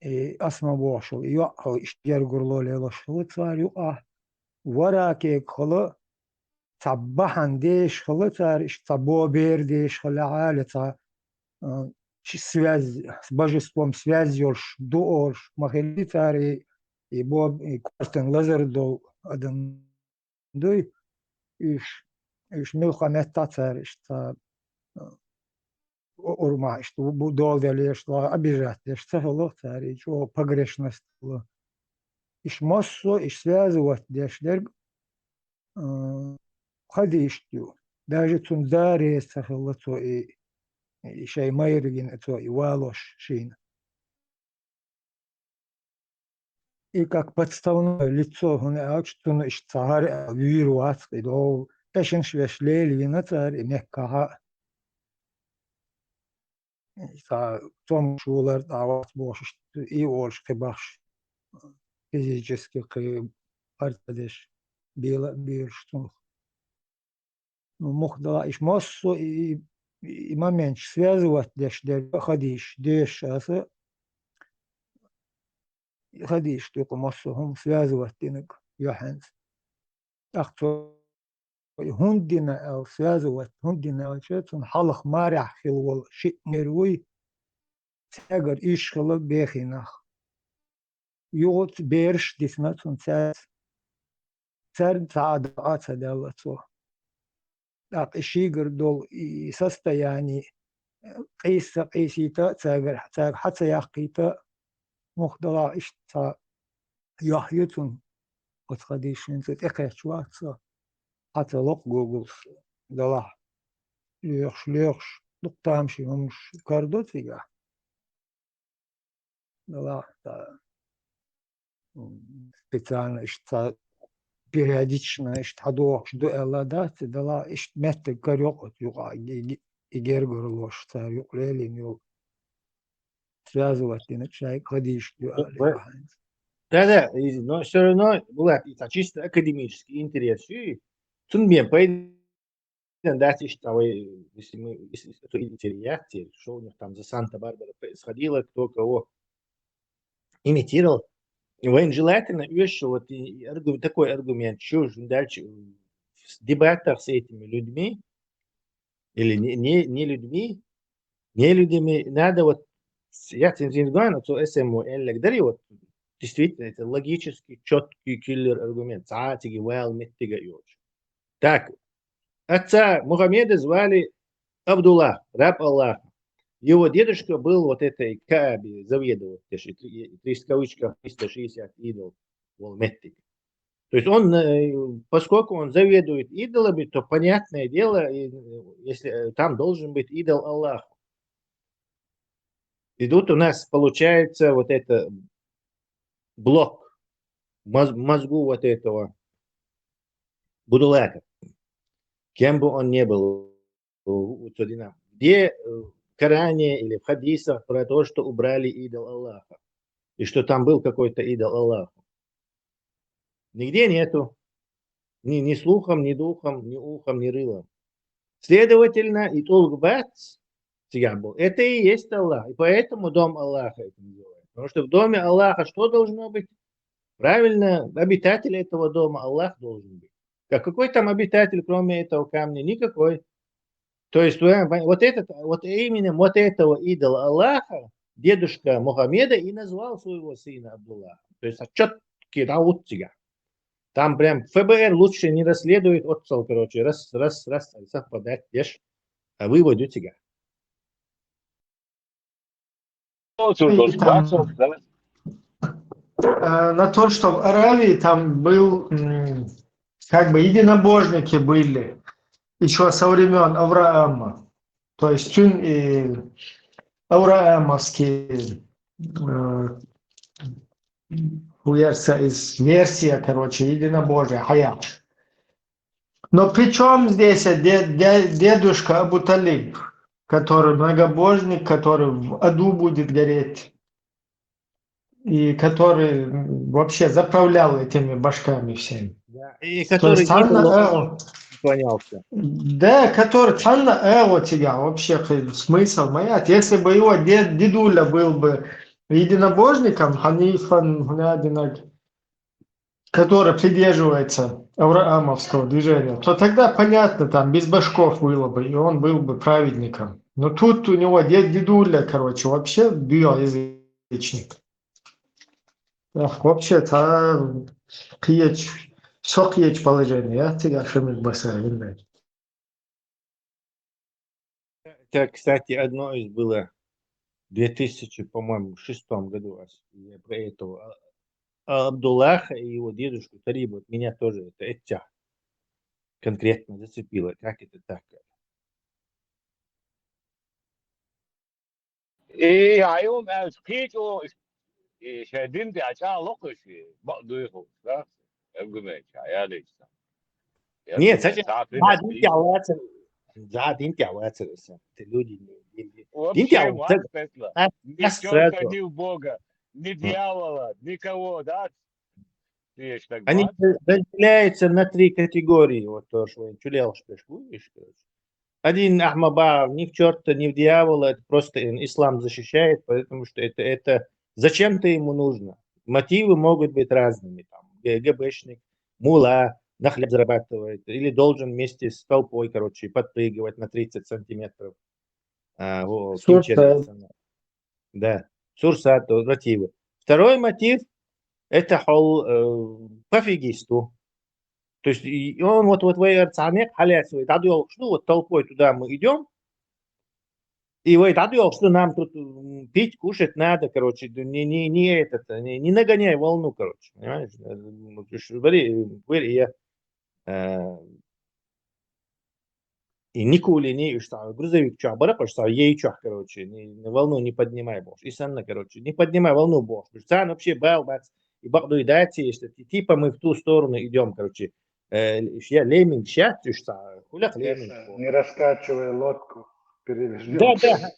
и Асма бохуш ву, и йоӀ хьо иштта гергур лолелаш хила цара юкъа. Варакег хила, цхьа бахьана дезаш хилла цара, иштта цхьа бо-бер дезаш хилла, Ӏалашо цхьа, а, чи связь, с божеством связь йолуш ду олуш ма хилли цара, и, и бо-, и коьртана лазар долу адам дуй, уьш, уьш муьлхха меттахь цара иштта цхьа, а, у-, урмахь иштта бу-, бу-, доладелла еш, обижать деш ца хилла цара, и чӀогӀа погрешность хилла. Иштта массо а, иштта связывать деш дерг, а, хадийшта ю. Даже цунна да реза ца хилла цо и, и шайн майра гина цо и валош шийна. И как подставное лицо, хӀунда аьлча цунна иштта цхьа хӀара а вуьйр вац кхидӀа. Эшинаш веш лелийна цара и мехкахьа. Цхьа цомгуш вулар дӀа вац бохуш, и олуш кхин бахаш, физически кхин барт ца деш, бела а белаш цунах. Ну, муха дала, иштта массо а и, и, и моменташ связывать деш дерг хадийш, дешаш аса, хадийш ду-кх массо а хӀума связывать динарг юьхьанца. ТӀаккха цо и хӀунда дина аьлла, связывать хӀунда дина аьлча, цунна хьалха марехь хилла волу шиъ нер вуй, цаьргара уьш хилла бехий нах. Юха бераш дисна цунна цаьрца. Цаьрга цхьа а дакъа а ца делла цо. ТӀаккха и шийгара долу и состояние къийса ца къийсийта а, цаьргара, цаьрга хьа ца яккхийта а, муха далахь иштта цхьа юьхь ю цунна, оцу хадийшинца тӀекхечвац со, хьа ца локху гугулс далахь, лоьхуш, лоьхуш, дукха тамашийна хӀуманаш карадо цигахь. Далахь, та, м, специально иштта цхьа периодично иштта хьадохуш ду аьлла дац, далахь иштта меттиг карайо оцу юкъахь, и, и, и гергарлош цара юкъа лелийна йолу. Связывать динарг шайга хадийш ду аьлла. Да-да, и, но всё равно, Булат, и так чисто академический интерес, и цунна бен пайда дац иштта вай, если мы, если, если это интересно, что у них там за Санта-Барбара происходило, кто кого имитировал. Вайн желательно ещё вот и, и аргу-, такой аргумент, что же дальше в дебатах с этими людьми, или не, не, не людьми, не людьми, надо вот, я цинзингуан, цу эсэму эллек дари, вот, действительно, это логический, чёткий киллер аргумент. Цхьа цига вал меттига йоцуш. Так, отца Мухаммеда звали Абдуллах, раб Аллаха. Его дедушка был вот этой Каабе заведовать, то есть и три, и три в кавычках триста шестьдесят идол, вол меттиг. То есть он, э, поскольку он заведует идолами, то понятное дело, и, э, если, э, там должен быть идол Аллаха. И тут у нас получается вот это блок моз-, мозгу вот этого Будулака. Кем бы он ни был, у, у Цудина. Где, э, в Коране или в хадисах про то, что убрали идол Аллаха? И что там был какой-то идол Аллаха? Нигде нету. Ни, ни слухом, ни духом, ни ухом, ни рылом. Следовательно, и тӀулг бац цигахь бу. Это и есть Аллах. И поэтому дом Аллаха это называют. Потому что в доме Аллаха что должно быть? Правильно, обитатель этого дома Аллах должен быть. Как, какой там обитатель, кроме этого камня? Никакой. То есть, э, вот этот, вот именно вот этого идола Аллаха дедушка Мухаммеда и назвал своего сына Абдуллахом. То есть, а чётки да вот цигахь. Там прям ФБР лучше не расследует, отцел, короче, раз, раз, раз, совпадать, деш, а вывод у тебя. Ну, И там, да? Э, на то, что в Аравии там был, м, как бы единобожники были, еще со времён Авраама. То есть цун и авраамовский, э, версия, из версия, короче, единобожия, хаят. Но при чём здесь де-, де-, дедушка Абу Талиб, который многобожник, который в аду будет гореть, и который, м, вообще заправлял этими башками всеми? Да, и То есть который цхьанна идолу э, поклонялся. Да, который цхьанна э, вот я вообще к-, смысл моя. Если бы его дед, дедуля был бы единобожником, ханифан, хунадинаг, который придерживается авраамовского движения, то тогда понятно, там без башков было бы, и он был бы праведником. Но тут у него дед дедуля, короче, вообще биоязычник. Так, вообще-то кхыеч, сокхыеч положение, я тебя шамик басаевин. Это, кстати, одно из было в две тысячи, по-моему, шестом году. Я про этого, а, Абдуллаха и его дедушку Тарибу. Вот меня тоже это этя конкретно зацепило. Как это так? И айом аз кхечо и шадин де ача локоши бакдуй хо да. Аргумент я лечта. Нет, сача за дин тявацер. За дин тявацер. Те люди дин тявацер. Ни черта, ни в Бога, ни дьявола, никого, да? Они разделяются на три категории. Вот то, что чулел шпешку, один ахмаба, ни в черта, ни в дьявола, это просто ислам защищает, потому что это, это зачем-то ему нужно. Мотивы могут быть разными. Там, ГБшник, мула, на хлеб зарабатывает, или должен вместе с толпой, короче, подпрыгивать на тридцать сантиметров. А, о, сурсат. Да, сурсат, мотивы. Второй мотив, это хол э, пофигисту. То есть и он вот, вот в Эрцане, халясь, вот, вот толпой туда мы идем, и вот, что нам тут пить, кушать надо, короче, не, не, не этот, не, не нагоняй волну, короче, понимаешь? Говори, говори, я э, и никули не что грузовик чё барак что ей чё, короче, не, не волну не поднимай больше. И санна, короче, не поднимай волну больше. Сан вообще бал бац и бакдуй дати, что типа мы в ту сторону идем, короче. Э, я леминг сейчас, ты что, хуляк леминг. Не раскачивая лодку, перевезли. Да, да.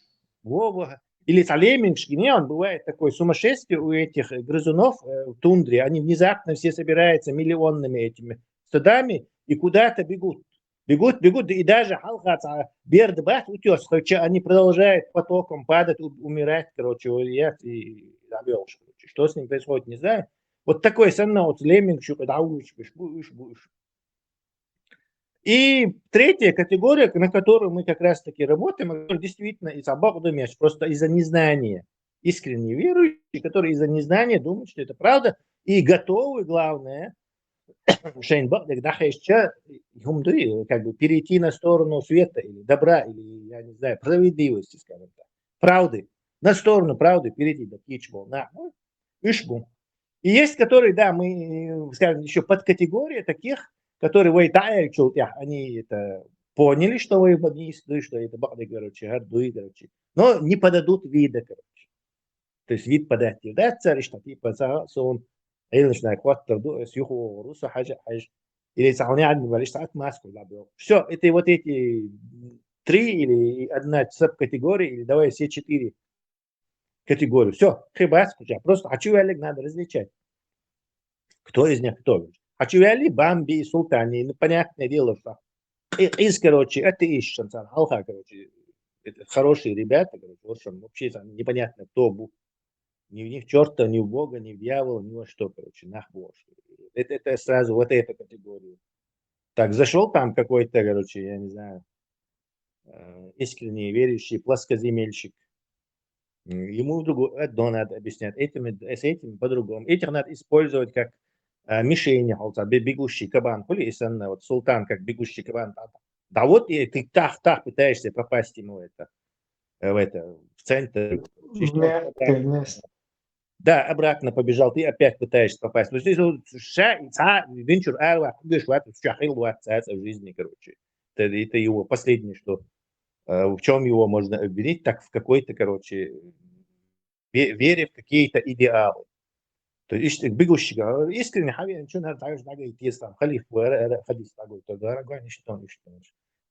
Во, во. Или леминг, не, он бывает такой сумасшествие у этих грызунов э, в тундре. Они внезапно все собираются миллионными этими стадами и куда-то бегут. Бегут, бегут, и даже халхаца бердбат утес, хотя они продолжают потоком падать, умирать, короче, я и забьешь, короче. Что с ним происходит, не знаю. Вот такой санна, вот леминг, щука, да, уж, уж, уж, уж. И третья категория, на которую мы как раз-таки работаем, действительно из-за бакдумеш, просто из-за незнания. Искренне верующие, которые из-за незнания думают, что это правда, и готовы, главное, шейн бакдек дахешча, как бы перейти на сторону света или добра, или, я не знаю, справедливости, скажем так, правды, на сторону правды перейти, да, кичбол, на, ишбу. И есть, которые, да, мы, скажем, еще подкатегория таких, которые вы да, они это поняли, что вы богист, что это бакдек, короче, гардуй, короче, но не подадут вида, короче. То есть вид подать, да, царь, что типа за сон, или начинает кваттер, ду, с юху, руса, хажа, хаж, или сауне, ад, валиш, саат, маску, да, был. Все, это вот эти три или одна субкатегория, или давай все четыре категории. Все, хибас, просто хочу велик надо различать. Кто из них кто? Хочу вели, Бамби и Султани, ну, понятное дело, что из, короче, это ищем, халха, короче, это хорошие ребята, короче, в общем, вообще там непонятно, кто был. Ни, ни в черта, ни в Бога, ни в дьявола, ни во что, короче, нах бог. Это, это сразу вот эта категория. Так, зашел там какой-то, короче, я не знаю, э, искренне верующий плоскоземельщик. Ему другу одно надо объяснять, этим, с этим по-другому. Этих надо использовать как э, мишени, бегущий кабан, хули и санна, вот султан, как бегущий кабан. Да вот и ты тах-тах пытаешься попасть ему это, э, в это, в центр. Да, обратно побежал, ты опять пытаешься попасть. Вот здесь вот ша, ца, венчур, арва, кудыш, вот, чахил, вот, в жизни, короче. Это, это его последнее, что э, в чем его можно обвинить, так в какой-то, короче, вере в какие-то идеалы. То есть бегущий, искренне, хавен, что надо, так же надо идти, там, халиф, хадис, такой, то дорогой, ничто, ничто.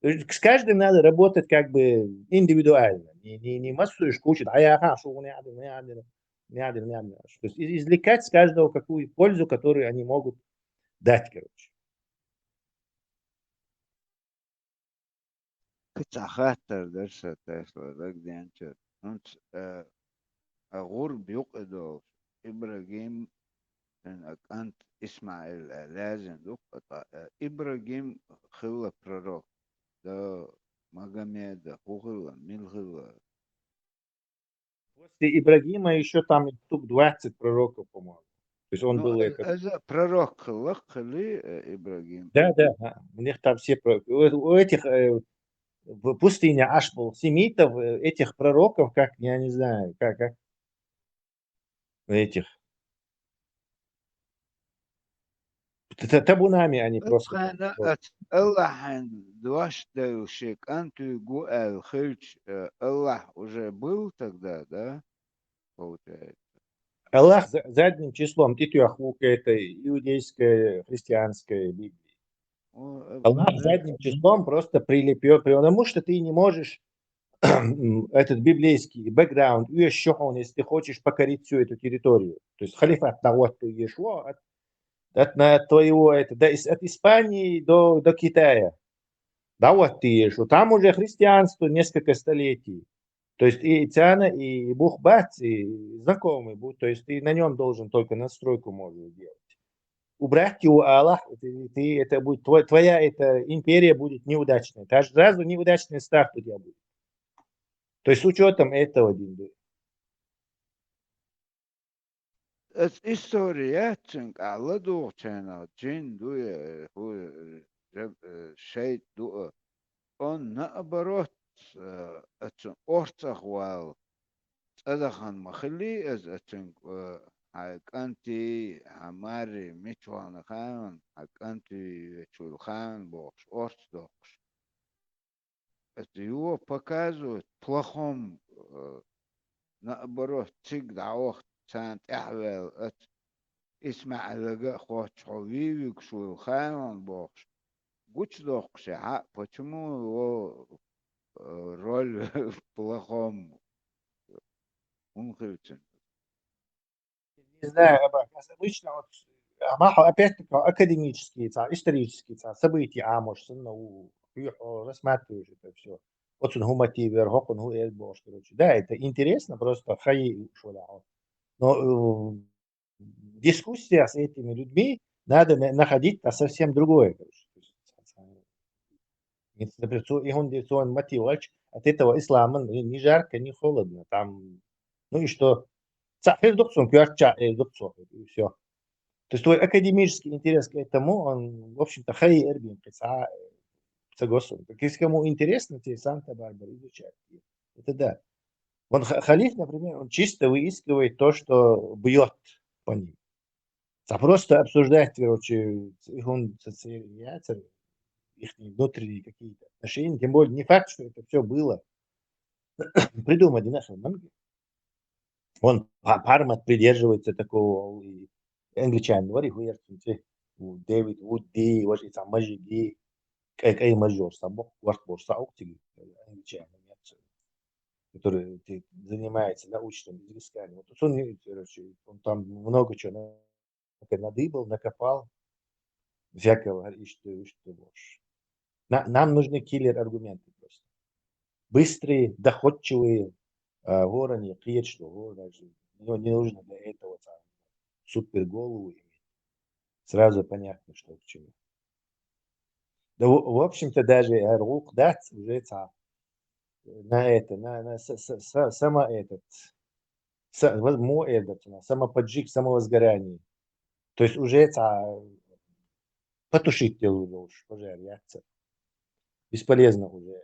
То есть с каждым надо работать как бы индивидуально. Не, не, не массуешь кучу, а я хорошо, не надо, не надо, не надо, не надо. То есть извлекать с каждого какую пользу, которую они могут дать, короче. Кыцахаттар дерса тайслараг денчер. Нунц, э, агур бюк эдол. Ибрагим цуьнан кӀант ИсмаӀил аьлла лаьзна ду-кх, ткъа, э, Ибрагим хилла пророк. Да Магомеда, хӀун хилла, мила хилла? После Ибрагима ещё там штук двадцать пророков, по-моему. То есть он Ну, был э, этот... из пророк хилла-кх хилли, э, Ибрагим. Да, да, ага. У них там все про-, у, у этих, э, в пустыне аж был семитов, э, этих пророков, как, я не знаю, как, как этих. Т-, т-, табунами они просто там. Тхьайна вот. Ац Аллахьан дош делла шен кӀант вуьгу аьлла хилча, э, Аллахь уже был тогда, да? Получается. Аллах за-, задним числом тӀетоьхна ву к этой иудейской, христианской Библии. О, э, Аллах э, задним числом просто прилепил, потому что ты не можешь этот библейский бэкграунд оьшуш хьуна, если ты хочешь покорить всю эту территорию. То есть халифат дӀахӀотто езаш ву, от, от на твоего, это, до Ис-, от Испании до, до Китая. ДӀахӀотто езаш ву. Там уже христианство несколько столетий. То есть и царна, и бух бац, и знакомый будет. То есть ты на нём должен только надстройку можешь сделать. Убрать его, Аллах, ты, ты это будет, твой-, твоя эта империя будет неудачной. Та сразу неудачный старт у тебя будет. То есть с учётом этого, дин дуй. Оцу истори яц цуьнга ахь ладугӀучу хенахь, джин ду я, хӀу, жаб-, э, шайтӀа ду а. Он наоборот, э, оцу орцах вала цӀа дахана ма хиллий иза оцуьнга, э, хьайн кӀантий, хьан маррий мича вахана хаьий, хьан кӀант вийвечул хаьий бохуш, орца доккхуш. Это его показывают в плохом, э, наоборот, цига дӀавахча царна тӀаьхьаваьлла, оцу ИсмаӀилга а хоттуш хьо вийвигаш вуйла хаьий бохуш. Гучудоккхуш и хьан, почему его, э, роль в плохом хӀунда хилла цуьнан? Не знаю, Абак, обычно вот, а, махьа, опять-таки, академические, цхьа, исторические, цхьа, события Ӏамош санна, у, хьоьху рассматриваешь это всё. Оцунна хӀун мотив яра, хӀокхунна хӀун эр бохуш, короче. Да, это интересно, просто хайи уьш вала хьо. Но, э, дискуссия с этими людьми надо на-, находить, а, совсем другое, короче. То есть, цхьа, цхьа, Например, цо, и хӀунда цо мотив аьлча, от этого ислама ни, ни жарко, ни холодно. Там, ну и что? Цхьаъ хир ду-кх цунна, коьртачохь эр ду-кх цо, и всё. То есть твой академический интерес к этому, он, в общем-то, хайи эр бен кхин цхьа, э, ца го суна. Так если кому интересно, те Санта-Барбара изучать. Это да. Вон ха-, халиф, например, он чисто выискивает то, что бьёт по ним. Цхьа просто обсуждать, короче, ц-, и хӀунда ца, ца яцара, ихние внутренние какие-то отношения. Тем более, не факт, что это всё было придумано, нахер, ман. Он Па-, Пармат придерживается такого, и англичанин вара, и хӀун яра цуьнан цӀе, у, Дэвид Вуд ди, важа и цхьа Мажи ди, кӀай-кӀай мажор, цхьа боккха корта бохуш, цхьа укх цига англичанин яц, который, ты, занимается научными изысканиями. Вот он, короче, он там много чего на-, надыбал, накопал всякого, иштта, иштта бохуш. На-, нам нужны киллер-аргументы просто. Быстрые, доходчивые, а, хӀоранна кхеташ долу, хӀора даже, ну, не нужно для этого там супер голову иметь. Сразу понятно, что к чему. Да, в, в общем-то, даже, э, гӀуллакх дац уже цхьа на это, на, на с-, с-, с-, само этот, с-, воз-, мо этот, на самоподжиг, самовозгорание. То есть уже цхьа потушить делу долуш пожар яц. Бесполезно уже.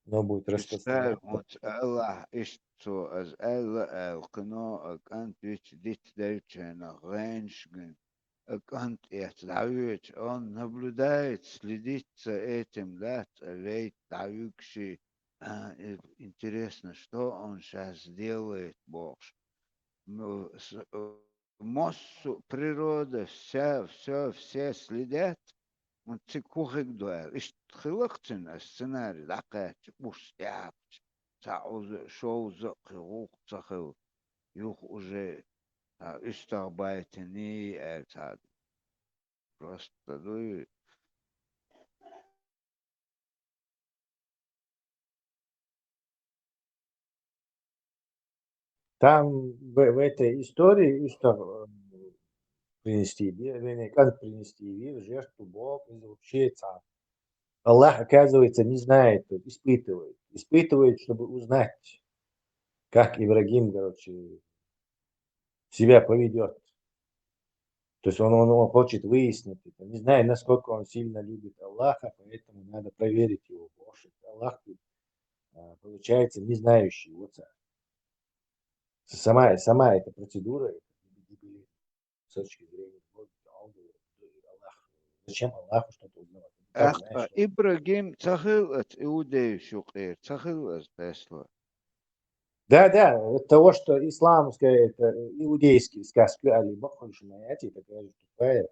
Но будет распространяться. Иштта, хӀунца Аллахь иштта цо, аса аьлла, аьлла, кхино а кӀант вича диц делча хенахь гӀенаш гина, а кӀант эцна дӀавоьдуш, он наблюдает, следит за этим, да, ца вейта дӀавуьгуш и, а, и интересно, что он щас делает, бохуш. Ну, с-, массо а природа, вся, всё, все следят, он цига хӀун хир ду аьлла. Иштта хилла-кх цуьнан, аса сценарий дӀакхаьчча, урс тӀехьапча, цхьа оза а, шовза а кхин гӀуллакх ца хилла, юха уже, а, уьстагӀбайтиний аьлла цхьа. Просто дуй. Там в, в этой истории Иштар, э, принести, ве-, вернее, кӀант принести вир в жертву Богу, это вообще цхьа. Аллах, оказывается, не знает, испытывает. Испытывает, чтобы узнать, как Ибрагим, короче, себя поведёт. То есть он, он, он хочет выяснить это. Не знаю, насколько он сильно любит Аллаха, поэтому надо проверить его. Потому что Аллах, а, получается, не знающий его царь. Сама, сама эта процедура, это дебилизм с точки зрения Бога, Аллаха. Зачем Аллаху что-то узнавать? Он и так знает, что Ибрагим ца хилла аца иудейш юкъера, ца хилла аца Тесла. Да, да, от того, что исламская, это, э, иудейские сказки, али бахуш моя, это, конечно, тупая.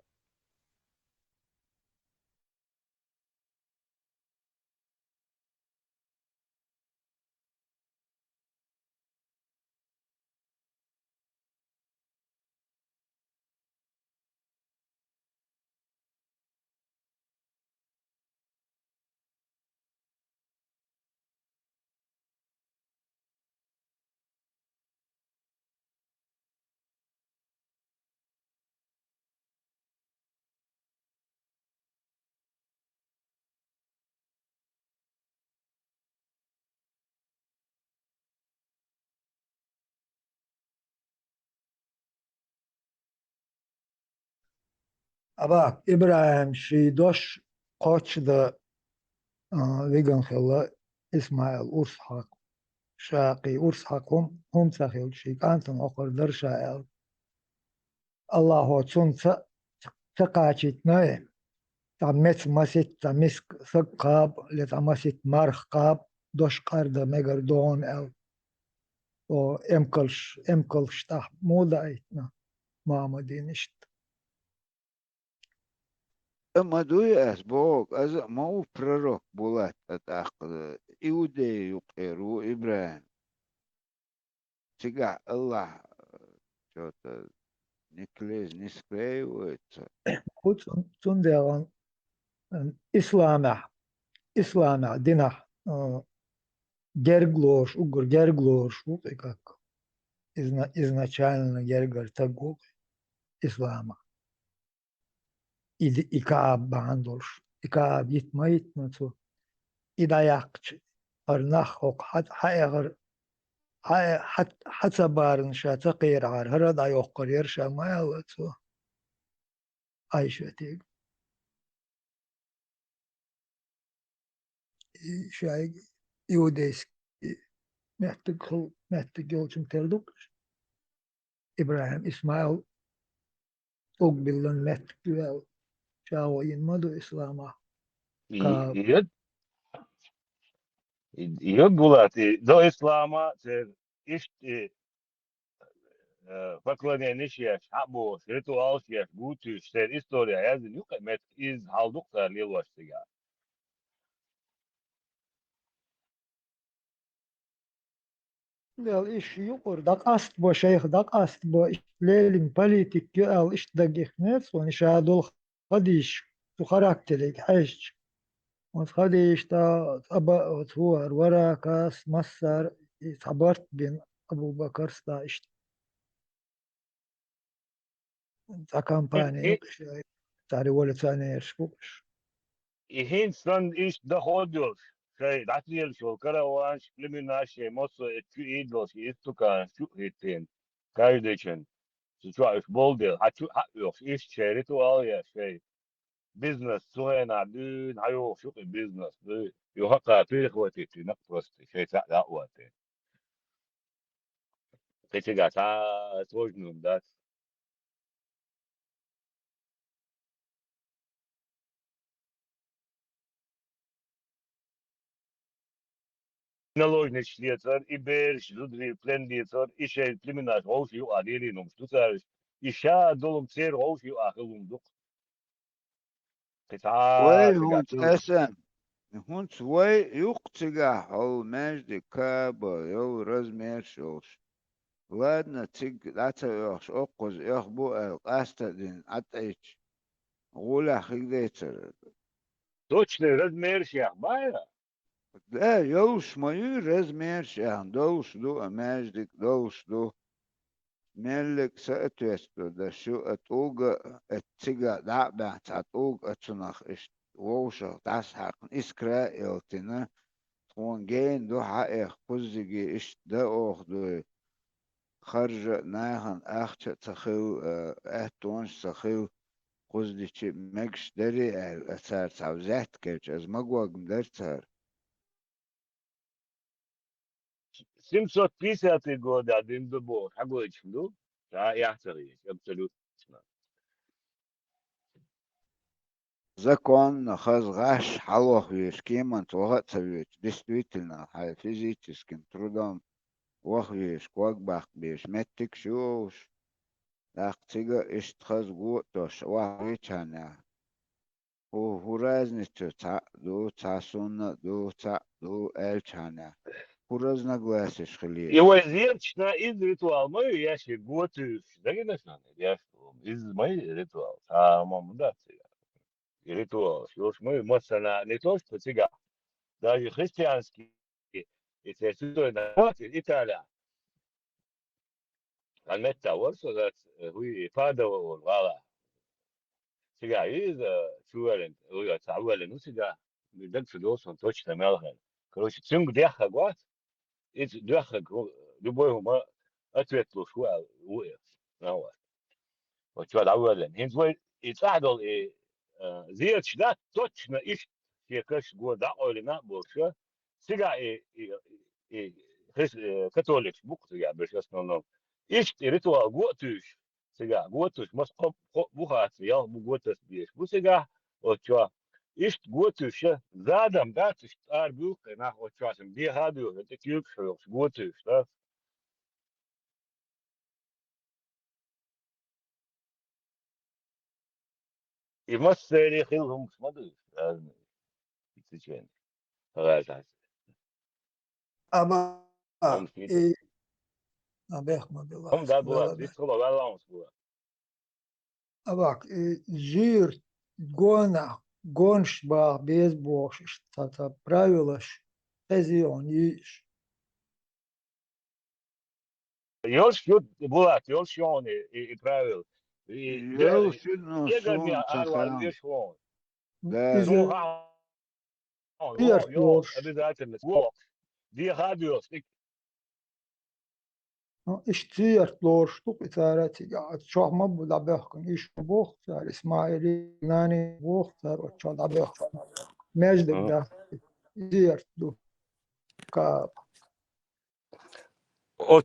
Аба, ИбрахӀим ший дош кхоаччадан, а, вигна хилла ИсмаӀил урс хьакха. Ша кхы урс хьакха хӀум-, хӀума ца хилча, ший кӀантана хьокхар дара ша аьлла. Аллахо цунца ца кхачийтина, цхьа меца масийтта, цхьа миска саг кхаба, е цхьа масийтта марха кхаба, дош къарда мегар догӀун аьлла. О, эмкалш, эмкалш тӀехь муха даийтина Мухьаммадин иштта? Ма дуй ас боху, аза а ма ву пророк Булат, а тӀаккха иудей юкъера ву ИбрахӀим. Цигахь Аллахь, чё-то, никлез не склеивается. Ху цун-, цундела, м, исламехь, исламехь динахь, м, герга лоруш, уггар герга лоруш ву, и как изна-, изначально гергара стаг ву исламехь. И д-, и КаӀб бахьана долуш. И КаӀб йита ма йитина цо. И дӀаяккхича, хӀара нах хӀокху хьа-, хьаэхар, хьа-, хьа-, хьа ца барна ша ца кхерахьара, хӀара а дӀайоккхур яра ша ма аьлла цо Ӏайшатига. И шайга иудейский меттиг хул-, меттиг йолчун тера ду-кх уьш. ИбрахӀим, ИсмаӀил угбиллан меттиг ю аьлла, чӀагӀо йина ма ду исламахь. И, Ка- и йод-, и йод булат, и до ислама церан иштта, и, э, поклонениш еш, хьабохуш, ритуалш еш, гуцуьйш, церан история яздина ю-кх и меттиг, иза хьал ду-кх цара лелош цигахь. Дела, иш юкъара дӀакъастабо, шайх, дӀакъастабо, иш лелина политик ю аьлла, иштта дагихнера суна, ша долу хадийш, цу характерига хьаьжча. Оцу хадийш тӀа Аба-, оцу хӀора Варакас, массара, и цхьа барт бина Абу-Бакарс дӀа иштта. Цхьа компания И, и, ю-кх шайн, цхьа революционераш бу уьш. И хӀинца санна иштта дохода йолуш, шайн дӀатӀелаш йолу караванаш, племенаш, шайн массо а эцу чу ийдалаш, и истуканаш чу а хӀиттийна, каждый чин цу чохь уьш болу дела, хьан чу а хьаоьхуш, иштта шайн ритуал еш, шайн бизнес цу хенахь дуьйна, хьан йохуш ю-кх и бизнес, дуй? Юха кхара перехватить йина просто, шайн цхьаъ дӀа а оьттий. Кхин цигахь цхьа а сложный дац. Наложниц лецар, и бераш зударий плен лецар, и шайн племенаш вовшах юкъахь лелийна хӀумаш ду цара, и ша долу церан вовшах юкъахь хилла хӀума ду-кх. Кхин цхьа Вай а цигахь хӀунца чу эсан, хӀунца вай юккъе цигахь хьол маьждиг Каба йолу размерш йолуш. Ладно, цига дӀа ца оьхуш, оккхуза оьху бу аьлла, къаста а дина, Ӏа тӀайча, гӀулехь хиг децара. Точно размерш яхь бара? Да, йолуш ма ю размерш яхна, долуш ду, а маьждиг долуш ду. Меллиг соответствовать деш ю а тӀулга а, цига дӀа а баьхна цхьа тӀулга а цунах иштта вовшах дӀасахьаькхна, искра а ялтина, тхуна гена ду хьаэха кхуззиге иштта да оха дуй, харжа а нахана ахча а ца хилла, а, аьттонаш а ца хилла, кхуззича мегаш дарий аьлла, а цара цхьа взятка елча, из ма гогма дара цара. Семьсот пятьдесятый годах дина ду бохуш хьагойтуш ду, ша яхь ца хеташ, абсолютно. Законно хаза гӀаш хьалохвеш, кеманца ваха а ца воьдуш, действительно, хьайн физическим трудом вахавеш, ког баккха безаш меттигаш ю уьш. ТӀаккха цига иштта хаза го а тош, охьавечхьана, хӀу-, хӀу разница цхьаъ ду, цхьа сунна а ду, цхьаъ ду аьлчхьана, хӀу разногласеш хилий? И вай зерчна иза ритуал ма ю, я ши го туьйсуш, дагина сан, я ши, иза ма ю ритуал, цхьа а ма дац цига. И ритуалаш, йолуш ма ю, массана а не то, что цигахь, даже христианский, и те святой на Италия. Хан метта вара со дац, э, хӀуй, Падова олу гӀала. Цигахь иза чу ваьллина, ой, ца ваьллина ву цигахь, даг ца долу сан точно мел хен. Короче, цуьнга деххаг вац, иза доьххаг хӀу-, любой хӀума ответ луш ву аьлла, ву и, нах вац. Вот чуьра дӀавоьллина. ХӀинца вай и цӀахь долу и, а, зерачу дац, точно иштта шен каш го дӀакъевлина а болуш, цигахь и, и, и хрис-, э, католикаш бу-кх цигахь берш в основном. Иштта и ритуал го а туьйсуш, цигахь го а туьйсуш, маса кхо-, кхо-, бу хаца, ялх бу го таса безаш бу цигахь, оцу чохь. Иштта го а туьйсуш, задам дац, иштта ара буьллу-кх и нах оцу чохь, шен деха а доьхуш, тӀе киркаш хьоькхуш, го а туьйсуш, да? И массеран хилла хӀуманаш ма ду, разные. Ицичен. Разница. Ама, хӀуманаш и, а, бех ма била. ХӀума да була, била, бицхула ваьлла хӀуманаш була. Ама, и жир гона, гонаш баха беза бохуш, иштта цхьа правилаш, хезийон йиш. Йолуш ю, Булат, йолуш ю хьуна и, и, и правила. И, йолуш ю, но эгар суна ца арван хаам. Веш вон. Да. Иза суна хаам. Йо, йо, обязательно. Вокс. Деха а доьхуш, ик. Ну, иштта зиярт лоруш ду-кх и цара цига. Чохь ма бу дӀабоьхкина, иш бу боху цара, Исмаили, нани боху цара, оцу чохь дӀабоьхкина. Междиг дац, зиярт ду. Каба. О-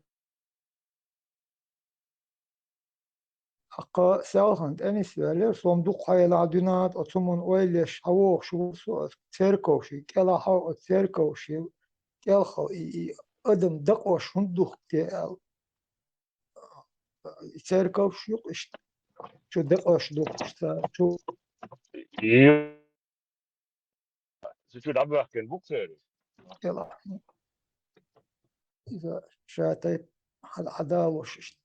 Аккха селхана тӀе нисвелира, со-м дукха хьелахь дуьнен тӀе оцу хӀуманна ойла еш хьан вогӀуш ву со, оцу церковший кӀелахь, оцу церковший кӀелхьа и, и адам дакъош хӀунда духку те аьлла. И церковш ю-кх иштта, чу дакъош духкуш цара, чу. Цу чу дӀабоьхкина бу-кх церан. Кхела. Иза ша тайпа хьала хьадалош иштта.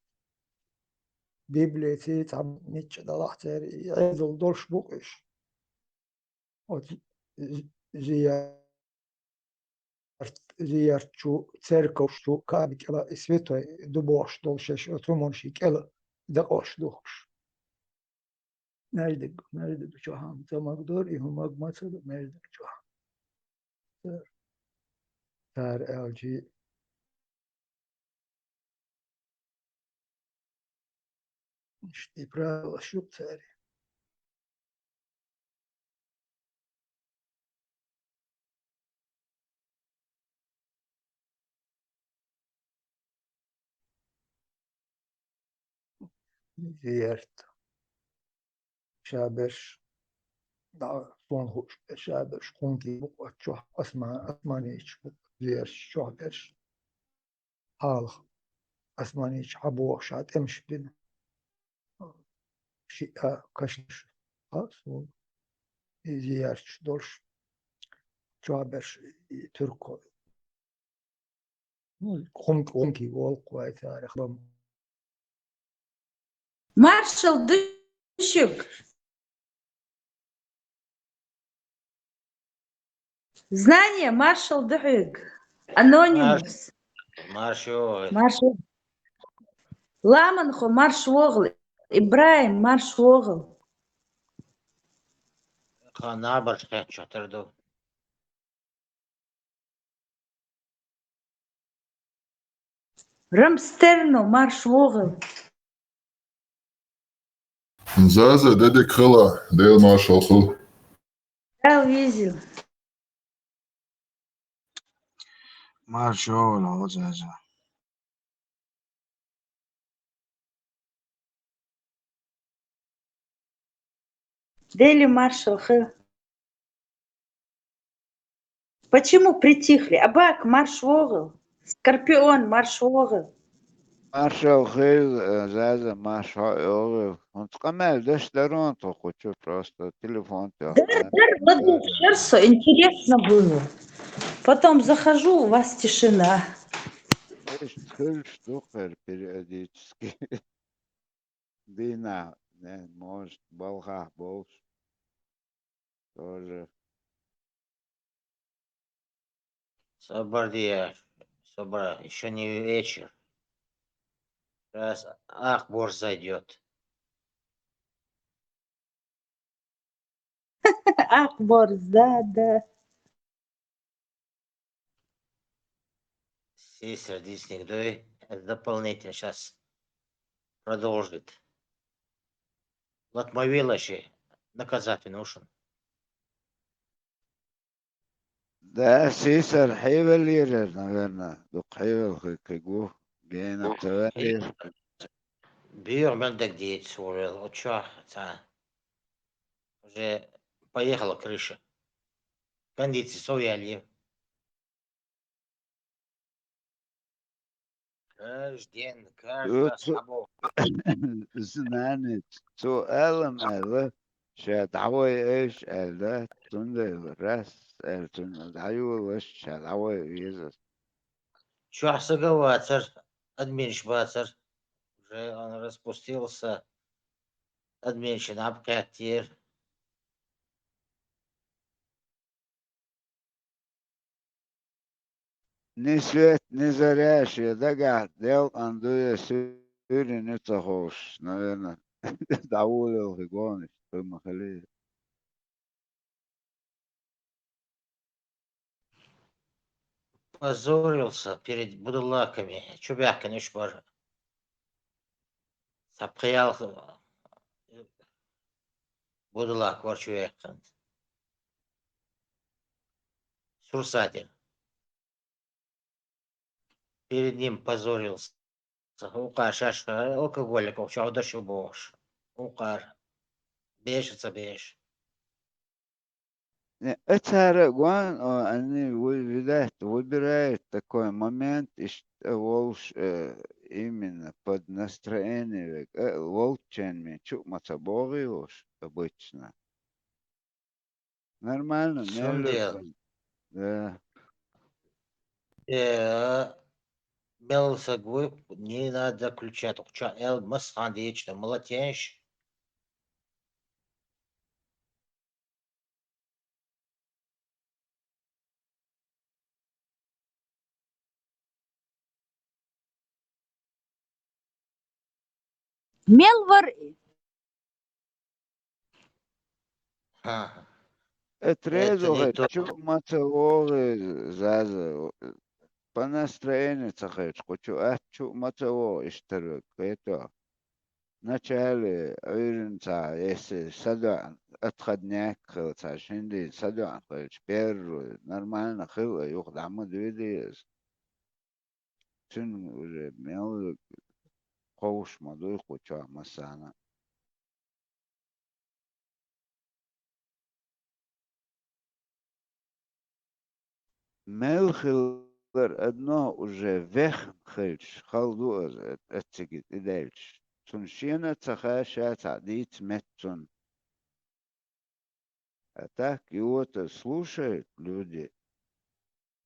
Библица цхьа мичча далахь церан, и Ӏедал долуш бу-кх уьш. Оцу зи-, зиярт, зиярт чу, церковш чу, Каба кӀела, и святой ду бохуш долу шаьш, оцу хӀуманаш и кӀела дакъош духкуш. Маьждиг, маьждиг чохь ца магадора, и хӀума ма ца ду маьждиг чохь. Цара аьлчи, иштта и правилаш ю-кх церан. Зиярт. Шаберш. Да, суна хууш, шаберш хунки бу-кх оцу чохь, Осма-, Османийчу зиярташ чохь берш. Хьалха Османийчу хьабохуш, ша тӀемаш бина. Шиъ а кашнаш, а, суна. И зиярташ долуш. Чохь берш и турко. Ну, хум-, хумки волу-кх вай царах бан. Маршалла ду шуьга. Знание, маршалла ду хьоьга. Анонимус. Марш-, маршо. Маршалла. Ламанхо, марш вогӀал. ИбрахӀим, марш вогӀал. Ха, набарш хьехча тара ду. Рамстерно, марш вогӀал. Заза, де дика хила, Дела маршалла хуьлда. Дала везийла. Марш вогӀал, Заза. Дела маршалла хуьлда. Почему притихли? Абак, марш вогӀал. Скорпион, марш вогӀал. Маршалла хуьлда, э, Заза, марш хьо а вогӀийла. ХӀунца къамел деш дара тхо кху чу, просто телефон тӀехь. Дар, дар, ладугӀуш яр со, интересно было. Потом захожу, у вас тишина. Иштта хуьлуш ду кхера периодически. Дийнахь, не, может, балхахь болуш. Тоже. Собар де, собар, ещё не вечер. Сейчас Акбор зайдёт. Акбор, да, да. Сесар дийцинарг дуй, это дополнительно щас продолжит. Латмавила ши наказать вина ву шуна. Да, сесар хьевеллера, наверное, дукха хьевел хи-, кхиг ву, гена ца ваьллера. Бийгӏа мел дагадеца ву вел, оцу чохь цхьа. Уже поехала крыша. Кондиция сов яьлла. Каждый день, каждый раз. Знание. Цо алам аьлла, ша дӏавай айша аьлла, цундела раз аьлла, цунна дӏайолаш, ша дӏавай веза. Чохь сага вацар, админаш бацар. Уже он распустился, админашна абкхеттера. Ни свет, ни заря шен дагахь делкъан дуй, суьйрина ца ховш, наверное, дӏаволалхи гонаш, хӀума хили. Позорился перед будулаками. Чу баьхкина уьш бара. Цхьа пхи-ялх будулак вара чу ваьккхина. Сурсатин. Перед ним позорился. Вукхара шаьш алкоголиков чохь дашо бохуш. Вукхара беша ца беша. Не, а цара а гон, о, они вы-, видать, выбирают такой момент, иштта волуш, э, именно под настроение век, э, волчченме чу а ма ца богӀий волуш обычно. Нормально, мел. Да. Э, мел саг вуй, не надо заключать, кху чохь аьлла, масса хан дийча, молодец. Мел вара и? Ха. Э, это трезво не хай, то. Чу ма ца вогӀий, Заза, по настроению ца хилча, кху чу атта чу ма ца вогӀу, иштта верг, кхетахь. Начале Ӏуьйранна цхьа, если садоӀна, отходняк хилла цхьа, шина дийнахь садоӀна хилча, первый, нормально хилла, юха дӀа ма дуьйдий иза. Цуьнан уже мел кховш ма дуй кху чохь массарна. Мел хиллар одно уже вехна хилча, хала ду аса, эцциге тӀедаьлча. Цунна шена а ца хаьа, ша цхьаъ дийца метта цунна. А так его-то слушают люди.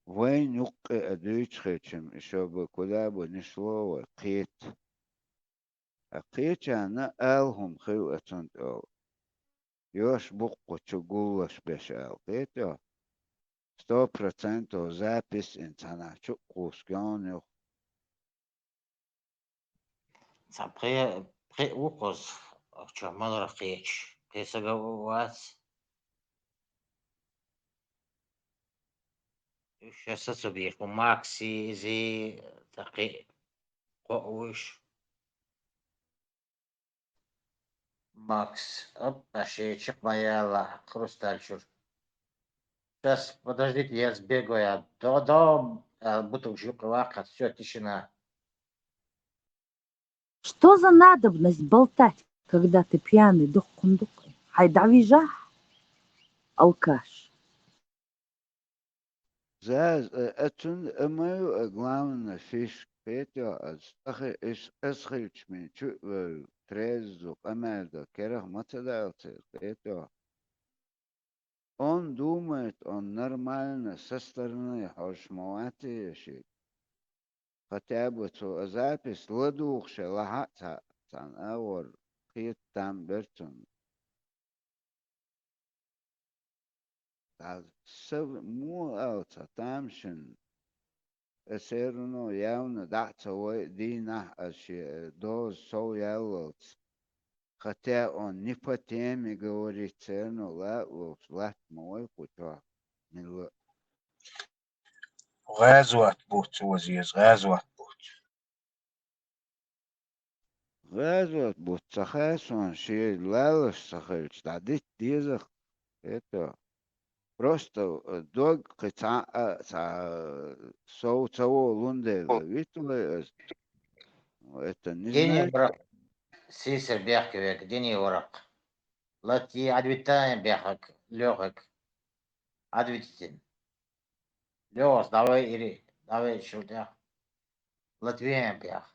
Вайн юккъе а дуьйцу хилча-м, и шо бы куда бы ни шло вай, кхета. Ткъа кхечарна ала хӀума хилла цунна тӀехула. Йош бу кху чу гуллаш беш ала, кхетахь? Сто процентов запись ин цхьанхьа чу а кхуссу гонах. Цхьа пхе, пхе ву кхоза, чо маларах кхеча, пхе сага вац. Уьш ша сацо бийх, ву Макси, изи, такхи, кхо вуш. Макс, оп, а шечик ма яла, хрусталь чур. Сейчас, подождите, я сбегаю, я до, до, а, бутылка жука вакхат, все, тишина. Что за надобность болтать, когда ты пьяный, духкундук? Хай давижа, алкаш. Заз, э, э, цун, э, ма ю, э, главная фишка, кхетё, аз, ахи, иш, аз хилча мен чу, э, трезво, къамаьл до, керах ма ца даьлла церан, кхетё. Он думает, он нормально, со стороны хьожуш ма вац шиъ. Хотя бы цо а запись ладугӀуш лахьа а ца, цхьана агӀор кхета там бер цунна. Дас са муха аьлла цхьа тамашийна, все равно явно дӀа а ца вай дийнахь а шен доза сов яллалц. Хотя он не по теме говорит, все равно ла а волуш латта ма вай кху чохь, милла а. ГӀазот буц, оза еза, гӀазот буц. ГӀазот буц ца хаьа суна, шен лалаш ца хилча, дӀадитта деза-кх, это, просто, э, дог кхин цхьа а, цхьа, э, сов ца волун дела, вита вай аса. Это не Дини значит. ВоракӀ, сийсара бехке вега, дини воракӀ. Латти Ӏадвитта бехк, лоьхург. Ӏадвититин. Лоьхус, давай ири, давай шул тӀех. Латвиен бех.